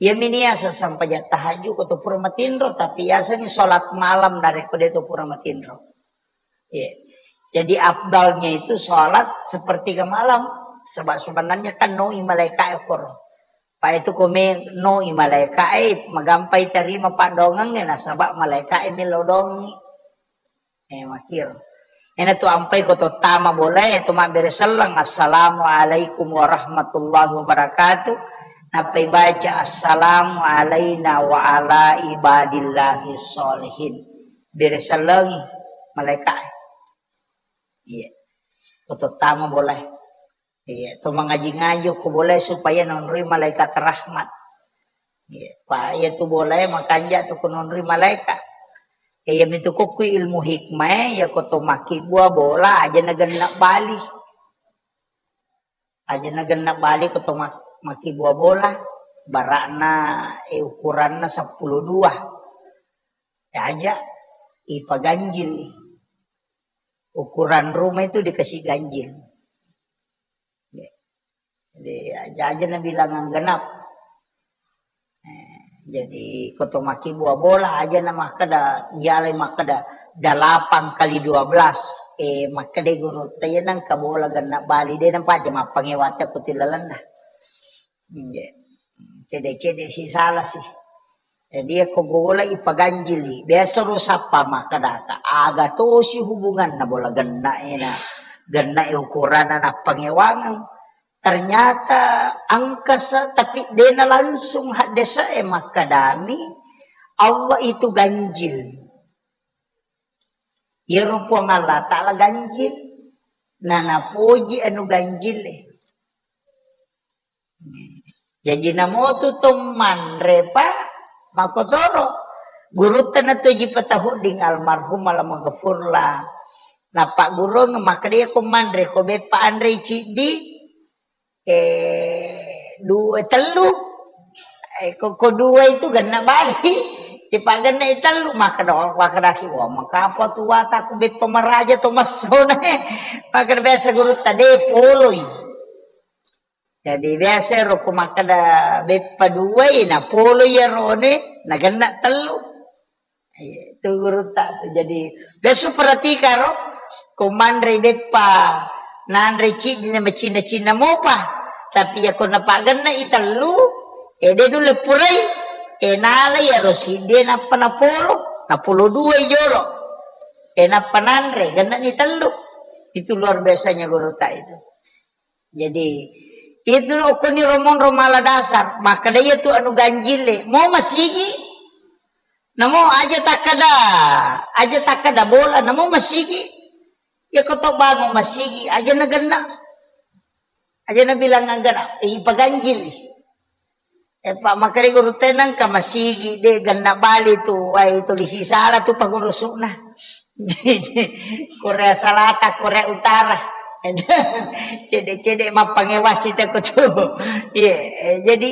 Iya mi nia sempajang tahajud ko tu pura matinro, tapi biasanya sholat malam narekko de tu pura matinro. Iya. Jadi afdalnya itu sholat sepertiga malam. Sebab sebenarnya kan noi malaika e koro. Pa itu kome noi malaika e magampai terima padongengnge nasaba malaika e melo dongi. Eh, makir. Ena tu ampai ko to tama bolae to mabbere selleng, "Assalamualaikum warahmatullahi wabarakatuh." Nappai baca, "Assalamu alaina wa ala ibadillahi sholihin." Bere sellengi malaika e. Iya. Ko to tama bolae. Iya, to mangaji-ngaji ko bolae supaya nonroi malaikat rahmat. Iya, pa iya tu bolae makanja tu ko nonroi malaikat. Iya mitu kokku ilmu hikmah e, ya ko to makkibua bola aja nagenna bali. Aja nagenna bali ko to mak-, makkibua bola, bara'na, eh, ukuranna seppulo dua. Ya aja, ipaganjil. Ukuran rumah itu dikasih ganjil. Jadi, aja, aja nabilang genap. Eh, jadi, ko to makkibua bola, aja na makkeda, jalai makkeda, delapan kali dua belas. Eh, makkeda guru, taya nengka bola genna bali, de nampa aja mappangewatta ko tilalenna. Iya. Cede-cede si salah sih. Jadi, ko bola ipaganjili. Biasa ro sappa makkedaka, aga tosi hubunganna bola genna ena. Genna e ukuranna nappangewangeng. Ternyata angkasa, tapi dena langsung haddese e makkedami, Allah itu ganjil. Iyaro Puang Allah Ta'ala ganjil, nanapoji anu ganjil e. Jaji namotu to manre pa makotoro. Gurutta natoji patahudding almarhum alamaghfurlah. Napaggurung makkeda ko manre ko beppa anre ciddi, eh, dua, tellu. Eh, ko, ko dua itu genna bali. Dipagenna tellu, makkeda, makkedaki, "Wah, makapa tuata ku beppa maraja to massona." Makkeda biasa gurutta de poloi. Jadi, biasa ro ko makkeda beppa duai, na polo iyarone, na genna tellu. Iya, tu gurutta tu. Jadi, biasa perhatika ro, ko manre beppa, nanre ciddi na macinna-cinna mopa. Tapi iya ko napagenna i tellu, eh, de nulle purai, eh, nala iyaro siddi, nappa napolo, napolo duai jolo. Eh, nappa nanre, genna ni tellu. Itu luar biasanya gurutta itu. Jadi, itu okkoni romonro mala dasar. Makkeda iya tu anu ganjil e. Mau masigi. Namo aja takkeda, aja takkeda bola, namo masigi. Ya ko to bangun masigi, aja nagenna. Aja nabilang anggenna, eh, ipaganjil. Eh, Pak, makkeda gurutta nengka masigi, de genna bali tu, wai, tulisi sala tu pangurusuna. Korea Selatan, Korea Utara. Cede-cede mappangewasi teko tu. Iya, eh, jadi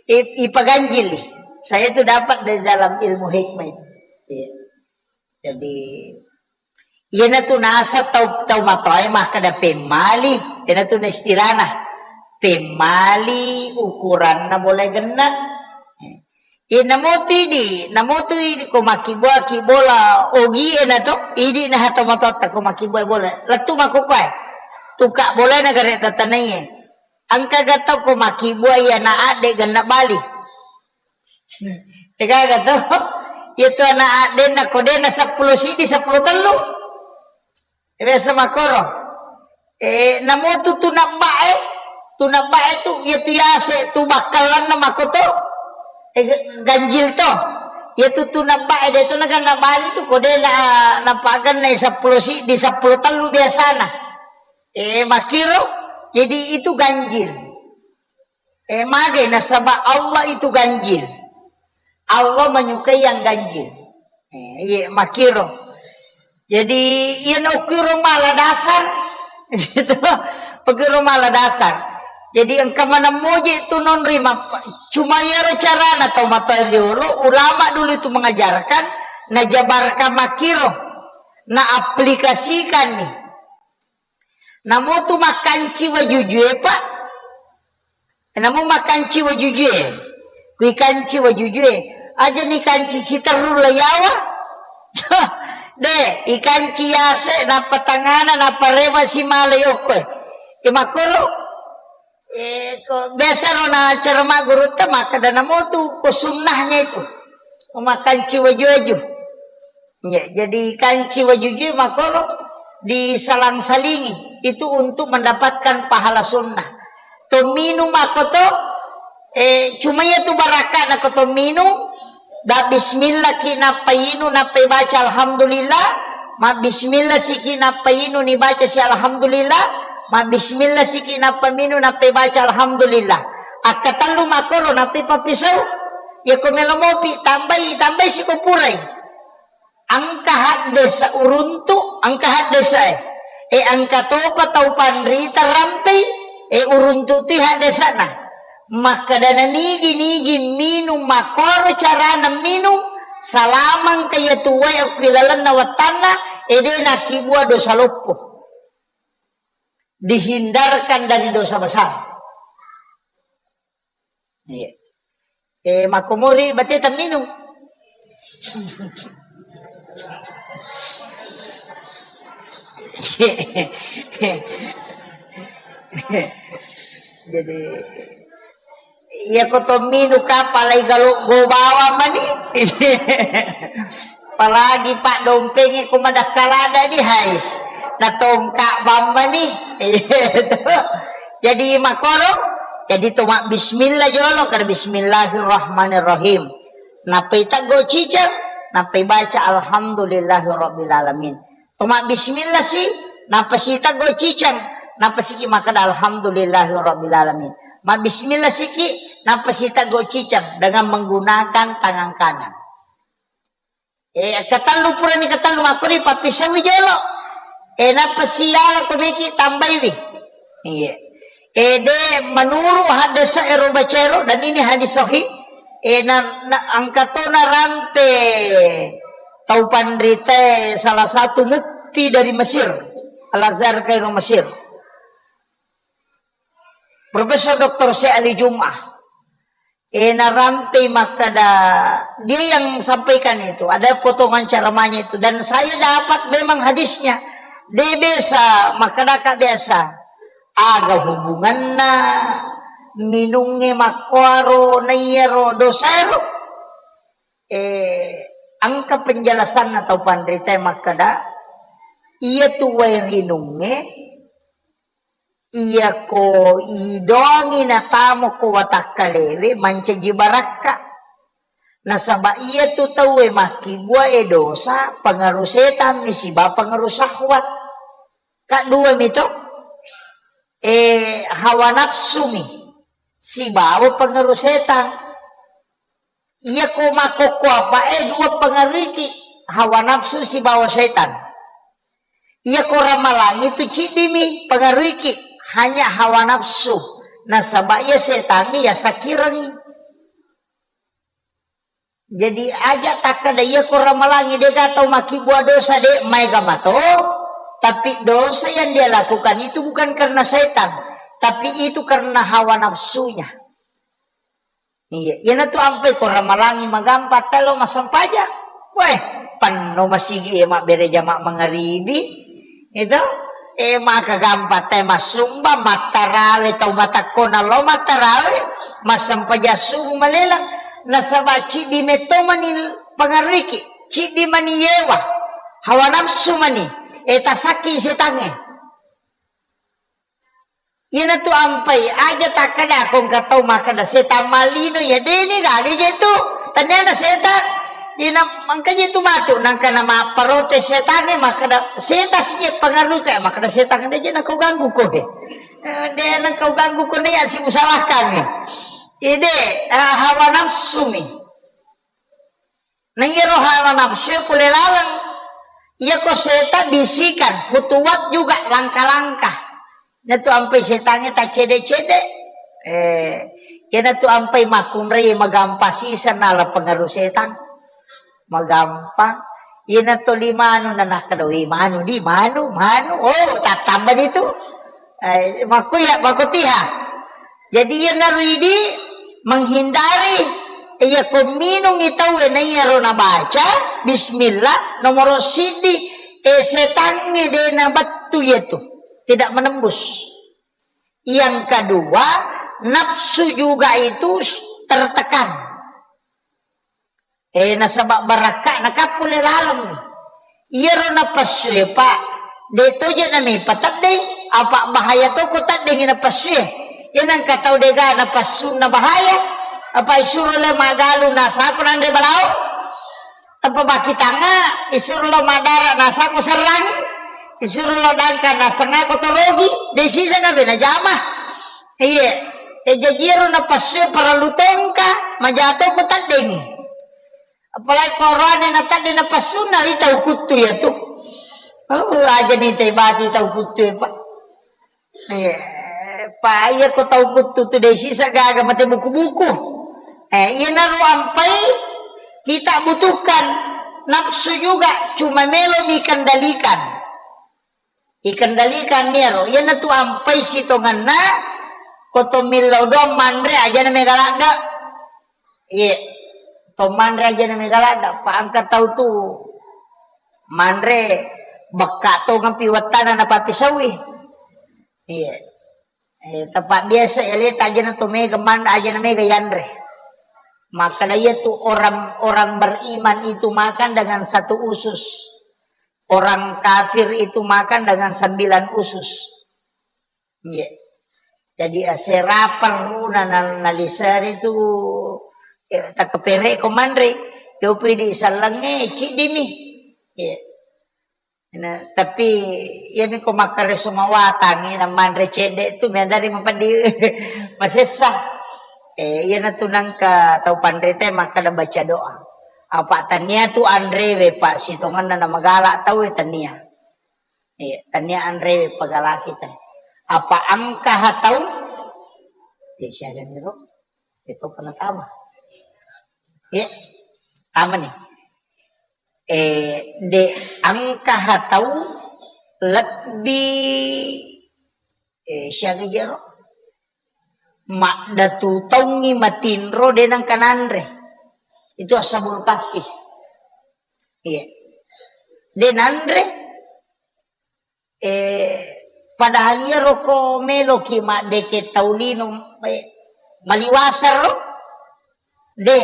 i-, ipaganjili. Saya itu dapat dari dalam ilmu hikmah itu. Iya. Jadi, iyanatu naseng tau, tau matoae makkeda pemmali, iyanatu na istilahna. Pemmali ukuranna bola genna. Iya, namotu idi, namotu idi ko makkibbuaki bola ogie na to, idi na hato matoatta ko makkibbuai bola. Lettu makkukkuae. Tukka bola na gare tatanaiye. Engka ga tau ko makkibbuai ana adde genna bali. Degaga to? Iya tu ana addenna ko dena seppulo sidi, seppulo tellu. Biasa makkoro. Eh, namotu tu nabbae, tu nabbae tu, iya tu yase, tu bakkalanna makoto. Eh, ganjil to. Iya tu, tu nabbae, de tu naganna bali tu, ko de na, napaganna seppulo sidi, seppulo tellu biasana. Eh, makkiro, jadi itu ganjil. Eh, mage nasaba Allah itu ganjil. Allah menyukai yang ganjil. Eh, iya, makkiro. Jadi, iya na ukkiro mala dasar. Gitu. Ukkiro mala dasar. Jadi, engka maneng moje tu nonri map-, cuma iyaro carana tau matoa riolo, ulama dulu itu mengajarkan, najabarkan makkiro, naaplikasikan nih. Namotu makkanci wajujue, Pak. Namo makkanci wajujue. Kui kanci wajujue. Aja ni kanci siterru layawa. De, ikanci yase, nappa tangana, nappa rewa simala yokkoe. E makkoro. Eh, ko biasa ro na acara maggurutta makkeda namotu ko sunnahnya itu. Ko makkanci waju-waju. Ya, jadi kanci wajujue makkoro diselang-selingi. Itu untuk mendapatkan pahala sunnah. To minum makkoto, eh, cuma iya tu barakka na ko to minum, da bismillah ki nappa inu, nappa baca alhamdulillah, ma bismillah siki nappa inu ni baca si alhamdulillah, ma bismillah siki nappa minum, nappa baca alhamdulillah. Akkatellu makkoro nappa pappisau, ya ko melo mopi tambai, tambai siko purai. Engka haddesa uruntu, engka haddesa e. E engka topa tau panrita rampei, e uruntu ti haddesana. Makkeda na nigi-nigi minum makkoro carana minum, salamangka iya tuwae okki lalenna wettanna, e de nakkibua dosa loppo. Dihindarkan dari dosa besar. Iya. Eh, makkomori bate temminung. Jadi, iya ko to minung kapalai galo go bawang mani. Apalagi pak dompengi ko madakkalada di hais. Na tongka bamba ni. Jadi makoro, jadi to mabbismillah jolo, kada bismillahirrahmanirrahim. Nappai teggo ciceng, nappai baca alhamdulillahirabbil alamin. To mabbismillah si, nappa si teggo ciceng, nappa siki makkeda alhamdulillahirabbil alamin. Mabbismillah siki, nappa si teggo ciceng dengan menggunakan tangan kanan. Eh, ketellu purani ketellu makkoni pappisauwi jolo. Eh, nappa siala ko meki tambaiwi. Iya. Eh, de menurut hadis ero bacero dan ini hadis sahih. Eh, na, na, engka to narampe tau panrita salah satu mufti dari Mesir. Al-Azhar Kairo Mesir. Profesor Doktor Syekh Ali Jum'ah. Eh, narampei makkeda, dia yang sampaikan itu, ada potongan ceramahnya itu, dan saya dapat memang hadisnya. De biasa, makkedaka biasa. Aga hubunganna minungnge makkoaro naiyaro dosaero? Eh, engka penjelasanna tau panrita makkeda, Iyatu wae rinungnge, iyako idongi natamo ko watakkalewe mancaji barakka. Nasaba iyatu tauwe makkibuae dosa, pengaruh setan mi siba pengaruh syahwat. Kaddua mito, eh, hawa nafsu mi sibawa pengaruh setan. Iyako makkokko apae dua pengaruhiki, hawa nafsu sibawa setan. Iyako ramalangi tu ciddimi pengaruhiki, hanya hawa nafsu. Nasaba iya setangnge iya sakirengngi. Jadi aja takkeda iyako ramalangi dega tau makkibua dosa de maega mato, tapi dosa yang dia lakukan itu bukan karena setan, tapi itu karena hawa nafsunya. Iya, iyanatu ampai ko ramalangi magampa telo massempajang. Weh, penno masigi e mabbere jama mangaribi. Itu, eh, maka gampa te massumba, mattarawe, tau matakko nalo mattarawe, massempajang subuh malela. Nasaba ciddi metto mani pengaruhiki, ciddi mani yewa, hawa nafsu mani, eh, tasakki setangnge. Iyanatu ampai aja takkeda ko engka tau makkeda setang malino ya deni gali je tu. Taniana setang. Ina mangka je tu matu nangka na mapparote setangnge makkeda setang sije pengaruh kayak makkeda setang de je nangka ganggu ko he. Eh, de nangka ganggu ko ne ya si usalahkan. Ide, eh, hawa nafsu mi. Na iyaro hawa nafsu pole laleng. Iyako setan bisikan, khutuwat juga langkah-langkah. Natu ampai setangnge taccede-cede. Eh, iyanatu ampai makkunrai magampa siseng nala pengaruh setan. Magampa. Iyanatu limanu nanakkeda, "Wei, manu di, manu, manu." Oh, tattambani tu. Eh, makkuya, makkutiha. Jadi, iyanaro idi menghindari, iyako minungi tauwe naiyaro nabaca bismillah, nomoro siddi, eh, setangnge de nabettu iyatu, tidak menembus. Yang kedua, nafsu juga itu tertekan. Eh, nasaba barakka nakappule laleng. Iyaro napassue, Pak, de toje nami pateddeng, apa bahaya toko teddengi napassue. Iya nangka tau dega napassunna bahaya, apa isuro le magalu nasako nanre balao. Tanpa baki tanga, isuro lo madara nasako serrangi, isuro lo dangka nasengako torogi, de sisa gabe najama. Iya, eh, jaji iyaro napassue parellu tongka, majato ko teddengi. Apalagi ko oroane natadde napassunna, ita ukuttu ya tu. Oh, aja ni tebati tau kuttu ya, Pak. Eh, Pak, iya ko tau kuttu tu de sisa gaga mate buku-buku. Eh, iyanaro ampai kita butuhkan nafsu juga, cuma melo dikendalikan. Ikendalikan iyaro, iyanatu ampai sitongenna, ko to millau doang manre ajana mega ladde. Iye, to manre ajana mega ladde, pa engka tau tu manre bekka tongampi wettana napapisaui. Iye. Eh, tepat biasa ya leta ajana to mega manre ajana mega yanre. Makkeda iyatu orang, orang beriman itu makan dengan satu usus. Orang kafir itu makan dengan sembilan usus. Iya. Jadi, asera perruna na-, naliseri tu, eh, takkepereko manre. Yopi di sallengnge, ciddimi. Iya. Nah, tapi iyami ko makkare sumawatang, na manre cedde tu, meadari mapeddi masessa. Eh, iyanatu nangka tau panrita makkeda baca doa. Apa tania tu anrewe, Pak, sitongenna na magala tau, eh, tania. Iya, tania anrewe pagalaki te. Apa engka hatau? Iya, siaga niro. Itu pernah tama. Iya, tama nih. Eh, de engka hatau lebbi, eh, siaga jero? Maddatu taungngi matinro de nengka nanre. Itu ashabul kahfi. Iya. De nanre, eh, padahal iyaro ko meloki maddeke tau lino, eh, maliwasaro, de.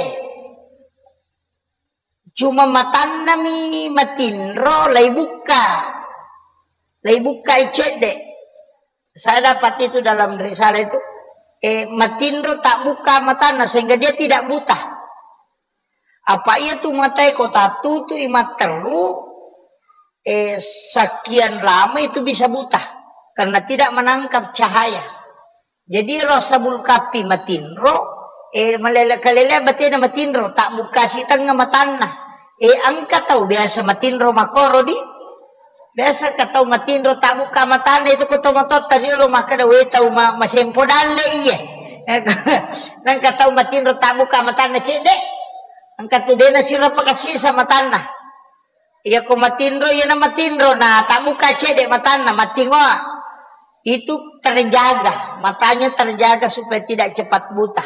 Cuma matannami matinro, lai bukka. Leibukkai cedde. Saya dapat itu dalam risalah itu. Eh, matinro tak buka matana sehingga dia tidak buta. Apa iya tu matae ko tatutui matteru, eh, sekian lama itu bisa buta karena tidak menangkap cahaya. Jadi rosa bulkapi matinro, eh, malele-, kalele batena matinro, tak buka sitengnga matanna. Eh, engka tau biasa matinro makoro di. Biasa ka tau matinro tabbuka matanna itu ko tomatoatta riolo makkeda, "We, tau ma-, masempo dalle iye." Nangka tau matinro tabbuka matanna cedde, engka tu dena sirappa kasisa matanna. Iya ko matinro, iya na matinro, na tabbuka cedde matanna, matingoa. Itu terjaga, matanya terjaga supaya tidak cepat buta.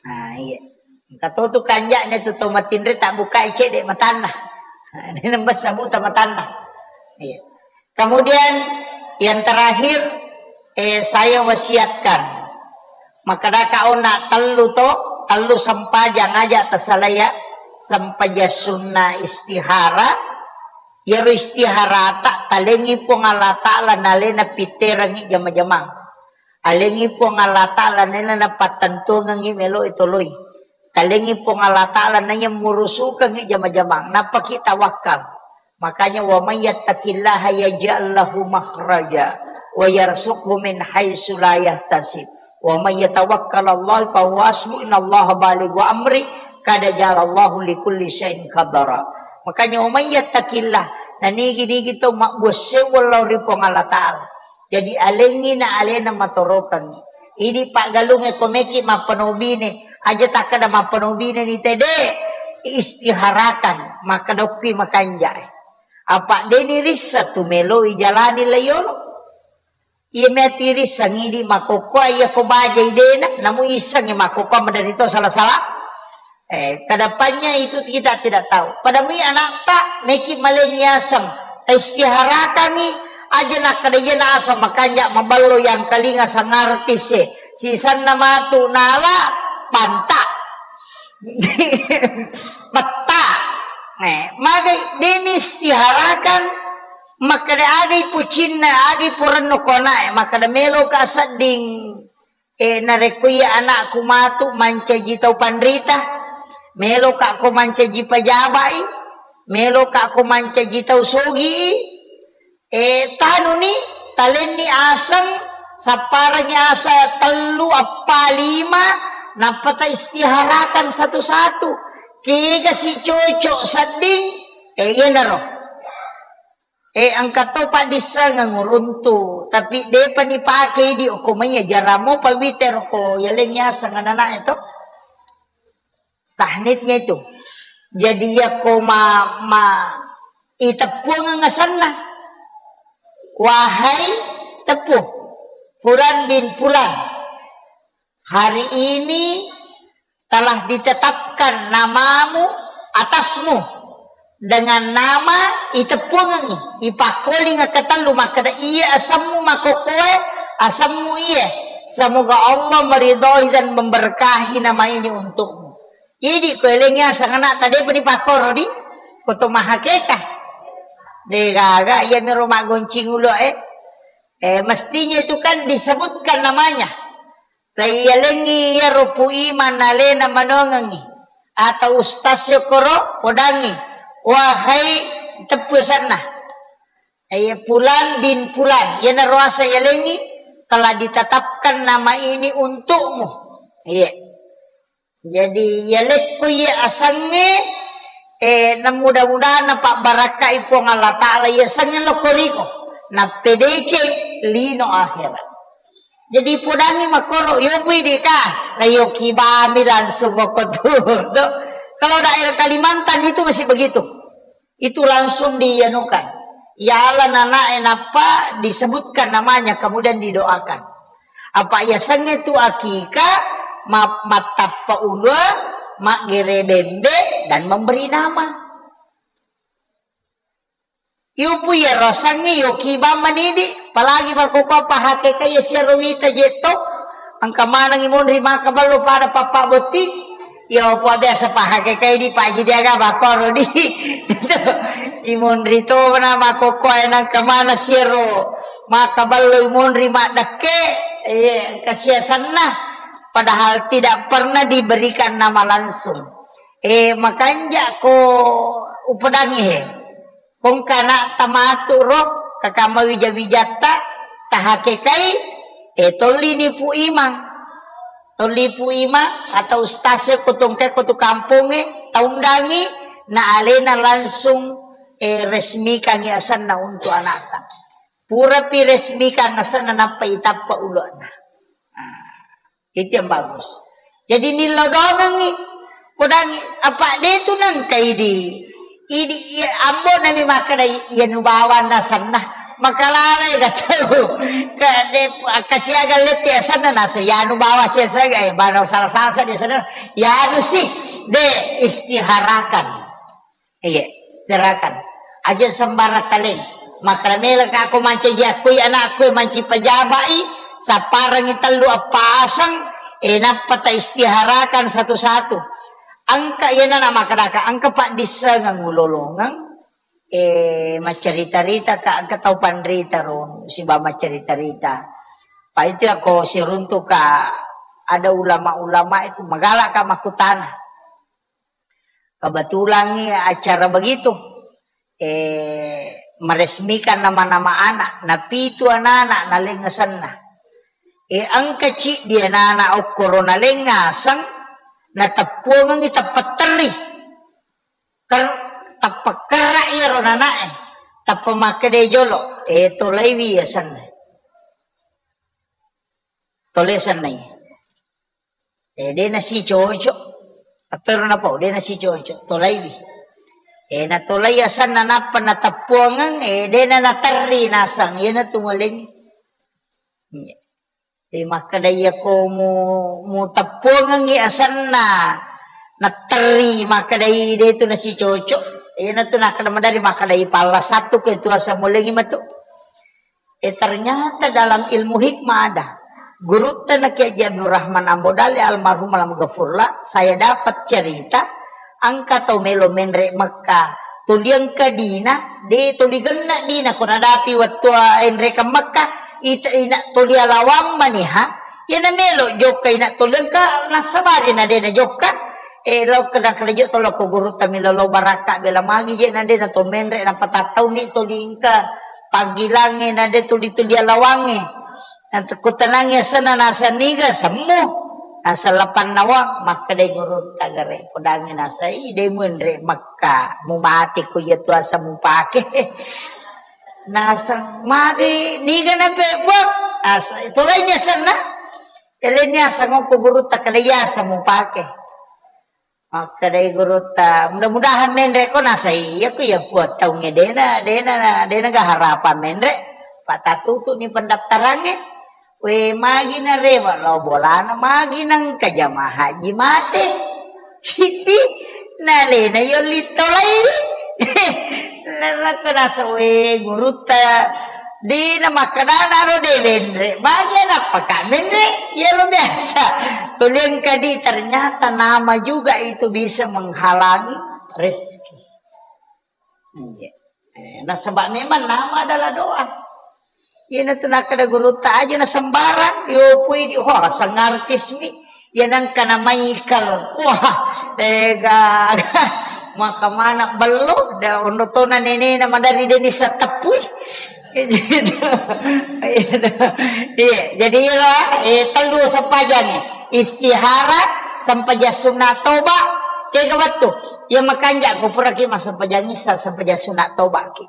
Nah, iya. Engka to tu kanja'na tu to matinro tabbukai cedde matanna. Nah, dia nembessa buta matanna. Iya. Kemudian yang terakhir, eh, saya wasiatkan. Makkedaka onna tellu to, tellu sempajang aja tasalaya, sempajang sunna istihara, iyaro istiharata talengi Puang Allah Ta'ala nalena pitterangi jama-jamang. Alengi Puang Allah Ta'ala nena napattentuangengngi meloi toloi. Talengi Puang Allah Ta'ala naiya murusukengngi jama-jamang. Nappaki tawakkal. Makanya, "Wa may yattaqillaha yaj'al lahu makhraja wa yarzuqhu min haitsu la yahtasib. Wa may yatawakkal 'alallahi fa huwa hasbuh. Innallaha balighu amri. Qad ja'alallahu likulli syai'in qadara." Makanya, "Wa may yattaqillah." Nanigi-nigi tau mabbuang sewwa lao ri Puang Allah Ta'ala. Jadi alengngi na alena matorokengngi. Idi paggalungnge ko meki mappanobine, aja takkeda mappanobine ni tede, istiharakan, makkeda okki makanjae. Apa deni rissa tu meloi jalani layolo. Iya meti rissang idi makokkoa iya ko baja idena, namu issangi makokkoa maderito sala-sala. Eh, kedepannya itu kita tidak tahu. Pada mui anakta, meki malengi aseng. Istiharakangi, aja nakkeda iya na aseng makanja maballo yang kalinga sangartis e. Sisanna matu nala panta. Petta. Eh, magai deni istiharakan, makkeda agai pucinna, agai purenno konae, makkeda melo ka sedding. Eh, narekko iya anakku matu mancaji tau panrita, meloka ko mancaji pajabai, meloka ko mancaji tau sogi, eh, tanuni, talenni aseng, sapparengi asa tellu, appa, lima, nappa ta istiharakan satu-satu. Kega si cocok sedding, eh, iyanaro. Eh, engka to paddissengeng uruntu, tapi depa nipake idi okko maiya jaramo pawitero ko yaleng yaseng anana'e to. Tahnitnya itu. Jadi yakko ma, ma iteppuangeng asenna. Wahai teppu, Fulan bin Fulan. Hari ini telah ditetapkan namamu atasmu dengan nama iteppuangengngi, ipakkoling ketellu makkeda, "Iya asemmu makkokkoe, asemmu iya. Semoga Allah meridhoi dan memberkahi nama ini untukmu." Jadi ko elengi aseng anak tadi pun dipakkoro di foto mahakeka. Degaga iya mero maggoncing ulo eh. Eh, mestinya itu kan disebutkan namanya. Taiyalengngi iyaro Pu Iman alena manongengngi atau ustaz syokoro podangngi, wahai teppu senna. Iya, Fulan bin Fulan, iyanaro asa yalengngi telah ditetapkan nama ini untukmu. Iya. Jadi yalekko iya asengnge, eh, na mudah-mudahan napabbarakkai Puang Allah Ta'ala iya asengnge lokko riko. Nappedeceng lino akhirat. Jadi podangi makkoro, yo pui deka, la yo kibami langsung mokko tu. Kalau daerah Kalimantan itu masih begitu. Itu langsung dianukan. Ialah anaknya nappa disebutkan namanya, kemudian didoakan. Apa yasengnge tu akika, ma-, mattappa ulua, maggere bembe, dan memberi nama. Yupu iyaro asengnge yoki bammanidi, apalagi makkokkoe pahakekai siaro wita jetto, engka manengngi monri maka ballo pada pappa botting, yo pa biasa pahakekai di paji diaga bakkoro di. Imonri tona makkokkoe nangka mana siero maka ballo imonri maddekke, eh, engka siasenna, padahal tidak pernah diberikan nama langsung. Eh, makanja ko upedangi he. Kongka ana'ta matu ro, kakama wija-wijatta, tahakekai, eh, tollini Pu Imang. Tolli Pu Imang atau ustaz e ko tongke ko tu kampongnge, taundangi, na alena langsung, eh, resmikangi asenna untuk ana'ta. Purapi resmikan asenna, nappa itappa ulo'na. Nah, itu yang bagus. Jadi nillo dongengi, podangi, apa de tu nangka idi, idi, iya, ambo nami makkeda, iya nubawanna asenna. Makalalai ka tau. Ka de, akkasiaga lette asenna nasa, iya nubawa siasaga, eh, bana salah-salah sa di sana. Iya nu si, de, istiharakan. Iya, istiharakan. Aja sembarang kaleng. Makkeda mela ka ko mancaji akkui anakku, manci pejabai, sapparangi tellu appa aseng, eh, nappa ta istiharakan satu-satu. Engka iyana na makkedaka, engka paddissengeng ulolongeng, eh, maccarita-rita ka, engka tau panrita ro, siba maccarita-rita. Pa itu ako siruntu ka, ada ulama-ulama itu magala ka makkutana. Kebetulan acara begitu, eh, meresmikan nama-nama anak, napitu anak-anak naleng asenna. Eh, engka ciddi anak-anak okkoro naleng aseng, nateppuangengi tappa terri. Ker-, tappa kerra iyaro nanae, tappa makkeda jolo, eh, tolaiwi asenna. Tole asenna. Eh, de nasicoco. Appero napau, de nasicoco. Tolaiwi. Eh, natolai asenna nappa nateppuangeng, eh, de na naterri nasang. Iyana tu mualeng. Iya. Eh, makkeda iyako mu, muteppuangengi asenna, naterri makkedai de tu nasicoco. Iyana tu nakkeda madari makkedai palla satu ke tu asa mualengi matu. Eh, ternyata dalam ilmu hikmah ada. Gurutta na Kiai Haji Abdul Rahman Ambo Dalle almarhum alam gafurlah, saya dapat cerita, engka tau melo menre Mekka. Tuli engka dina, de tuli genna dina, ko nadapi wettu enrekeng Mekka, ita ina tuli alawang maniha, iyana melo jokka ina tuli engka nassabari na de na jokka, eh, lao kena kena jokka lao ko gurutta milolo barakka bela magi je na de na to menre na patattau ni tuli engka. Panggilangnge na de tuli-tuli alawangnge. Nakutanangi asenna nasa niga semmu. Nasa lapannawa makkedai gurutta gare podangi nasa i de muenre Mekka mumate ko iya tu asa mupake. Nasa magi niga na pebuang. Asa itu lainnya asenna. Eleni asa ngoko gurutta kale iya asa mupake. Makkedai gurutta, mudah-mudahan menre ko nasa iya ku iya kuat taungnge dena, dena, dena ga harapan menre. Patatutu ni pendaftarangnge. We magi na rewa lo bolana magi nangka jamaah haji mate. Siti nalena yolli tolai. Nalako nasa we gurutta. Dina makkedana ro de menre, bagi nappa ka menre, ya lo biasa. Tuliang kadi ternyata nama juga itu bisa menghalangi rezeki. Iya. Eh, nasaba memang nama adalah doa. Iyana tu nakkeda gurutta aja na sembarang, yo pui di ho sang artis mi. Iya nangka na Michael. Wah, ega. Maka mana bello, da ondo tona nenena madari deni settepui. Iya, jadi iyaro, eh, tellu sempajangnge. Istihara, sempajang sunna toba, kega wettu. Iya makanja ko puraki massempajang issa, sempajang sunna toba ki.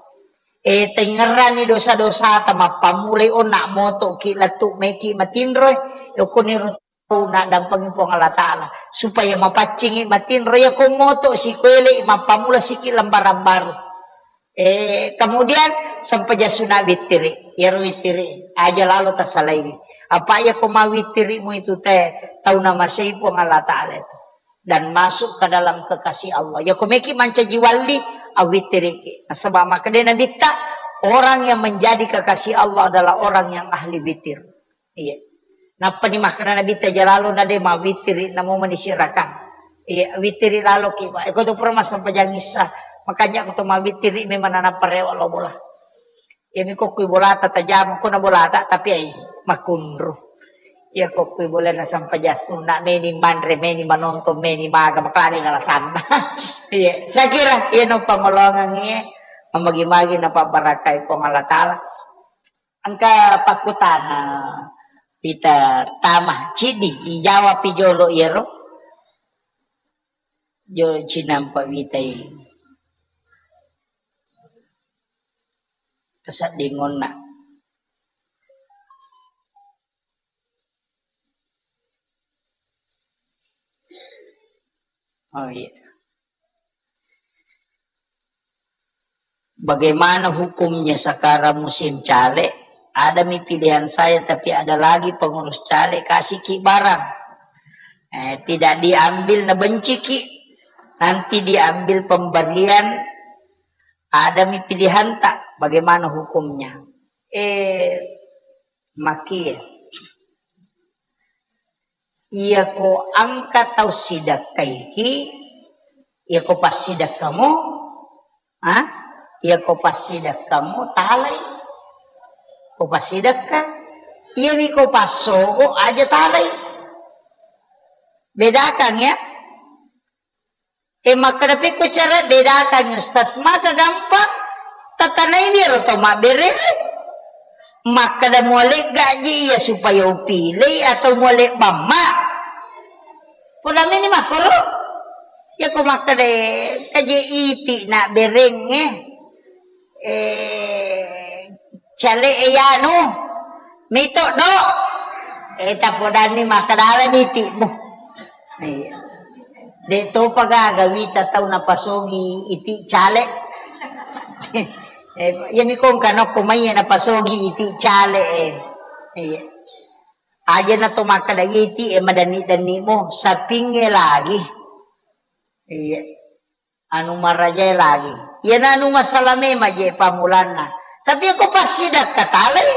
Eh, tengngerani dosa-dosata, mappamulai onna moto ki lettu meki matinro, eh, okkoniro Naddampengi Puang Allah Ta'ala supaya mapaccingi matinro. Iya ko moto sikoelei mappamula siki lembaran baru. Eh, kemudian sempajang sunna wittiri. Iyaro wittiri aja lalo tasalaiwi. Apa iya ko mawittirimu itu te tau namasei Puang Allah Ta'ala itu. Dan masuk ke dalam kekasih Allah. Iya ko meki mancaji walli, awittiriki. Nasaba makkeda Nabitta, orang yang menjadi kekasih Allah adalah orang yang ahli witir. Iya. Nappani makkeda Nabitta, aja lalo na de mawittiri, namo manisirakang. Iya, wittiri lalo ki, Pak. Eko tu pura massempajang issa. Makanya ko to mabittiri memang nanappa rewa lao bola. Iyami ko kui bolata tajama, ko na bolata, tapi ai makunru. Iya ko kui bola na sampajang sunna, meni manre, meni manonton, meni maga, makalani na lasanna. Iya, saya kira iya no pangolongan iya, mamagi-magi na pabbarakai Puang Allah Taala. Engka pakkutana, pita tama, cidi, ijawab pi jolo iyaro. Jolo cinampa witai. Keseddingonna. Oh iya. Bagaimana hukumnya sekarang musim caleg? Ada mi pilihan saya, tapi ada lagi pengurus caleg kasih ki barang. Eh, tidak diambil, na benci ki. Nanti diambil pemberian, ada mi pilihan tak? Bagaimana hukumnya? Eh, maki. Iyako engka tau sidekkaiki, iyako passidekkamu, ha? Iyako passidekkamu talai. Ko passidekka, iyami ko passogo aja talai. Bedakan ya. E, makkeda pekko cara bedakan, Ustaz, maka gampang. Tatanai biaro tau mabbere. Makkeda mualegga ji iya supaya upilei atau mualeg bamma. Podamini makkoro. Yako makkeda kaje iti na berengnge. Eh, cale e yanu. Mito do. Eh, tapodanni makkeda ala nitimu. Iya. De topa gaga wita tau napasogi iti cale. Eh, iya mi kongka nokko mai napasogi iti cale. Eh. Iya. Aja na to makkeda iti e madanni-dannimu sapingnge lagi. Iya. Anu marajae lagi. Iyana anu masalah memang je pammulanna. Tapi ako passidekka talai.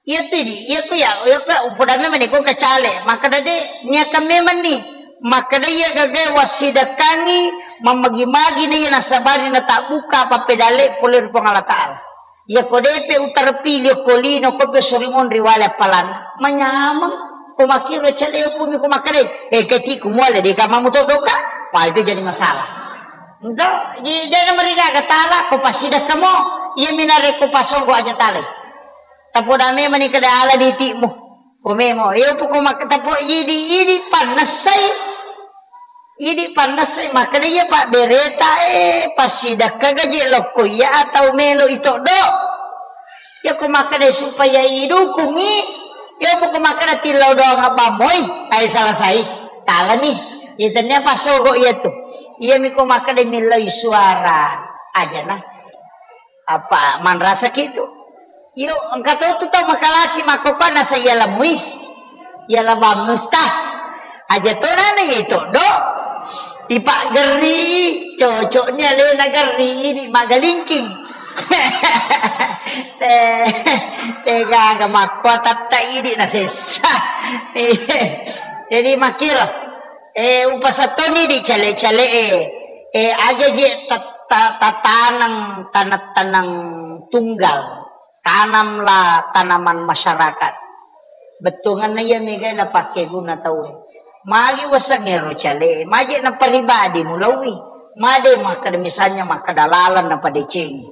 Iya tu di, iya ku ya, iya ku ya, upoda memang ni ko kacale. Makkeda de, niakan memang ni. Makkeda iya gaga wassidekkangi, mamagi-magi ni iya nasabari na tabbuka pappedale pole ri Puang Allah Taala. Iya ko depe utarpili ko lino ko pe suri monri wale appalan. Manyameng ko makkiro cale pumi ko makkeda, eh, keti ku muale de kamamu to doka. Wah, itu jadi masalah. Ento, ji-, jana marigaga tala, ko passidekka mo, iya minare ko pasonggo aja tale. Tapoda memang ni keda ala ditimu. Ko memo, iyo poko mak-, tapo idi, idi pannessai. Idi pannessai, makkeda iya pabbereta, eh, passidekka gaji lokko iya atau melo itoddo. Iya ko makkeda supaya idukungi, iya ko makkeda tillau doang abbamoi, ai selesai. Talani. Iya tennia passogo iya tu. Iya miko makkeda millai suara aja nah. Apa manrasa kitu? Yo, engka to tu tau makalasi makkokkoe nasa iya lamui. Iya labang mustas. Aja to nana iya toddo. Ipaggerri, cocoknya lena gerri ini magalingking. Te-, tegaga makko tatta idi nasessa. Jadi makiro, eh, upasattoni di cale-cale, eh, eh, aja je tat-, ta-, tatanang tanang-tanang tunggal. Tanamlah tanaman masyarakat. Bettuangenna iya mega napakkeguna tauwe. Magi waseng ero cale, maje naparibadi mulaui. Made makkeda misalnya makkeda laleng napadecengi.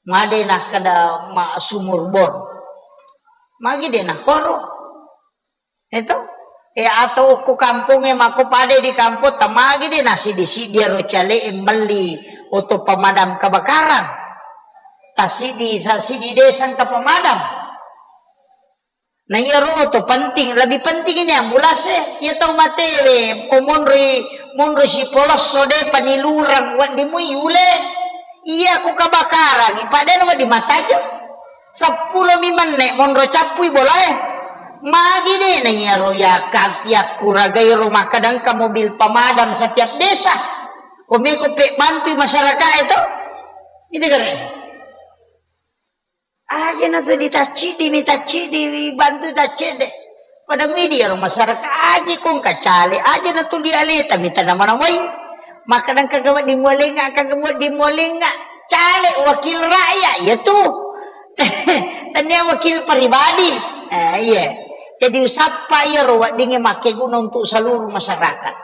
Made nakkeda ma-, sumur bor. Magi de nakoro. Eto? E, atau okko kampongnge makko pada di kampong, tamagi de nasidi-sidi ero cale e melli oto pemadam kebakaran. Tasidi, sasidi desa engka pemadam. Na iyaro oto penting, lebih penting ini ambulans e. Iya tau matewe, ko monroi, monroi sipolosso de panilurang, wedding mui yule. Iya ku kebakaran, padahal wedding matajo. Seppulo mi menne monro cappui bolae. Magi de na iyaro yakka-, yakkuragai ro makkeda engka mobil pemadam setiap desa. Ko meko pe bantui masyarakat e to. Itu kare. Aja na tu ditaccidi mi taccidi bantu taccede. Pada midi ro masyarakat aja kong kacale aja na tu di aleta mi tanama-namai. Makkeda engka ga wedding mualengnga, engka ga wedding mualengnga. Caleg, wakil rakyat, iya tu. Tania wakil pribadi. Eh, iya. Jadi usappa iyaro weddingnge makkeguna untuk seluruh masyarakat.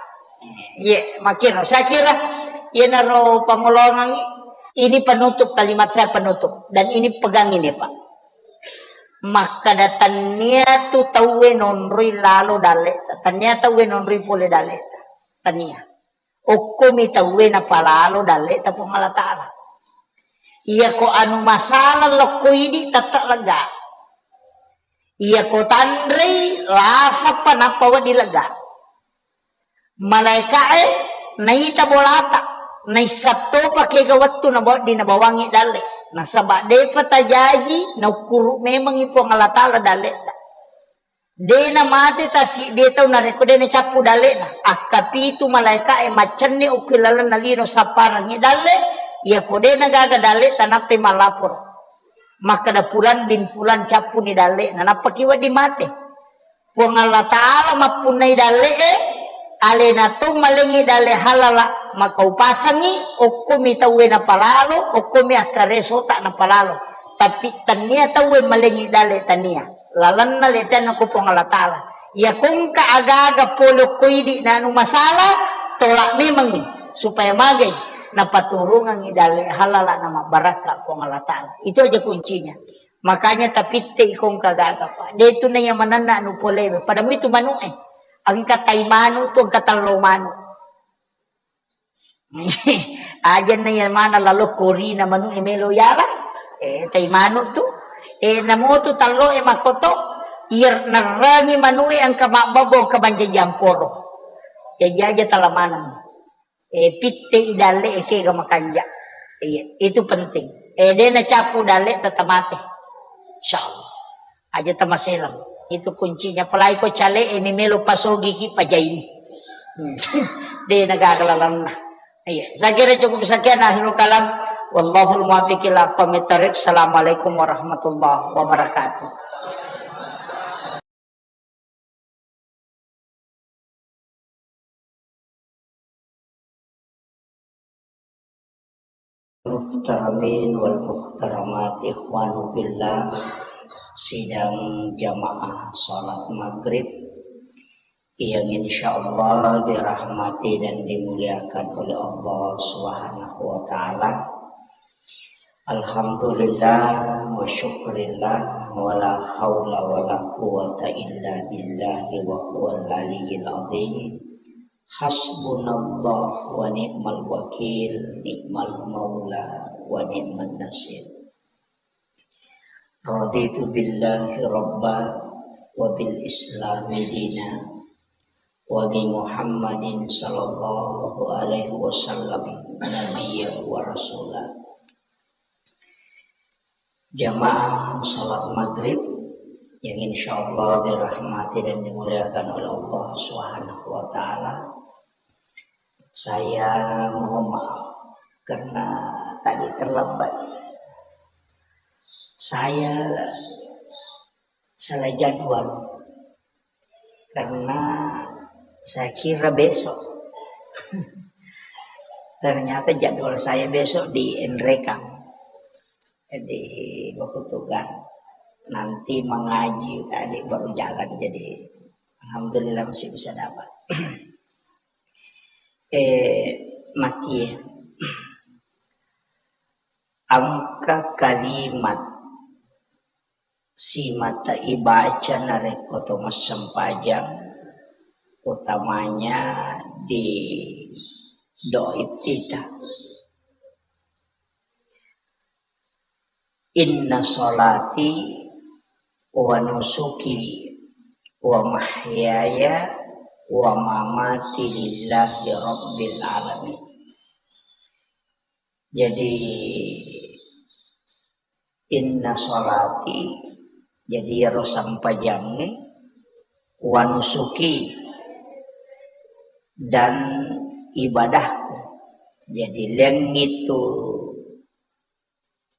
Iya, makkiro. Saya kira iyanaro pangolongangngi, ini penutup, kalimat saya penutup. Dan ini pegang ini, Pak. Makkeda tania tu tauwe nonroi lalo dalle, tania tauwe nonroi pole dalle. Tania. Okkomi tauwe napalalo dalleta Puang Allah Ta'ala. Iyako anu masalah lokko idi tette lega. Iyako tanrei lasappa nappa wedding lega. Malaeka'e naita bolata, naissattopa kega wettu nabawa-, di nabawangngi dalle. Nasaba depa tajaji naukkuru memengngi Puang Allah Ta'ala dalleta. De namate tasiddie tau narekko de nacappu dalle'na. Akkapitu malaeka'e maccenni okko lalenna lino sapparengngi dalle, iyako de nagaga dalle tanappai mallapor. Makkeda fulan bin fulan cappuni dalle'na, nappaki wedding mate. Puang Allah Ta'ala mappunnai dalle'e, alena to malengngi dalle halala, maka upasengngi, okkomi tauwe napalalo, okkomi akkaresota napalalo. Tapi tania tauwe malengngi dalle tania. Lalenna letenna ko Puang Allah Ta'ala. Iya kongka agaga pole ko idi nanu masalah, tolak memengngi supaya magai napaturungengngi dalle halala na mabbarakka Puang Allah Ta'ala. Itu aja kuncinya. Makanya tapitte i kongka gaga, Pak. De tu naiya manenna anu pole, pada mu itu manuk e. Engka tai manuk tu, engka tello manuk. Aja naiya mana lalo korina manuk e melo yala. Eh, tai manuk tu. Eh, namotu tello e makoto, iya nerrangi manuk e engka mabbabo, engka mancaji amporo. Jaji aja tala maneng. Eh, pitte i dalle e kega makanja. Iya, itu penting. Eh, de nacappu dalle tette mate. Insyaallah. Aja tamaselang. Itu kuncinya. Apalagi ko caleg e mimelo pasogiki pajaini. Hmm. De nagaga lalenna. Iya, saya kira cukup sekian akhirul kalam. Wallahul muwaffiq ila aqwamit thariq. Assalamualaikum warahmatullahi wabarakatuh. Muhtaramin wal muhtaramat, ikhwanu fillah, sidang jamaah salat maghrib yang insyaallah dirahmati dan dimuliakan oleh Allah Subhanahu wa Ta'ala. Alhamdulillah wa syukrillah, wa la haula wa la quwwata illa billahi wa huwal aliyyil azim. Hasbunallah wa ni'mal wakil, ni'mal maula wa ni'man nasir. Raditu billahi rabba wa bil islami dina wa bi Muhammadin sallallahu alaihi wasallam nabiyya wa rasula. Jamaah salat maghrib yang insyaallah dirahmati dan dimuliakan oleh Allah Subhanahu wa Ta'ala. Saya mohon maaf karena tadi terlambat. Saya salah jadwal. Karena saya kira besok. Ternyata jadwal saya besok di Enrekang. Jadi, Bapak Tugas nanti mengaji tadi baru jalan. Jadi, alhamdulillah masih bisa dapat. Eh, maki, engka kalimat simata ibaca narekko to massempajang, utamanya di doa iftitah. Inna salati wa nusuki wa mahyaya wa mamati lillahi rabbil alamin. Jadi, inna salati, jadi iyaro sempajangnge, wa nusuki, dan ibadahku. Jadi, lengngi tu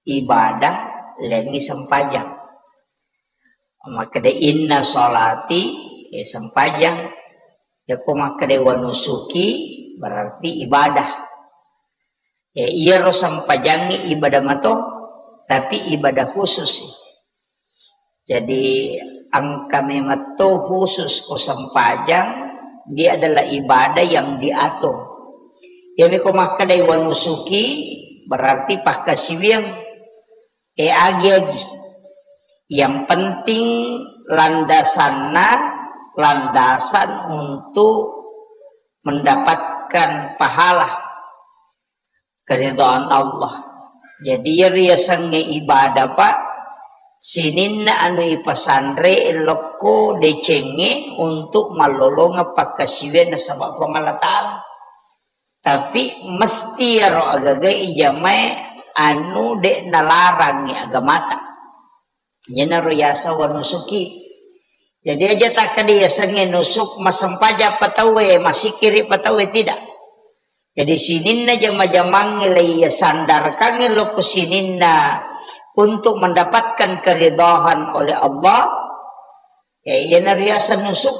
ibadah, lengngi sempajang. Makkeda inna salati, eh, sempajang. Yako makkeda wa nusuki, berarti ibadah. Ya, iyaro sempajangnge ibadah mato, tapi ibadah khusus. Jadi, engka memetto khusus ko sempajang, dia adalah ibadah yang diatur. Jadi, ko makkedai wanusuki, berarti pakkasiwiang. E, agi-agi. Yang penting landasanna, landasan untuk mendapatkan pahala, keridhaan Allah. Jadi, iya riasengnge ibadah, Pak, sininna anu ipasanre lokko decengnge untuk mallolongeng pakkasiwiang nasaba Puang Allah Ta'ala. Tapi mesti iyaro agaga ijamae anu de' nalarangngi agamata. Iyanaro yaseng wanusuki. Jadi aja takkeda yasengnge nusuk massempajang pa tauwe, massikkiri pa tauwe, tidak. Jadi sininna jama-jamangnge laiya sandarkangnge lokko sininna untuk mendapatkan keridhaan oleh Allah, ya, iyana riaseng nusuk.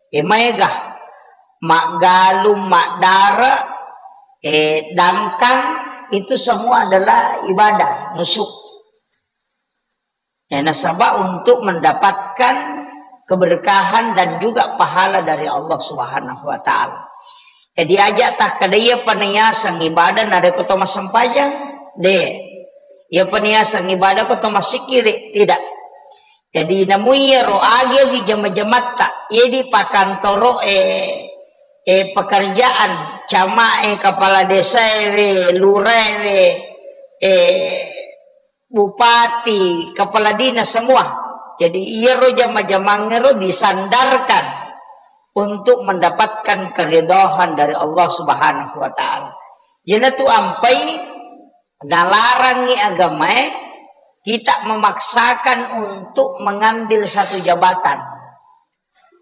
E, maega, maggalung, maddare, e, dangkang, itu semua adalah ibadah, nusuk. Ya, nasaba untuk mendapatkan keberkahan dan juga pahala dari Allah Subhanahu wa Ta'ala. Jadi aja takkeda iyapa niyaseng ibadah narekko to massempajang, de. Iyapa niyaseng ibadah ko to massikkiri, tidak. Jadi namui iyaro agi-agi jama-jamatta, iya di pakantoro, eh, eh, pekerjaan, cama, eh, kepala desa, eh, lurah, eh, eh, bupati, kepala dinas, semua. Jadi, iyaro jama-jamangngero disandarkan untuk mendapatkan keridhaan dari Allah Subhanahu wa Ta'ala. Iyanatu ampai nalarangngi agamae kita memaksakan untuk mengambil satu jabatan.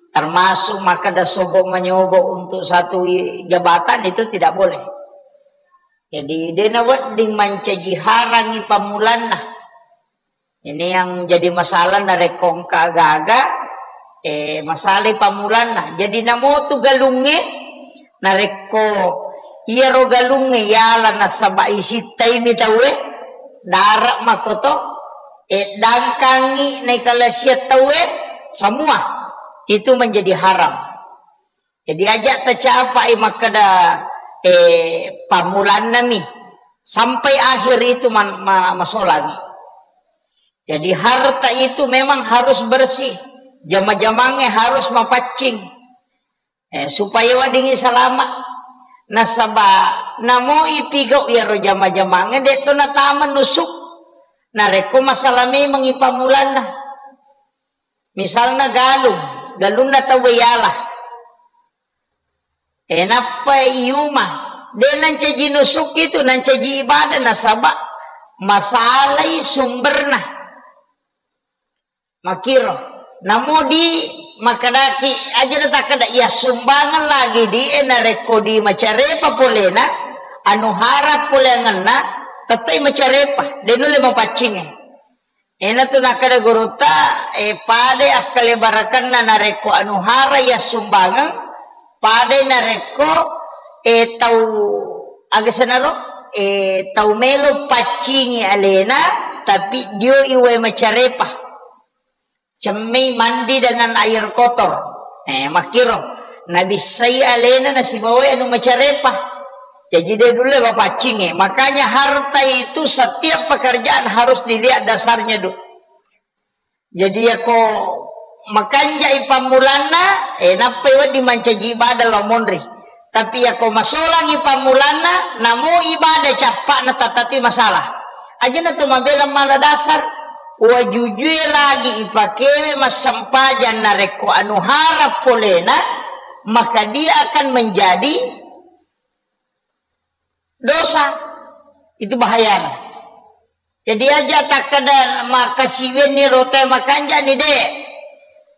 Termasuk makkeda sogo manyogo untuk satu i-, jabatan, itu tidak boleh. Jadi, de' nawedding mancaji harangngi pammulanna. Ini yang jadi masalah narekko engka gaga, eh, masalah pammulanna. Jadi, namotu galungnge, narekko iyaro galungnge yala nasaba isittaimi tauwe, dara' makoto, eh, dangkangngi naikalasia tauwe, semua itu menjadi haram. Jadi aja tacapai makkeda, eh, pammulannami sampai akhir itu man-, ma-, masolangi. Jadi harta itu memang harus bersih, jama-jamangnge harus mapaccing, eh, supaya weddingngi salama. Nasaba namo ipigau iyaro jama-jamangnge, de' to natama nusuk. Narekko masalah memangngi pammulanna. Misalna galung, galunna tauwe yala. E, nappa iyuma. De' nancaji nusuk itu, nancaji ibadah nasaba masalai sumberna. Makkiro. Namo di makkedaki aja na takkeda, iya sumbangeng lagi di e, narekko di macarepa polena, anu hara poleangenna, tettai macarepa, de' nulle mapaccingnge. Enatu nakkeda gurutta, e, padai akkalebarakenna narekko anu hara yassumbangeng, padai narekko, e, tau, aga senaro, e, tau melo paccingi alena, tapi dioi wae macarepa. Cemmei mandi dengan air kotor. E, makkiro. Nabissai alena nasibawai anu macarepa. Jaji de' nulle mapaccingnge. Makanya harta itu setiap pekerjaan harus dilihat dasarnya, Du. Jadi yako makanjai pammulanna, e, nappai wedding mancaji ibadah lao monri. Tapi yako masolangi pammulanna, namo ibadah cappa'na tatatui masalah. Aja na to mabela mala dasar, wajujue lagi ipakewe massempajang narekko anu hara polena, maka dia akan menjadi dosa. Itu bahayana. Jadi aja takkeda makasiwianni rotae makanjani, de'.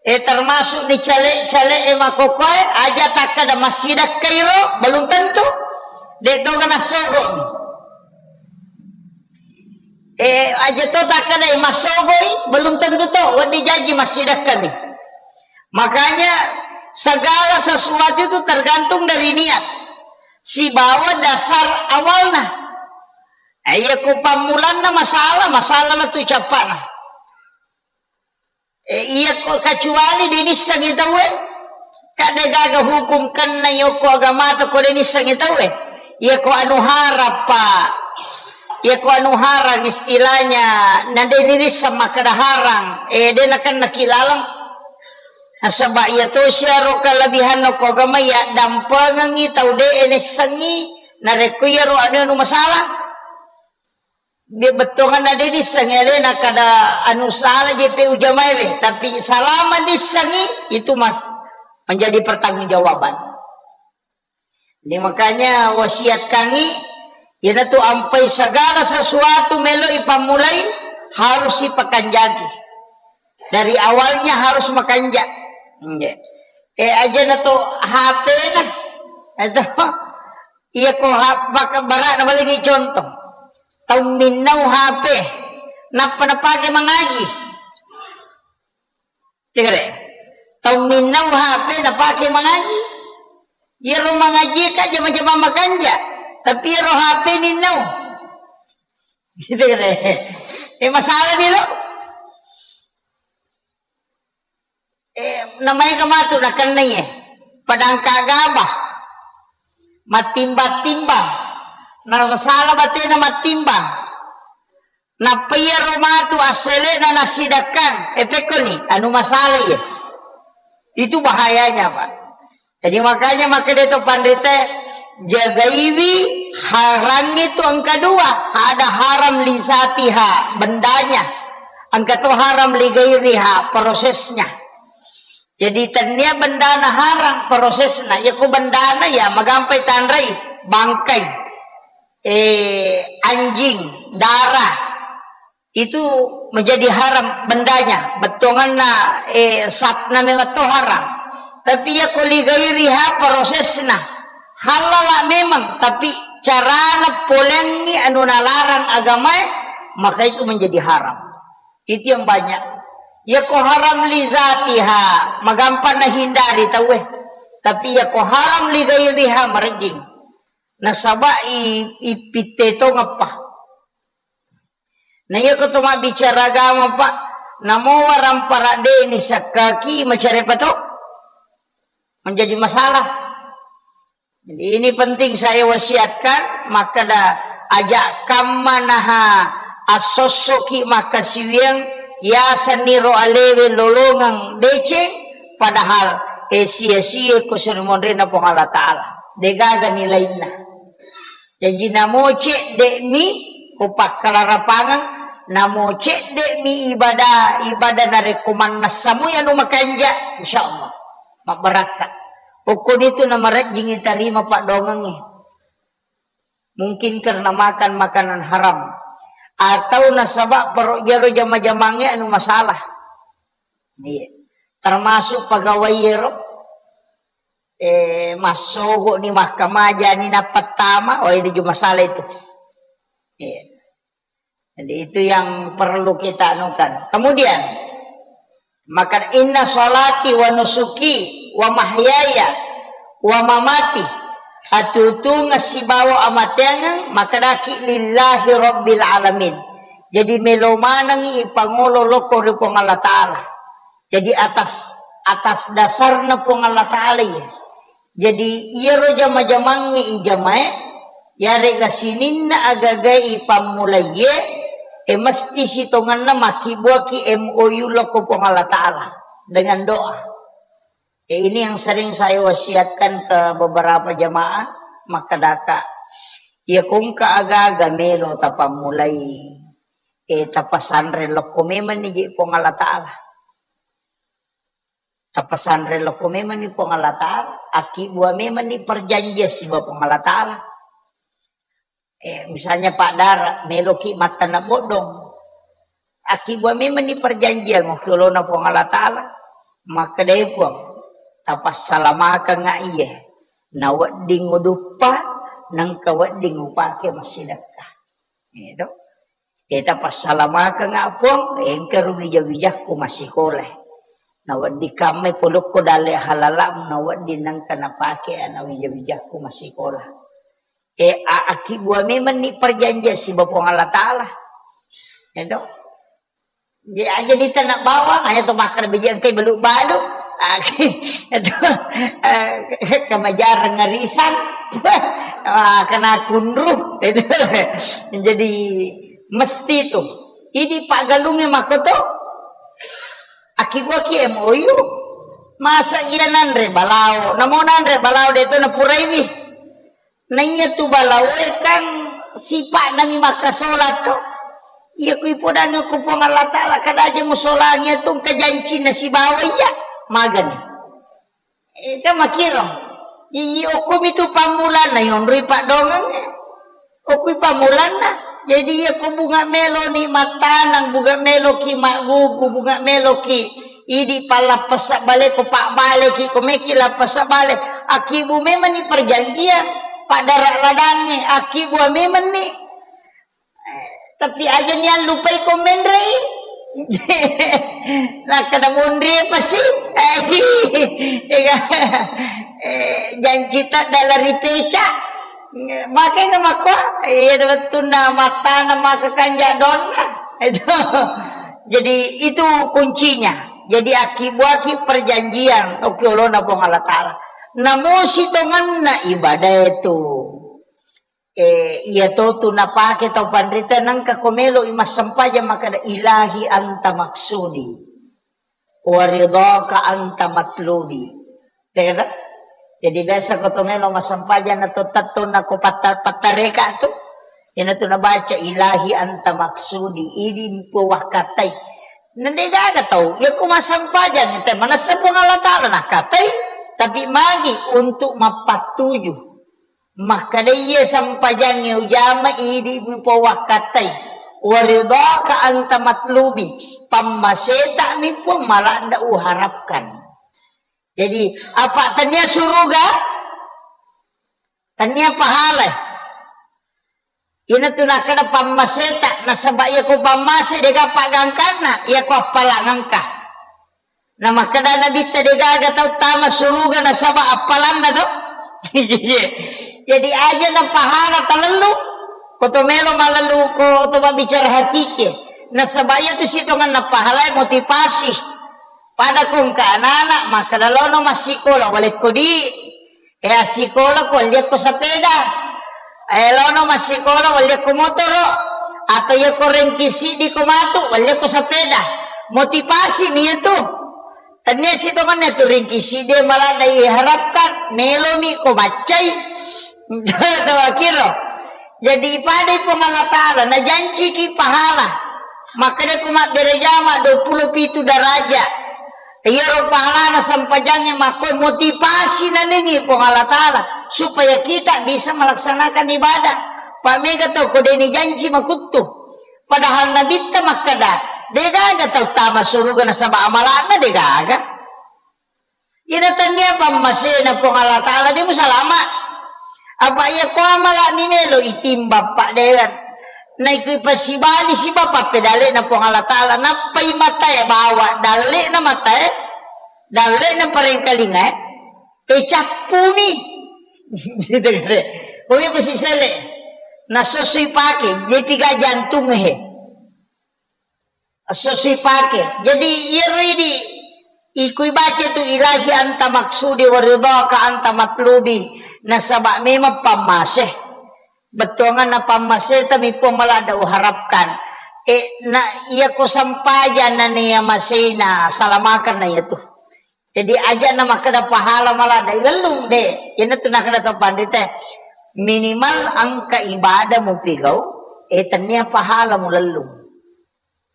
E, termasuk ni cale-cale e makokoe, aja takkeda massidakkai ro, belum tentu. De' toga nassogo. E, aja to takkeda massogoi, belum tentu to, wedding jaji massidakkami. Makanya segala sesuatu itu tergantung dari niat. sibawa dasar awalna. Eh, iya ko pammulanna masalah, masalah lettu cappana. Eh, iya ko kecuali de nissengi tauwe. Ka de gaga hukum kenna yokko agamata ko de nissengi tauwe. Iya ko anu harappa. Iya ko anu harang istilahnya, na de nisseng makkeda harang. Eh, de nakenna ki laleng. Nasaba iya tosi aro kelebihanna ko agama, iya dampengengi tau de nissengi, narekko iyaro anu, anu masalah. Bettuanna de nissengi alena kada anu salah je pe ujamaewe, tapi salama nissengi itu mas menjadi pertanggungjawaban. Jadi makanya wasiat kami, iyanatu ampai segala sesuatu melo ipammulai harus ipakanjaki. Dari awalnya harus makanja. Nggih. Eh, aja na to H P na. Atau iya ko ha-, baka-, bara na bali contoh. Tau minnau H P, nappa napake mangaji. Tegere. Tau minnau H P napake mangaji. Iyaro mangaji ka jama-jama makanja, tapi iyaro H P ninnau. Gitu kan? Eh, masalah ni lo. Eh, namanya kematu nakennai, eh. Padangka gabah. Mattimbang-timbang. Nah, masalah batena mattimbang. Nappa iyaro matu assele'na nassidakkang, eh, pekkoni, anu masalah iya. Itu bahayanya, Pak. Jadi makanya makkeda to panrita, jagaiwi harang itu engka dua, ada haram lizatiha, bendanya, engka to haram ligairiha, prosesnya. Jadi tennia bendana harang, prosesna. Iya ko bendana ya magampai tanrai, bangkai, eh, anjing, darah. Itu menjadi haram bendanya, bettuanganna, eh, satna memang to haram. Tapi iya ko ligairiha prosesna, halala memang, tapi carana polengngi anu nalarang agamae, maka itu menjadi haram. Itu yang banyak. Iya ko haram li zatiha, magampang nahindari tauwe. Tapi iya ko haram li gairiha, marejjing. Nasaba i, ipitte tongeppa. Na iya ko to mabbicara agama, Pak, namo warampara de nisakkaki macarepa to? Menjadi masalah. Jadi ini penting saya wasiatkan, makkeda aja kamma naha assossoki makkasiwiang yaseniro alewe lolongeng deceng, padahal, eh, sia-sia ko seri monrena Puang Allah Ta'ala. Degaga nilainna. Jaji namo cedde'mi ko pakkalarapangeng, namo cedde'mi ibadah, ibadah narekko mannessa mui anu makanja, insyaallah mabbarakka. Okkonitu namarejjingi tarima paddoangengnge. Mungkin karena makan makanan haram atau nasaba paro jaro jama-jamangnge anu masalah. Iya. Termasuk pegawai ero, eh, massogo ni makkamaja ni nappa tama, oh, itu juga masalah itu. Iya. Jadi itu yang perlu kita anukan. Kemudian, maka inna salati wa nusuki wa mahyaya wa mamati, atutunga sibawa amateangeng, makkedaki lillahi rabbil alamin. Jadi melo manengi ipangolo lokko ri Puang Allah Ta'ala. Jadi atas, atas dasarna Puang Allah Ta'ala ya. Jadi iyaro jama-jamangnge ijamae, yarega sininna agagae ipammulaiye, e mesti sitongenna makkibbuaki M O U lokko Puang Allah Ta'ala dengan doa. E, ini yang sering saya wasiatkan ke beberapa jamaah, makkedaka, iya kongka aga-aga melo tapammulai, e, tapasanre lokko memang ni je Puang Allah Ta'ala. Tapasanre lokko memang ni Puang Allah Ta'ala, akkibbua memang ni perjanjian siba Puang Allah Ta'ala. Eh, misalnya Pak Dara, meloki mattanna boddong. Akkibbua memang ni perjanjian okki olona Puang Allah Ta'ala. Makkedai Puang, tapassalamakeng iye. Nawedding uduppa, nengka wedding upake massidekka. Gitu. Kita passalamakengnga Puang, engka ro wija-wijakku massikola. Nawedding kammai polokko dalle halalamu, nawedding nengka napake ana wija-wijakku massikola. Eh, a-, akkibbua memenni perjanjian siba Puang Allah Ta'ala. Itu. Jadi aja ditana bawang, aja to makan biji engkai balu-balu. Ah, itu, eh, kemajarang ngarisan. Ah, kena kunru. Itu. Jadi mesti tuh. Ini Pak Galungnya makoto. Akkibbua ki M O U. Masa iya nanre balao. Namo nanre balao de to napuraiwi. Naiya tu balaoe kan sipa'nami makkasola to. Iya kui podangi ko Puang Allah Ta'ala kada aja musolangi tu engka jancinna sibawa iya. Magani. Eh, kan makiro. Iya, okkomi tu pammulanna yonroi paddongeng. Okkomi pammulanna. Jadi iya ko bunga meloni mattanang, bunga meloki maggugu, bunga meloki idi pallappasa bale ko pabbaleki, ko meki lappasa bale. Akkibu memenni perjanjian, paddara ladangnge, akkibu memenni. Tapi aja ni allupai ko menrei. Nakkeda monri pasi. Eh, eh, janci tak dalam ripeca. Makenga makko, iya wettunna mattana maka kanja donna. Itu. Jadi itu kuncinya. Jadi akkibuaki perjanjian, oke olona Puang Allah Ta'ala. Namusi tongenna ibadah itu. Eh, iya to tu napake tau panrita nengka ko melo i massempajang makkeda, "Ilahi anta maksudi, wa ridhaka anta matlubi." Iya kan? Jadi biasa ko to melo massempajang na to tatto na ko patta-, pattareka tu. Ina tu nabaca, "Ilahi anta maksudi, idi mpo wakkatai." Nende gaga tau, ya ko massempajang te manessa Puang Allah Ta'ala nakkatai, tapi magi untuk mappattuju. Makkeda iya sempajangnge ujama idi mupowakkatai. Waridhaka anta matlubi. Pammaseta mi Puang maladda uharapkan. Jadi, apa tania suruga? Tania pahala. Ina tu nakkeda pammaseta, nasaba iya ko pammase dega paggangkanna, iya ko appalang engka. Na makkeda Nabitta, degaga tau tama suruga nasaba appalanna to. Jadi aja na pahala talellu, ko to melo malellu ko to mabbicara hakiki. Nasaba iya tu sitongenna pahala motivasi. Pada ko engka anak-anak makkeda lono massikola, walekko di. Eh, assikola ko, walliakko sepeda. Eh, lono massikola, walliakko motoro. Atau iya ko rengki siddi ko matu, walliakko sepeda. Motivasi mi itu. Tania sitongenna tu rengki siddi maladda iharapkan, melomi ko baccai. Tawakiro. Jadi ipadai Puang Allah Ta'ala, najanciki pahala. Makkeda ko mabbere jama dua puluh pitu daraja. Iyaro pahalana sempajangnge makko motivasi nalengi Puang Allah Ta'ala supaya kita bisa melaksanakan ibadah. Pak mega tau ko deni janci makuttu. Padahal Nabitta makkeda, degaga tau tama suruga nasaba amalana degaga. Ina tania pammasena Puang Allah Ta'ala de musalama. Apa iya ko amala mi melo itimbang padderan. Naikui pasibali siba pappedalena Puang Allah Ta'ala. Nappai matae bawa dallena matae. Dallena parengkalingae. E cappumi. Gitu kare. Kumi pasi sele. Nasosoi pake. Jepiga jantung he. Esso sipake. Jadi iyaro idi ikui baca tu ilahi anta maksudi wa ridhaka anta matlubi. Nasaba memang pammase. Bettuanganna pammase tami Puang maladda uharapkan. E, na iya ko sampaja na nia masena salamakan na iya tu. Jadi aja na makkeda pahala maladda ilellung de. Iyana tu nakkeda to pandita. Minimal engka ibadah mupigau, e tennia pahala mulellung.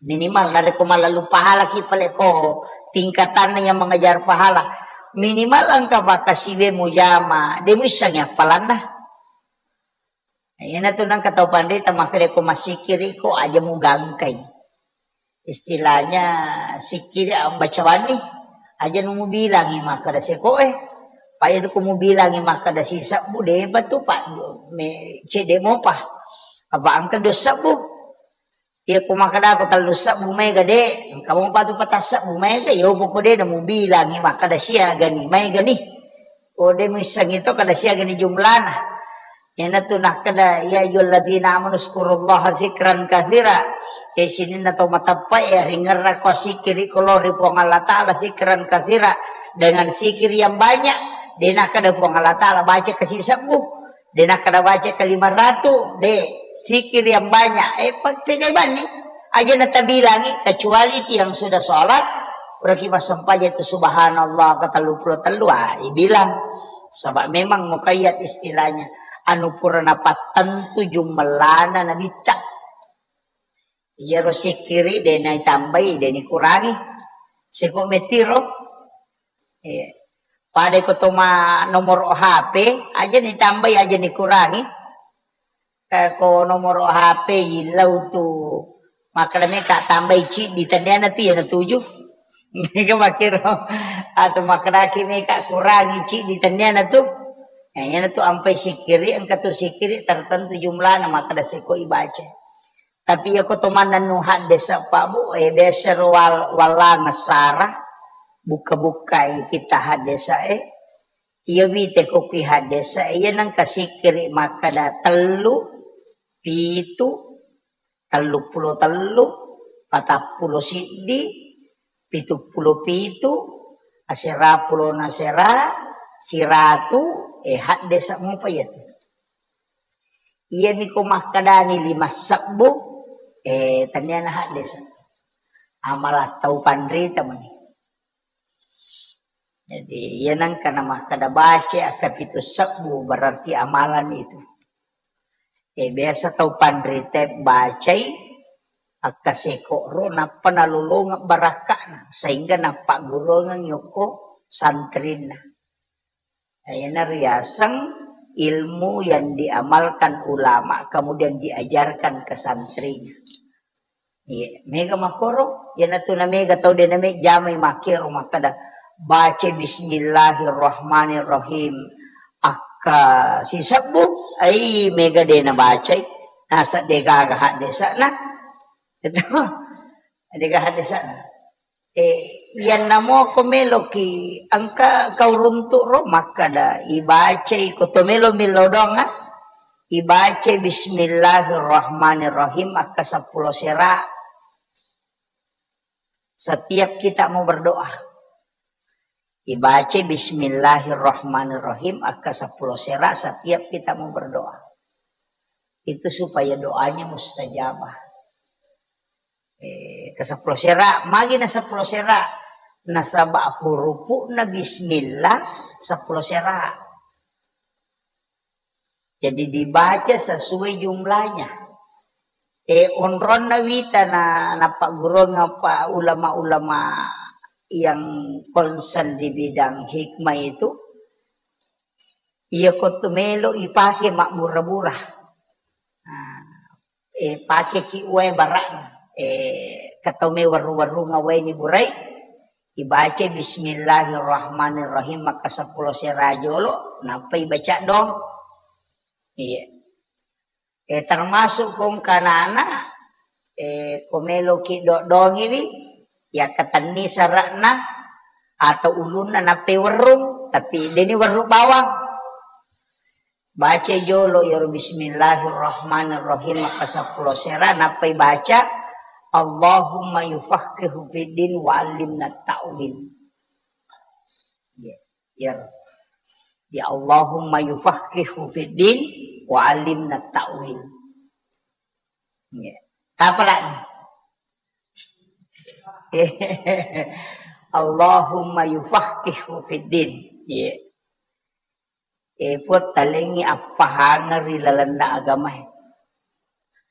Minimal narekko mallalu pahalaki pale ko tingkatanna yang mengejar pahala. Minimal engka bakkasiwe mujama, de muissengi appalanna. Iyanatu nengka tau panrita makkeda ko massikiri ko aja mugangkai. Istilahnya sikkiri ambacawanni, aja nu mubilangi makkeda sekoe. Pa itu ko mubilangi makkeda sisebbu depa tu pa me cedde mopa. Apa engka dua sebbu. Iya, ko makkeda ko tellu sebbu maega, de', engka mopa tu patassebbu maega, iya, poko de' namubilangi makkeda siagani maegani. Ko de' muissengi to kada siagani jumlana. Iyanatu nakkeda, "Ya ayyuhalladzina amanu dzkurullaha dzikran katsira." E, sininna to mateppa e, ringerrako sikkiri ko lao ri Puang Allah Taala dzikran katsira, dengan zikir yang banyak. De nakkeda Puang Allah Taala baca ke sisebbu, de nakkeda baca ke lima ratu, de, zikir yang banyak. E, pa-, pegai banni. Aja natabilangi, kecuali ti yang sudah sholat, berarti massempajang itu subhanallah ke tellu pulo tellu, ah, ibilang. Saba memang muqayyad istilahnya. Anu pura napattentu jumellana nabitta. Iyaro sikkiri de naitambai, de nikurangi. Seko metiro. Iya. Pada ko toma nomor H P, aja nitambai, aja nikurangi. Eh, ko nomor H P yillau tu makkeda meka tambai ciddi, tenniana tu yana tuju. Mega makkero. Atau makkedaki meka kurangi ciddi, tenniana tu. Eh, yana tu ampai sikkiri, engka tu sikkiri tertentu jumlahna, makkeda seko ibaca. Tapi iya ko to mannennu haddesa, Pak, Bu, eh, biasa ro wal-, wallanga sara, bukka-bukkai kita haddesa, eh. Iya wite ko ki haddesa, iya nengka sikkiri makkeda tellu, pitu, tellu pulo tellu, patappulo siddi, pitu pulo pitu, asera pulo nasera, siratu, eh, haddesa mupa iya tu. Iyami ko makkedani lima sebbu, eh, tenniana haddesa. Amala tau panrita mani. Jadi, iya nengka namakkeda baca akka pitu sebbu, berarti amalan itu. Eh, biasa tau panrita bacai akka seko ro, nappa nalolongeng barakka'na, sehingga nappagguruangeng yokko santrinna. Iyana riaseng ilmu yang diamalkan ulama, kemudian diajarkan ke santrinya. Iya, mega makkoro, iyanatu na mega tau de na me jamai makkero makkeda, "Baca bismillahirrahmanirrahim." Akka sisebbu, ai mega de na bacai, nasa de gaga haddesana. Itu, de gaga haddesana. Eh, iyanna moko meloki engka kau runtu ro makkeda, ibacai ko to melo millau doang, ah, ibacai bismillahirrahmanirrahim akka seppulo sera. Setiap kita mau berdoa. Ibacai bismillahirrahmanirrahim akka seppulo sera setiap kita mau berdoa. Itu supaya doanya mustajabah. Eh, ke seppulo sera, magi na seppulo sera? Nasaba hurupu'na bismillah seppulo sera. Jadi dibaca sesuai jumlahnya. Eh, onronna wita na, nappagguruang apa ulama-ulama yang concern di bidang hikmah itu, iya ko tu melo ipake mabbura-bura. Nah, eh, pakeki uwae bara'na. Eh, katau me warru-warrunga wae ni burai, ibaca bismillahirrahmanirrahim maka seppulo sera jolo, nappa ibaca dong. Iya. Eh, termasuk kong kanana, eh, ko meloki dodongiwi, ya katenni sara'na atau ulunna nappai werrung, tapi deni werrung bawang. Baca jolo iyaro bismillahirrahmanirrahim, maka seppulo sera, nappai baca, "Allahumma yufaqihu fiddin wa allimna ta'wil." Ya, ya. Ya Allahumma yufaqihu fiddin wa allimna ta'wil. Ya. Apa lagi? Allahumma yufaqihu fiddin. Ya. Eh, Puang, talengngi appahangeng ri lalenna agamae.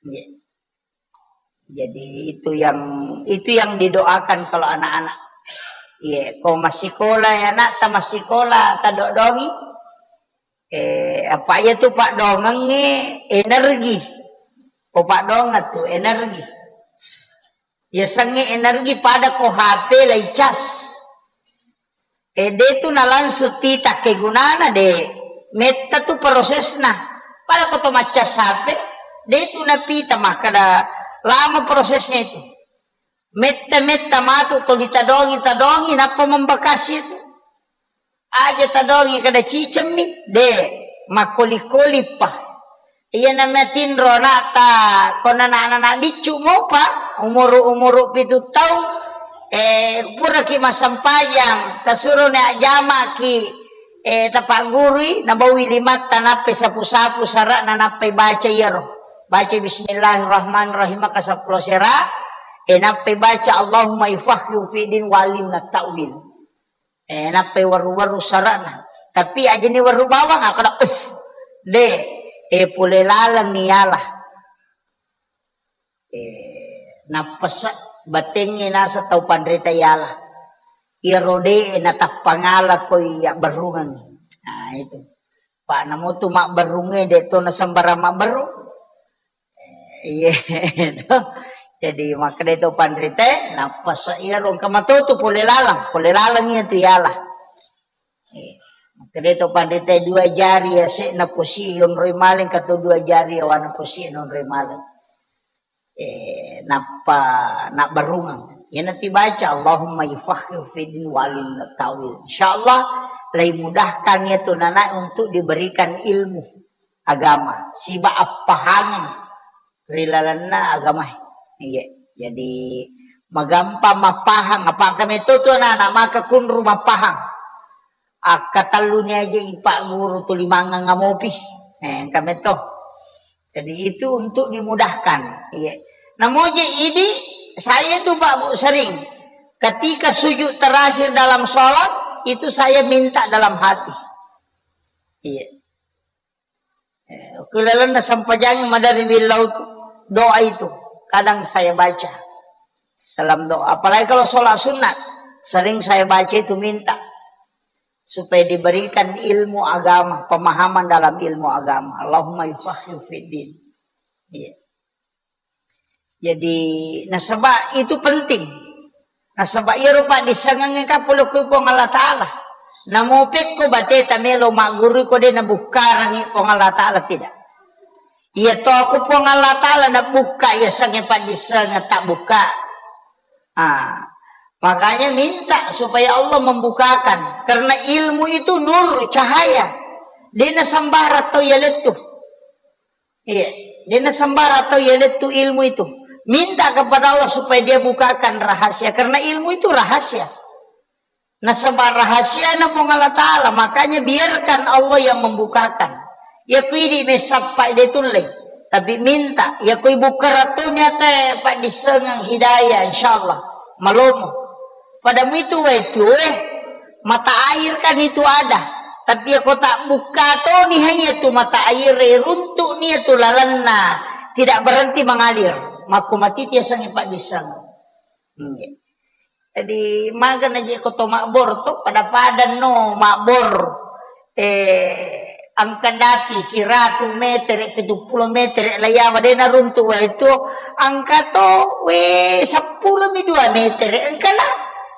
Iya. Jadi, itu yang, itu yang didoakan kalau anak-anak. Iya, ko massikola, ya, anakta massikola, tadodongi. Eh, apa iya tu paddoangengnge energi. Ko paddoangeng tu energi. Yasengnge energi pada ko H P lai cas. Eh, de tu na langsung tita kegunana de. Metta tu prosesna. Pada ko to maccas H P, de tu napita makkada lama prosesnya itu. Metta-metta matu to ditadongi-tadongi nappa membakasi itu. Aja tadongi kada cicemmi, de, makkoli-koli pa. Iya namatinro ana'ta, kona anak-anak biccu mopa, umuru-umuru pitu taung, eh, puraki massempajang, tasuroni ajjamaki, eh, tapaggurui, nabaui limatta, nappai sapu-sapu sara'na, nappai baca iyaro. Baca Bismillahirrahmanirrahim, maka seppulo sera, eh, nappai baca Allahumma ifaqqihhu fiddin wa allimna ta'wil. Eh, nappai weru-weru sara'na. Tapi ajini weru bawang, akkeda, "Uff, de, eh, pole laleng ni yala." Eh, nappese batengnge naseng tau panrita yala. Iyaro de natappangala koi yabberrungeng. Nah, itu. Pa namo tu mabberrungnge de to nasembarang mabberrung. Iya, to. Jadi, makkeda to panrita, nappase iyaro engka matotu pole laleng, pole laleng iya tu yala. Eh, makkeda to panrita dua jari yase'na posi yonroi maleng, engka to dua jari yawana posi nonroi maleng. Eh, nappa nabberrungeng. Iyana tibaca, "Allahumma ifaqqihhu fiddin wa allimna ta'wil." Insyaallah, laimudahkan iya tu nana untuk diberikan ilmu agama, siba appahangeng ri lalenna agamae. Iya. Jadi, magampang mappahang, apa engka metto tu anak-anak maka kunru mappahang. Akkatelluni aja ipagguru tuli mangang amopi. Eh, engka metto. Jadi, itu untuk dimudahkan. Iya. Namoje idi, saya itu, Pak Bu, sering ketika sujud terakhir dalam sholat, itu saya minta dalam hati. Iya. Eh, ku lalenna sempajang maderri billau tu, doa itu kadang saya baca dalam doa. Apalagi kalau sholat sunat, sering saya baca itu, minta supaya diberikan ilmu agama, pemahaman dalam ilmu agama. Allahumma ifaqqihhu fiddin. Iya. Jadi, nasaba itu penting. Nasaba iyaro paddissengengnge ka pole ku Puang Allah Ta'ala. Namo pekko bateta melo magguru ko de nabukkarangi Puang Allah Ta'ala, tidak. Iya to ku Puang Allah Ta'ala nabukka iya sengnge paddissengeng tabbukka. Ah, makanya minta supaya Allah membukakan. Karena ilmu itu nur, cahaya. De nasembarang tau yalettu. Iya, de nasembarang tau yalettu ilmu itu. Minta kepada Allah supaya Dia bukakan rahasia, karena ilmu itu rahasia. Nasaba rahasia na Puang Allah Ta'ala, makanya biarkan Allah yang membukakan. Ya ku idi messappa de tulle, tapi minta. Ya ku ibukka ratoni ate paddissengeng hidayah, insyaallah. Malomo. Pada muitu wae tue, mata air kan itu ada. Tapi ya ko tabbukka toni hai itu mata air, runtu'ni itu lalenna, tidak berhenti mengalir. Makko mati tiasangi paddissengeng. Iya. Jadi, magana je ko to mabbor to, pada-pada no mabbor. Eh, engka dapi siratu metere, pitu pulo metere, layawa de naruntu wae tu, engka to, we, seppulo mi dua metere, engka lah.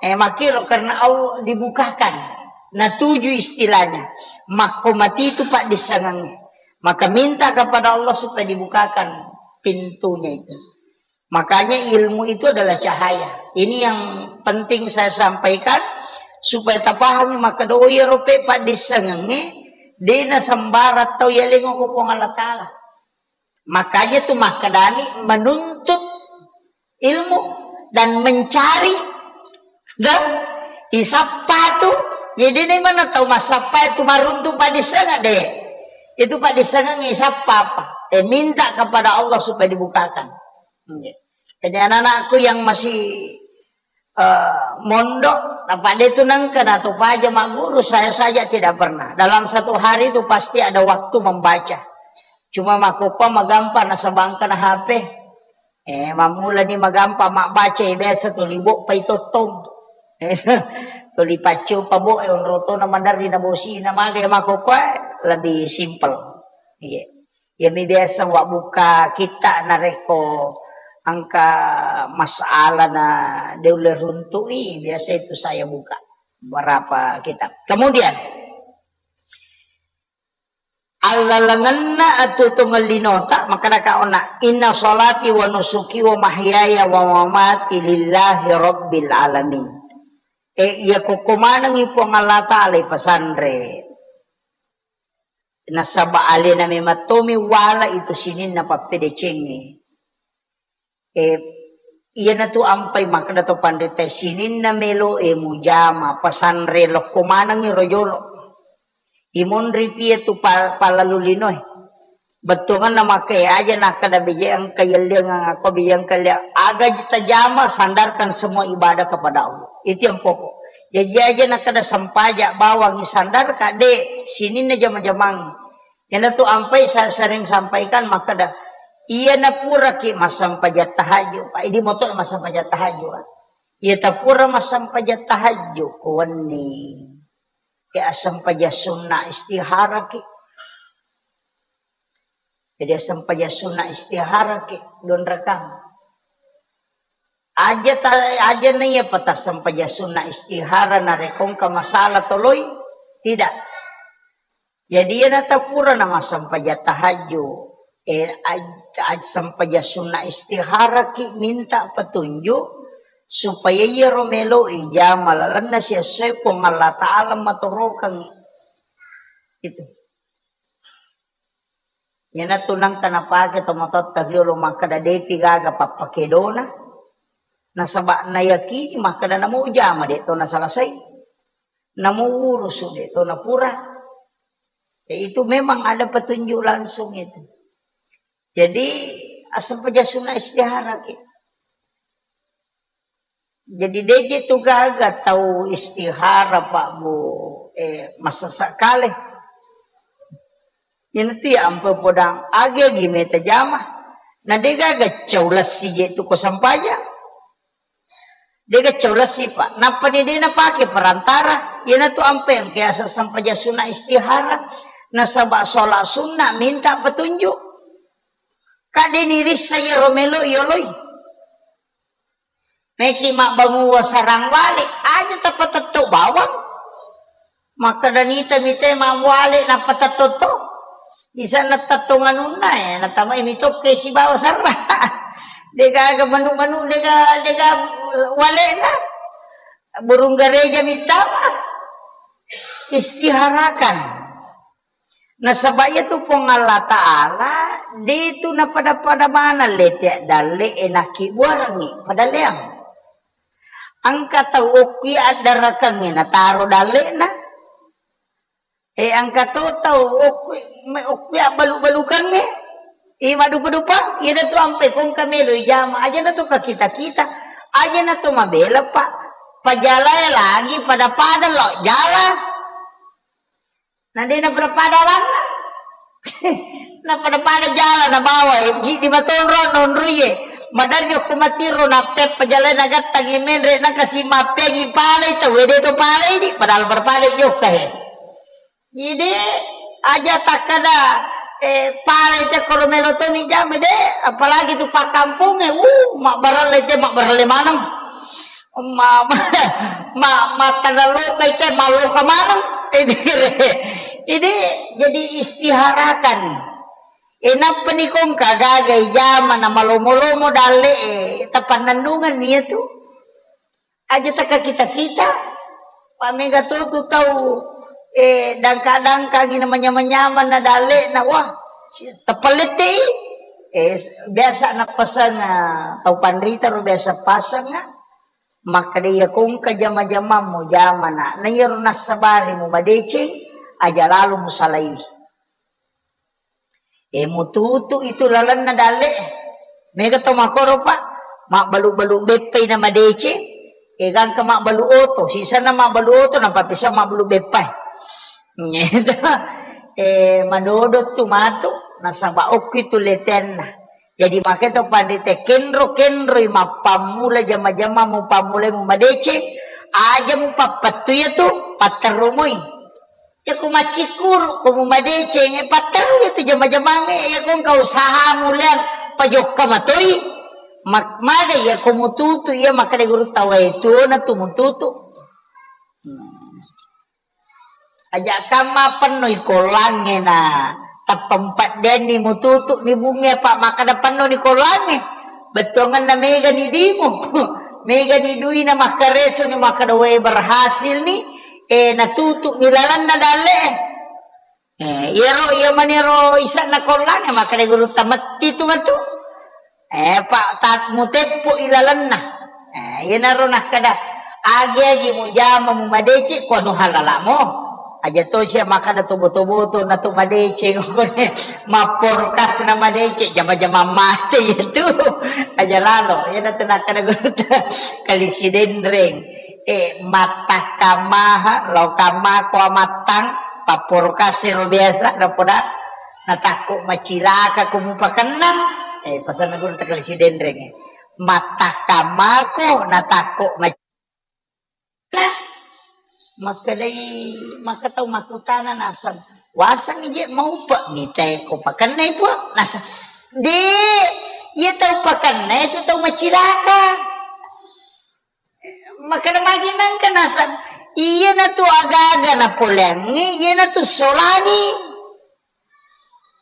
Eh, makiro karena Allah dibukakan. Natuju istilahnya. Makko mati itu paddissengengnge. Maka minta kepada Allah supaya dibukakan pintunya itu. Makanya ilmu itu adalah cahaya. Ini yang penting saya sampaikan, supaya tapahangi makkeda, oh, iyaro pe paddissengengnge, de nasembarang tau yalengo ko Puang Allah Ta'ala. Makanya tu makkedani menuntut ilmu dan mencari, dan isappa tu. Jadi ini mana tau massappa itu maruntu paddissengeng de. Itu paddissengeng isappa apa? Eh, minta kepada Allah supaya dibukakan. Nggih. Jadi anak-anakku yang masih, eh, mondok, apa de tu nengka na to paja magguru, saya saja tidak pernah. Dalam satu hari itu pasti ada waktu membaca. Cuma makkoppa magampa nasaba engka na H P. Eh, mammulani magampa mabbaca, eh, biasa tuli boppai tottong. Tuli paccopa bo, eh, onrotona maderri na bosina maga, eh, makkoppa lebih simpel. Iya. Iyami biasa wa buka kitta narekko engka masalah na de ulle runtu'i, biasa itu saya buka berapa kitab. Kemudian, allalengenna atuo tongeng linota, makkedaka onna, "Inna sholati wa nusuki wa mahyaya wa mamati lillahi rabbil alamin." Eh, iya kokko manengi Puang Allah Ta'ala ipasanre. Nasaba alena memang tomi wala itu sininna pappedecengnge. Eh, iyanatu ampai makkeda to panrita, sininna melo e mujama, pasanre lokko manengngi rojolo. Imonri pie tu pa-, palalu linoe. Bettuanganna makke aja nakkeda beje engka yelliang ako beje engka yelliang. Aga tajama, sandarkan semua ibadah kepada Allah. Itu yang pokok. Jadi aja nakkeda sempaja bawang isandarka, de sininna jama-jamang. Iyanatu ampai sa-, sering sampaikan makkeda, iya napuraki massampajang tahajud, Pak. Idi moto massampajang tahajud, Pak. Iya tapura massampajang tahajud, kuwenni. Ya assampajang sunna istiharaki. Jadi assampajang sunna istiharaki, dua rakang. Aja ta-, aja naiya patassampajang sunna istihara narekko engka masalah toloi, tidak. Jadi, iyana tapura namassampajang tahajud, eh, aj-, aj-, sampajang sunna istiharaki minta petunjuk supaya iyaro melo ijama lalenna siessoe Puang Allah Ta'ala matorokangngi. Itu. Iyanatu nangka napake tomatoatta riolo makkeda depi gaga pappakedona, nasaba nayakini makkeda namo ujama de to nasalasai. Namo urusu de to napura. Ya, itu memang ada petunjuk langsung itu. Jadi, asal paja sunna istihara ki. Jadi, deje tu gaga tau istihara, Pak, Bu, eh, masasa kale. Ini tu ya ampe podang age gi meta jama. Na de gaga cau lassi je tu ko sampaja. Dega cau lassi, Pak. Nappa de, de napake perantara. Iyanatu ampe engka yaseng sampaja sunna istihara. Nasaba sholat sunna minta petunjuk. Kade nirissa yaro melo yoloi. Meki mabbanguwa sarang wale, aja tapatetto bawang. Makkeda nita mite mawale nappa tettotto. Isanna tettong anunna, eh, natamai mitokke sibawa sarra. Degaga manu-manu, dega, dega walena. Burung gereja mitama. Istiharakan. Nasaba iyatu Puang Allah Ta'ala, de tu napada-pada maneng lete dalle e nakkibuarangngi padalleang. Engka tau okki addarakengnge nataro dalle'na. E, engka to tau okki, me-, okki abbalu-balukengnge. E, madupa-dupa, iyana tu ampe kongka melo ijama, aja na to kakita-kita, aja na to mabela, Pak. Pajalae lagi pada-pada lo jala. Na de napada-pada lanna. Napada-pada jala nabawa, eh, ji di matonro nonroie. Madanyo ko matiro nappeppa jalae nagattangi menre nakasi mappeangi palai tau, eh, de to palai di, padahal pada-pada jokka, eh. Jadi aja takkada, eh, palai te koro melo toni jama de, apalagi tu pakkampongnge, uh, mabbaralle te, mabbaralle maneng. Ma-, ma-, ma-, makkada lokai te, malloka maneng. Ini, ini jadi istiharakan. E, nappa ni kongka gaga ijama na malomo-lomo dalle e, tapannennungan ni tu. Aja taka kita-kita. Pamega tu tu tau, eh, dangka-dangka gina manyama-nyama na dalle na, wah, si-, tepelete. Eh, biasa na pasang, ah, tau panrita ro biasa pasang, ah. Makkeda iya kongka jama-jamammu jamana, na iyaro nassabari mu madeceng, aja lalo musalaiwi. E, mututu itu lalenna dalle. Mega to makoro, Pak, mabbalu-balu beppai na madeceng, e, gangka mabbalu oto, sisanna mabbalu oto, nampa pisa mabbalu beppai. Nyeto. E, madodo tu matu, nasaba okki tu letenna. Jadi, makkeda to panrita, kenro-kenroi mappammula jama-jama mupammulai mumadeceng, aja mupappettu iya tu, patterrumoi. Iya ko maccikkuru, ko mumadeceng, e, patterru iya tu jama-jamangnge, iya ko engka usahamu leang, pajokka matoi. Mak-, maga iya ko mututu, iya makkeda guru tawae tuona tu mututu. Hmm. Aja kamma pennoi kollangnge na tappa mpeddeanni mututu ni bunge, Pak, makkeda pennoni kollangnge. Bettuanganna mega ni dimu, mega ni duina makkareso ni makkeda wae berhasil ni, e, natutu ni lalenna dalle. Eh, iyaro, iya maniro ise'na kollangnge, makkeda gurutta, metti tu matu. Eh, pa, ta-, muteppu ilalenna. Eh, iyanaro nakkeda, agi-agi mujama mumadeceng, ko anu halala'mo. Aja to sia makkeda tobo-tobo to na to madeceng, mapporkas na madeceng, jama-jama mate itu. Aja lalo, iyana tu nakkeda gurutta, kalisi denreng. Eh, mattakkamaha, lao kamako amattang, papporkasero biasa, napoda natakko macilaka ko mupakennang. Eh, pasanna gurutta kalisi denreng. Mattakkamako, natakko mac-, nah, makkedai, maka tau makkutana naseng, "Waseng je maupe mitae ko pakennai, Puang?" Naseng, "De, iya tau pakennai tu tau macilaka." Makkeda magi nengka naseng, iyanatu aga-aga napoleangngi, iyanatu solangi.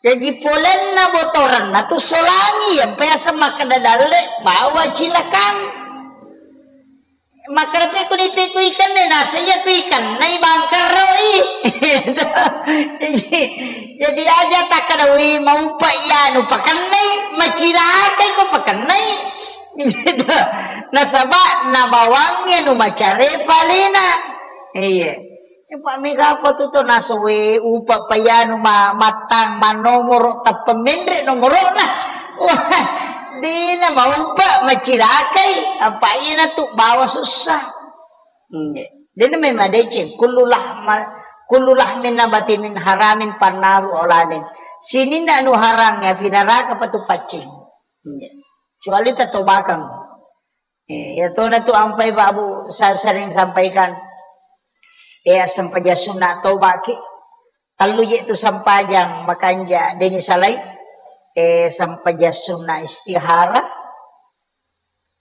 Jaji polenna botorenna tu solangi, yang biasa makkeda dalle bawa cilakang. Makkeda pekuni peku ikanne, naseng iya ku ikannai bangkerroi. Jadi, jadi aja takkeda, "Wi, maupa iyanu pakennai, macilakai ko pakennai." Gitu. Nasaba nabawangngi anu macare palena. Iya. Pak mega apa tu to nasowe upa payanu ma-, mattang manomoro tappa menre nomorona. Wah, dina maupa macilakai. Apa ina tu bawa susah. Iya. Dena memang deceng. Kullu lahma-, kullu lahmin nabati min haramin pannaru oladen. Sininna anu haram ya pinaraka patu paccing. Iya. Kecuali tatobakang. Eh, ya tona tu ampai Pak Abu sa-, sering sampaikan. Eh, sempajang sunat tobaki. Tellu je tu sempajang makanja deni salai. Eh, sempajang sunat istihara.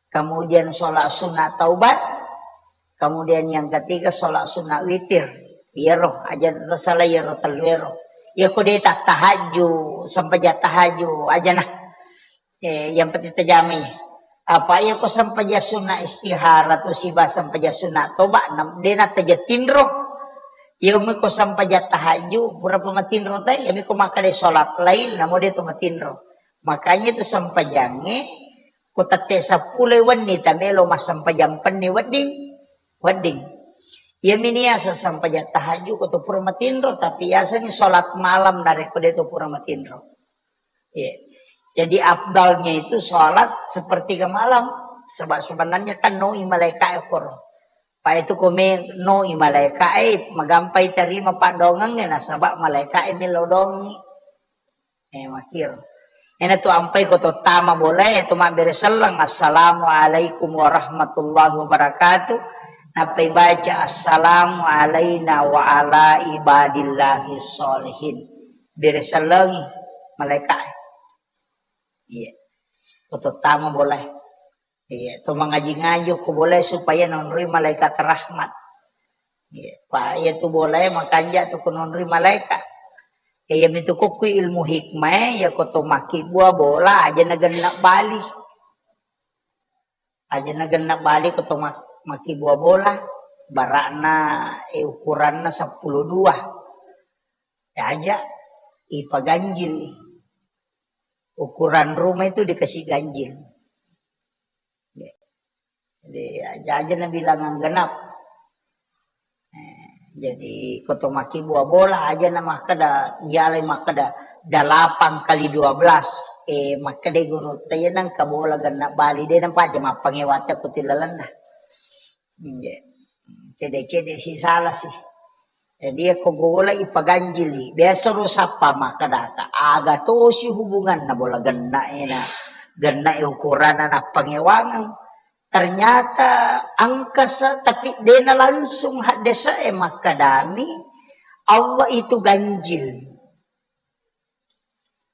Kemudian sholat sunat taubat. Kemudian yang ketiga sholat sunat witir. Iyaro, aja tersalah iyaro tellu ero. Ya kode tak tahajud, sempajang tahajud aja nah. Eh, yang penting tajami. Apa iya ko sempajang sunat istihara tu siba sempajang sunat toba, nam-, dena taja tinro. Iya mi ko sempajang tahajud, pura pa matinro tai, iya mi ko makkeda sholat lail, namo de tu matinro. Makanya tu sempajangnge, ko tette seppulo wenni tamelo massempajang penni wedding, wedding. Iya mi niasa sempajang tahajud ko tu pura matinro, tapi yasani sholat malam narekko de tu pura matinro. Iya. Jadi afdalnya itu sholat sepertiga malam. Sebab sebenarnya kan noi malaika e koro. Pa itu kome noi malaika e magampai terima padongengnge nasaba malaika e melo dongi. Eh, makir. Ena tu ampai ko to tama bolae to mabbere selleng. Assalamualaikum warahmatullahi wabarakatuh. Nappai baca assalamu alaina wa ala ibadillahi sholihin. Bere sellengi malaika. Iya. Ko to tama bolae. Iya, to mangaji-ngaji ko bolae supaya nonroi malaikat rahmat. Iya, pa iya tu bolae makanja tu ko nonroi malaika. Iya mitu ko kui ilmu hikmah, iya ko to makkibua bola aja na genna bali. Aja na genna bali ko to mak-, makkibua bola, barakna, eh, ukuranna seppulo dua. Ya aja ipaganjil. Ukuran rumah itu dikasih ganjil. Jadi, aja-aja na bilangan genap. Eh, jadi, ko to makkibua bola, aja na makkeda, jalai makkeda, delapan kali dua belas. Eh, makkeda guru, taya nangka bola genna bali, de nampa aja mappangewa te ko tilalenna. Iya. Cede-cede si salah sih. Jadi, ko bola ipaganjili, biasa ro sappa makkedaka, aga tosi hubunganna bola genna ena, genna e ukuranna nappangewangeng. Ternyata angkasa, tapi dena langsung haddese e makkedami, Allah itu ganjil.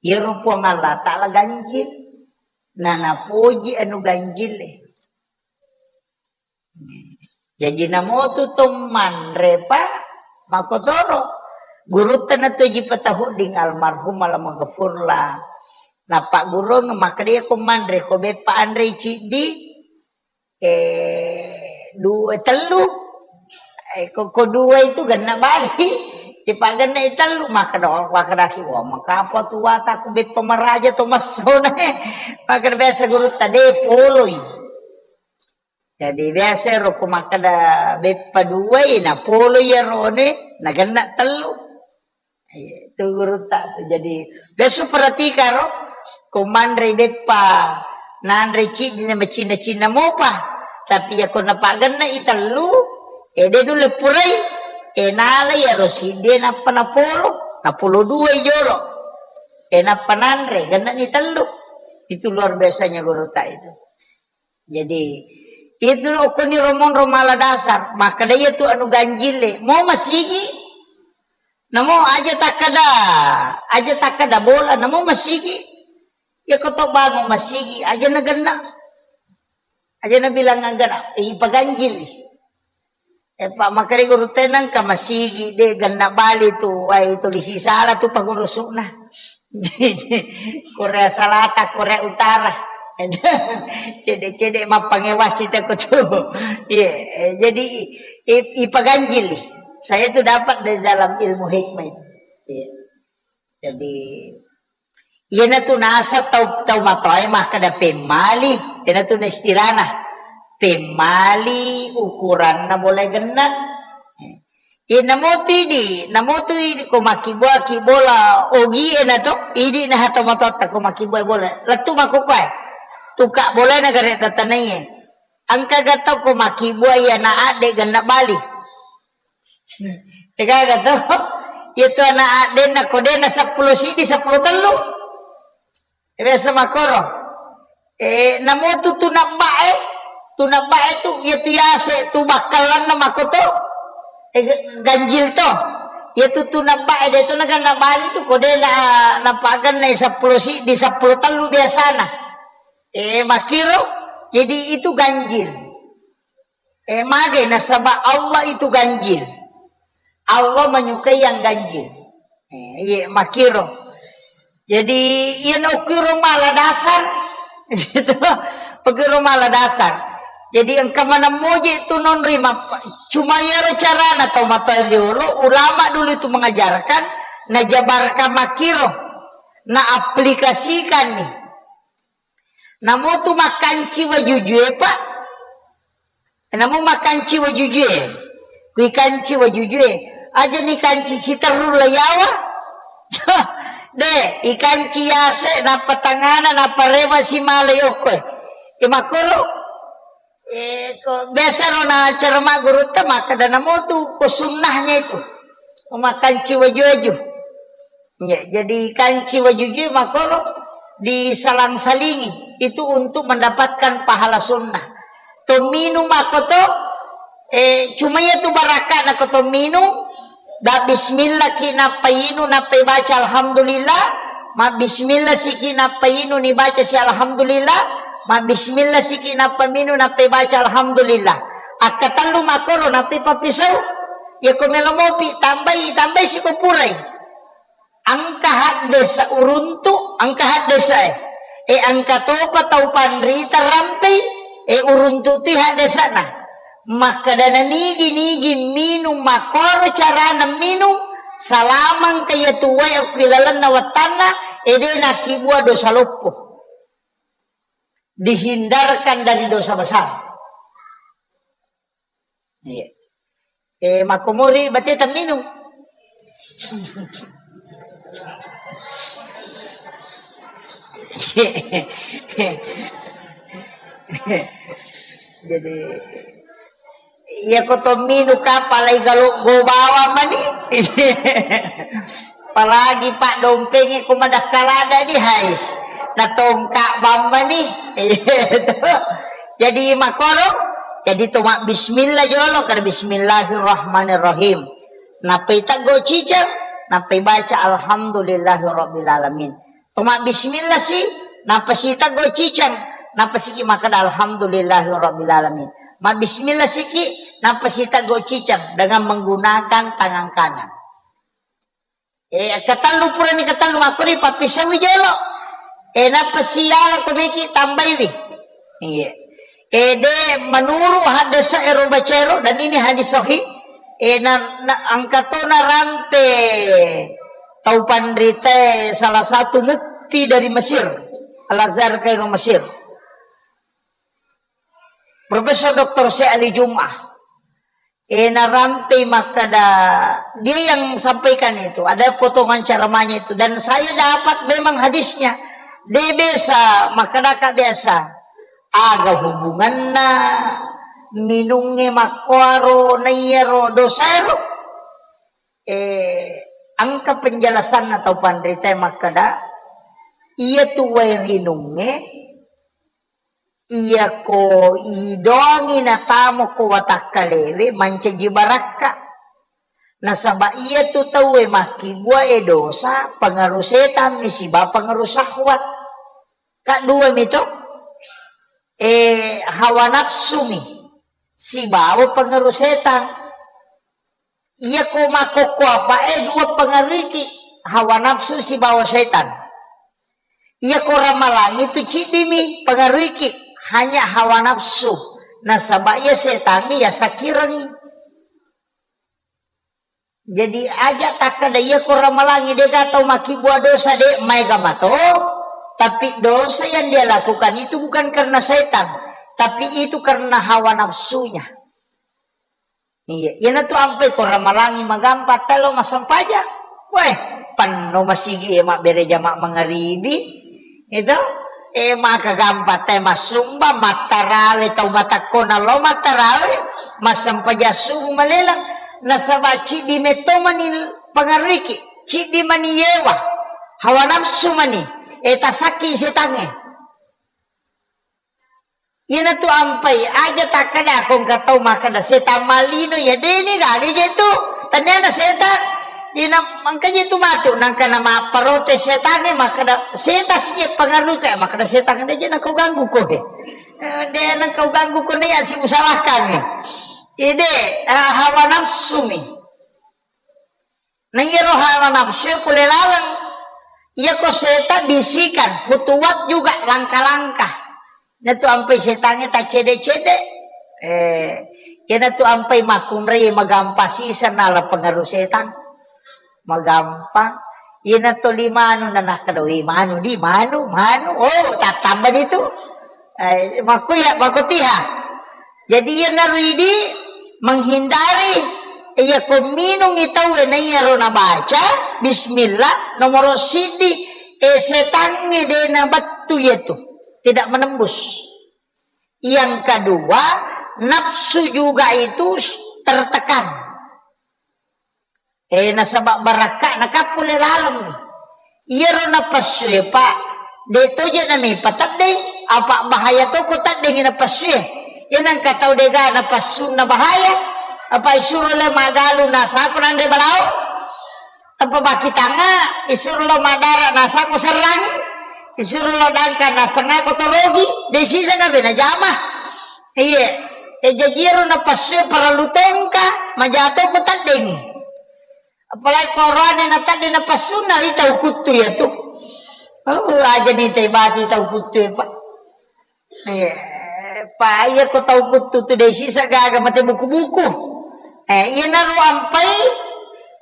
Iyaro Puang Allah Ta'ala ganjil, nanapoji anu ganjil e. Jaji namotu to manre pa makkotoro. Gurutta na toji patahudding almarhum alamaghfurlah. Napaggurung makkeda ko manre ko beppa anre ciddi, eh, dua, tellu. Eh, ko, ko dua itu genna bali. Dipagenne i tellu, makkeda, makkedaki, "Wah, maka apa tuwata ku beppa maraja to massona, eh?" Makkeda biasa gurutta, "De poloi." Jadi biasa ro ko makkeda beppa duai, na poloi iyarone, nagenna tellu. Iya, itu gurutta tu. Jadi, biasa perhatikaro, ko manre beppa, nanre ciddi na macinna-cinna mopa. Tapi iya ko napagenna i tellu, e de nulle purai, e nala iyaro siddi nappa napolo, napolo dua i jolo. E nappa nanre, genna ni tellu. Itu luar biasanya gurutta itu. Jadi, itu okkoni romonro mala dasar, makkeda iya tu anu ganjile, mau masigi, namo aja takkeda, aja takkeda bola, namo masigi. Iya ko to bangung masigi, aja nagenna. Aja nabilang anggenna, eh, ipaganjili. Eh, Pak, makkeda gurutta, nengka masigi, de genna bali tu, wai, tulisi sala tu pangurusuna. Korea Selatan, Korea Utara. Cede-cede mappangewasi teko tu. Iya, eh, jadi i-, ipaganjili. Saya tu dapat dari dalam ilmu hikmah itu. Iya. Jadi, iyanatu naseng tau, tau matoae makkeda pemmali, iyanatu na istilahna. Pemmali ukuranna bola genna. Iya, namotu idi, namotu idi ko makkibbuaki bola ogie na to, idi na hato matoatta ko makkibbuai bola. Lettu makkukkuae. Tuka bola na gare tatanaiye. Engka ga tau ko makkibbuai ana adde genna bali. Degaga to? Iya tu ana addenna ko dena seppulo sidi, seppulo tellu. Biasa makkoro. Eh, namotu tu nabbae, tu nabbae tu, iya tu yase tu bakkalanna makoto. Eh, ganjil to. Iya tu tu nabbae de tu naganna bali tu ko dena napaganna seppulo sidi, seppulo tellu biasana. Eh, makkiro. Jadi itu ganjil. Eh, magai nasaba Allah itu ganjil. Allah menyukai yang ganjil. Eh, iya, makkiro. Jadi, iya naukiro mala dasar. Gitu. Ukiro mala dasar. Jadi, engka maneng moje tu nonri map-, cuma iyaro carana tau matoa riolo, ulama dulu itu mengajarkan, najabarkan makkiro, naaplikasikan nih. Namotu makkanci wajujue, Pak. Namo makkanci wajujue. Kui kanci wajujue. Aja ni kanci siterru layawa. De, ikanci yase nappa tangana nappa rewa simala yokko. Imakolo. Eh, ko biasa ro na cerama gurutta makkeda namotu ko sunnahnya itu. Makkanci waju-waju. Ya, jadi kanci wajujue makkoro disalang-salingi. Itu untuk mendapatkan pahala sunnah. To minum makkoto, eh, cuma iya tu barakka na ko to minum, da bismillah ki nappa inu, nappa baca alhamdulillah, ma bismillah siki nappa inu ni baca si alhamdulillah, ma bismillah siki nappa minum, nappa baca alhamdulillah. Akka tellu makkoro nappa pappisau, ya ko melo mopi tambai, tambai siko purai. Engka haddesa uruntu, engka haddesa e. E engka topa tau panrita rampei, e uruntu ti haddesana. Makkadana nigi-nigi minum makkoro carana minum, salamangka iya tuwae okki lalenna wattanna, e de nakkibua dosa loppo. Dihindarkan dari dosa besar. Iya. Eh, makkomori bate temminung. Jadi, iya ko to minu kapalai galo go bawang mani. Apalagi pak dompenge ko madakkalada di hais. Na tongka bamba ni. Jadi makoro, jadi to ma bismillah jolo, kar bismillahirrahmanirrahim. Nappai teggo ciceng, nappai baca alhamdulillahirabbil alamin. To ma bismillah si, nappa si teggo ciceng, nappa siki makkeda alhamdulillahirabbil alamin. Ma bismillah siki, nappa si teggo ciceng dengan menggunakan tangan kanan. Eh, ketellu purani ketellu makkoni pappisauwi jolo. Eh, nappa siala ko meki tambaiwi. Iya. Eh, de menurut hadis ero bacero dan ini hadis sahih. Eh, na, na, engka to narampe tau panritae salah satu mufti dari Mesir, Al-Azhar Kairo Mesir. Profesor Doktor Syekh Ali Jum'ah. Eh, narampei makkeda, dia yang sampaikan itu, ada potongan ceramahnya itu, dan saya dapat memang hadisnya. De biasa, makkedaka biasa. Aga hubunganna minungnge makkuaro naiyaro dosaero? Eh, engka penjelasanna tau panritae makkeda, iya tu wae rinungnge, iyako idongi natamo ko watakkalewe mancaji barakka. Nasaba iya tu tauwe makkibua e dosa, pengaruh setan mi siba pengaruh syahwat. Kaddua mi to, eh, hawa nafsu mi sibawa pengaruh setan. Iyako makkokko apa e dua pengaruhiki, hawa nafsu sibawa setan. Iyako ramalangi tu ciddimi pengaruhiki, hanya hawa nafsu. Nasaba iya setangnge iya sakirengngi. Jadi aja takkeda iyako ramalangi dega tau makkibua dosa de maega mato, tapi dosa yang dia lakukan itu bukan karena setan, tapi itu karena hawa nafsunya. Iya, iyanatu ampai ko ramalangi magampa telo massempajang. Weh, penno masigi e mabbere jama mangaribi. Itu, eh, maka gampa te massumba, mattarawe, tau matakkona lo mattarawe, massempajang subuh malela. Nasaba ciddi metto mani pengaruhiki, ciddi mani yewa, hawa nafsu mani, eh, tasakki setangnge. Iyanatu ampai, aja takkeda ko engka tau makkeda setang malino, ya deni gale je tu. Taniana setang, ina mangka je tu matu, nangka na mapparote setangnge makkeda, setang sije pengaruh kayak makkeda setang de je nakau ganggu ko he. Eh, de nakau ganggu ko ne ya si usalahkan he. Ide, eh, hawa nafsu mi. Na iyaro hawa nafsu pole laleng. Iyako setan bisikan, khutuwat juga langkah-langkah. Natu ampai setangnge taccede-cede. Eh, iyanatu ampai makkunrai magampa sisa nala pengaruh setan. Magampa. Iyanatu limanu nanakkeda, "Wih, manu di, manu, manu." Oh, tattamba di tu. Eh, makkuya, makkutiha. Jadi, iyanaro idi menghindari, iyako minungi tauwe naiyaro nabaca bismillah, nomoro siddi, eh, setangnge de nabettu iyatu, tidak menembus. Yang kedua, nafsu juga itu tertekan. Eh, nasaba barakka nakappu le laleng. Iyaro napassue, Pak, de toje nami pateddeng, apa bahaya toko teddengi napassue. Iya nangka tau dega napassunna bahaya, apa isuro le magalu nasako nanre balao. Apa bakitanga isuro lo madara nasako serrangi, isuro lo dangka nasengako torogi, de sisa gabe najama. Iye, e, jaji iyaro napassue parellu tongka, majato ko teddengi. Apalagi ko oroane natedde napassunna ri tau kuttu iyatu. Oh, aja ni tebati tau kuttu e, Pak. Iye, Pak, iya ko tau kuttu tu de sisa gaga mate buku-buku. Eh, iyanaro ampai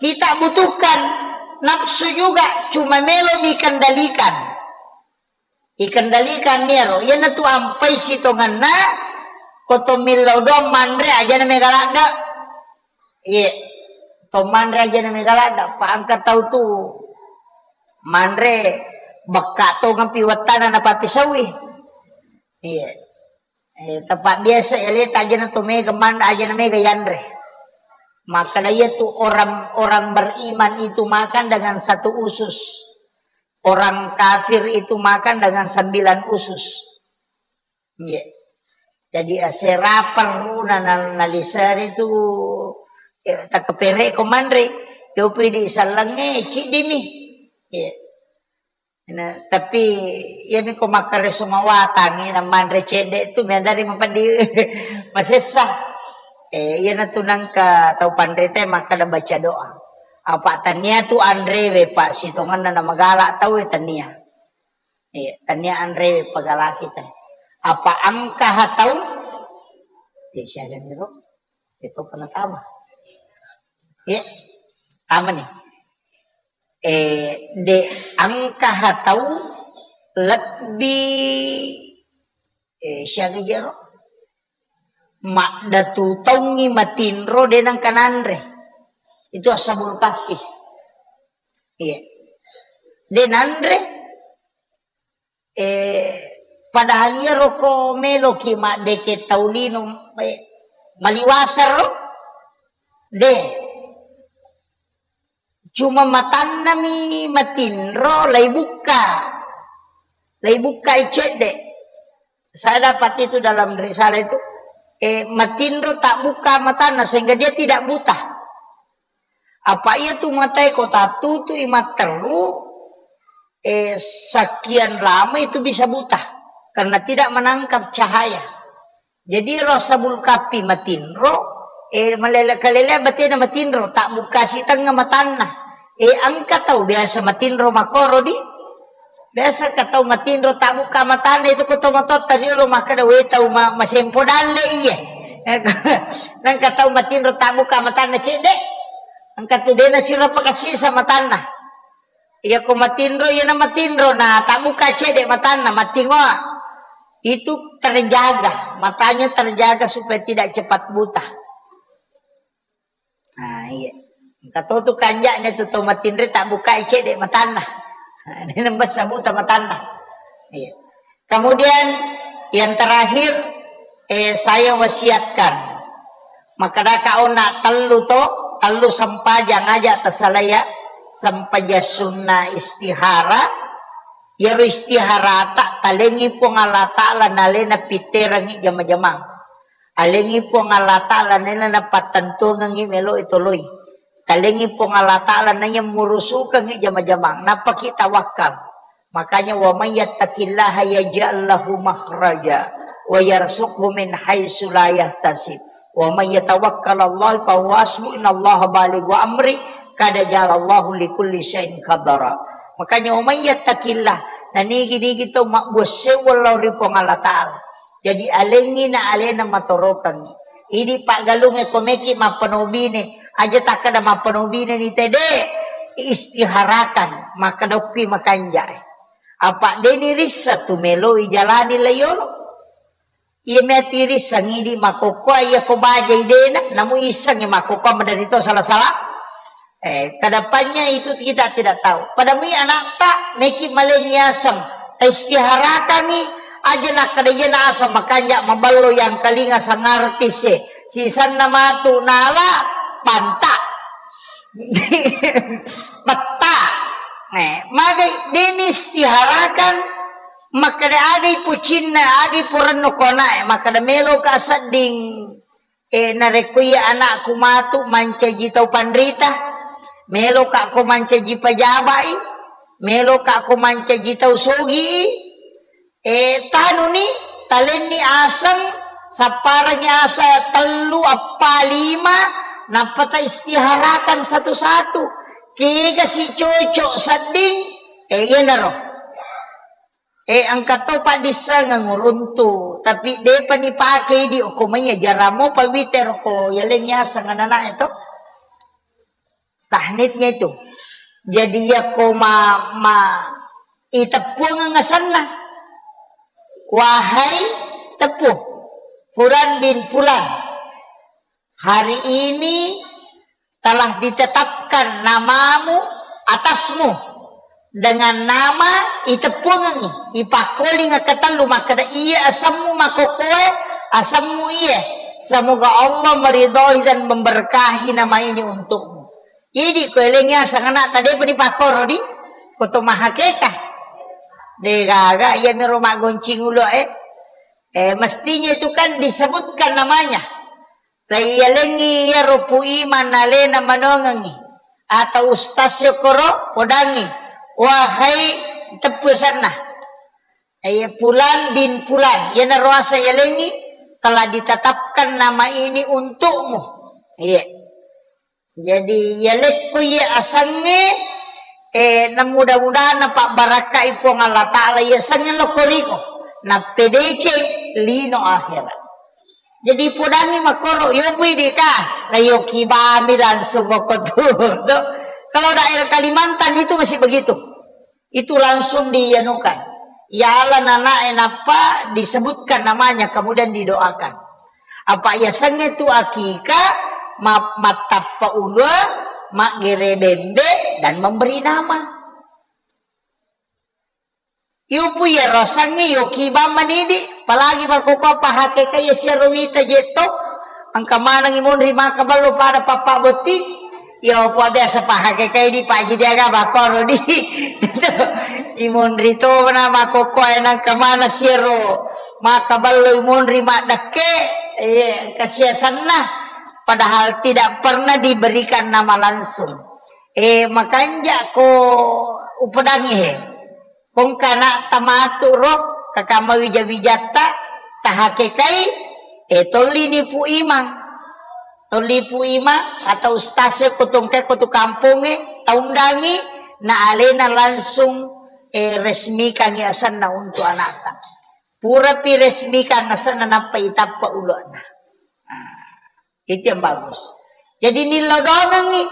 kita butuhkan nafsu juga, cuma melo dikendalikan. Ikendalikan iyaro. Iyanatu ampai sitongenna, ko to millau doang manre, ajana mega ladde. Iye. To manre ajana mega ladde. Pa engka tau tu manre bekka tongampi wettana napapisaui. Iye. Eh, tepat biasa, ya, leta ajana to mega manre, ajana mega yanre. Makkeda iyatu orang, orang beriman itu makan dengan satu usus. Orang kafir itu makan dengan sembilan usus. Iya. Jadi, eh, serapang runa na-, naliseri tu, eh, takkepereko manre, yopi di sallangnge, ciddimi. Iya. Nah, tapi iyami ko makkareso mawatang, na manre cedde tu, meadari mapeddi masessa. Eh, iyanatu nangka tau panrita makkeda baca doa. Apa tania tu anrewe, Pak, sitongenna na magala tau, eh, tania. Iya, tania anrewe pagalaki te. Apa engka ha tau? Iya, siaga niro. Itu kena tama. Iya, aman nih. Eh, de engka ha tau lebbi, eh, siaga jero? Maddatu taungngi matinro de nengka nanre. Itu ashabul kahfi. Iya. De nanre, eh, padahal iyaro ko meloki maddeke tau lino, eh, maliwasaro? De. Cuma matannami matinro, laibukka. Laibukkai cedde. Saya dapat itu dalam risalah itu. Eh, matinro tak buka matanna sehingga dia tidak buta. Apa iya tu matae ko tattutui matteru, eh, sekian lama itu bisa buta karena tidak menangkap cahaya. Jadi ro ashabul kahfi matinro, eh, malele-, kalele batena matinro, tak buka sitengnga matanna. Eh, engka tau biasa matinro makoro di. Biasa ka tau matinro tak buka matanna itu ko tomatoatta riolo makkeda, "We tau ma-, masempo dalle iye." Nengka tau matinro tak buka matanna cedde. Engka tu dena sirapa kasisa matanna. Iya ko matinro, iya na matinro, na tak buka cedde matanna, matingoa. Itu terjaga, matanya terjaga supaya tidak cepat buta. Nah, iya. Engka to tu kanja'na tu to matinro tak buka cedde matanna. Nah, ini nembessa buta matanna. Iya. Kemudian yang terakhir, eh, saya wasiatkan. Makkedaka onna tellu to, tellu sempajang aja tasalaya, sempajang sunnah istihara, iyaro istiharata talengi Puang Allah Ta'ala nalena pitterangi jama-jamang. Alengi Puang Allah Ta'ala nena napattentuangengi melo itoloi. Talengi Puang Allah Ta'ala nanya murusukangi jama-jamang. Napaki tawakkal. Makanya, "Wa may yattaqillaha yaj'al lahu makhraja wa yarzuqhu min haitsu la yahtasib. Wa may yatawakkal 'alallahi fa huwa hasbuh. Innallaha balighu amri. Qad ja'alallahu likulli syai'in qadara." Makanya, "Wa may yattaqillah," nanigi-nigi tau mabbua sewwa lao ri Puang Allah Ta'ala. Jadi alengngi na alena matorokengngi. Idi paggalungnge ko meki mappanobine, aja takkeda mappanobine ni tede, istiharakan, makkeda okki makanjae. Apa deni rissa tu meloi jalani layolo. Iya meti rissa ngidi makokkoa iya ko baja idena, namu issengngi makokkoa maderito salah-salah. Eh, kedepannya itu kita tidak tahu. Pada mui anakta meki malengi aseng, taistiharakangi aja nakkeda iyana aseng makanja maballo yang kalinga sangartise. Sisanna matu nala panta. Petta. Eh, magai deni istiharakan makkeda agai pucinna, agai purenno konae, makkeda meloka sedding. Eh, narekko iya anakku matu mancaji tau panrita, meloka ko mancaji pajabai, meloka ko mancaji tau sogi, eh, tanuni, talenni aseng, sapparengngi asa tellu, eppa, lima, nappa ta istiharakan satu-satu. Kega si cocok sedding, eh, iyanaro. Eh, engka to paddissengeng uruntu, tapi depa nipake idi okko maiya jaramo pawite roko yaleng yaseng anak-anak itu. Tahnitnya itu. Jadi yako ma, ma iteppuang asenna. Wahai teppu, Fulan bin Fulan. Hari ini telah ditetapkan namamu atasmu dengan nama iteppuangengngi, ipakkoling ketellu makkeda iya asemmu makokoe, asemmu iye. Semoga Allah meridhoi dan memberkahi nama ini untukmu. Idi ko eleng yaseng anak tadi pun dipakkoro di koto mahakeka. Degaga iya miro maggoncing ulo eh. Eh, mestinya itu kan disebutkan namanya. Taiyalengngi iyaro Pu Iman alena manongengngi atau ustaz syukuro podangngi, wahai teppu senna. Iya Fulan bin Fulan, iyanaro asa yalengngi telah ditetapkan nama ini untukmu. Iya. Jadi yalekko iye asengnge, eh, na mudah-mudahan napabbarakkai Puang Allah Ta'ala iya asengnge lokko riko, nappedeceng lino akhirat. Jadi podangngi makkoro, yo pui dika. Nayo kibami langsung koko tu. So, kalau daerah Kalimantan itu masih begitu. Itu langsung dianukan. Yala nanae nappa disebutkan namanya, kemudian didoakan. Apa yasengnge tu akika, ma-, mattappa ulua, maggere bembe, dan memberi nama. Yupu iyaro asengnge yo kibang manidi, apalagi makkokko apa hakekai ya siaro wita jetto, engka manengngi monri maka ballo pada pappa botting, yo pa biasa pa hakekai di paji diaga bakkoro di. Imonri to na makkokko e nengka maneng siaro maka ballo imonri maddekke, eh, engka siasenna, padahal tidak pernah diberikan nama langsung. Eh, makanja ko upedangi he. Kongka ana'ta matu ro, kakama wija-wijatta, tahakekai, eh, tolli ni Pu Imang. Tolli Pu Imang atau ustaz e ko tongke ko tu kampongnge, taundangi, na alena langsung, eh, resmikangi asenna untuk ana'ta. Purapi resmikan asenna, nappa itappa ulo'na. Nah. Itu yang bagus. Jadi nillau doangengngi.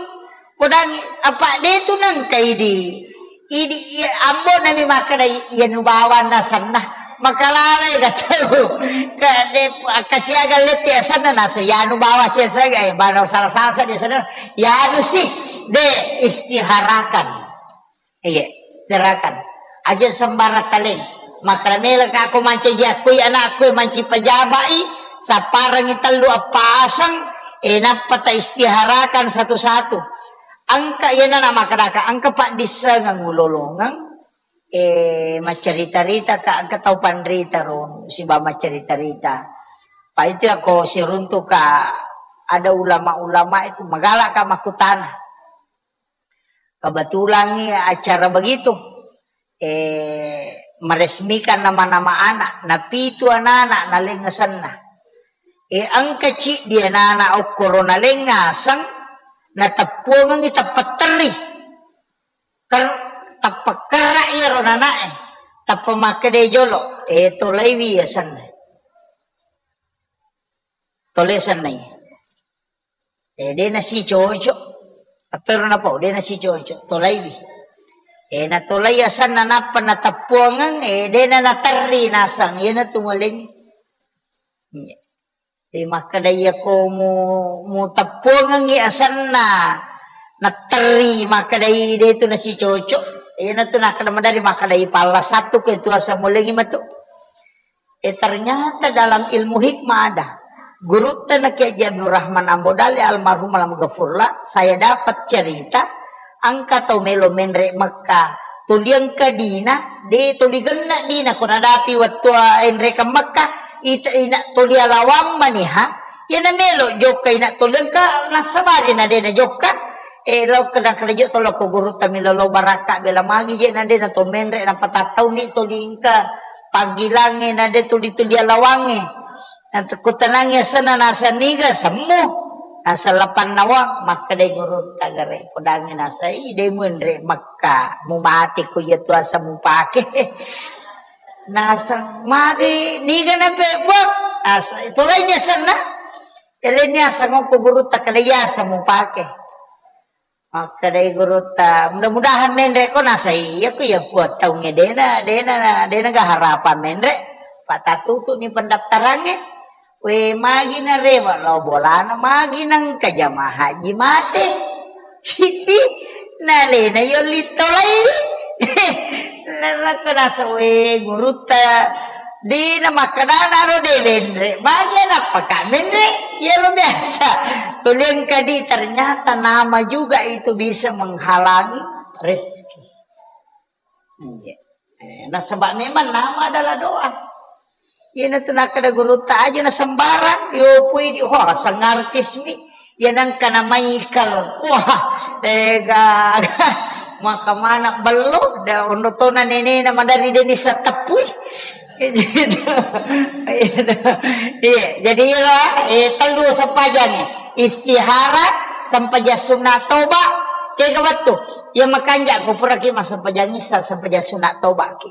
Podangi, apa de tu nengka idi. Idi, iya, ambo nami makkeda, iya nubawa nasenna. Makalalai ga tau. Ka de, kasiaga lette asenna nasa, ya nubawa siasaga, eh, bana salah-salah saja asenna. Ya anu sih, de istiharakan. Iya, istirahatkan. Aja sembarang kaleng. Makkeda melo ka ko mancaji akkui anakku, manci pejabai, sapparengngi tellu appa aseng, eh, nappa ta istiharakan satu-satu. Engka iyana na makkedaka, engka paddissengeng ulolongeng, eh, maccarita-rita ka, engka tau panrita ro, siba maccarita-rita. Pa itu ako siruntu ka ada ulama-ulama itu, magala ka makkutana. Kebetulan acara begitu, eh, meresmikan nama-nama anak, napitu anak-anak naleng asenna. Eh, engka ciddi anak-anak okkoro naleng aseng, nateppuangengi tappa terri. Ker-, tappa kerra iyaro nanae, tappa makkeda jolo, eh, tolaiwi asenna. Tole asenna. Eh, de nasicoco. Appero napau, de nasicoco. Tolaiwi. Eh, natolai asenna nappa nateppuangeng, eh, de na naterri naseng. Iyana tu maleng. Eh, makkeda iya ko mu, muteppuangengi asenna. Naterri makkedai de tu nasicoco. Iyana tu nakkeda madari makkedai palla satu ke tu aseng mulengi matu. Eh, ternyata dalam ilmu hikmah ada. Gurutta na Kiai Haji Abdul Rahman Ambo Dale almarhum alam gafurlah, saya dapat cerita, engka tau melo menre Mekka, tuli engka dina, de tuli genna dina, ko nadapi wettu enrekeng Mekka, ita ina tuli alawang maniha, iyana melo jokka ina tuli engka, nasabari na de na jokka, eh, lao kena kena jokka lao ko gurutta milo lao barakka bela magi je na de na to menre na patattauni tuli engka, panggilangnge na de tuli-tuli alawangnge. Nakutanangi asenna nasa niga semmu. Nasa lapanna wa, makkedai gurutta gare, podangi nasa, "Ih, de muenre Mekka, mumate ko iya tu asa mupake." Nasa, "Magi niga na pebok?" Nasa, "Itu lainnya asenna." Eleni asa ngoko gurutta kada iya asa mupake. Makkedai gurutta, "Mudah-mudahan menre ko." Nasa, "Iya ko iya kuat taungnge dena, dena, dena ga harapan menre." Patatutu ni pendaftarangnge. We, magi na rewa lao bolana, magi nengka jamaah haji mate. Siti, nalena yolli tolai. Narakko nasa, we, gurutta. Dina makkedana ro de menre. Magi nappa ka menre? Iya lo biasa. Tuli engka di, ternyata nama juga itu bisa menghalangi rezeki. Iya. Eh, nasaba memang nama adalah doa. Iyana tu nakkeda gurutta aja na sembarang, yo pui di, wah, sang artis mi. Iya nengka na Michael. Wah, tega. Maka mana bello, da ondo tona nenena madari deni settepui. Iya, jadi iya, eh, tellu sempajangnge. Istihara, sempajang sunna toba, tega wettu. Iya makanja ko puraki massempajang issa, sempajang sunna toba ki.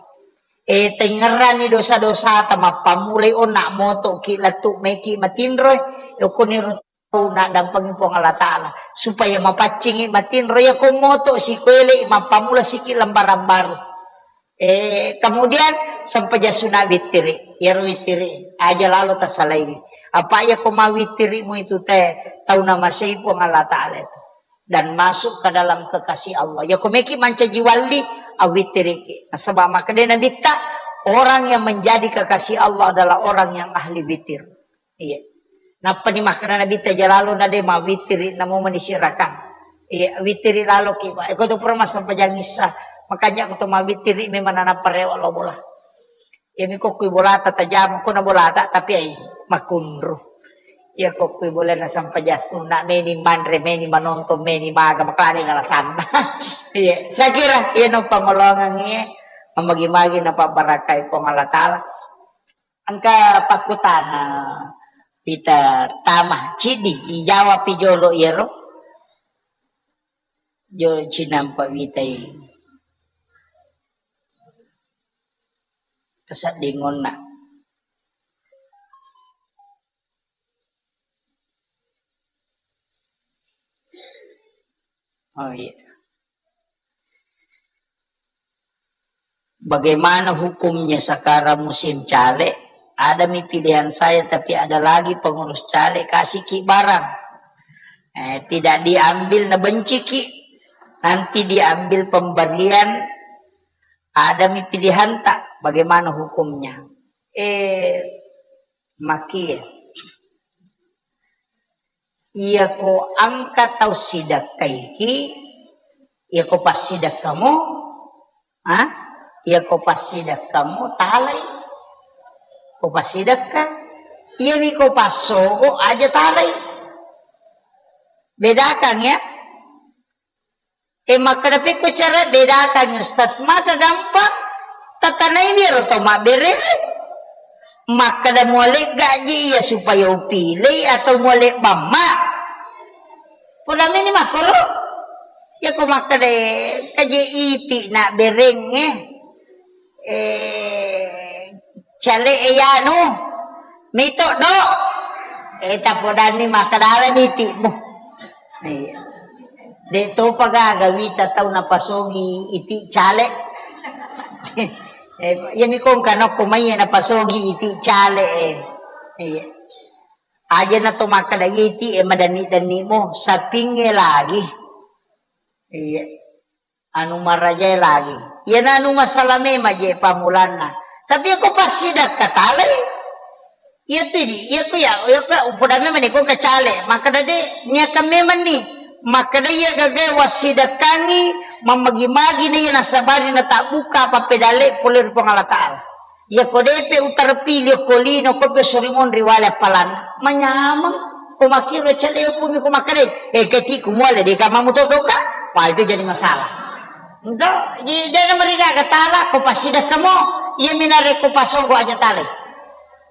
Eh, tengngerrani dosa-dosata, mappammulai onna moto ki lettu meki matinro, eh, yokoni ro Naddampengi Puang Allah Ta'ala supaya mapaccingi matinro, yako moto sikoelei mappamula siki lembaran baru. Eh, kemudian sempajang sunat wittiri, yaro wittiri aja lalo tasalaiwi. Apa yako mawittirimu itu te tau namasei Puang Allah Ta'ala itu dan masuk ke dalam kekasih Allah. Yako meki mancaji walli, awittiriki. Nasaba makkeda Nabitta, orang yang menjadi kekasih Allah adalah orang yang ahli witir. Iya. Nappani makkeda Nabitta, aja lalo nade mawittiri namo manisi rakang. Iya, wittiri lalo ki, Pak. Eko to pura massempajang issa. Makanya ko to mawittiri memang nanappa rewa lo bola. Iya mi kokkui bolata tajama, ko na bolata tapi ai makunru. Iya kokkui bola na sempajang sunat, meni manre, meni manonton, meni maga, makalani alasanna. Iya, saya kira iya no pangolongan iya. Mamagi-magi na pabbarakai Puang Allah Ta'ala. Engka pakkutana, pita tama cidi, ijawapi jolo iyaro. Jolo cinampa witai keseddingonna. Oh iya. Bagaimana hukumnya sekarang musim caleg? Ada mi pilihan saya, tapi ada lagi pengurus caleg kasihki barang. Eh, tidak diambil, nabenciki. Nanti diambil pemberian, ada mi pilihan tak? Bagaimana hukumnya? Eh, makie. Iyako engka tau sidekkaiki, iyako passidekkamu, ha? Iyako passidekkamu, talai. Ko passidekka, iyami ko passogo, aja talai. Bedakan ya. Eh, makkeda pekko cara bedakan, Ustaz? Maka gampang. Tatanai biro to mabbere. Makkeda muale gaji iya supaya upilei atau muale bamma. Poda meni makkoro. Ya ko makkeda kaje iti na bereng eh. Eh, cale e yanu. Mito do. Eh, tapodanni makkeda ala nitimu. Iya. De' topa gaga wita tau napasogi iti cale. Eh, iya mi kongka nokko mai napasogi iti cale, eh. Iya. Aja na to makkeda iti, eh, madanni-danni mo, sapinge lagi. Iya. Anu marajae lagi. Iyana anu masalah memang je pammulanna. Tapi ako passidakka talai. Iya tu di, iya ku ya, iya ku ya, upoda memang ni ko kacale. Makkeda de, niakan memang ni. Makkeda iya gagae wassidakkangi, mammagi-magi ni iya nasabari na tabbuka apa pedale pole ri Puang Allah Ta'ala. Iya ko depe utarpili ko lino ko pe suri monri wale appalanna. Manyameng. Ko makkiro cale pumi ko makkeda, eh, keti ku muale de kamamu to doka. Wah, itu jadi masalah. Ento, ji-, jana marigaga tala ko passidakka mo, iya minare ko pasonggo aja tale.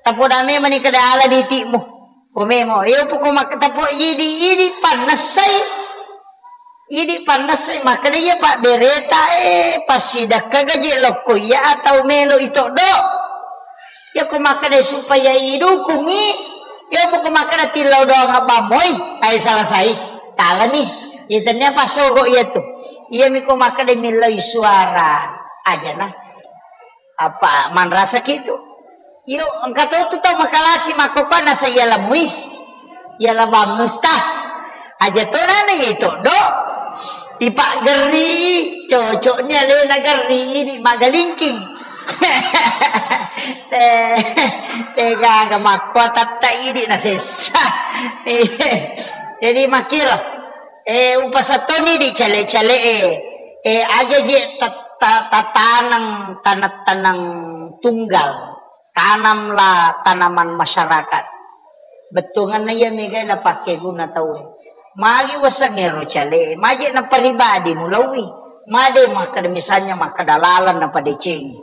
Tapoda memang ni keda ala ditimu. Ko memo, iyo poko mak-, tapo idi, idi pannessai. Idi pannessai, makkeda iya pabbereta, eh, passidakka gaji lokko iya atau melo itoddo. Iya ko makkeda supaya idukungi, iya poko makkeda tillau doang abbamoi, ai selesai. Talani. Iya tennia passogo iya tu. Iya mi ko makkeda millau suara. Aja nah. Apa manrasa kitu? Iyo, engka to tu tau makalasi makkokkoe nasa iya lamui. Iya labang mustas. Aja to nana iya toddo. Ipaggerri, cocoknya lena gerri ini magalingking. Eh, tega ga makko tatta idi nasessa. Jadi makkiro. Eh, upasattoni di cale-cale e. Eh, aja je ta-, ta-, tatanang tanang-tanang tunggal. Tanamlah tanaman masyarakat. Bettuanna iya mega napakke guna tau. Magi waseng ero cale, maje na pribadi mulaui. Made makkeda misalnya makkeda lalang napadecengi.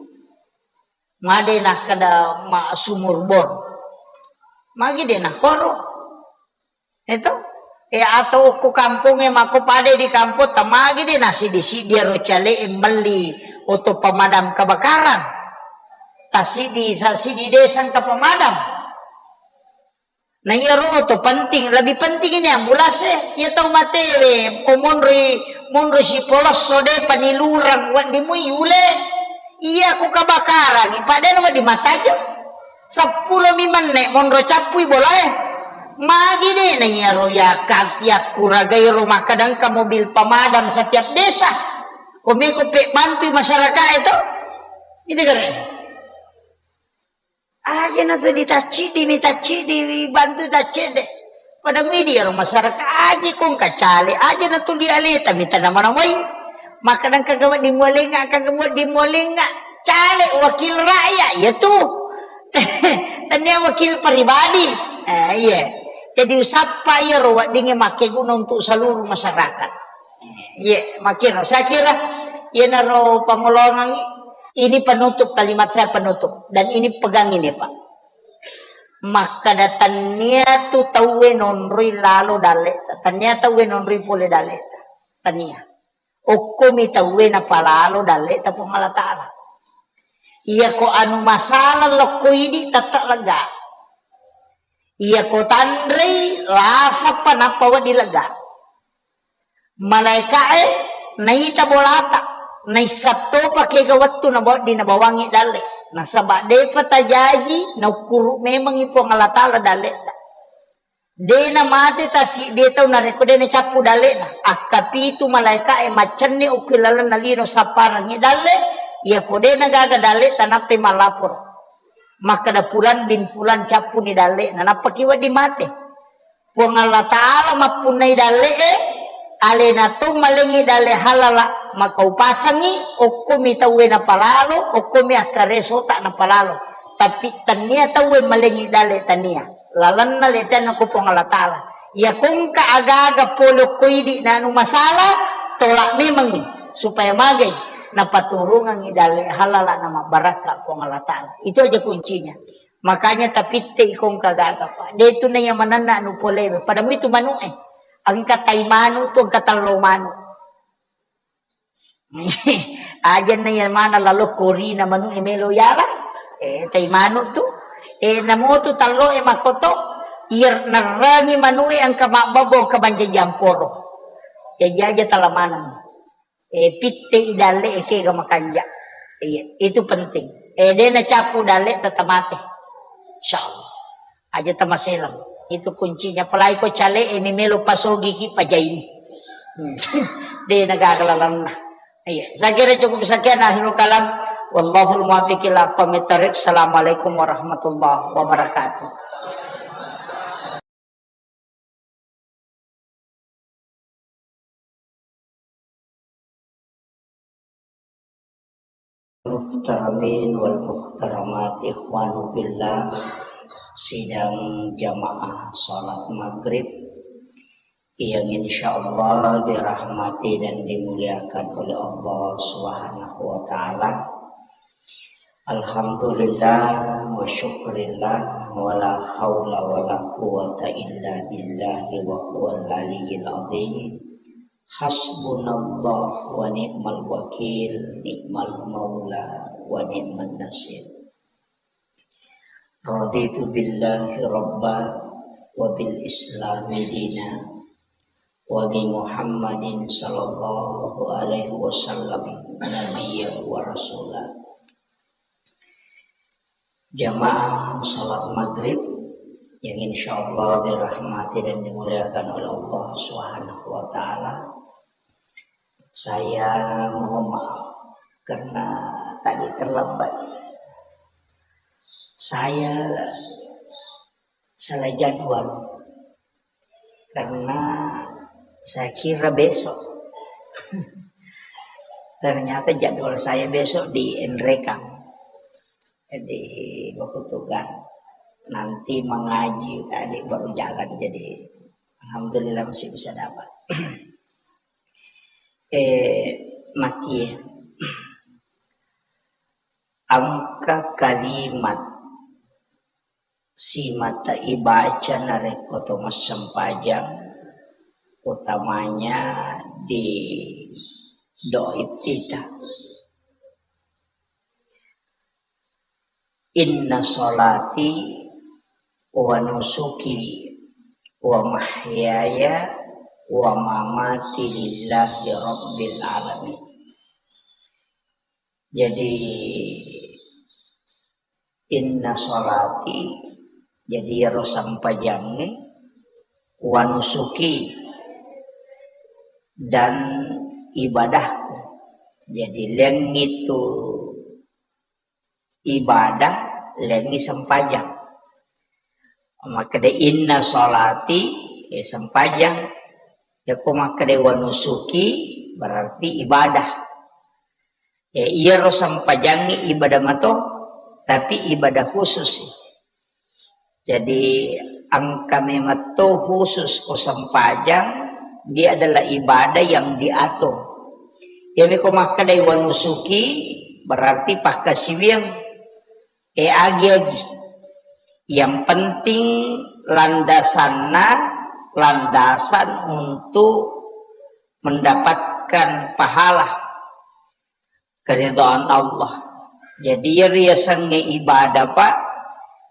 Made nakkeda ma-, sumur bor. Magi de nakoro. Eto? E, atau ko kampongnge makko pada di kampong, tamagi de nasidi-sidi ero cale e melli oto pemadam kebakaran. Tasidi, sasidi desa engka pemadam. Na iyaro to penting, lebih penting ini ambulans e. Iya tau matewe, ko monroi, monroi sipolosso de panilurang wedding mui yule. Iya ko kabakarangi, padahal wedding matajo. Seppulo mi menne monro cappui bolae. Magi de na iyaro ya ka-, yakkuragai ro makkadangka mobil pemadam setiap desa. Ko meko pe bantui masyarakat e to. Ini kare. Aja na tu ditaccidi, mi taccidi, bantu taccede. Pada midi ro masyarakat aja kong kacale, aja na tu dialeta mi tanama-namai. Makkadang kagak dimualenga, kagak dimualenga. Cale wakil rakyat, ya tu. Tania wakil pribadi. Eh, iya. Jadi usappa iya ro weddingnge makkeguna untuk seluruh masyarakat. Iya, makkiro. Saya kira, iyanaro pangolongangi, ini penutup, kalimat saya penutup. Dan ini pegang ini, Pak. Makkada tania tu tauwe nonroi lalo dalle, tania tauwe nonroi pole dalle, tania. Okkomi tauwe napalalo dalle ta Puang Allah Ta'ala. Iya ko anu masalah lokko idi tetap lega. Iya ko tanrei lasappa nappa wedding lega. Malaeka'e naita bolata, naissattopa kega wettu nabawa-, dinabawangi dalle. Nasaba depa tajaji, naukkuru memangi Puang Allah Ta'ala dalleta. De namate tasiddie tau narekko de nacappu dallena. Akkapitu malaeka'e maccenni okki lalenna lino sapparangi dalle, iya ko de nagaga dalleta nappai mallapor. Makkeda fulan bin fulan cappuni dallena, nappaki wedding mate. Puang Allah Ta'ala mappunnai dalle'e, alena to malengngi dalle halala, makaupasangngi, okkomi tauwe napalalo, okkomi akkaresota napalalo. Tapi tania tauwe malengngi dalle tania. Lalenna letenna ko Puang Allah Ta'ala. Iya kongka aga-aga pole okko idi nanu masalah, tolak memangngi supaya magai napaturungangngi dalle halala na mabbarakka Puang Allah Ta'ala. Itu aja kuncinya. Makanya tapitte ikong kagaga, Pak. De tu naiya manenna anu polewe. Pada muitu manu'e. Engka tai manu tu, engka tello manu. Aja naiya mana lalo korina manu'e melo yala. Eh, tai manu tu. Eh, namotu tello e makoto. Iya nerrangi manu'e engka mabbabo, engka mancaji amporo. Jaji aja tala maneng. Eh, pitte i dalle e kega makanja. Iya, itu penting. Eh, de nacappu dalle tata mate. Insyaallah. Aja tamaselang. Itu kuncinya. Apalagi ko cale e mi melo pasogi ki pajaini. Hmm. De nagaga lalanna. Iya, saya kira cukup sekian akhirul kalam. Wallahul muwaffiq ila aqwamit thariq. Assalamualaikum warahmatullahi wabarakatuh. Muhtaramin wal muhtaramat, ikhwanu fillah, sidang jamaah salat maghrib yang insyaallah dirahmati dan dimuliakan oleh Allah Subhanahu wa Ta'ala. Alhamdulillah wa syukrillah, wa la haula wa la quwwata illa billahi wa huwal aliyyil azim. Hasbunallah wa ni'mal wakil, ni'mal maula wa ni'man nasir. Raditu billahi rabba wa bil islami dina wa bi Muhammadin sallallahu alaihi wasallam nabiyya wa rasula. Jamaah salat maghrib yang insyaallah dirahmati dan dimuliakan oleh Allah Subhanahu wa Ta'ala. Saya mohon maaf karena tadi terlambat. Saya salah jadwal karena saya kira besok. Ternyata jadwal saya besok di Enrekang. Jadi, baku tugas nanti mengaji tadi baru jalan. Jadi, alhamdulillah masih bisa dapat. Eh, maki engka kalimat simata ibaca narekko to massempajang, utamanya di doa iftitah. Inna sholati wa nusuki wa mahyaya wa mamati lillahi rabbil alamin. Jadi, inna sholati, jadi iyaro sempajangnge, wa nusuki, dan ibadahku. Jadi, lengngi tu ibadah, lengngi sempajang. Makkeda inna sholati, eh, sempajang. Yako makkeda wa nusuki, berarti ibadah. Eh, iyaro sempajangnge ibadah mato, tapi ibadah khusus. Jadi, engka memetto khusus ko sempajang, dia adalah ibadah yang diatur. Iyami ko makkedai wa nusuki, berarti pakkasiwiang. Eh, agi-agi. Yang penting landasanna, landasan untuk mendapatkan pahala, keridhaan Allah. Jadi, iya riasengnge ibadah, Pak,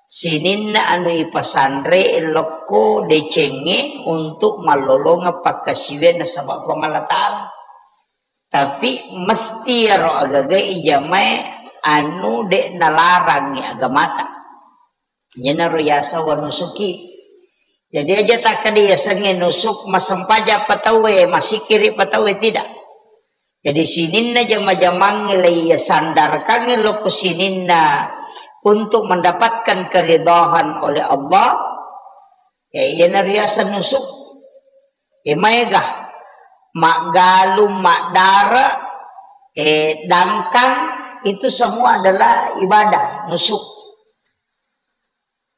sininna anu ipasanre lokko decengnge untuk mallolongeng pakkasiwiang nasaba Puang Allah Ta'ala. Tapi mesti iyaro agaga ijamae anu de' nalarangngi agamata. Iyanaro yaseng wa nusuki. Jadi aja takkeda yasengnge nusuk, massempajang pa tauwe, massikkiri pa tauwe, tidak. Jadi sininna jama-jamangnge leiyasandarkangnge lokko sininna untuk mendapatkan keridhaan oleh Allah, ya, iyanaro yaseng nusuk. Eh, maega, maggalung, maddare, eh, dangkang, itu semua adalah ibadah, nusuk.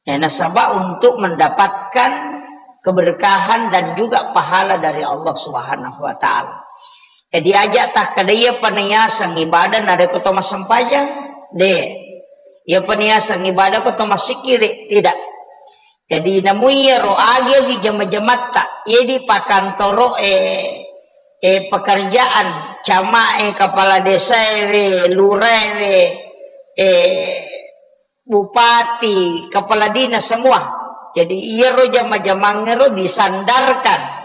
Ya, nasaba untuk mendapatkan keberkahan dan juga pahala dari Allah Subhanahu wa Ta'ala. Jadi aja takkeda iyapa nayaseng ibadah narekko to massempajang, de'. Iyapa nayaseng ibadah ko to massikkiri, tidak. Jadi, namu iyaro agi-agi jama-jamatta, iya di pakantoro, eh, eh, pekerjaan, camae, kepala desaewe, luraewe, eh, bupati, kepala dinas, semua. Jadi, iyaro jama-jamangngero disandarkan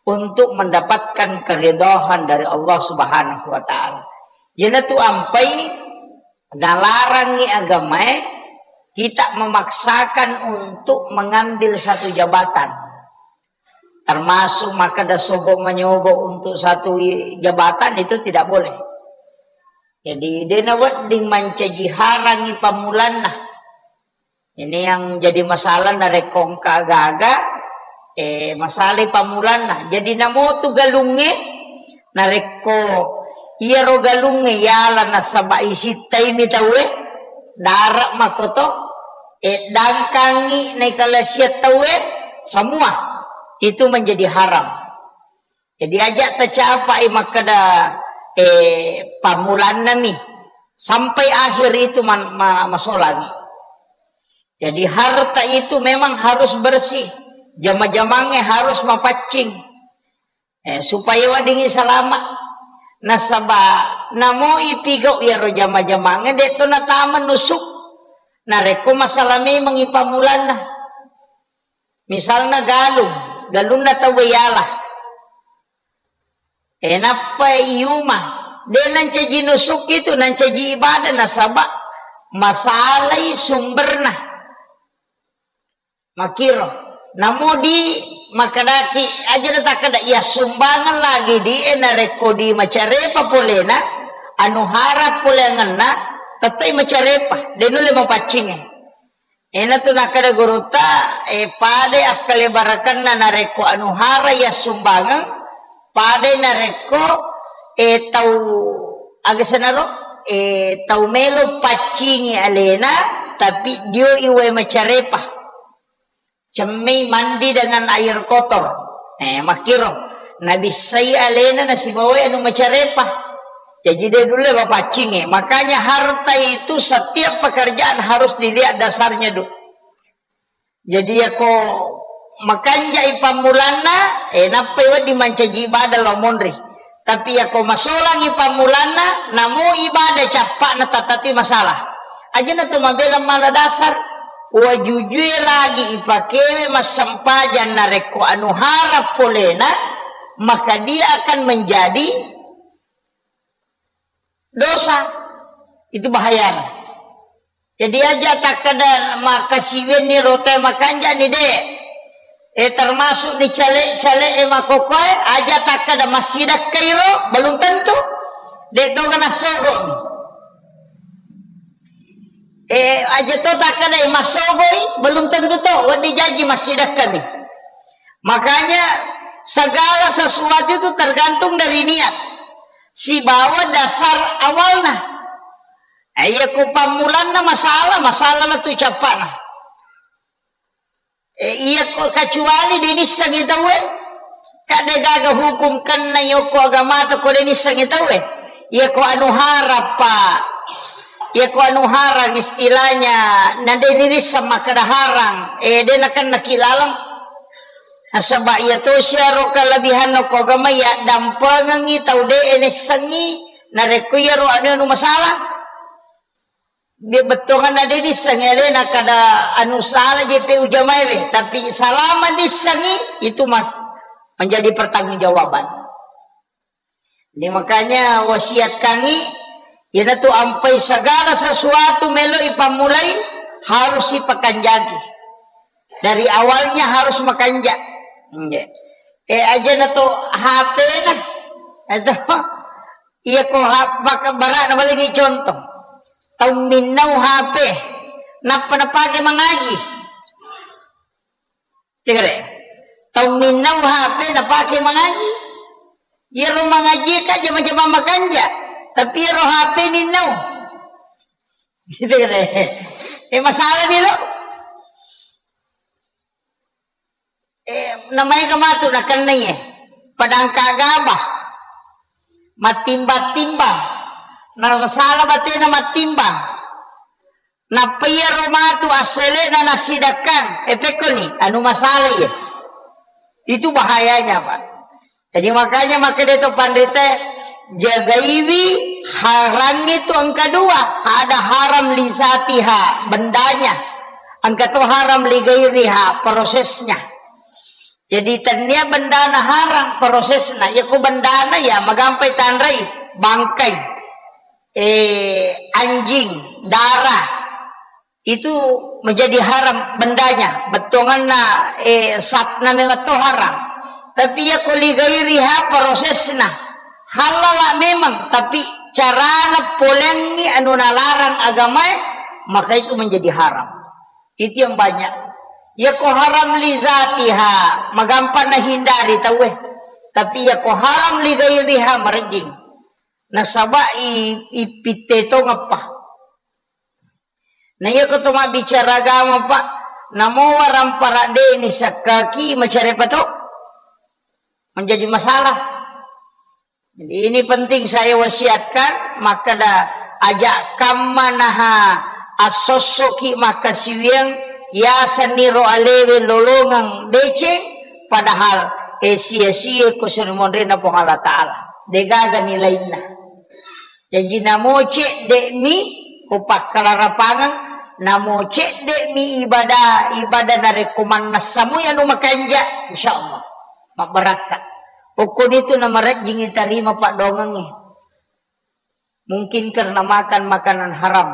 untuk mendapatkan keridhaan dari Allah Subhanahu wa Ta'ala. Iyanatu ampai nalarangngi agamae kita memaksakan untuk mengambil satu jabatan. Termasuk makkeda sobo manyobo untuk satu i-, jabatan itu tidak boleh. Jadi, de' nawedding mancaji harangngi pammulanna. Ini yang jadi masalah narekko engka gaga, eh, masalai pammulanna. Jadi, namotu galungnge, narekko iyaro galungnge yala nasaba isittaimi tauwe, dara' makoto, eh, dangkangngi naikalasiang tauwe, semua itu menjadi haram. Jadi aja tacapai makkeda, eh, pammulannami sampai akhir itu man-, ma-, masolangi. Jadi harta itu memang harus bersih, jama-jamangnge harus mapaccing, eh, supaya weddingngi salama. Nasaba namo ipigau iyaro jama-jamangnge, de' to natama nusuk. Narekko masalah memang ipammulanna. Misalna galung, galunna tauwe yala. Eh, nappa iyuma, de' nancaji nusuk itu, nancaji ibadah nasaba masalai sumberna. Makkiro, namo di makkedaki aja na takkeda, iya sumbangeng lagi di e narekko di macarepa polena, anu hara poleangenna, tettai macarepa, de' nulle mapaccingnge. Enatu nakkeda gurutta, eh, padai akkalebarakenna narekko anu hara yassumbangeng, padai narekko, eh, tau, aga senaro, eh, tau melo paccingi alena, tapi dio i wae macarepa. Cemmei mandi dengan air kotor. Eh, makkiro. Nabissai alena nasibawai anu macarepa. Jaji de' nulle mapaccingnge. Makanya harta itu setiap pekerjaan harus dilihat dasarnya dulu. Jadi yako makanjai pammulanna, eh, nappai wedding mancaji ibadah lao monri. Tapi yako masolangi pammulanna, namo ibadah cappa'na tattati masalah. Ajana to mabela mala dasar. Wajujue lagi ipakewe massempajang narekko anu harap polena, maka dia akan menjadi dosa. Itu bahayana. Jadi aja takkeda makasiwianni rote makanjani, de. Eh, termasuk ni cale-cale e makokoe, aja takkeda massidakkairo, belum tentu. De toga nassogo. Eh, aja to takkeda massogoi, belum tentu to, wedding jaji massidakkami. Makanya segala sesuatu itu tergantung dari niat. Sibawa dasar awalna. Eh, iya ko pammulanna masalah, masalah la tu cappana. Eh, iya ko kecuali de nissengi tauwe. Ka de gaga hukum kenna yoko agama to ko de nissengi tauwe. Iya ko anu harap, Pak. Iya ko anu harang istilahnya, na de nisseng makkeda harang. Eh, de nakenna ki laleng. Nasaba iya to siaro kelebihanna ko agama, iya dampengengi tau de nissengi, narekko iyaro anu, anu masalah. Be-, bettuanganna de nissengi alena kada anu salah je pe ujamaewe, tapi salama nissengi itu mas-, menjadi pertanggungjawaban. Ini makanya wasiatkangi, iyanatu ampai segala sesuatu meloi pammulai harus sipakanjaki. Dari awalnya harus makanja. Nggih. Eh, aja na to H P na. Atau iya ko ha-, maka barak na balik contoh. Tau minnau H P. Nappa napake mangaji. Cekere. Tau minnau H P napake mangaji. Iyaro mangaji ka jama-jama makanja. Tapi iyaro H P ninnau. Gitu kan. Eh, masalah ni lo. Eh, namanya matu nakennai, eh. Padangka gabah. Mattimbang-timbang. Na masalah batena mattimbang. Nappa iyaro matu assele'na nassidakkang. Eh, pekkoni, anu masalah iya. Itu bahayanya, Pak. Jadi makanya makkeda to panrita, jagaiwi harang itu engka dua, ada haram li zatiha, bendanya, engka to haram li gairiha, prosesnya. Jadi tennia bendana harang, prosesna. Ya ko bendana ya magampai tanrai, bangkai, eh, anjing, darah. Itu menjadi haram bendanya, bettuanganna, eh, satna memang to haram. Tapi ya ko li gairiha prosesna, halala memang, tapi carana polengi anu nalarang agamae, maka itu menjadi haram. Itu yang banyak. Ya ko haram li zatiha, magampang nahindari tauwe. Tapi ya ko haram li gairiha, marejjing. Nasaba i, ipitte tongeppa. Na iya ko to mabbicara agama, Pak, namo warampara de ni sakkaki macarepa to? Menjadi masalah. Jadi ini penting saya wasiatkan, makkeda aja kamma naha assossoki makkasiwiang, yaseniro alewe lolongeng deceng, padahal, eh, sia-sia ko seri monrena Puang Allah Ta'ala. Degaga nilainna. Jaji namo cedde'mi ko pakkalarapangeng, namo cedde'mi ibadah, ibadah narekko mannassamui anu makanja, insyaallah mabbarakka. Okkonitu namarejjingi tarima paddoangengnge. Mungkin karena makan makanan haram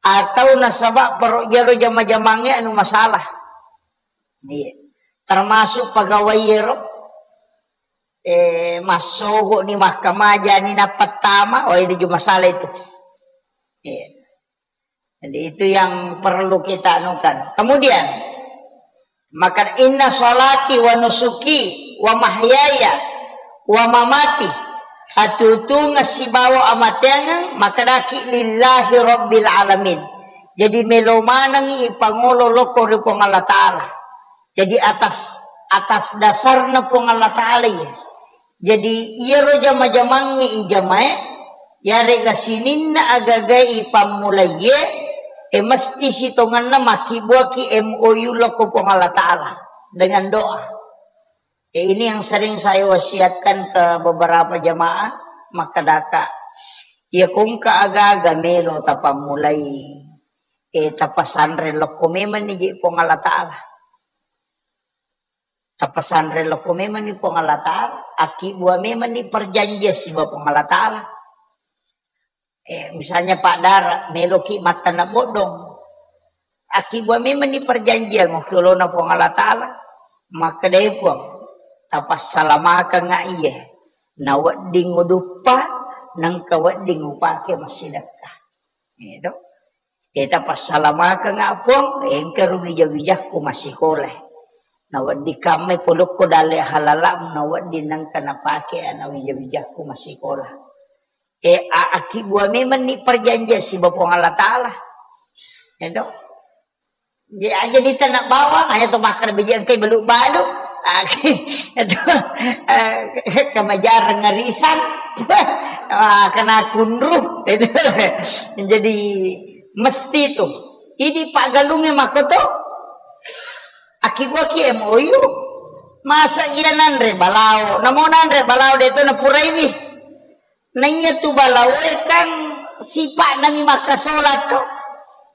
atau nasaba perut jero jama-jamangnge anu masalah. Iya. Termasuk pegawai ero, eh, massogo ni, makkamaja ni, nappa tama, oh, itu juga masalah itu. Iya. Jadi itu yang perlu kita anukan. Kemudian, maka inna salati wa nusuki wa mahyaya wa mamati, atutunga sibawa amateangeng, makkedaki lillahi rabbil alamin. Jadi melo manengi ipangolo lokko ri Puang Allah Ta'ala. Jadi atas, atas dasarna Puang Allah Ta'ala iya. Jadi iyaro jama-jamangnge ijamae, yarega sininna agagae ipammulaiye, e mesti sitongenna makkibbuaki M O U lokko Puang Allah Ta'ala dengan doa. E, ini yang sering saya wasiatkan ke beberapa jamaah, makkedaka, iya ko engka aga-aga melo tapammulai. Eh, tapasanre lokko memang ni je Puang Allah Ta'ala. Tapasanre lokko memang ni Puang Allah Ta'ala. Akibua memang ni perjanjian siba Puang Allah Ta'ala. Eh, misalnya Pak Dara, meloki mattana bodong. Akibua memang ni perjanjian okki olona Puang Allah Ta'ala. Makkedai Puang, tapassalamakeng iye. Na wedding uduppa, nengka wedding upake massidekka. Gitu. Kita passalamakengnga Puang, engka ro wija-wijakku massikola. Na wedding kammai polokko dalle halalamu, na wedding nengka napake ana wija-wijakku massikola. Eh, a-, akibua memang ni perjanjian siba Puang Allah Ta'ala. Gitu. Jadi aja di tanah bawang, aja tu makan biji engkai balu-balu. Ah, itu, eh, kemajaran ngarisan. Ah, kena kunru. Itu. Jadi mesti tu. Ini Pak Galungnya makoto. Akibua ki M O U. Masa iya nanre balao. Namo nanre balao de tu napuraiwi. Naiya tu balaoe kan sipa'na mi makkasola to.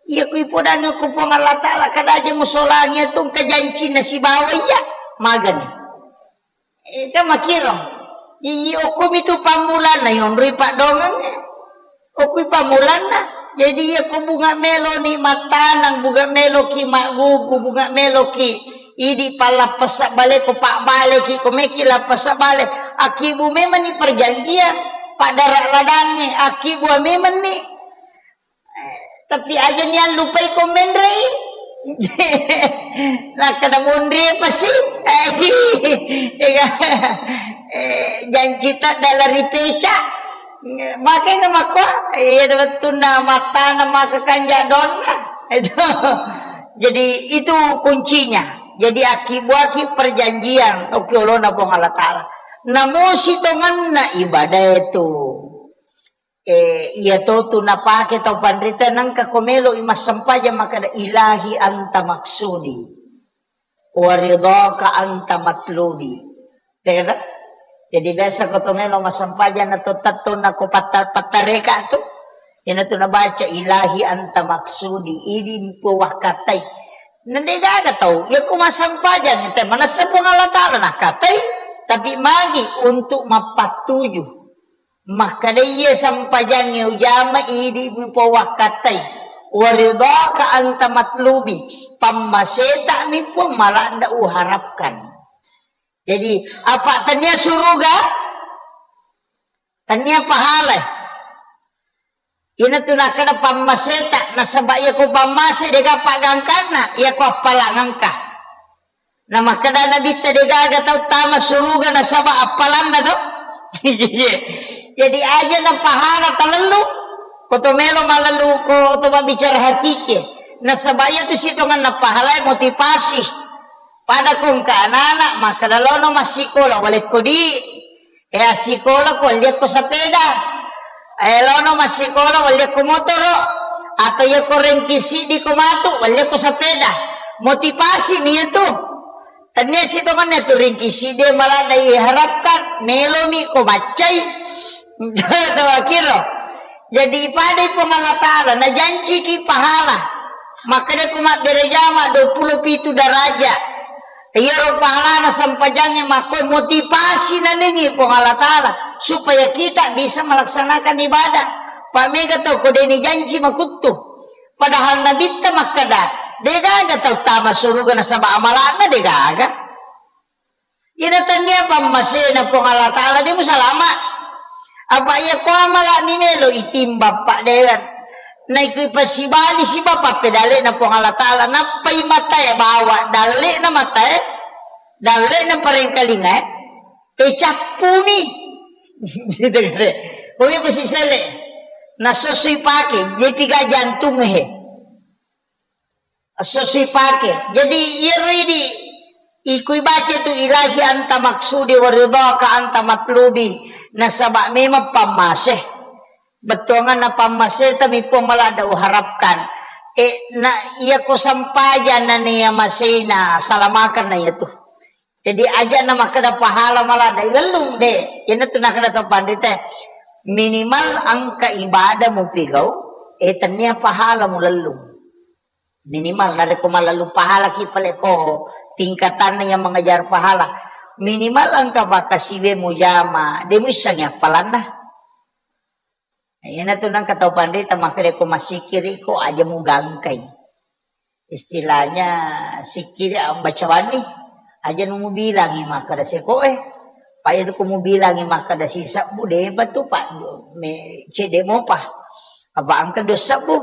Iya ku ipodangngi ku Puang Allah Ta'ala, kada aja musolangi tu engka jancinna sibawa iya. Magani. Eh, kan makiro. Iya, okko mi tu pammulanna, yonroi paddongengnge. Okko pammulanna. Jadi iya ko bunga melo ni mattaneng, bunga melo ki maggugu, bunga melo ki idi pallappasa bale ko pabbaleki, ko meki lappasa bale. Akibu memang ni perjanjian. Paddara ladangnge, akibua memang ni. Eh, tapi aja ni allupai ko menrei. Nakkeda monri pasi. Eh, eh, janci ta dalam ripeca. Makanya makko, iya wettunna mattana maka kanja donna. Itu. Jadi itu kuncinya. Jadi akibuaki perjanjian, okki olona Puang Allah Ta'ala. Namosi tongenna ibadah itu. Eh, iya to tu napake tau panrita nengka ko melo i massempajang makkeda, "Ilahi anta maksudi, wa ridhaka anta matlubi." Ya kan? Jadi biasa ko to melo massempajang na to tatto na ko patta-, pattareka tu. Ina tu nabaca, "Ilahi anta maksudi, idi mpo wakkatai." Nende gaga tau, ya ko massempajang te manessa Puang Allah Ta'ala nakkatai, tapi magi untuk mappattuju. Makkeda iya sempajangnge ujama idi mupowakkatai. Waridhaka anta matlubi. Pammaseta mi Puang maladda uharapkan. Jadi, apa tania suruga? Tania pahala. Ina tu nakkeda pammaseta, nasaba iya ko pammase dega paggangkanna, iya ko appalangengka. Na makkeda Nabitta, degaga tau tama suruga nasaba appalanna to. Jadi aja na pahala talellu, ko to melo malellu, ko to mabbicara hakiki. Nasaba iya tu sitonganna pahala motivasi. Pada ko engka anak-anak, makkeda lono massikola, walekko di. Eh, assikola ko, walliakko sepeda. Eh, lono massikola, walliakko motoro. Atau iya ko rengki siddi ko matu, walliakko sepeda. Motivasi mi itu. Tania sitonganna tu rengki siddi maladda iharapkan, melomi ko baccai. Tawakiro. Jadi ipadai Puang Allah Ta'ala, najanciki pahala. Makkeda ko mabbere jama dua puluh pitu daraja. Iyaro pahalana sempajangnge makkoe motivasi nanengi Puang Allah Ta'ala supaya kita bisa melaksanakan ibadah. Pak mega tau ko deni janci makuttu. Padahal Nabitta makkeda, degaga tau tama suruga nasaba amalana degaga. Ina tania pammasena Puang Allah Ta'ala de musalama. Apa iya ko amala mi melo itimbang Pak Dewan. Naikui pasibali siba pappedalle'na Puang Allah Ta'ala, nappai matae bawa dalle'na matae, dalle'na parengkalingae, eh, cappuni. Gitu kan. Kumi pasi sele. Nasosoi pake, jepiga jantung he. Esso sipake. Jadi iyaro idi ikui baca tu ilahi anta maksudi wa ridhaka anta matlubi. Nasaba memang pammase. Bettuanganna pammase tami Puang maladda uharapkan. E, na iya ko sampaja na nia masena salamakan na iya tu. Jadi aja na makkeda pahala maladda ilellung de. Iyana tu nakkeda to pandita, minimal engka ibadah mupigau, eh, tennia pahala mulellung. Minimal narekko mallalu pahala ki pale ko tingkatanna yang mengejar pahala. Minimal engka makasiwe mujama, de muissengi appalanna. Iyana tu nangka tau panrita makkeda ko massikkiri ko aja mugangkai. Istilahnya sikkiri ambacawanni, aja nu mubilangi makkeda seko e. Pa itu ko mubilangi makkeda sisebbu, depa tu pa me cede mopa. Apa engka dua sebbu.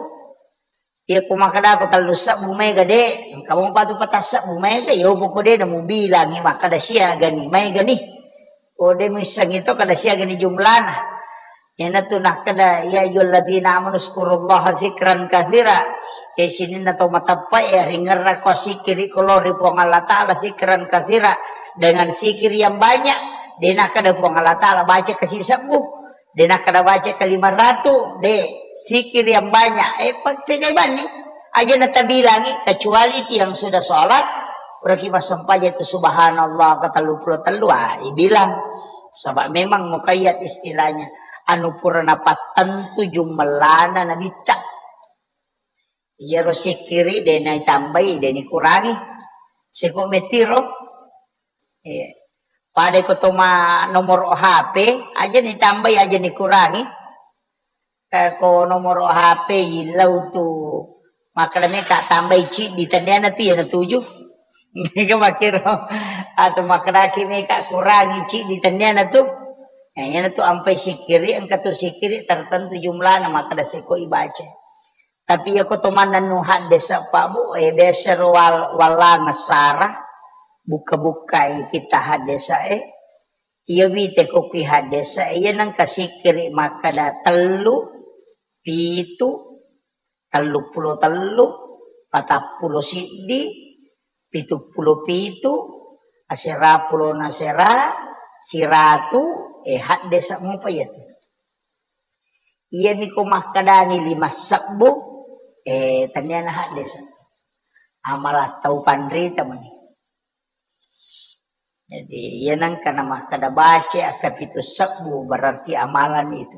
Iya, ko makkeda ko tellu sebbu maega, de, engka mopa tu pata sebbu maega, yo poko de namubilangi makkeda siagani maegani. Ko de muissengi to kada siagani jumlana. Iyana tu nakkeda, ya ayyuhalladzina amanu zkurullaha zikran katsira. E sininna to mateppa e, ringerra ko sikkiri ko lao ri Puang Allah Taala zikran katsira, dengan zikir yang banyak. De nakkeda Puang Allah Taala baca ke sisebbu. De nakkeda baca ke lima ratu, de, sikkiri yang banyak. Eh, pa-, pegai banni. Aja natabilangi, kecuali ti yang sudah sholat, berarti massempajang itu subhanallah ke tellu puluh tellu, ah, dibilang. Sebab memang muqayyad istilahnya. Anu pura napattentu jumellana nabitta. Iyaro sikkiri de naitambai, de nikurangi. Seko metiro. Iya. Pada ko toma nomor H P, aja nitambai, aja nikurangi. Eh, ko nomor H P ilau tu makkeda meka tambai ciddi, tenniana tu iyana tuju. Mega makkero. Atau makkedaki meka kurangi ciddi, tenniana tu. Ya, iyana tu ampai sikkiri, engka tu sikkiri tertentu jumlana makkeda seko ibaca. Tapi iya ko to mannennu haddesa, Pak, Bu, eh, biasa ro wal-, wallanga sara, bukka-bukkai kita haddesa, eh. Iya wite ko ki haddesa, iya nengka sikkiri makkeda tellu, pitu, tellu pulo tellu, patappulo siddi, pitu pulo pitu, asera pulo nasera, siratu, eh, haddesa mopa iya tu. Iyami ko makkedani lima sebbu, eh, tenniana haddesa. Amala tau panrita mani. Jadi, iya nengka namakkeda baca akka pitu sebbu, berarti amalan itu.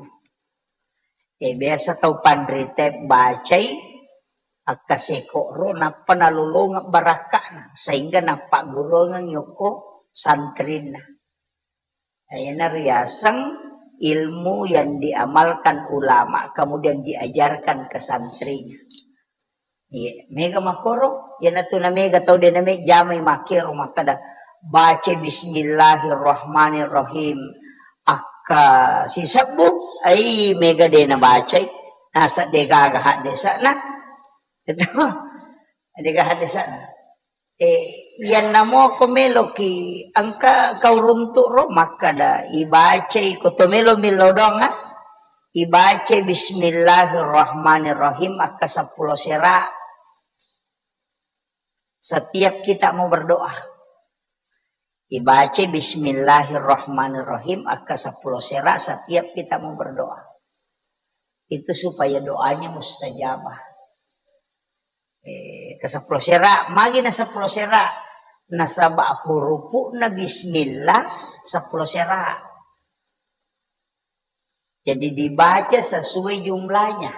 Eh, biasa tau panrita bacai akka seko ro, nappa nalolongeng barakka'na, sehingga nappagguruangeng yokko santrinna. Iyana riaseng ilmu yang diamalkan ulama, kemudian diajarkan ke santrinya. Iya, mega makkoro, iyana tu na mega tau de na me jamai makkero makkeda, baca bismillahirrahmanirrahim. Akka sisebbu, ai mega de na bacai, nasa de gaga haddesana. Itu, de gaga haddesana. Eh, iyanna moko meloki engka kau runtu ro makkada ibacai ko to melo millau doang, ah. Ibacai bismillahirrahmanirrahim akka seppulo sera. Setiap kita mau berdoa. Ibacai bismillahirrahmanirrahim akka seppulo sera setiap kita mau berdoa. Itu supaya doanya mustajabah. Eh, ke seppulo sera, magi na seppulo sera. Nasaba hurupu'na bismillah seppulo sera. Jadi dibaca sesuai jumlahnya.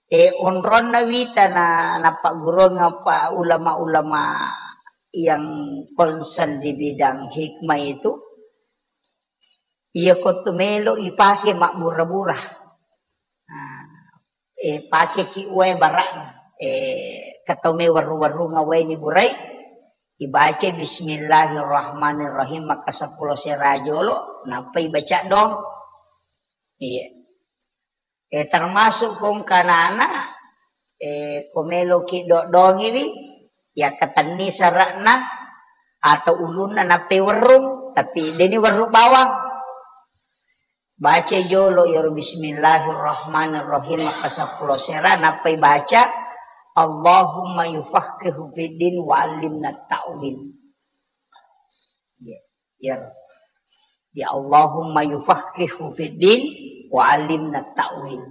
Eh, onronna wita na, napagguruang apa ulama-ulama yang konsen di bidang hikmah itu, iya ko tu melo ipake mabbura-bura. Nah, eh, pakeki uwae bara'na. Eh, katau me warru-warrunga wae ni burai, ibaca bismillahirrahmanirrahim maka seppulo sera jolo, nappa ibaca dong. Iya. Eh, termasuk kong kanana, eh, ko meloki dodongiwi, ya katenni sara'na atau ulunna nappa werrung, tapi deni werrung bawang. Baca jolo iyaro bismillahirrahmanirrahim, maka seppulo sera, nappai baca, Allahumma yufaqqihu fid din wa allimna ta'wil. Ya, ya. Ya Allahumma yufaqqihu fid din wa allimna ta'wil.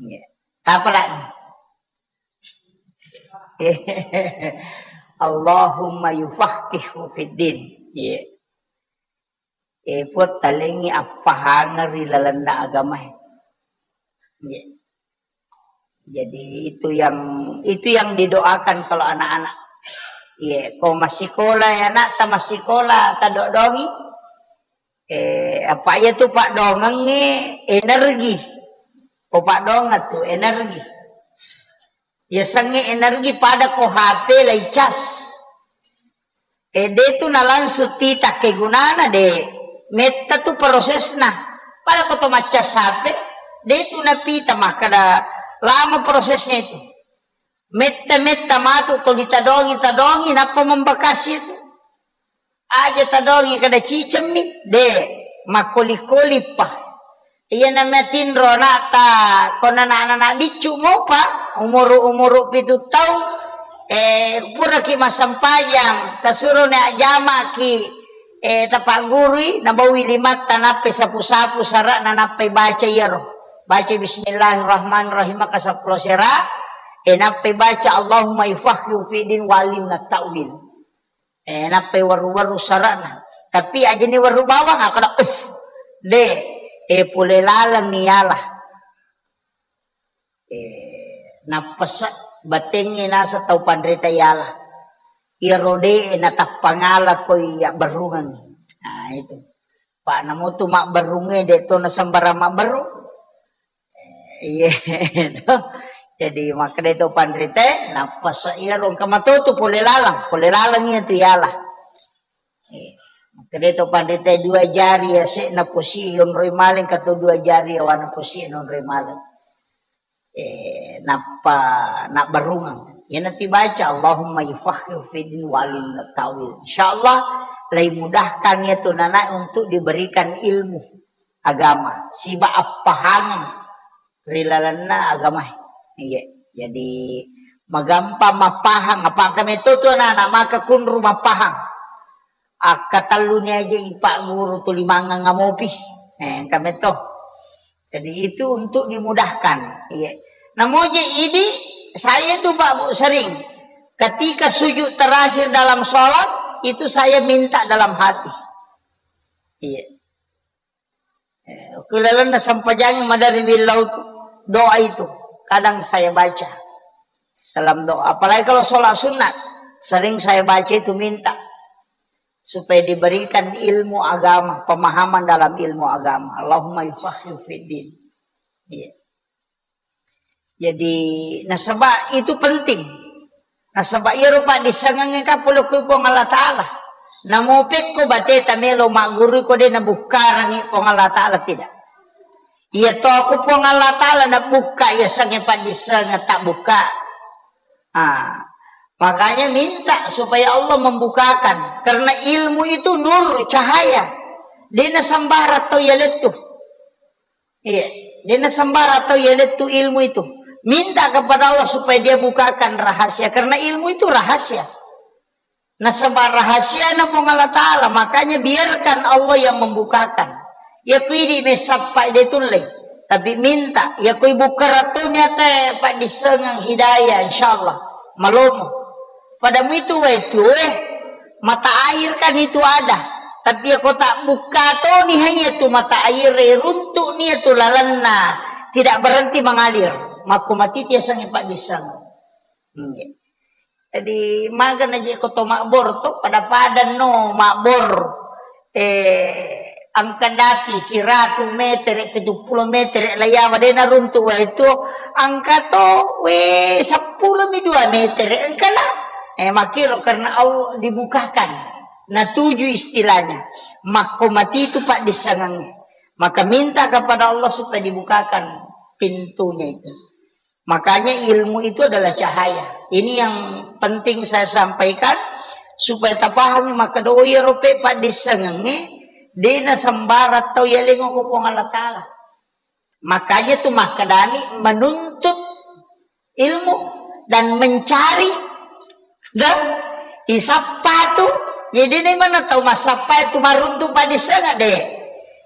Ya. Apa lagi? Allahumma yufaqqihu fid din. Ya. Eh, Puang, talengngi appahangeng ri lalenna agamae. Nggih. Jadi itu yang itu yang didoakan kalau anak-anak. Iya, ko massikola ya nak, ta massikola ta dodongi. Eh, apa iya tu pak dongengnge energi. Ko pak dongeng tu energi. Yasengnge energi pada ko H P lai cas. Eh, de tu nalangsung tita kegunana de. Metta tu prosesna. Pada ko to maccas H P, de tu napita makkada lama prosesnya itu. Metta-metta matu to ditadongi-tadongi nappa membakasi itu. Aja tadongi kada cicemmi, de, makkoli-koli pa. Iya namatinro anakta, kona anak-anak biccu mopa, umuru-umuru pitu taung, eh, puraki massempajang, tasuroni ajamaki, eh, tapaggurui, nabawi limatta, nappai sapu-sapu sara'na, nappai baca iyaro. Baca Bismillahirrahmanirrahim, maka seppulo sera, eh, nappai baca Allahumma ifaqihu fiddin walimna ta'wil. Eh, nappai waru-waru sara'na. Tapi ajani waru bawang, akkada, "Uff, de, eh, pole laleng ni yala." Eh, nappasa batengnge nasa tau panrita yala. Iyaro de natappangala koi yabberrungeng. Nah, itu. Pak namotu mabberrunge de to nasembarang mabberrung. Iya, to. Jadi makkeda to panrita, nappasa iyaro engka matotu pole laleng, pole laleng iya tu yala. Eh, makkeda to panrita dua jari yase'na posi yonroi maleng, kato dua jari yawana posi nonroi maleng. Eh, nappa nabberrungeng. Iyana tibaca, Allahumma ifaqqihhu fiddin walimna ta'wil. Insyaallah, lai mudahkan ya tu nana untuk diberikan ilmu agama, siba appahangeng ri lalenna agama. Iya. Jadi magampang mappahang, apa engka metto tu anak-anak maka kunru mappahang. Akkatelluni aja ipagguru tuli mangang amopi. Eh, engka metto. Jadi itu untuk dimudahkan. Iya. Namoje idi saya itu Pak Bu sering ketika sujud terakhir dalam sholat itu saya minta dalam hati. Iya. Eh, ku lalenna sempajang madari billau tu, doa itu kadang saya baca dalam doa. Apalagi kalau sholat sunat, sering saya baca itu minta supaya diberikan ilmu agama, pemahaman dalam ilmu agama. Allahumma ifaqqihhu fiddin. Iya. Jadi, nasaba itu penting. Nasaba iyaro paddissengengnge ka pole ku Puang Allah Ta'ala. Namo pekko bateta melo maggurui ko de nabukkarangi Puang Allah Ta'ala, tidak. Iya to ku Puang Allah Ta'ala nabukka yasengnge paddissengeng tak buka. Ah, makanya minta supaya Allah membukakan. Karena ilmu itu nur, cahaya. De nasembarang tau yalettu. Iya, de nasembarang tau yalettu ilmu itu. Minta kepada Allah supaya dia bukakan rahasia, karena ilmu itu rahasia. Nasaba rahasiana Puang Allah Ta'ala, makanya biarkan Allah yang membukakan. Ya ku idi messappa de tulle, tapi minta, ya ku ibukka ratuni ate paddissengeng hidayah, insyaallah. Malomo. Pada muitu wae tu, eh, mata air kan itu ada. Tapi ya kota buka toni hanya tu mata air, eh, runtuk ni tu lalanna tidak berhenti mengalir. Makko mati tiasangi paddissengeng. Iya. Jadi magana je ko to mabbor to, pada-pada no mabbor. Eh, engka dapi siratu metere, pitu pulo metere layawa de naruntu wae tu, engka to we seppulo mi dua metere engka na. Eh, makiro karena Allah dibukakan. Natuju istilahnya. Makko mati itu paddissengengnge. Maka minta kepada Allah supaya dibukakan pintunya itu. Makanya ilmu itu adalah cahaya. Ini yang penting saya sampaikan, supaya tapahami, maka doi rope paddissengengnge, de nasembarang tau yalengo ko Puang Allah Ta'ala. Makanya tu makkedani menuntut ilmu dan mencari dan isappa tu. Jadi ini mana tau massappa itu maruntu paddissengeng de.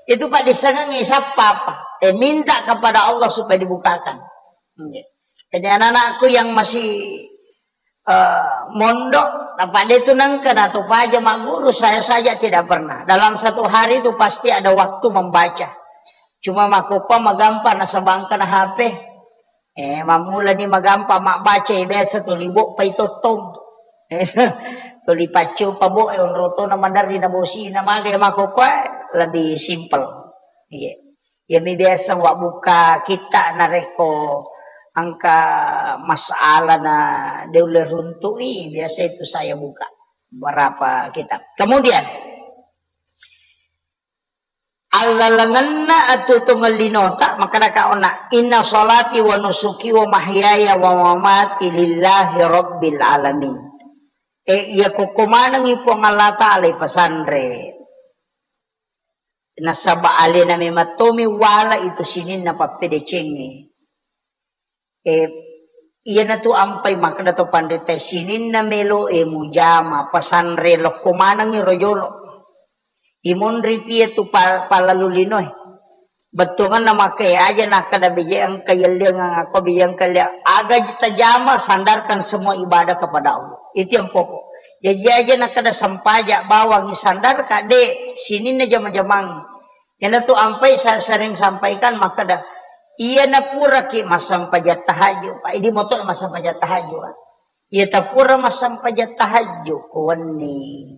Itu paddissengeng isappa apa? Eh, minta kepada Allah supaya dibukakan. Nggih. Jadi anak-anakku yang masih, eh, mondok, apa de tu nengka na tu paja magguru, saya saja tidak pernah. Dalam satu hari itu pasti ada waktu membaca. Cuma makopa magampang nasaba engka na H P. Eh, mammulani magampang mabbaca, eh, biasa tuli boppai tottong. Eh, tuli paccopa bo, eh, onrotona maderri na bosina maga, eh, makkokkoe lebih simple. Iya. Iyami biasa wabbuka kitta narekko engka masalah na deulle runtu'i, biasa itu saya buka beberapa kitab. Kemudian, allalengenna atuo-tuongeng linota, makkedaka onna, "Inna sholati wa nusuki wa mahyaya wa mamati lillahi rabbil alamin." E, iya kokko manengngi Puang Allah Ta'ala ipasanre. Nasaba alena memang tomi wala itu sininna pappedecengnge. Eh, iyanatu ampai makkeda to panrita, sininna melo e mujama, pasanre lokko manengngi ro jolo. Imonri pie tu pa-, pallalu linoe. Bettuanganna makke aja nakkeda beje engka yelliangang, ako beje engka yelliang-, aga tajama, sandarkan semua ibadah kepada Allah. Itu yang pokok. Jaji aja nakkeda sempaja bawang isandarka, de, sininna jama-jamang. Iyanatu ampai sa-, sering sampaikan makkeda, iyana puraki massempajang tahajud, Pak, idi moto massempajang tahajud, Pak. Iya tapura massempajang tahajud ko wenni.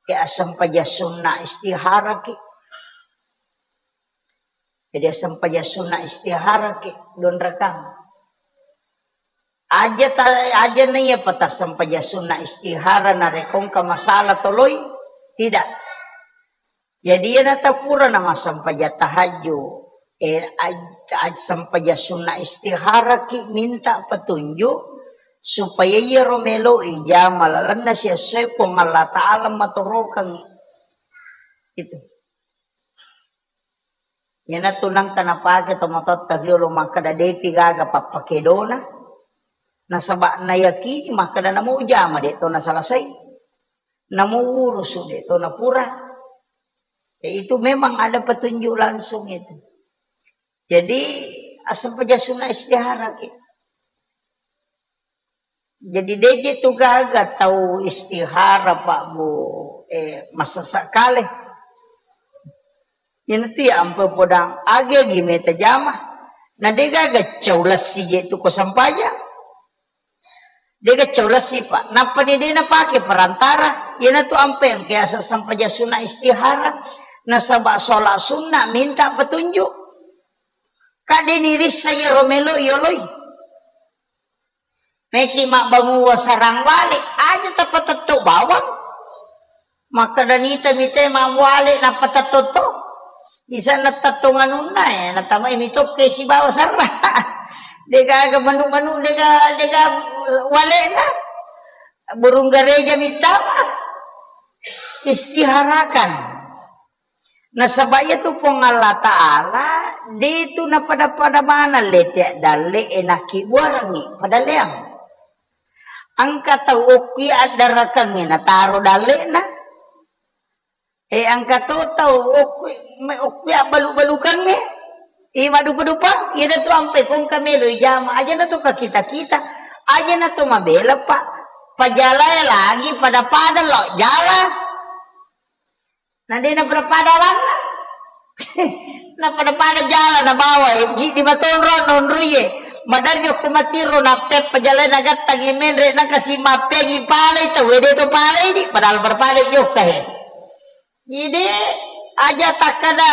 Ya assempajang sunna istiharaki. Jadi assempajang sunna istiharaki, donrekang. Aja ta-, aja na iya pata sempajang sunna istihara narekko engka masalah toloi? Tidak. Jadi iyana tapura na massempajang tahajud, eh, aj-, aj-, sempajang sunna istiharaki minta petunjuk supaya iyaro melo ijama lalenna siessoe Puang Allah Ta'ala matorokangngi. Itu. Iyanatu nengka napake tomatoatta riolo makkeda depi gaga pappakedona, nasaba nayakini makkeda namo ujama de to nasalasai, namo urusu de to napura. Ya, itu memang ada petunjuk langsung itu. Jadi, asal paja sunna istihara ki. Jadi, deje tu gaga tau istihara, Pak, Bu, eh, masessa kale. Iyana tu ya ampe podang agi-agi meta jama. Na de gaga cau lessi je tu ko sampaja. De gaga cau lessi, Pak. Nappa ni de napake perantara. Iyana tu ampe yang kiasa sampaja sunna istihara. Nasaba sholat sunna minta petunjuk. Kak de nirissa ya romelo yoloi. Meki mabbanguwa sarang wale, aja tapatetto bawang. Makkeda nita mite mawale napatetto to. Bisa natetto anunna, eh, natamai mitokke sibawa sarang. Degaga manu-manu, dega, dega walena. Burung gereja mitama. Istiharakan. Nasaba iyatu Puang Allah Ta'ala, de tu napada-pada maneng lete dalle e nakkibuarengngi padalleang. Engka tau okki addarakengnge nataro dalle'na. E, engka to tau okki, me-, okki abbalu-balukengnge. I madupa-dupa, iyana tu ampe kongka melo ijama, aja na to kakita-kita, aja na to mabela, Pak. Pajalae lagi pada-pada lo jala. Na de napada-pada alanna. Napada-pada jala nabawa, eh, ji di matonro nonroie. Madarri okko matiro nappeppa jalae nagattangi menre nakasi mappeangi palai tau, eh, de to palai di, padahal pada-pada jokka, eh. Jadi aja takkada,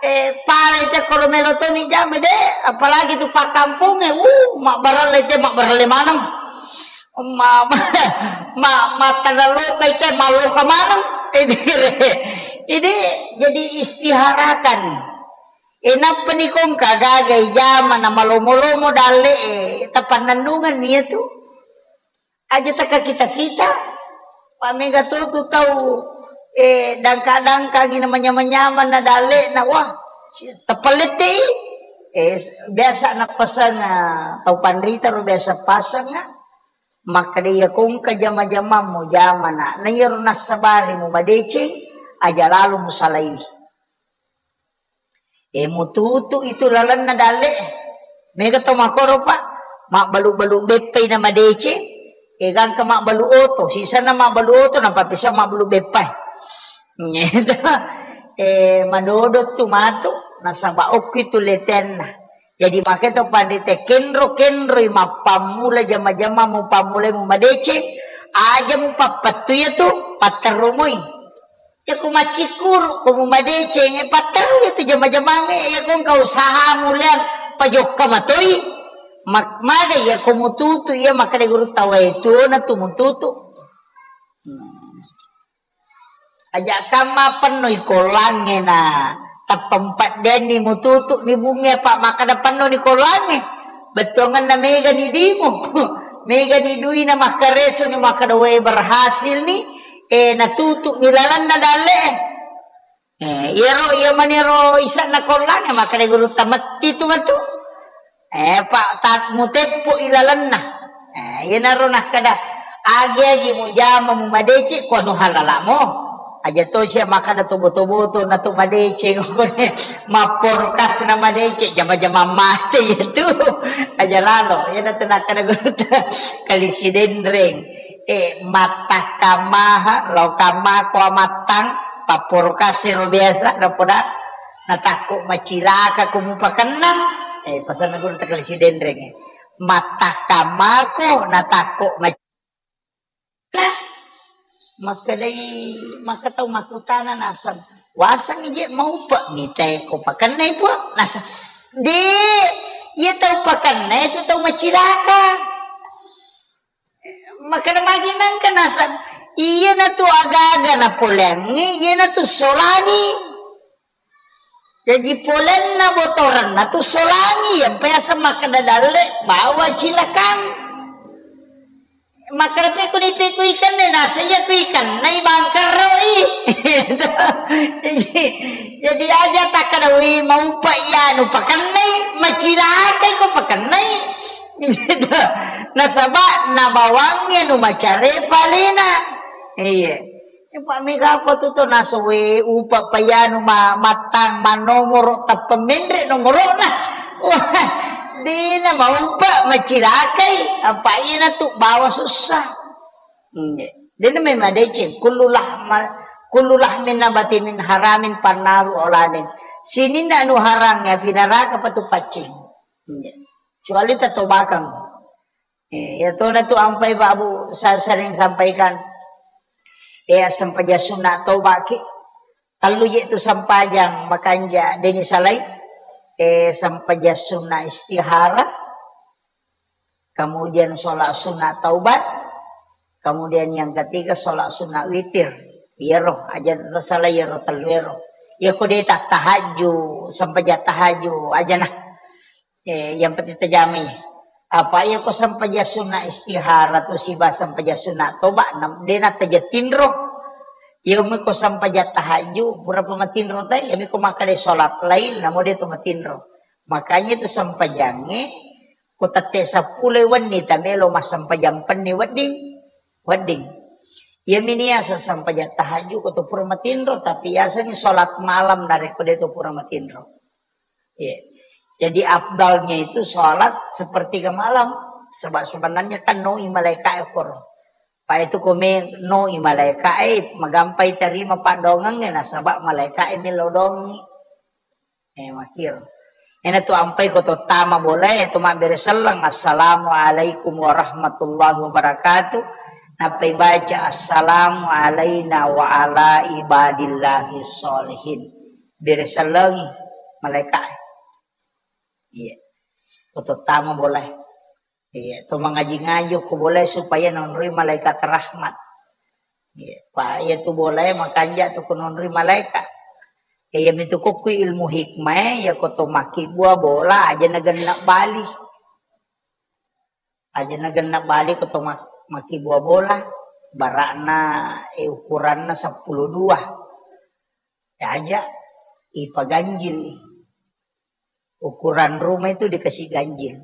eh, palai te koro melo toni jame de, apalagi tu pakkamponge, uh, mabbaralle te, mabbaralle maneng. Ma-, ma-, ma-, makkada lokai te, malloka maneng. Jadi, jadi istiharakan. E, nappani kongka gaga ijama na malomo-lomo dalle e, tapannennungenni iyatu. Aja takakita-kita. Pamega to tu tau, eh, dangka-dangkangi na manyamang-nyamang na dalle'na, wah, si-, tapallettei. Eh, biasa napasang, ah, tau panrita ro biasa pasang, ah. Makkeda iya kongka jama-jamammu jamana, na iyaro nassabari mu madeceng, aja lalo musalaiwi. E, mututu itu lalenna dalle. Mega to makoro, Pak. Mabbalu-balu beppai na madeceng. E, gangka mabbalu oto. Sisanna mabbalu oto, napapisa mabbalu beppai. Nyeto. E, madodo tu matu. Nasaba okki tu letenna. Jadi makanya to pandita kenro-kenroi mappammula jama-jama mupammulai mumadeceng, aja mupappettu iya tu patterrumoi. Iya ko macikkuru ko mumadeceng e patterru iya tu jama-jamangnge, iya ko engka usaha muliang pajokka matoi. Mak-, maga iya ko mututu iya makkeda guru tawai tuona tu mututu. Hmm. Aja kamma pennoi kollangnge na tappempeddenni mututu ni bunge apa makkeda penno ni kollangnge. Bettuanganna mega ni dimu. Mega ni dui na makkareso ni makkeda we berhasil ni, eh, natutu ni lalenna dalle. Eh, iyaro iya manero isanna kollangnge makkeda guru tametti tu matu. Eh, Pak, tat-, muteppo ilalenna. Eh, iyanaro nakkeda, agi-agi mujama mumadeceng, ko anu halalamo. Aja to sia makkeda tobo-tobo to na to madeceng. Mapporkas na madeceng, jama-jama mate itu. Aja lalo, iyana tu nakkeda gurutta. Kali Sidenreng. Eh, mattakkamaha, lo kamako amattang, papporkas ero biasa, napoda. Natakko macilaka ko mupakenna. Eh, pasanna guru takali Sidenreng. Mattakamako natakko mac-, makkedai, makkatau makkutana naseng. Waseng je maupa mitai ko pakennai pua. Naseng. De, iya tau pakenna itu tau macilaka. Makkeda magi nengka naseng, iyanatu aga-aga napoleangngi, iyanatu solangi. Jaji polenna botorenna tu solangi, yang biasa makkeda dalle bawa cilakang. Makkeda pekuni peku ikanne, naseng iya ku ikannai bangkarroi. Jadi, jadi aja takkeda, "Wi, maupa iyanu pakennai, macilakai ko pakennai." Gitu. Nasaba nabawangngi anu macare palena. Iya. Pak mega apa tu to nasowe upa payanu ma-, mattang manomoro tappa menre nomorona. Wah, dena maupa macilakai. Apa ina tu bawa susah. Iya. Dena memang deceng. Kullu lahma-, kullu lahmin nabati min haramin pannaru oladen. Sininna anu harang ya pinaraka patu paccing. Iya. Kecuali tatobakang. Eh, ya tona tu ampai Pak Abu sa-, sering sampaikan. Eh, sempajang sunna tobaki. Tellu je tu sempajang makanja deni salai. Eh, sempajang sunna istihara. Kemudian sholat sunat taubat. Kemudian yang ketiga sholat sunat witir. Iyaro, aja tersalah iyaro tellu ero. Ya ko de tattahajju, sempajang tahajju, aja nah. Eh, yang penting tajamai. Apa iya ko sempajang sunat istihara tu siba sempajang sunat toba, nam-, de na taja tinro. Iya mi ko sempajang tahajud, pura pa matinro tai, iya mi ko makkeda sholat lail, namo de tu matinro. Makanya tu sempajangnge, ko tette seppulo wenni tamelo massempajang penni wedding, wedding. Iya mi niasa sempajang tahajud ko tu pura matinro, tapi yasani sholat malam narekko de tu pura matinro. Iya. Jadi afdalnya itu sholat sepertiga malam. Sebab sebenarnya kan noi malaika e koro. Pa itu kome noi malaika e magampai terima padongengnge nasaba malaika e melo dongi. Eh, makir. Ena tu ampai ko to tama bolae, to mabbere selleng, "Assalamualaikum warahmatullahi wabarakatuh." Nappai baca, "Assalamu alaina wa ala ibadillahi sholihin." Bere sellengi malaika e. Iya. Ko to tama bolae. Iya, to mangaji-ngaji ko bolae supaya nonroi malaikat rahmat. Iya, pa iya tu bolae makanja tu ko nonroi malaikat. Iya, iya mitu ko kui ilmu hikmah e, iya ko to makkibua bola aja na genna bali. Aja na genna bali ko to mak-, makkibua bola, barakna, eh, ukuranna seppulo dua. Ya aja ipaganjil. Ukuran rumah itu dikasih ganjil.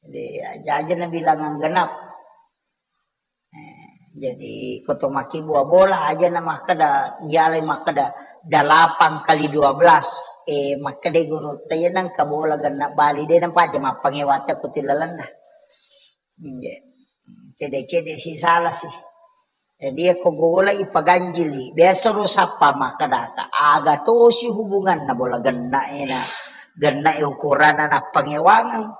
Jadi, aja-aja na bilangan genap. Eh, jadi, ko to makkibua bola, aja na makkeda, iyalai makkeda, delapan kali dua belas. Eh, makkeda guru, taya nangka bola genna bali, de nampa aja mappangewa te ko tilalenna. Iya. Cede-cede si salah sih. Jadi, ko bola ipaganjili. Biasa ro sappa makkedaka, aga tosi hubunganna bola genna ena. Genna ukuranna nappangewangeng.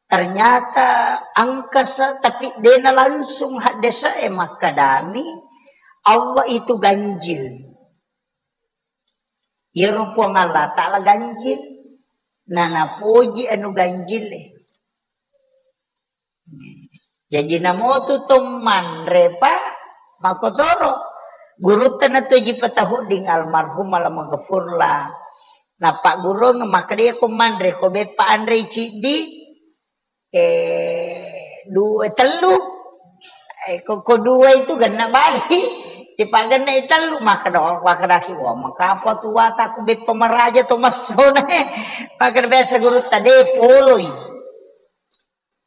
Ternyata angkasa, tapi dena langsung haddesa e makkedami, Allah itu ganjil. Iyaro Puang Allah Ta'ala ganjil, na napoji anu ganjil e. Jaji namotu to manre pa makotoro. Gurutta natoji patahudding almarhum alamaghfurlah. Napaggurung makkeda ko manre ko beppa anre ciddi, eh, dua, tellu. Eh, ko, ko dua itu genna bali. Dipagenna tellu, makkeda, makkedaki, "Wah, makapa tuata ku beppa maraja to massona." Makkeda biasa gurutta de poloi.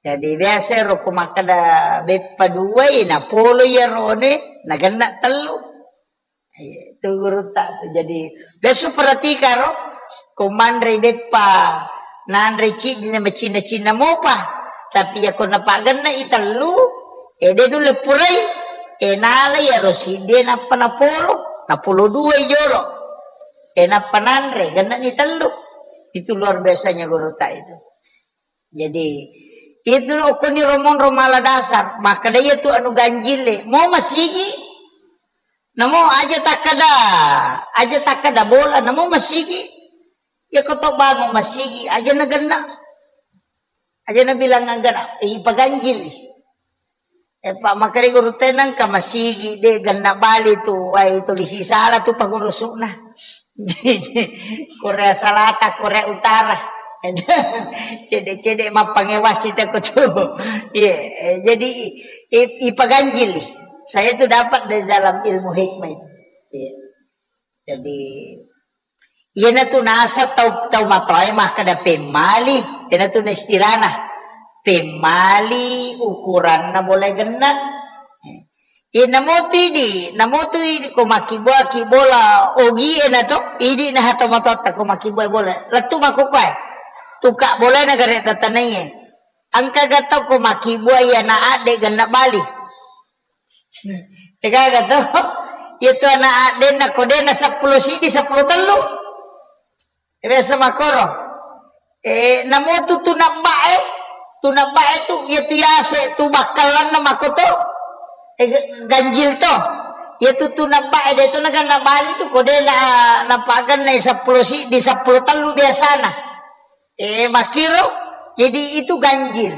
Jadi biasa ro ko makkeda beppa duai, na polo iyarone, na genna tellu. Iya, itu gurutta tu. Jadi biasa perhatikaro, ko manre beppa nanre ciddi na macinna-cinna mopa. Tapi ya ko napagenna i tellu, e de nulle purai, e nala iyaro siddi nappa napolo, napolo dua i jolo. E nappa nanre, genna ni tellu. Itu luar biasanya gurutta itu. Jadi, itu okkoni romonro mala dasar, makkeda iya tu anu ganjile, mo masigi, namo aja takkeda, aja takkeda bola, namo masigi. Iya ko to bangun masigi, aja nagenna. Aja nabilang anggenna, eh, ipaganjili. Eh, Pak, makkeda gurutta nengka masigi, de genna bali tu, wai, tulisi salah tu pangurusukna. Korea Selatan, Korea Utara. Cede-cede mappangewasi teko tu. Iya, eh, jadi i-, ipaganjili. Saya tu dapat dari dalam ilmu hikmah itu. Iya. Jadi, iyanatu naseng tau, tau matoae makkeda pemmali, iyanatu na istilahna. Pemmali ukuranna bola genna. Iya, namotu idi, namotu idi ko makkibbuaki bola ogie na to, idi na hato matoatta ko makkibbuai bola. Lettu makkukkuae. Tuka bola na gare tatanaiye. Engka ga tau ko makkibbuai ana adde genna bali. Degaga to? Iya tu ana addenna ko dena seppulo sidi, seppulo tellu. Biasa makoro. Eh, namotu tu nabbae, tu nabbae tu, iya tu yase, tu bakkalanna makoto. Eh, ganjil to. Iya tu tu nabbae, de tu naganna bali tu, ko dena napaganna seppulo sidi, seppulo tellu biasana. Eh, makiro, jadi itu ganjil.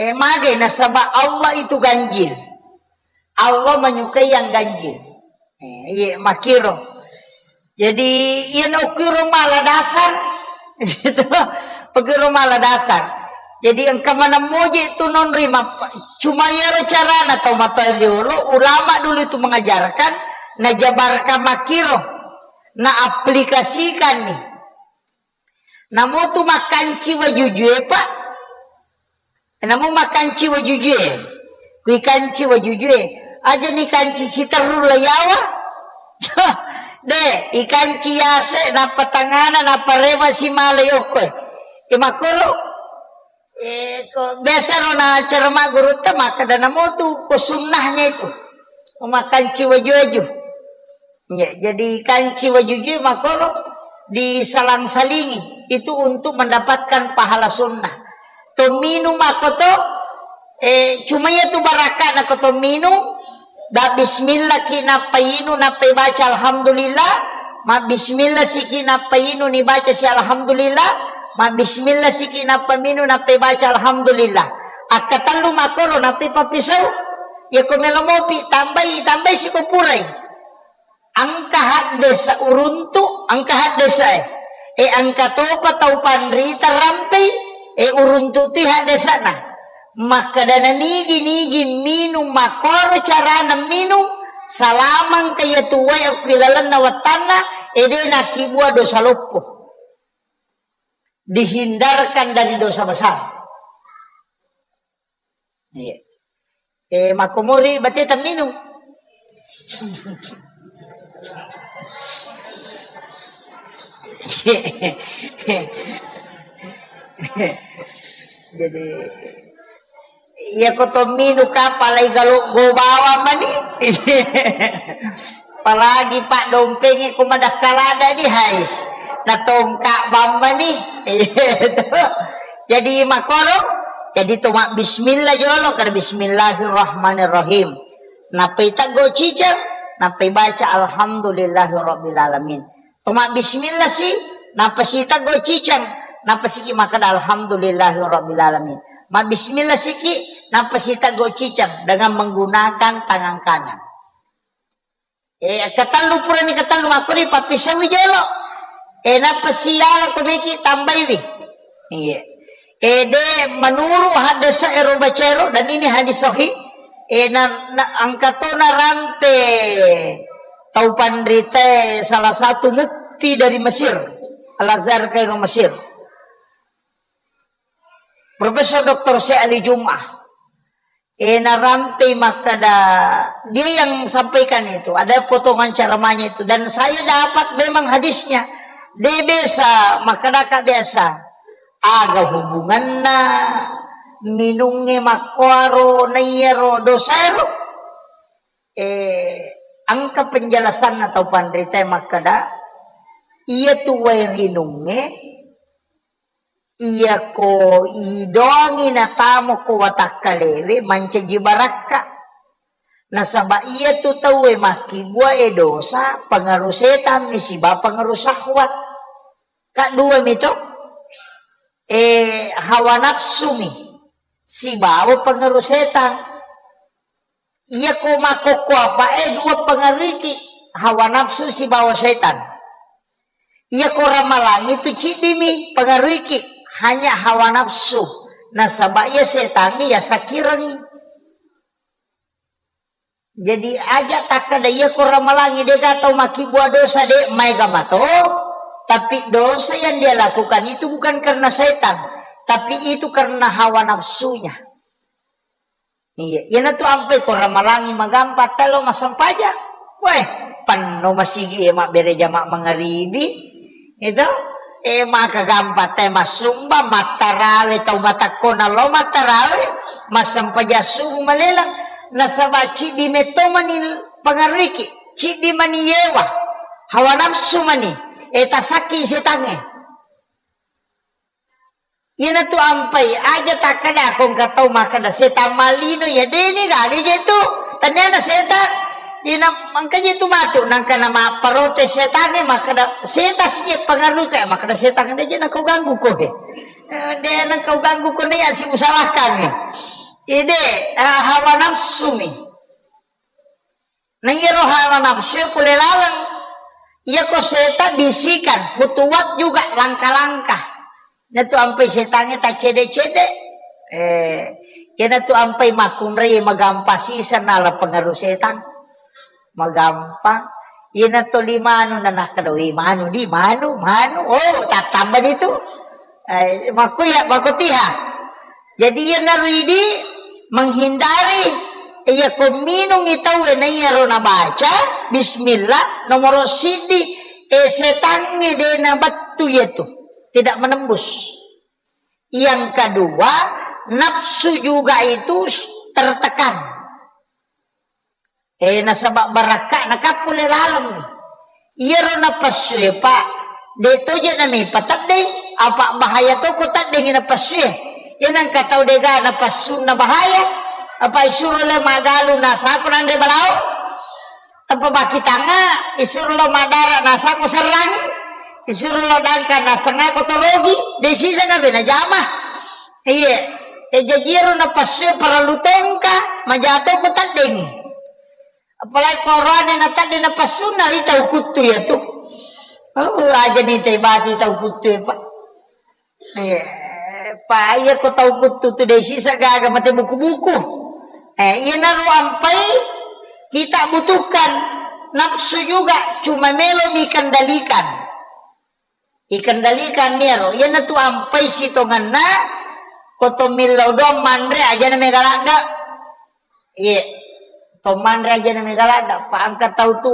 Eh, magai nasaba Allah itu ganjil. Allah menyukai yang ganjil. Eh, iya, makiro. Jadi, iya naukiro mala dasar. Gitu. Ukiro mala dasar. Jadi, engka maneng moje tu non rima. Cuma iyaro carana tau matoa riolo, ulama dulu itu mengajarkan, najabarkan makiro, naaplikasikan nih. Namotu makkanci wajujue, Pak. Namo makkanci wajujue. Kui kanci wajujue. Aja ni kanci siterru layawa. De, ikanci yase, nappa tangana, nappa rewa simala yokkoe. E makkoro. Eh, ko biasa ro na acara maggurutta makkeda namotu ko sunnahnya itu. Makkanci waju-waju. Ya, jadi kanci wajujui makoro disalang-salingi. Itu untuk mendapatkan pahala sunnah. To minum ako to, eh, cuma iya tu barakana ko to minum, da bismillah ki nappa inu, nappa baca alhamdulillah, ma bismillah siki nappa inu ni baca si alhamdulillah, ma bismillah siki nappa minum, nappa baca alhamdulillah. Akka tellu makoro nappa papisau, ya ko melo mopi tambai, tambai siko purai. Engka haddesa uruntu, engka haddesa e. E engka topa tau panrita rampei, e uruntu ti haddesana. Makkedana nigi-nigi minum makkoro carana minum, salamang ka iya tuwae okki lalenna wattanna, e de nakkibua dosa loppo. Dihindarkan dari dosa besar. Iya. Eh, makkomori bate temminung. Jadi, iya ko to minung kapalai galo go bawang mani. Apalagi pak dompenge ko madakkalada di hais. Natongka bammani. Jadi makoro, jadi to mabbismillah jolo, kada bismillahirrahmanirrahim. Nappai teggo ciceng, nappai baca alhamdulillahirabbil alamin. To mabbismillah si, nappa si teggo ciceng, nappa siki makkeda alhamdulillahirabbil alamin. Mabbismillah siki, nappa si teggo ciceng dengan menggunakan tangan kanan. Eh, ketellu purani ketellu makkoni pappisauwi jolo. Eh, nappa siala ko meki tambaiwi. Iya. Eh, de menurut hadis ero bacero dan ini hadis sahih. Eh, na, na, engka to narampe tau panrita salah satu mufti dari Mesir. Al-Azhar Kairo Mesir. Profesor Doktor Syekh Ali Jum'ah. Eh, narampei makkeda, dia yang sampaikan itu, ada potongan ceramahnya itu, dan saya dapat memang hadisnya. De biasa, makkedaka biasa. Aga hubunganna minungnge makkuaro naiyaro dosaero? Eh, engka penjelasanna tau panrita makkeda, iya tu wae rinungnge, iyako idoangi natamo ko watakkalewe mancaji barakka. Nasaba iyatu tauwe makkibua e dosa, pengaruh setan mi siba pengaruh syahwat. Kaddua mi to, eh, hawa nafsu mi sibawa pengaruh setan. Iyako makkokko apa e dua pengaruhiki, hawa nafsu sibawa setan. Iyako ramalangi tu ciddimi pengaruhiki, hanya hawa nafsu. Nasaba iya setangnge iya sakirengngi. Jadi aja takkeda iyako ramalangi dega tau makkibua dosa de maega mato, tapi dosa yang dia lakukan itu bukan karena setan, tapi itu karena hawa nafsunya. Iya, iyanatu ampai ko ramalangi magampa telo massempajang. Weh, penno masigi e mabbere jama mangaribi. Itu, eh, maka gampa te massumba, mattarawe tau matakko nallo mattarawe, massempajang subuh malelang. Nasaba ciddi metto mani pangaruiki, ciddi mani yewa, hawa nafsu mani, eh, tasakki setangnge. Iyanatu ampai, aja takkeda ko engka tau makkeda setang mallino, ya deni gali je tu. Taniana setang. Ina mangka je tu matu, nangka na mapparote setangnge makkeda setang sije pengaruh kayak makkeda setang de je nakau ganggu ko he. Eh, de nakau ganggu ko ne ya si usalahkan. Ide, eh, hawa nafsu mi. Nah, iyaro hawa nafsu pole laleng. Iyako seta bisikan, khutuwat juga langkah-langkah. Natu ampai setangnge taccede-cede. Eh, iyanatu ampai makkunrai magampa siseng nala pengaruh setang. Magampa. Iyanatu limanu nanakkeda, "Wei, manu di, manu, manu." Oh, tattamba di tu. Eh, makkuya, makkutiha. Jadi iyanaro idi menghindari, iyako minungi tauwe naiyaro nabaca bismillah nomoro siddi, eh, setangnge de nabattu iyatu, tidak menembus. Yang kedua, nafsu juga itu tertekan. Eh, nasaba barakka'na kappo le laleng. Iyaro napassue, Pak, de toje namipa teddeng, apa bahaya toko teddengi napassue. Iya nengka tau dega napassunna bahaya, apa isuro le magalu nasako nanre balao. Apa baki tangnga, isuro lo madara nasako serrangi, isuro lo dangka nasengako torogi, de siseng abe najama. Iya, eh, jaji iyaro napassue parellu tongka, maja toko teddengi. Apalagi ko oroane natadde napassunna ri tau kuttu iyatu. Oh, aja ni tei bati tau kuttu e, Pak. Eh, Pak, iya ko tau kuttu tu de sisa gaga mate buku-buku. Eh, iyanaro ampai kita butuhkan nafsu juga, cuma melo mi kendalikan. Ikendalikan ni ero. Iyanatu ampai sitongenna, ko to millau doang manre aja na mega ladda. Iye. To manre aja na mega ladda. Pa engka tau tu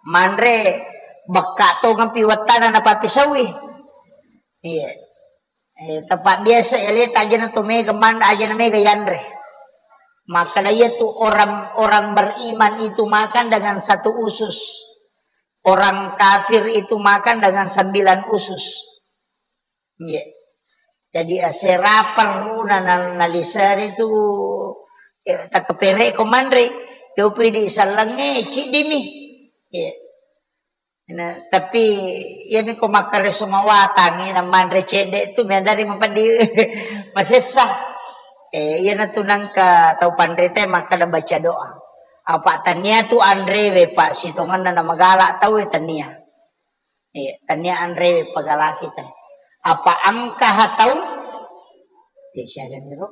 manre bekka tongempi wettana napappisaui. Iye. Eh, tempat biasa ya leta aja na to mega manre aja na mega yanre. Maka iya tu orang, orang beriman itu makan dengan satu usus. Orang kafir itu makan dengan sembilan usus. Iya. Jadi asera perlu na, na, naliseri tu, eh, takkepereko manre, yopi di sallengnge, ciddimi. Iya. Nah, tapi iya mi ko makkareso mawatang, iya, na manre cedde tu, miadari mapeddi masessa. Eh, iya na tu nangka tau panrita makkada baca doa. Apa tania tu anrewe, Pak, sitongenna na magala tau, eh, tania. Iya, tania anrewe pagalaki teh. Apa engka hatau? Ya, siaga niro.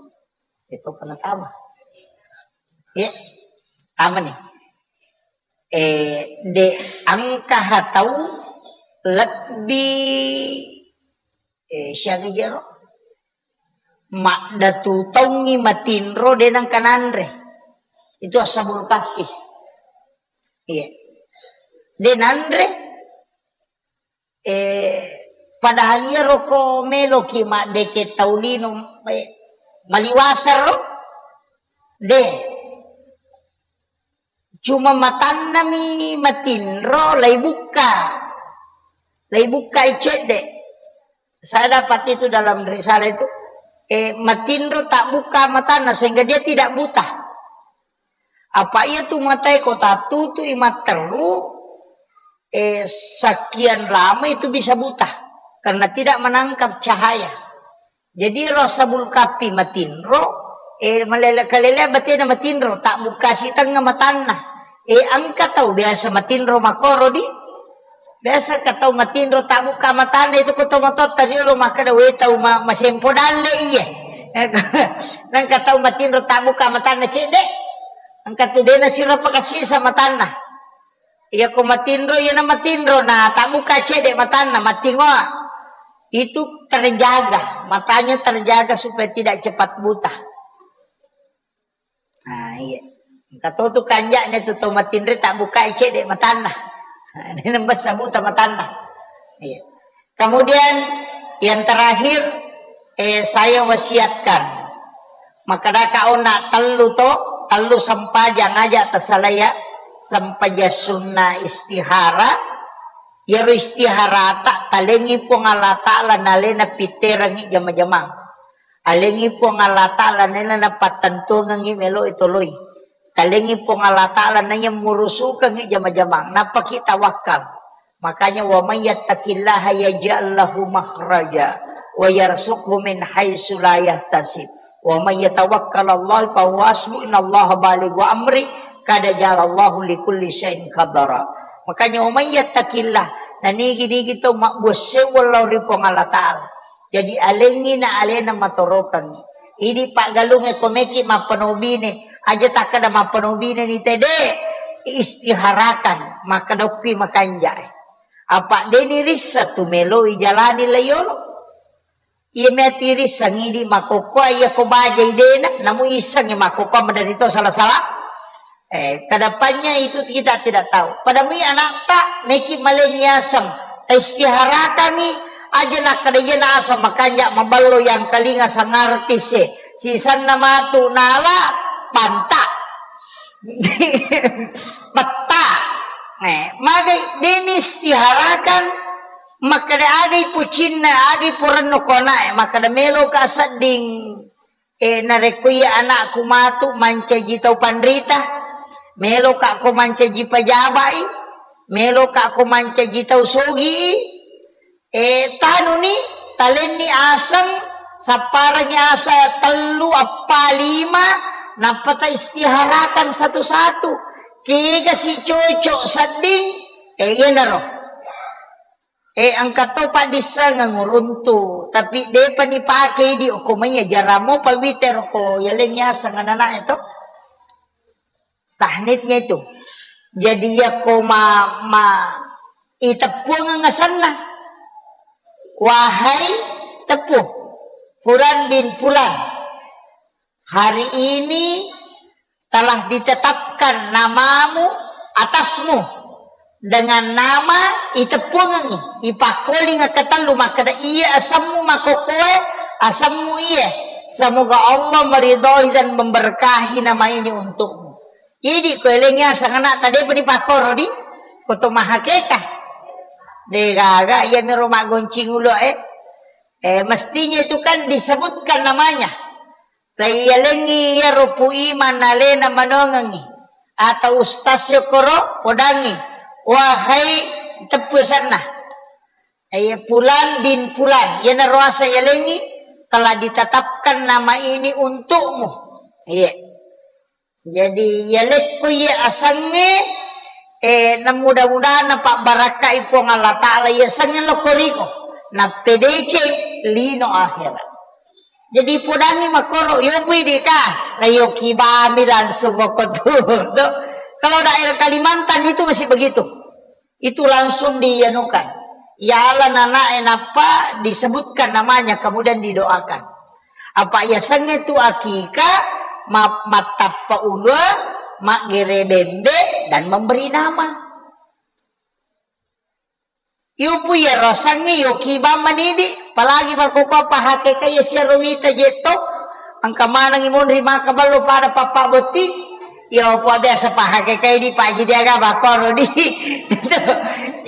Itu penetama. Ya, tama nih. Eh, de engka hatau lebbi, eh, siaga jero? Maddatu taungngi matinro de nangka nanre. Itu ashabul kahfi. Iya. De nanre, eh, padahal iyaro ko meloki maddeke tau lino, eh, maliwasaro, de. Cuma matannami matinro, laibukka. Laibukkai cedde. Saya dapat itu dalam risalah itu. Eh, matinro tak buka matana sehingga dia tidak buta. Apa iya tu matae ko tattutui matteru, eh, sekian lama itu bisa buta karena tidak menangkap cahaya. Jadi ro ashabul kahfi matinro, eh, malele-, kalelea batena matinro, tak buka sitengnga matanna. Eh, engka tau biasa matinro makoro di. Biasa ka tau matinro tak buka matanna itu ko tomatoatta riolo makkeda, "We tau ma-, masempo dalle iye." Nangka tau matinro tak buka matanna cedde. Engka tu dena sirapa kasisa matanna. Iya ko matinro, iya na matinro, na tak buka cedde matanna, matingoa. Itu terjaga, matanya terjaga supaya tidak cepat buta. Nah, iya. Engka to tu kanja'na tu to matinro tak buka cedde matanna. Nah, ini nembessa buta matanna. Iya. Kemudian yang terakhir, eh, saya wasiatkan. Makkedaka ona tellu to, tellu sempajang aja tasalaya, sempajang sunna istihara, iyaro istiharata talengi Puang Allah Ta'ala nalena pitterangi jama-jamang. Alengi Puang Allah Ta'ala nena napattentuangengi meloi toloi. Talengi Puang Allah Ta'ala naiya murusukengi jama-jamang. Nappaki tawakkal. Makanya, "Wa may yattaqillaha yaj'al lahu makhraja wa yarzuqhu min haitsu la yahtasib. Wa may yatawakkal 'alallahi fa huwa hasbuh, innallaha balighu amri, qad ja'alallahu likulli syai'in qadara." Makanya, "Wa may yattaqillah," nanigi-nigi tau mabbuassewwa lao ri Puang Allah Ta'ala. Jadi alengngi na alena matorokengngi. Idi paggalungnge ko meki mappenobine, aja takkeda mappenobine ni tede, istiharakan, makkeda okki makanjae. Apa deni rissa tu meloi jalani layolo. Iya meti rissa ngidi makokkoa iya ko bajai dena, namu issengngi makokkoa maderito salah-salah. Eh, kedepannya itu kita tidak tahu. Pada mui anakta, meki malengi aseng, istiharakangi, aja nakkeda iya na aseng makanja maballo yang kalinga sangartis e. Sisanna matu nala panta. Petta. Eh, magai deni istiharakan, makkeda agai pucinna, agai purenno konae, makkeda meloka sedding. Eh, narekko iya anakku matu mancaji tau panrita, meloka ko mancaji pajabai, meloka ko mancaji tau sogi, eh, tanuni, talenni aseng, sapparengi asa tellu, appa, lima, nappa ta istiharakan satu-satu. Kega si cocok sedding, eh, iyanaro. Eh, engka to paddissengeng uruntu, tapi depa nipake idi okko maiya jaramo pawitero ko yaleng yaseng anak-anak e to. Tahnitnya itu. Jadi yako ma, ma iteppuangeng asenna. Wahai teppu, Fulan bin Fulan, hari ini telah ditetapkan namamu atasmu dengan nama iteppuangengngi, ipakkoling ketellu makkeda iya asemmu makokkoe, asemmu iye. Semoga Allah meridhoi dan memberkahi nama ini untukmu. Idi ko eleng yaseng anakta depa dipakkoro di. Koto mahakeka. De gaga, iya miro maggoncing ulo, eh. Eh, mestinya itu kan disebutkan namanya. Laiyalengi iyaro Pu Imang alena manongengi. Atau ustaz syukuro podangi. Wahai teppu senna. Eh, Fulan bin Fulan. Iya naro asa yalengi, telah ditetapkan nama ini untukmu. Iya. Jadi, yalekko iye asengnge, eh, na mudah-mudahan napabbarakkai Puang Allah Ta'ala iye asengnge lokko riko. Nappedeceng lino akhirat. Jadi, podangi makkoro, yo pui deka, na yo kibami langsung mokko tu. Kalau daerah Kalimantan itu masih begitu. Itu langsung dianukan. Ialah nanae nappa disebutkan namanya, kemudian didoakan. Apa yasengnge tu akika, ma-, mattappa ulua, maggere bembe, dan memberi nama. Yupu iya rasangnge, yoki bang manidi, apalagi makkokko apa hakekai iya siaro mita jetto, engka manengi monri maka ballo pada pappa botti, Iya, apa biasa pahake kai di Pak Jidi aga bakkoro di.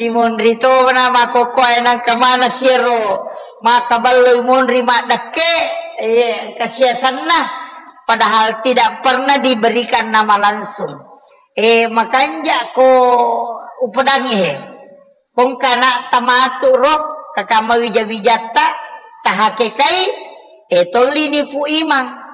Imonri to na makkokkoe nangka mana siero maka ballo imonri maddekke, eh, engka siasanna. Padahal tidak pernah diberikan nama langsung. Eh, makanja ko upedangi he. Kongkana tamatu ro, kakama wija-wijatta, tahakekai, eh, tolli ni Pu Imang.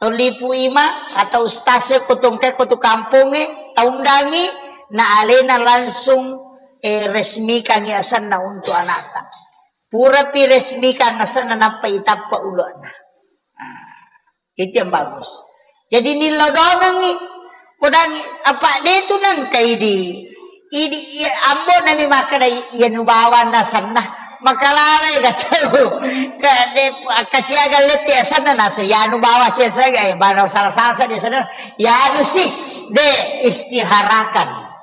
Tolli Pu Imang atau ustaz e ko tongke ko tu kampongnge, taundangi, na alena langsung, eh, resmikangi asenna untuk anakta. Purapi resmikan asenna, nappa itappa ulona. Nah. Itu yang bagus. Jadi nillau doangengi, podangi, apa de tu nangka idi, idi iya ambo nami makkeda iya nubawa nasenna. Makalalai ga tau. Ka de, kasiaga lette asenna nasa iya nubawa sia saga, eh, bana salah sasa di sana. Ya anu sih, de istiharakan.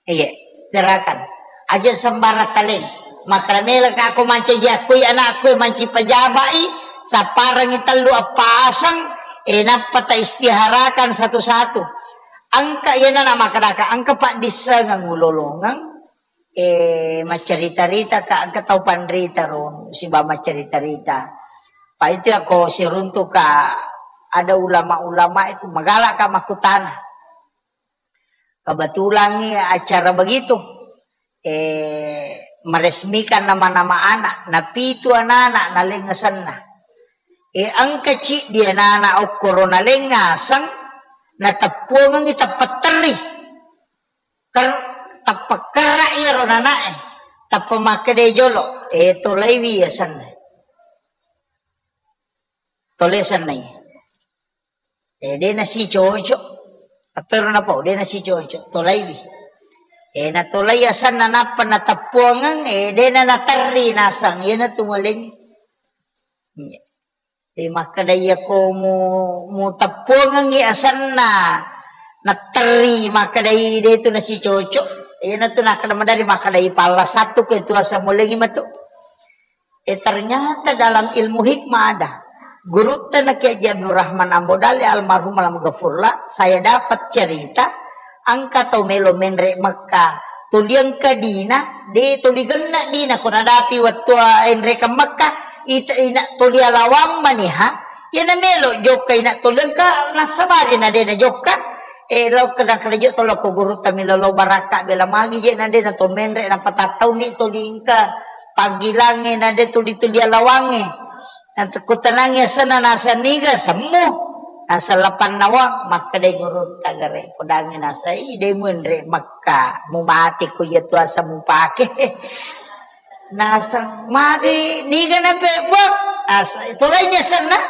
Iya, istirahatkan. Aja sembarang taleng. Makkeda mela ka ko mancaji akkui anakku manci pajabai, sapparengi tellu appasang, eh, nappa ta istiharakan satu-satu. Engka iyana na makkedaka, engka paddissengeng ulolongeng, eh, maccarita-rita ka, engka tau panrita ro, siba maccarita-rita. Pa itu ako siruntuka ada ulama-ulama itu magalaka makkutana. Kebetulan nih acara begitu, eh, meresmikan nama-nama anak. Nah, pitu anak-anak naleng asenna. Eh, engka ciddi anak-anak okkoro naleng aseng, nateppuangengi tappa terri. Ker-, tappa kerra iyaro nanae. Tappa makkeda jolo, eh, tolaiwi asenna. Tole asenna. Eh, de nasicoco. Appero napau, de nasicoco. Tolaiwi. Eh, natolai asenna nappa nateppuangeng, eh, de na naterri nasang. Iyana tu maleng. Eh, makkeda iya ko mu, muteppuangengi asenna. Naterri makkedai de tu nasicoco. Iyana tu nakkeda madari makkedai palla satu ke tu asa mulengi matu. Eh, ternyata dalam ilmu hikmah ada. Gurutta na Kiai Haji Abdul Rahman Ambo Dalle almarhum almarhum Gafurla, saya dapat cerita, engka tau melo menre Mekka, tuli engka dina, de tuli genna dina, ko nadapi wettu enrekeng Mekka, ita ina tuli alawang maniha, iyana melo jokka ina tuli engka nassabari na de na jokka, eh, lao kena kena jokka tolo ko gurutta milo lao barakka bela magi je na de na to menre na patattauni tuli engka. Panggilangnge na de tuli-tuli alawangnge. Nakutanangi asenna nasa niga semmu. Nasa lapan nawang, makkedai gurutta gare, podangi nasa, "Ih, de muenre Mekka, mumate ko iya tu asa mupake." Nasa, "Magi niga na pe, Puang?" Nasa, "Tolainya asenna."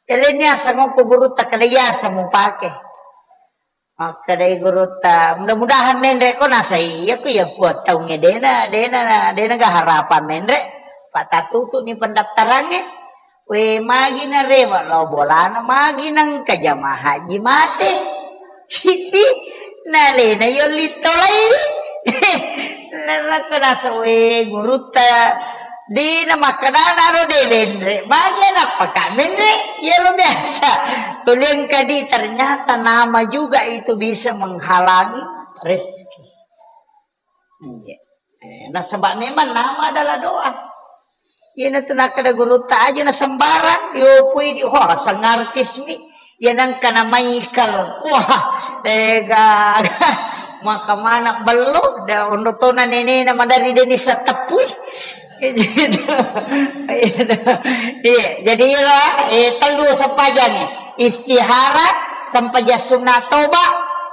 Eleni asa ngoko gurutta kada iya asa mupake. Makkedai gurutta, "Mudah-mudahan menre ko." Nasa, "Iya ko iya Puang, taungnge dena, dena, dena ga harapan menre." Patatutu ni pendaftarangnge. We, magi narewa lao bolana, magi nengka jamaah haji mate. Siti, nalena yolli tolai. Narakko nasa, we, gurutta, Dena makkedana ro de menre, magi nappaka menre, iyaro biasa. Tuli engka di, ternyata nama juga itu bisa menghalangi rezeki. Iya. Eh, nasaba memang nama adalah doa. Iyanatu nakkeda gurutta, aja na sembarang, yo pui di, wah, sang artis mi. Iya nangka na Michael. Wah, tega. Maka mana bello, da onrotona nenena madari deni settepui. Iya, jadi ira, eh, tellu sempajangnge. Istihara, sempajang sunna toba,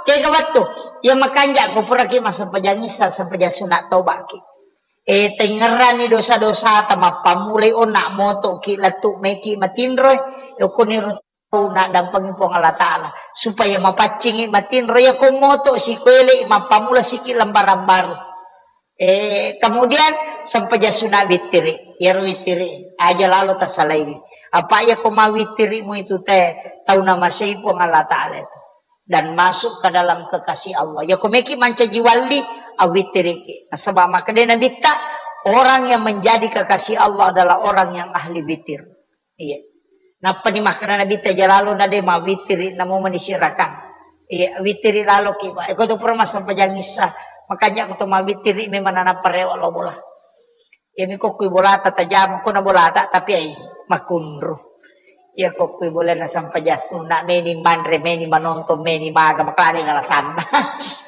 kega wettu. Iya makanja ko puraki massempajang issa, sempajang sunna toba ki. Eh, tengngerranni dosa-dosata, mappammulai onna motoki lettu meki matinro, eh, okkoniro tau naddampengi Puang Allah Ta'ala, supaya mapaccingi matinro, iya ko moto sikoelei mappammula siki lembaran baru. Eh, kemudian sempajang sunna wittiri, iyaro wittiri aja lalo tasalaiwi. Apa iya ko mawittirimu itu te tau namasei Puang Allah Ta'ala itu. Dan masuk ke dalam kekasih Allah. Ya, ko meki mancaji walli, awittiriki. Nasaba makkeda Nabitta, orang yang menjadi kekasih Allah adalah orang yang ahli witir. Iya. Nappani makkeda Nabitta, jalalo na de mawittiri, namo mani sirakang. Iya, wittiri lalo ki, Pak. Eko to pura massempajang issa. Makanya ko to mawittiri memang nanappa rewa lo bola. Iyami ko kui bolata tajama, ko na bolata, tapi ai makunru. Iya ko kui bolana sempajang sunna, meni manre, meni manonton, meni maga, makalani alasanna.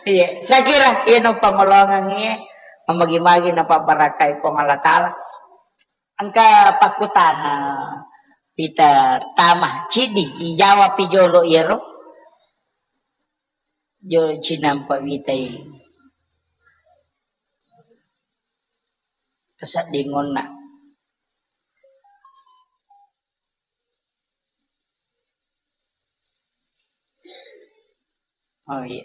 Iya, saya kira iya no pangolongan iya, mamagi-magi na pabbarakai Puang Allah Ta'ala. Engka pakkutana, pita tama, cidi, ijawab pi jolo iyaro. Jolo cinampa witai. Keseddingonna. Oh iya.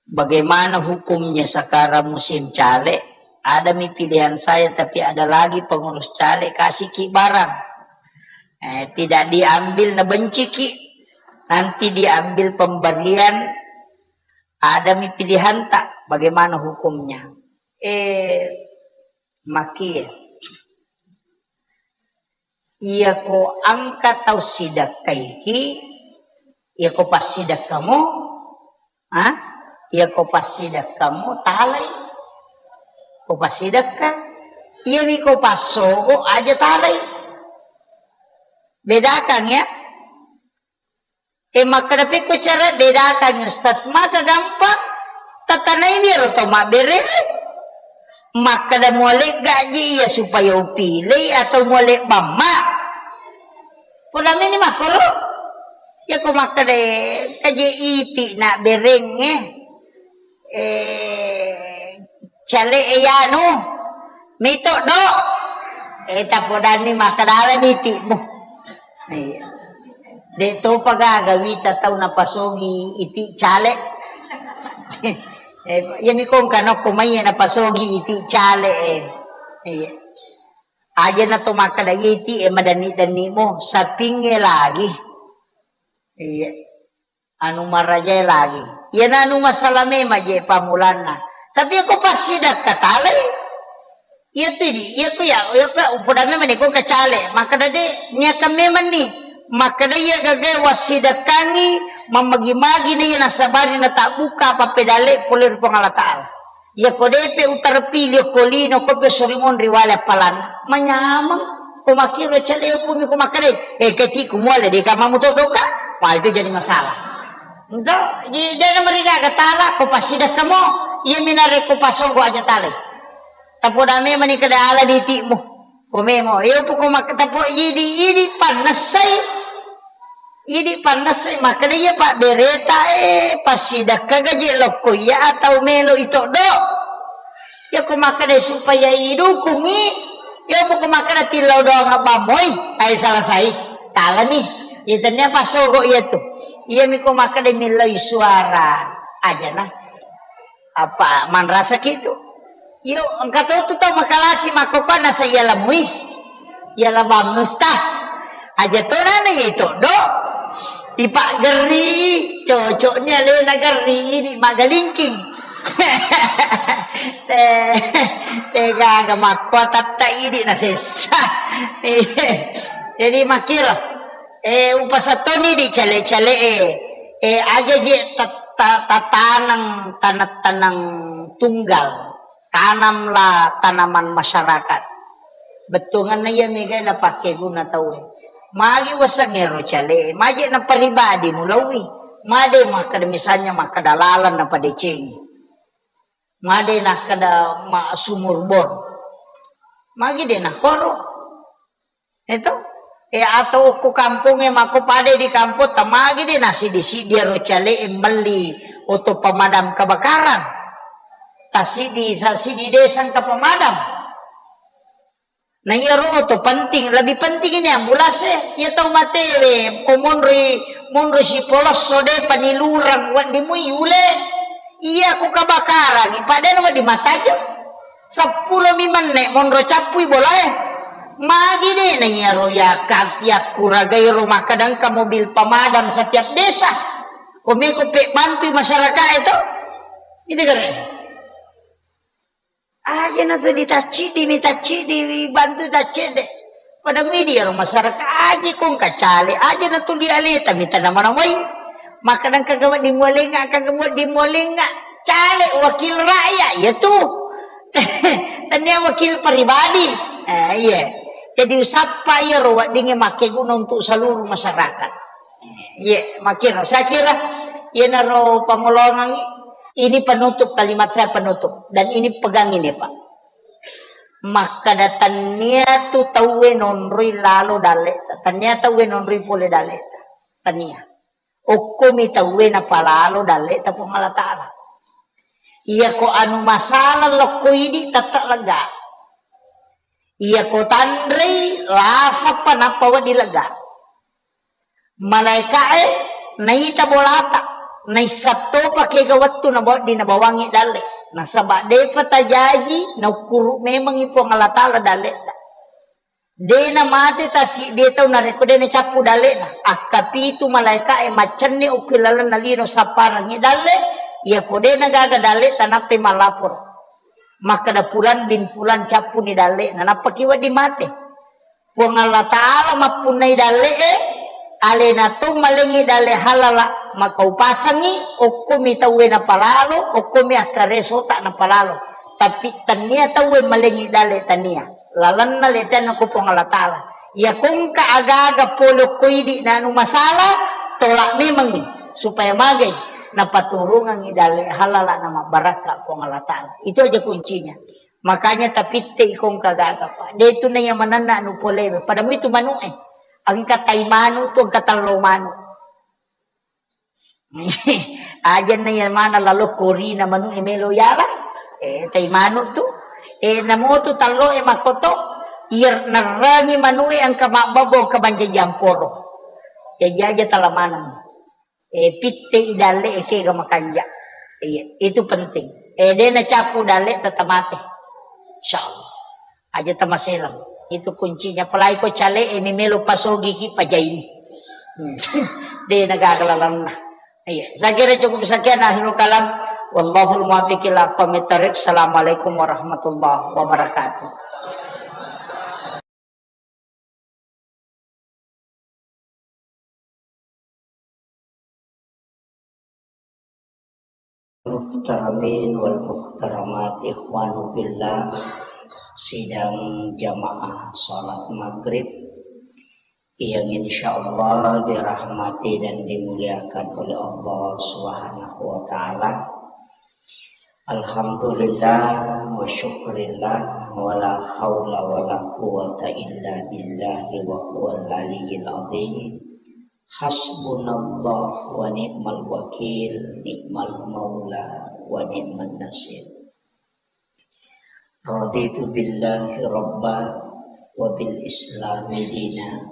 Bagaimana hukumnya sekarang musim caleg? Ada mi pilihan saya, tapi ada lagi pengurus caleg kasih ki barang. Eh, tidak diambil, na benci ki. Nanti diambil pemberian, ada mi pilihan tak? Bagaimana hukumnya? Eh, maki. Iyako engka tau sidekkaiki, iyako passidekkamo, ha? Iyako passidekkamo, talai. Ko passidekka, iyami ko passogo, aja talai. Bedakan ya. E, makkeda pekko cara bedakan, Ustaz, maka gampang. Tatanai biaro tau mabbere. Makkeda muale gaji iya supaya upilei atau muale bamma. Poda meni makkoro. Ya ko makkeda kaje iti na bereng, eh. Eh, cale e yanu, mito do. Eh, tapodanni makkedala ni itimu. Iya. De topa gaga wita tau napasogi iti cale. Eh, iya mi kongka nokko mai napasogi iti cale, eh. Iya. Aja na to makkeda iti, eh, madanni-danni mo, sapinge lagi. Iya. Anu marajae lagi. Iyana anu masalah memang je pammulanna. Tapi aku pasti dah katalai. Iya tu di, iya ku ya, iya ku ya, upoda memang ni ku kacale. Makkeda de, niakan memang ni. Makkeda iya gaga wassidakangi, mamagi-magi ni iya nasabari na tak buka apa pedale pole ri Puang Allah Ta'ala. Iya ko depe utarpili ko lino ko pe suri monri wale appalanna. Manyameng. Ko makkiro cale pumi ko makkeda, eh, keti ku muale de kamamu to doka. Wah, itu jadi masalah. Ento, jadi mariga ke tala ko pasidekamo, iya minare ko pasonggo aja tale. Tapoda memang ni keda ala di timu. Ko memo, iyo pu ko mak-, tapo idi, idi pannessai. Idi pannessai, makkeda iya pabbereta, eh, passidekka gaje lokko iya atau melo ito do. Iya ko makkeda supaya idukungi, iya pu ko makkeda tillau doang abbamoi, ai selesai. Talani. Iya tania passogo iya tu. Iya mi ko makkeda millai suara. Aja na. Apa manrasa kitu? Iyo, engka to tu tau makalasi makkokkoe nasa iya lamui. Iya labang mustas. Aja to nana iya to do. Ipaggerri, cocoknya lena gerri ini magalingking. Te, te gaga makko tatta idi nasessa. Jadi makir, eh, upasattoni di cale-cale, eh, eh, aja je tat-, Ta-, tataneng taneng-taneng tunggal, tanamlah tanaman masyarakat. Bettuanna iya mega napakkeguna tauwe. Magi waseng ero cale, maje na pribadi mulaui. Made makkeda misalnya makkeda laleng napadecengi. Made nakkeda ma-, sumur bor. Magi de nakoro. Itu? E, atau ko kampongnge mako pade di kampong, tamagi de nasidi-sidi ero cale e melli oto pemadam kebakaran. Tasidi, tasidi desa engka pemadam. Nah, iyaro oto penting, lebih penting ini ambulans e. Iya tau matewe, ko monri, monri sipolosso de panilurang, wedding mui yule. Iya ko kebakaran, padahal wedding matajo. Seppulo mi menne monro cappui bolae. Magi de na iyaro ya ka-, yakkuragai ro makkeda engka mobil pemadam setiap desa. Omeko pe bantui masyarakat itu. Itu kare. Aja na tu ditaccidi, mi taccidi, mi bantu taccede. Pada midi ro masyarakat aja kong kacale, aja na tu lialeta mi tanamana wai. Makkeda engka gawa dimualenga, engka gawa dimualenga. Cale wakil rakyat, iya tu. Tania wakil pribadi. Eh, iya. Jadi usappa iyaro weddingnge makkeguna untuk seluruh masyarakat. Iya, makkiro. Saya kira iyanaro pangolongangi. Ini penutup kalimat saya penutup dan ini pegang ini, Pak. Makkeda tania tu tauwe nonroi lalo dalle, tania tauwe nonroi pole dalle. Tania. Okkomi tauwe napalalo dalleta Puang Allah Ta'ala. Iyako anu masalah lokko idi tette lega. Iyako tanrei lasappa nappa wedding lega. Malaeka'e naita bolata, naissattopa kega wettu nabawa-, dinabawangi dalle. Nasaba depa tajaji, naukkuru memangi Puang Allah Ta'ala dalleta. De namate tassiddi tau narekko de nacappu dalle'na. Akkapitu malaeka'e maccenni okko lalenna lino sapparengngi dalle, iyako de nagaga dalle tanappai mallaporo. Makkeda fulan bin fulan cappuni dalle'na, nappaki wedding mate. Puang Allah Ta'ala mappunnai dalle'e, alena to malengngi dalle halala, maka upasengngi, okkomi tauwe napalalo, okkomi akkaresota napalalo. Tapi tania tauwe malengngi dalle tania. Lalenna letenna ko Puang Allah Ta'ala. Iya kongka agaga pole ko idi nanu masalah, tolak memangngi supaya magai napaturungangngi dalle halala na mabbarakka Puang Allah Ta'ala. Itu aja kuncinya. Makanya tapitte ikongka gaga, Pak. De tu naiya manenna anu polewe. Pada muitu manu'e. Engka tai manu tu, engka tello manu. Aja naiya mana lalo korina manu e melo yala. Eh, tai manu tu. Eh, namotu tallo e makoto. Iya nerrangi manu e engka mabbabo, engka mancaji amporo. Jaji aja tala maneng. Eh, pitte i dalle e kega makanja. Iya, itu penting. Eh, de nacapu dalle tata mate. Insyaallah. Aja tamaselang. Itu kuncinya. Apalagi ko cale e mi melo pasogiki pajaini. Hmm. De nagaga lalanna. Iya, saya kira cukup sekian akhirul kalam. Wallahul muwaffiq ila aqwamit thariq. Assalamualaikum warahmatullahi wabarakatuh. Muhtaramin wal muhtaramat, ikhwanu fillah, sidang jamaah salat maghrib yang insyaallah dirahmati dan dimuliakan oleh Allah Subhanahu wa Ta'ala. Alhamdulillah wa syukrillah, wa la haula wa la quwwata illa billahi wa huwal aliyyil azim. Hasbunallah wa ni'mal wakil, ni'mal maula wa ni'man nasir. Raditu billahi rabba wa bil islami dina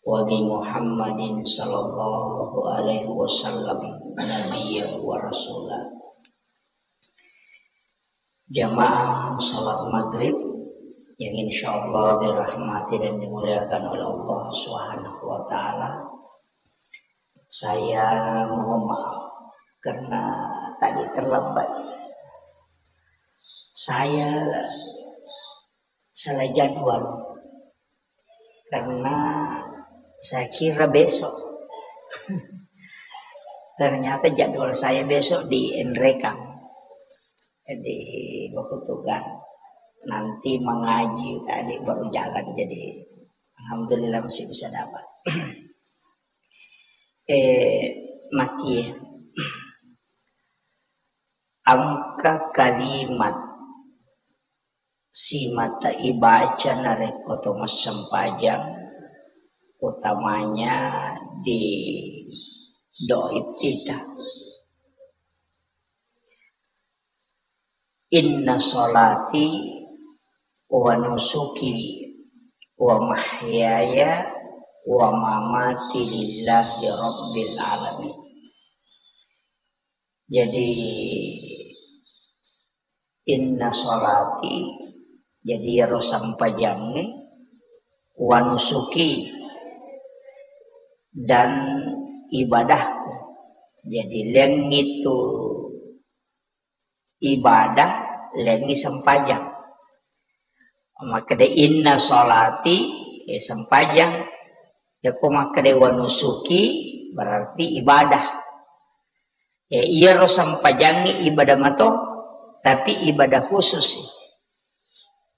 wa bi Muhammadin sallallahu alaihi wasallam nabiyya wa rasula. Jamaah salat maghrib yang insyaallah dirahmati dan dimuliakan oleh Allah Subhanahu wa Ta'ala. Saya mohon maaf karena tadi terlambat. Saya salah jadwal karena saya kira besok. Ternyata jadwal saya besok di Nrekang. Jadi, baku tugas. Nanti mengaji tadi baru jalan. Jadi, alhamdulillah masih bisa dapat. Eh, maki. Engka kalimat simata ibaca narekko to massempajang, utamanya di doa iftitah. "Inna sholati wa nusuki wa mahyaya wa mamati lillahi rabbil alamin." Jadi, "Inna sholati," jadi iyaro sempajangnge, "wa nusuki," dan ibadahku. Jadi, lengngi tu ibadah, lengngi sempajang. Makkeda, "Inna sholati," eh, sempajang. Yako makkeda, "Wa nusuki," berarti ibadah. Eh, iyaro sempajangnge ibadah mato, tapi ibadah khusus.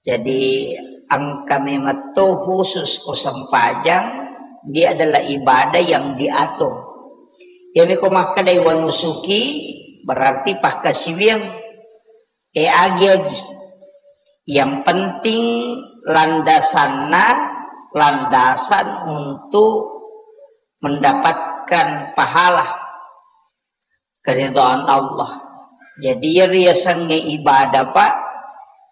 Jadi, engka memetto khusus ko sempajang, dia adalah ibadah yang diatur. Iyami ko makkedai wa nusuki, berarti pakkasiwiang. Eh, agi-agi. Yang penting landasanna, landasan untuk mendapatkan pahala, keridhaan Allah. Jadi, iya riasengnge ibadah, Pak,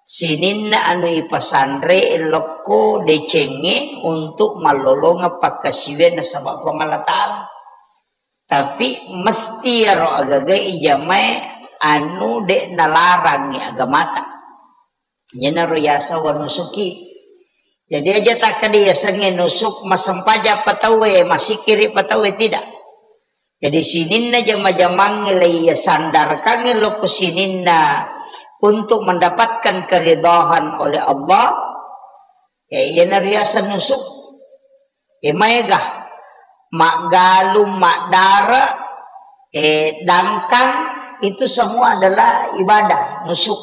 sininna anu ipasanre lokko decengnge untuk mallolongeng pakkasiwiang nasaba Puang Allah Ta'ala. Tapi mesti iyaro agaga ijamae anu de' nalarangngi agamata. Iyanaro yaseng wa nusuki. Jadi aja takkeda yasengnge nusuk massempajang pa tauwe, massikkiri pa tauwe, tidak. Jadi sininna jama-jamangnge laiya sandarkangnge lokko sininna untuk mendapatkan keridhaan oleh Allah, ya, iyanaro yaseng nusuk. Eh, maega, maggalung, maddare, eh, dangkang, itu semua adalah ibadah, nusuk.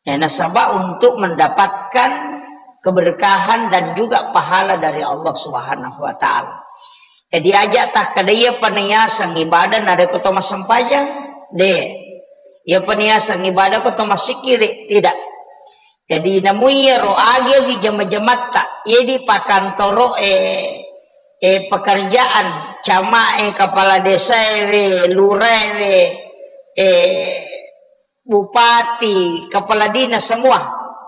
Ya, nasaba untuk mendapatkan keberkahan dan juga pahala dari Allah Subhanahu wa Ta'ala. Jadi, aja takkeda iyapa niyaseng ibadah narekko to massempajang, de'. Iyapa niyaseng ibadah ko to massikkiri, tidak. Jadi, namu iyaro agi-agi jama-jamatta, iya di pakantoro, eh, eh, pekerjaan, cama, eh, kepala desa, eh, lurah, eh, eh, bupati, kepala dinas, semua.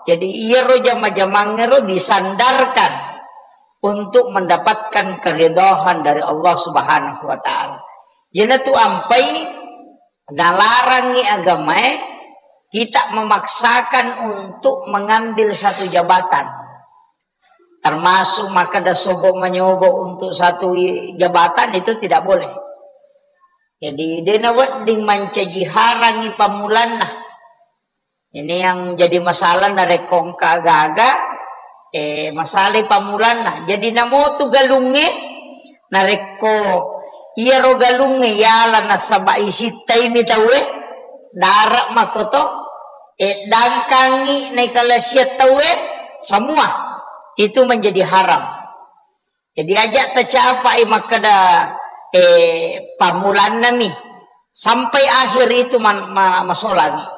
Jadi, iyaro jama-jamangngero disandarkan untuk mendapatkan keridhaan dari Allah Subhanahu wa Ta'ala. Iyanatu ampai nalarangngi agamae kita memaksakan untuk mengambil satu jabatan. Termasuk makkeda sobo manyobo untuk satu i-, jabatan, itu tidak boleh. Jadi, de' nawedding mancaji harangngi pammulanna. Ini yang jadi masalah narekko engka gaga, eh, masalai pammulanna. Jadi, namotu galungnge, narekko iyaro galungnge yala nasaba isittaimi tauwe, dara' makoto, eh, dangkangngi naikalasiang tauwe, semua itu menjadi haram. Jadi, aja tacapai makkeda, eh, pammulannami, sampai akhir itu man-, ma-, masolangi.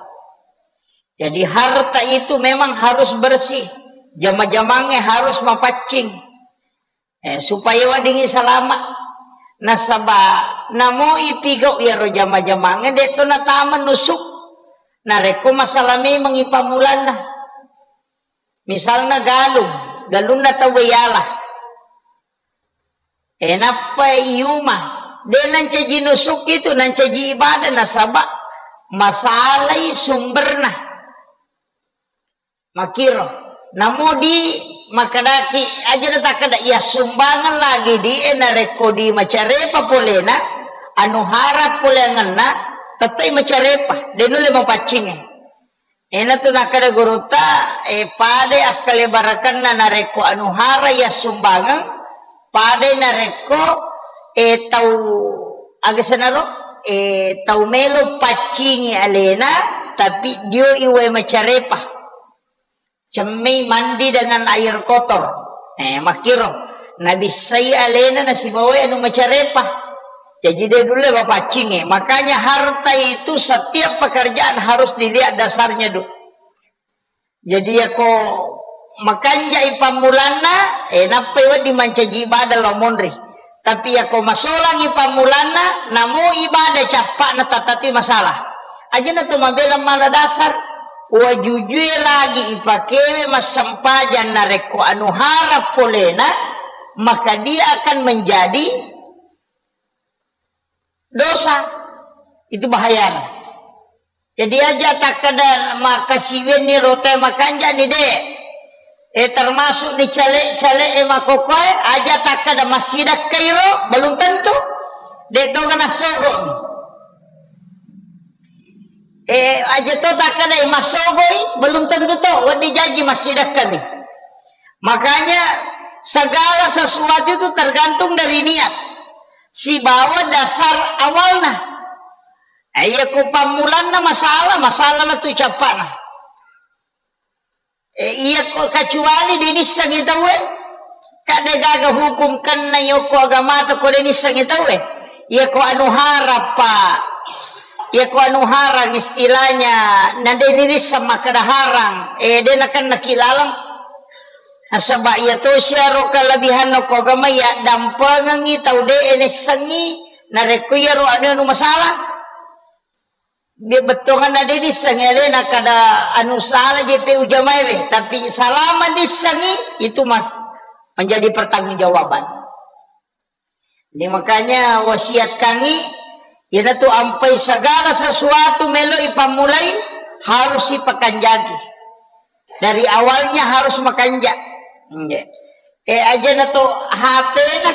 Jadi, harta itu memang harus bersih, jama-jamangnge harus mapaccing, eh, supaya weddingngi salama. Nasaba namo ipigau iyaro jama-jamangnge, de' to natama nusuk narekko masalah memang ipammulanna. Misalna galung, galunna tauwe yala. Eh, nappa iyuma, de' nancaji nusuk itu, nancaji ibadah nasaba masalai sumberna. Makkiro, namo di makkedaki aja na takkeda, iya sumbangeng lagi di e, narekko di macarepa polena, anu hara poleangenna, tettai macarepa, de' nulle mapaccingnge. Enatu nakkeda gurutta, eh, padai akkalebarakenna narekko anu hara yassumbangeng, padai narekko, eh, tau Aga senaro, eh, tau melo paccingi alena, tapi dio i wae macarepa. Cemmei mandi dengan air kotor. Eh, makkiro. Nabissai alena nasibawai anu macarepa. Jadi de nulle bapaccingi. Makanya harta itu setiap pekerjaan harus dilihat dasarnya, Du. Jadi yako makanjai pammulanna, eh, nappai wedding mancaji ibadah lao monri. Tapi yako masolangi pammulanna, namo ibadah cappa'na tattati masalah. Ajana to mabela mala dasar, wajujue lagi ipakewe massempajang narekko anu harap polena, maka dia akan menjadi dosa. Itu bahayana. Jadi aja takkeda makkasiwianni rotae makanjani, de. Eh, termasuk ni cale-cale e makokoe, aja takkeda massidakkairo, belum tentu. De toga nassogo. Eh, aja to takkeda massogoi, belum tentu to, wedding jaji massidakkami. Makanya segala sesuatu itu tergantung dari niat. Sibawa dasar awalna. Eh, iya ko pammulanna masalah, masalah na tu cappana. Eh, iya ko kecuali de nissengi tauwe. Ka de gaga hukum kenna yoko agamata ko de nissengi tauwe. Iya ko anu harappa. Iya ko anu harang istilahnya, na de nisseng makkeda harang. Eh, de nakenna ki laleng. Nasaba iya tosi aro kelebihanna ko agama, iya dampengengi tau de nissengi narekko iyaro anu, anu masalah. Be-, bettuanganna de nissengi alena kada anu salah je pe ujamaewe, tapi salama nissengi itu mas-, menjadi pertanggungjawaban. Jadi makanya wasiatkangi, iyanatu ampai segala sesuatu meloi pammulai harus sipakanjaki. Dari awalnya harus makanja. Nggih. Eh, aja na to H P na.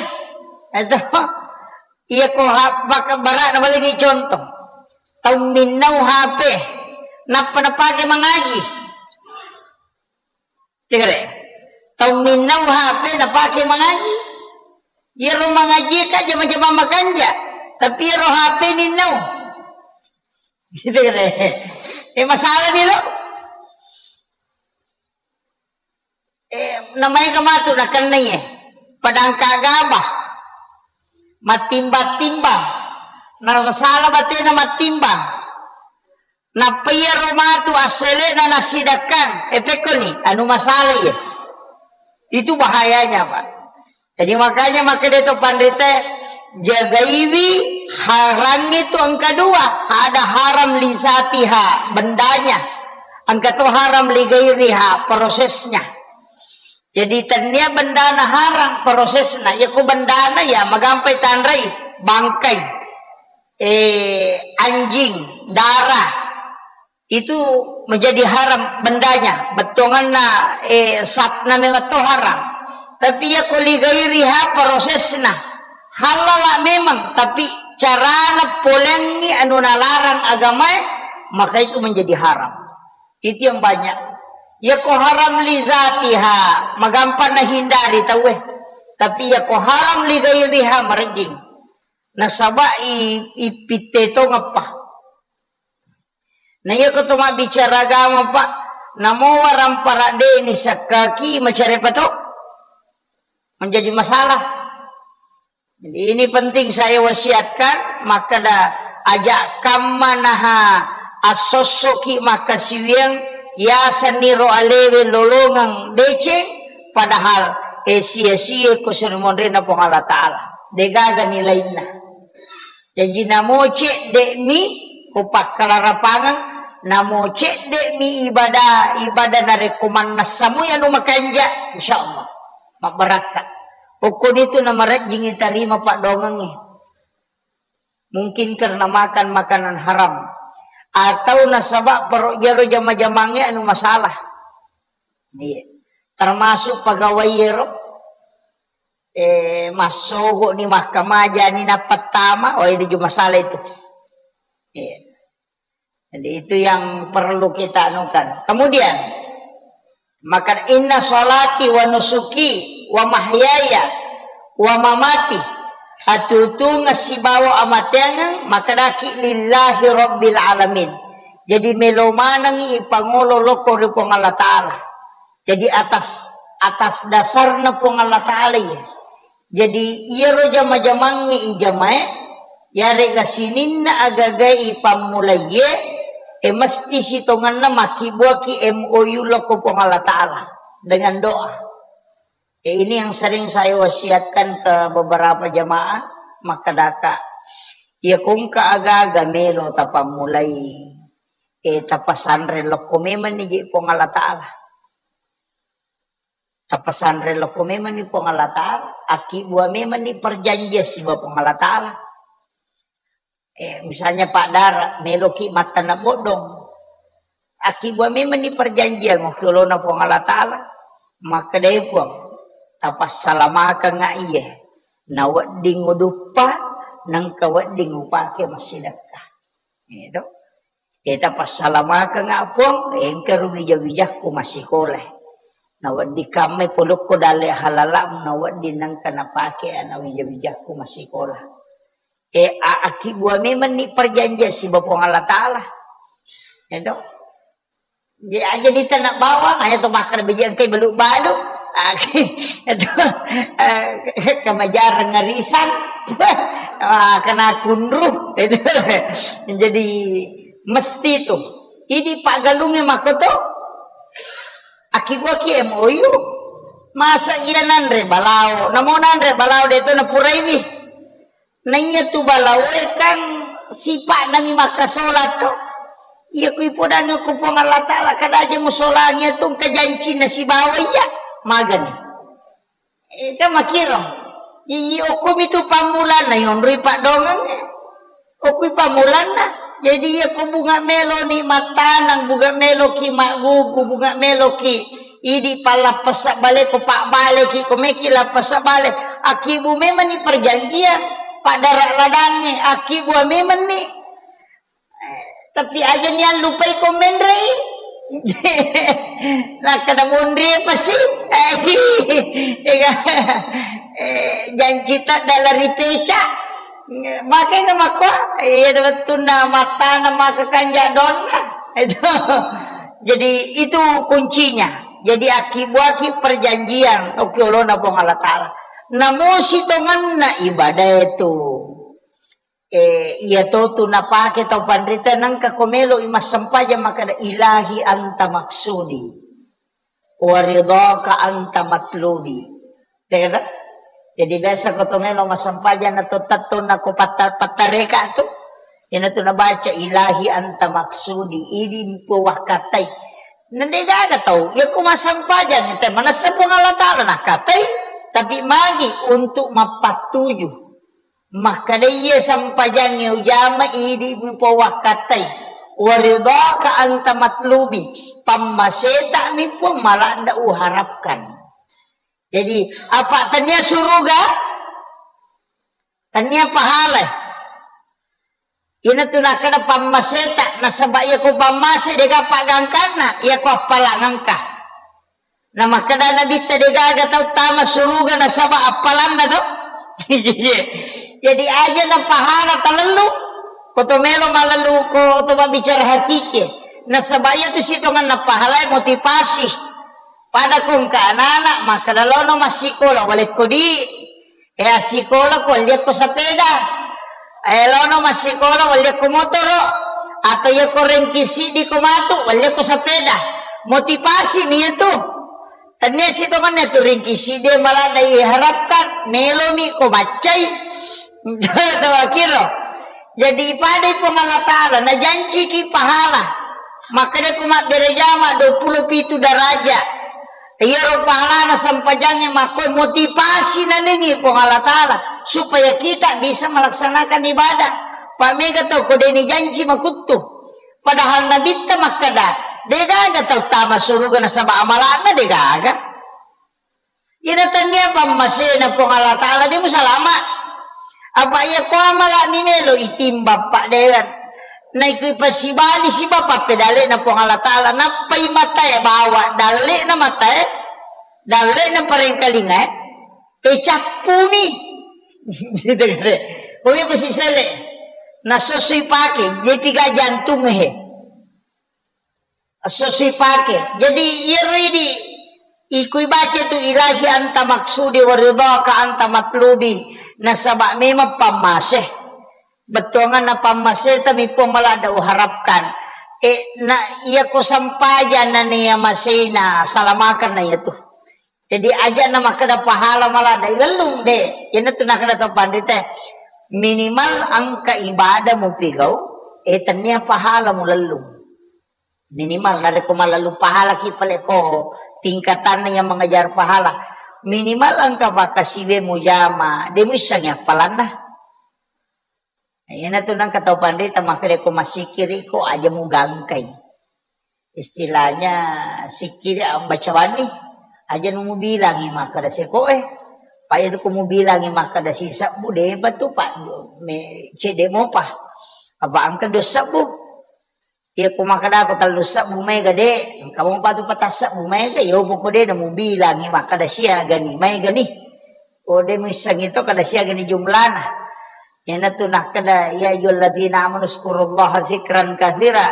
Atau iya ko ha-, baka-, bara na balik contoh. Tau minnau H P, nappa napake mangaji. Tegere. Tau minnau H P napake mangaji. Iyaro mangaji ka jama-jama makanja, tapi iyaro H P ninnau. Gitu kan, eh. Eh, masalah ni lo. Eh, namanya kematu nakennai, eh. Padangka gabah. Mattimbang-timbang. Nah, masalah batena mattimbang. Nappa iyaro matu assele'na nassidakkang, eh, pekkoni, anu masalah iya. Itu bahayanya, Pak. Jadi makanya makkeda to panrita, jagaiwi harang itu engka dua, ada haram li zatiha, bendanya, engka to haram li gairiha, prosesnya. Jadi tennia bendana harang, prosesna. Ya ko bendana ya magampai tanrai, bangkai, eh, anjing, darah. Itu menjadi haram bendanya, bettuanganna, eh, satna memang to haram. Tapi ya ko li gairiha prosesna, halala memang, tapi carana polengngi anu nalarang agamae, maka itu menjadi haram. Itu yang banyak. Ya ko haram li zatiha, magampang nahindari tauwe. Tapi ya ko haram li gairiha, marejjing. Nasaba i, ipitte tongeppa. Na iya ko to mabbicara agama, Pak, namo warampara de ni sakkaki macarepa to menjadi masalah. Jadi ini penting saya wasiatkan, makkeda aja kamma naha assossoki makkasiwiang yaseniro alewe lolongeng deceng, padahal eh, sia-sia ko seri monrena Puang Allah Ta'ala. Degaga nilainna. Jaji namo cedde'mi ko pakkalarapangeng, namo cedde'mi ibadah, ibadah narekko mannassamui anu makanja, insyaallah mabbarakka. Pokkonitu namarejjingi tarima paddoangengnge. Mungkin karena makan makanan haram atau nasaba perut jero jama-jamangnge anu masalah. Iya. Termasuk pegawai ero, eh, massogo ni, makkamaja ni, napattama, oh, itu juga masalah itu. Iya. Jadi itu yang perlu kita anukan. Kemudian, maka inna salati wa nusuki wa mahyaya wa mamati Atutungeng sibawa amateangeng, makkedaki lillahi rabbil alamin. Jadi melo manengngi ipangolo lokko ri Puang Allah Ta'ala. Jadi atas, atas dasarna Puang Allah Ta'ala iya. Jadi iyaro jama-jamangnge ijamae, yarega sininna agagae ipammulaiye, e mesti sitongenna makkibuaki M O U lokko Puang Allah Ta'ala dengan doa. Eh, ini yang sering saya wasiatkan ke beberapa jamaah, makkedaka, iya kongka aga-aga melo tapammulai, eh, tapasanre lokko memang ni je Puang Allah Ta'ala. Tapasanre lokko memang ni Puang Allah Ta'ala, akibua memang ni perjanjian siba Puang Allah Ta'ala. Eh, misalnya Pak Dara, meloki mattana boddong. Akibua memang ni perjanjian, okki olona Puang Allah Ta'ala. Makkedai Puang, tapassalamakeng iye. Nawedding uduppa, nengka wedding upake massidekka. Gitu. Kita passalamakeng Puang, engka ru wija-wijakku massikola. Nawedding kammai polokko dalle halalamu, nawedding nengka napake ana wija-wijakku massikola. Eh, a-, akibua memang ni perjanjian siba Puang Allah Ta'ala. Itu. Jadi aja di tanah bawang, aja tu makan biji engkai balu-balu. Ah, itu, eh, kemajaran ngarisan. Ah, kena kunru. Itu. Jadi mesti tu. Ini Pak Galungnya makoto. Akibua ki M O U. Masa iya nanre balao. Namo nanre balao de tu napuraiwi. Naiya tu balaoe kan sipa'na mi makkasola to. Iya ku ipodangi ku Puang Allah Ta'ala, kada aja musolangi tu engka jancinna sibawa iya. Magani. Eh, kan makiro. Iya, okko mi tu pammulanna, yonroi paddongeng. Okko pammulanna. Jadi iya ko bunga melo ni mattanang, bunga melo ki maggugu, bunga melo ki idi pallappessa bale ko pabbaleki, ko meki lappessa bale. Akibu memang ni perjanjian, paddara ladangnge, akibu memang ni. Eh, tapi aja ni allupai ko menrei. Nakkeda monri pasi. Eh, iya. Eh, janji tak dalam ripeca. Makanya makko, iya wettunna mattana maka kanja donna. Itu. Jadi itu kuncinya. Jadi akibuaki perjanjian, okki olona Puang Allah Ta'ala. Namo sitongenna ibadah itu. Eh, iya to tu napake tau panrita nengka ko melo i massempajang makkeda, "Ilahi anta maksudi." Wa ridhaka anta matlubi. Tega? Jadi biasa ko to melo massempajang na to tatto na ko patta-, pattareka tu. Ina tu nabaca ilahi anta maksudi, idi mpo wakkatai. Nende gaga tau, ya ko massempajang te manessa Puang Allah Ta'ala nakkatai, tapi magi untuk mappattuju. Makkedai iya sempajangnge ujama idi mupowakkatai. Waridhaka anta matlubi. Pammaseta mi Puang maladda uharapkan. Jadi, apa tania suruga? Tania pahala. Ina tu nakkeda pammaseta, nasaba iya ko pammase dega paggangkanna, iya ko appalangengka. Na makkeda Nabitta, degaga tau tama suruga nasaba appalanna to. Jadi aja na pahala talellu. Ko to melo malellu, ko to mabbicara hakiki. Nasaba iya tu sitongenna pahala motivasi. Pada ko engka anak-anak makkeda lono massikola, walekko di. Eh, assikola ko walliakko sepeda. Eh, lono massikola walliakko motoro. Atau iya ko rengki siddi ko matu, walliakko sepeda. Motivasi mi itu. Tania sitongenna tu rengki siddi maladda iharapkan, melomi ko baccai. Tahu kiro. Jadi pada Puang Allah Ta'ala, najanciki pahala. Makkeda ko mabbere jama dua puluh pitu daraja. Iyaro pahalana sempajangnge makko motivasi nalengi Puang Allah Ta'ala supaya kita bisa melaksanakan ibadah. Pak mega tau ko deni janci makuttu. Padahal Nabitta makkeda, degaga tau tama suruga nasaba amalana degaga. Ina tania pammasena Puang Allah Ta'ala de musalama. Apa iya ko amala mi melo itimbang padderan. Naikui pasibali siba pappedalle'na Puang Allah Ta'ala, nappai matae bawa dalle'na matae, dalle'na parengkalingae, eh, cappuni. Gitu kan, eh. Kau apa sih sele? Nah, sesuai pakai, jadi tiga jantung, eh. Esso sipake. Jadi, iyaro idi, iko ibaca tu, "Ilahi anta maksudi wa ridhaka anta matlubi." Nasaba memang pammase. Bettuanganna pammaseta mi Puang maladda uharapkan. E, na, iyako sampajang na nia masena, salamakan na iyatu. Jadi, aja na makkeda pahala maladda, ilellung de. Iyanatu nakkeda tau panrita, minimal engka ibadah mupigau, e, tennia pahala mulellung. Minimal narekko malellung pahalaki pale ko tingkatanna yang mengejar pahala. Minimal engka pakkasiwe mujama, de muissengi appalanna. Iyanatu nengka tau panrita makkeda ko massikkiri ko aja mugangkai. Istilahnya sikkiri ambacawanni, aja nu mubilangi makkeda seko e. Pa itu ko mubilangi makkeda sisebbu, depa tu pa me cedde mopa. Apa engka dua sebbu. Iya, ko makkedako tellu sebbu maega, de', engka mopa tu patassebbu maega, iya, poko de' namubilangi makkeda siagani maegani. Ko de' muissengi to kada siagani jumlana. Iyanatu nakkeda, "Ya ayyuhalladzina amanu dzkurullaha dzikran katsira."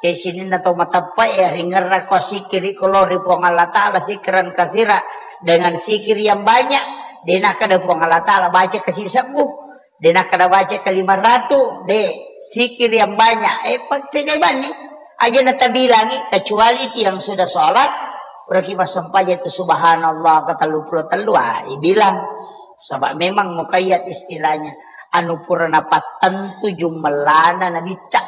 E sininna to mateppe'e, ringerrako sikkiri ko lao ri Puang Allah Ta'ala dzikran katsira, dengan zikir yang banyak. De' nakkeda Puang Allah Ta'ala baca kasi sebbu. De' nakkeda baca ke lima ratu, de', zikir yang banyak. Eh, pa-, pegai banni. Aja natabilangi, kecuali tiang sudah sholat, berarti massempajang itu subhanallah ke tellu puluh tellu, ah, ibilang. Sebab memang muqayyad istilahnya. Anu pura napattentu jumellana nabitta.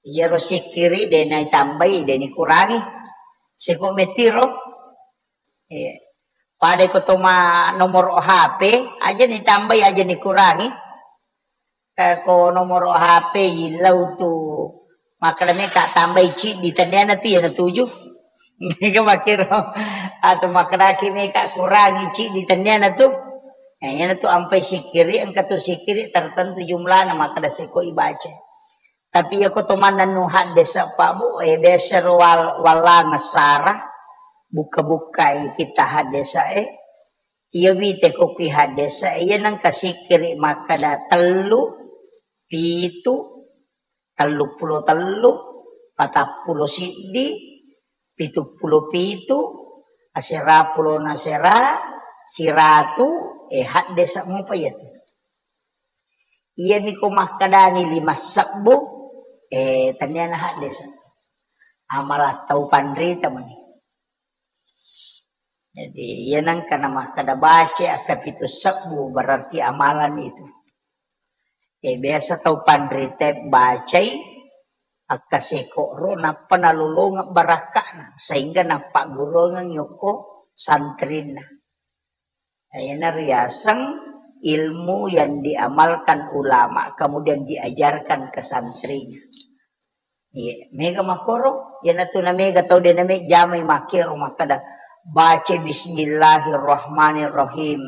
Iyaro sikkiri de' naitambai, de' nikurangi. Seko metiro. Iya. Pada ko toma nomor H P, aja nitambai, aja nikurangi. Eh, ko nomor H P illau tu makkeda meka tambai ciddi, tenniana tu iyana tuju. Mega makkero. Atau makkedaki meka kurangi ciddi, tenniana tu. Ya, iyana tu ampai sikkiri, engka tu sikkiri tertentu jumlana makkeda seko ibaca. Tapi iya ko to mannennu haddesa, Pak, Bu, eh, biasa ro wal-, wallangessara, bukka-bukkai kita haddesa, eh. Iya wite ko ki haddesa, iya nengka sikkiri makkeda tellu, pitu, tellu pulo tellu, patappulo siddi, pitu pulo pitu, asera pulo nasera, siratu, eh, haddesa mopa iya tu. Iyami ko makkedani lima sebbu, eh, tenniana haddesa. Amalan tau panrita mani. Jadi, iya nengka na makkeda baca akka pitu sebbu, berarti amalan itu. Eh, biasa tau panrita bacai akka seko ro, nappa nalolongeng barakka'na, sehingga nappagguruangeng yokko santrinna. Iyana riaseng ilmu yang diamalkan ulama, kemudian diajarkan ke santrinya. Iya, mega makkoro, iyanatu na mega tau de' na me jamai makkero makkeda, "Baca bismillahirrahmanirrahim."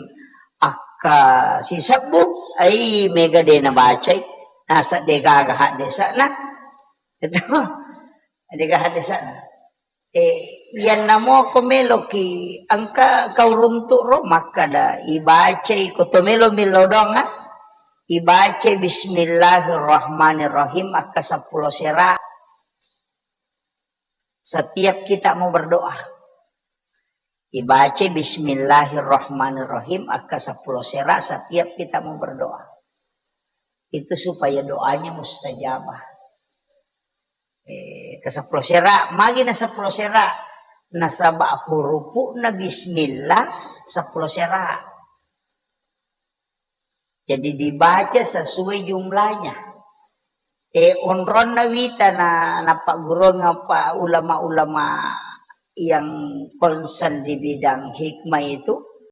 Akka sisebbu, ai mega de' nabacai, nasa de' gaga haddesana. Itu, de' gaga haddesana. Eh, iyanna moko meloki engka kau runtu' ro makkeda, ibacai ko to melo millau doang, ah. Ibacai bismillahirrahmanirrahim akka seppulo sera. Setiap kita mau berdoa. Ibacai bismillahirrahmanirrahim akka seppulo sera setiap kita mau berdoa. Itu supaya doanya mustajabah. Eh, ke seppulo sera, magi na seppulo sera. Nasaba hurupu'na bismillah seppulo sera. Jadi dibaca sesuai jumlahnya. Eh, onronna wita na, napagguruang apa ulama-ulama yang konsen di bidang hikmah itu,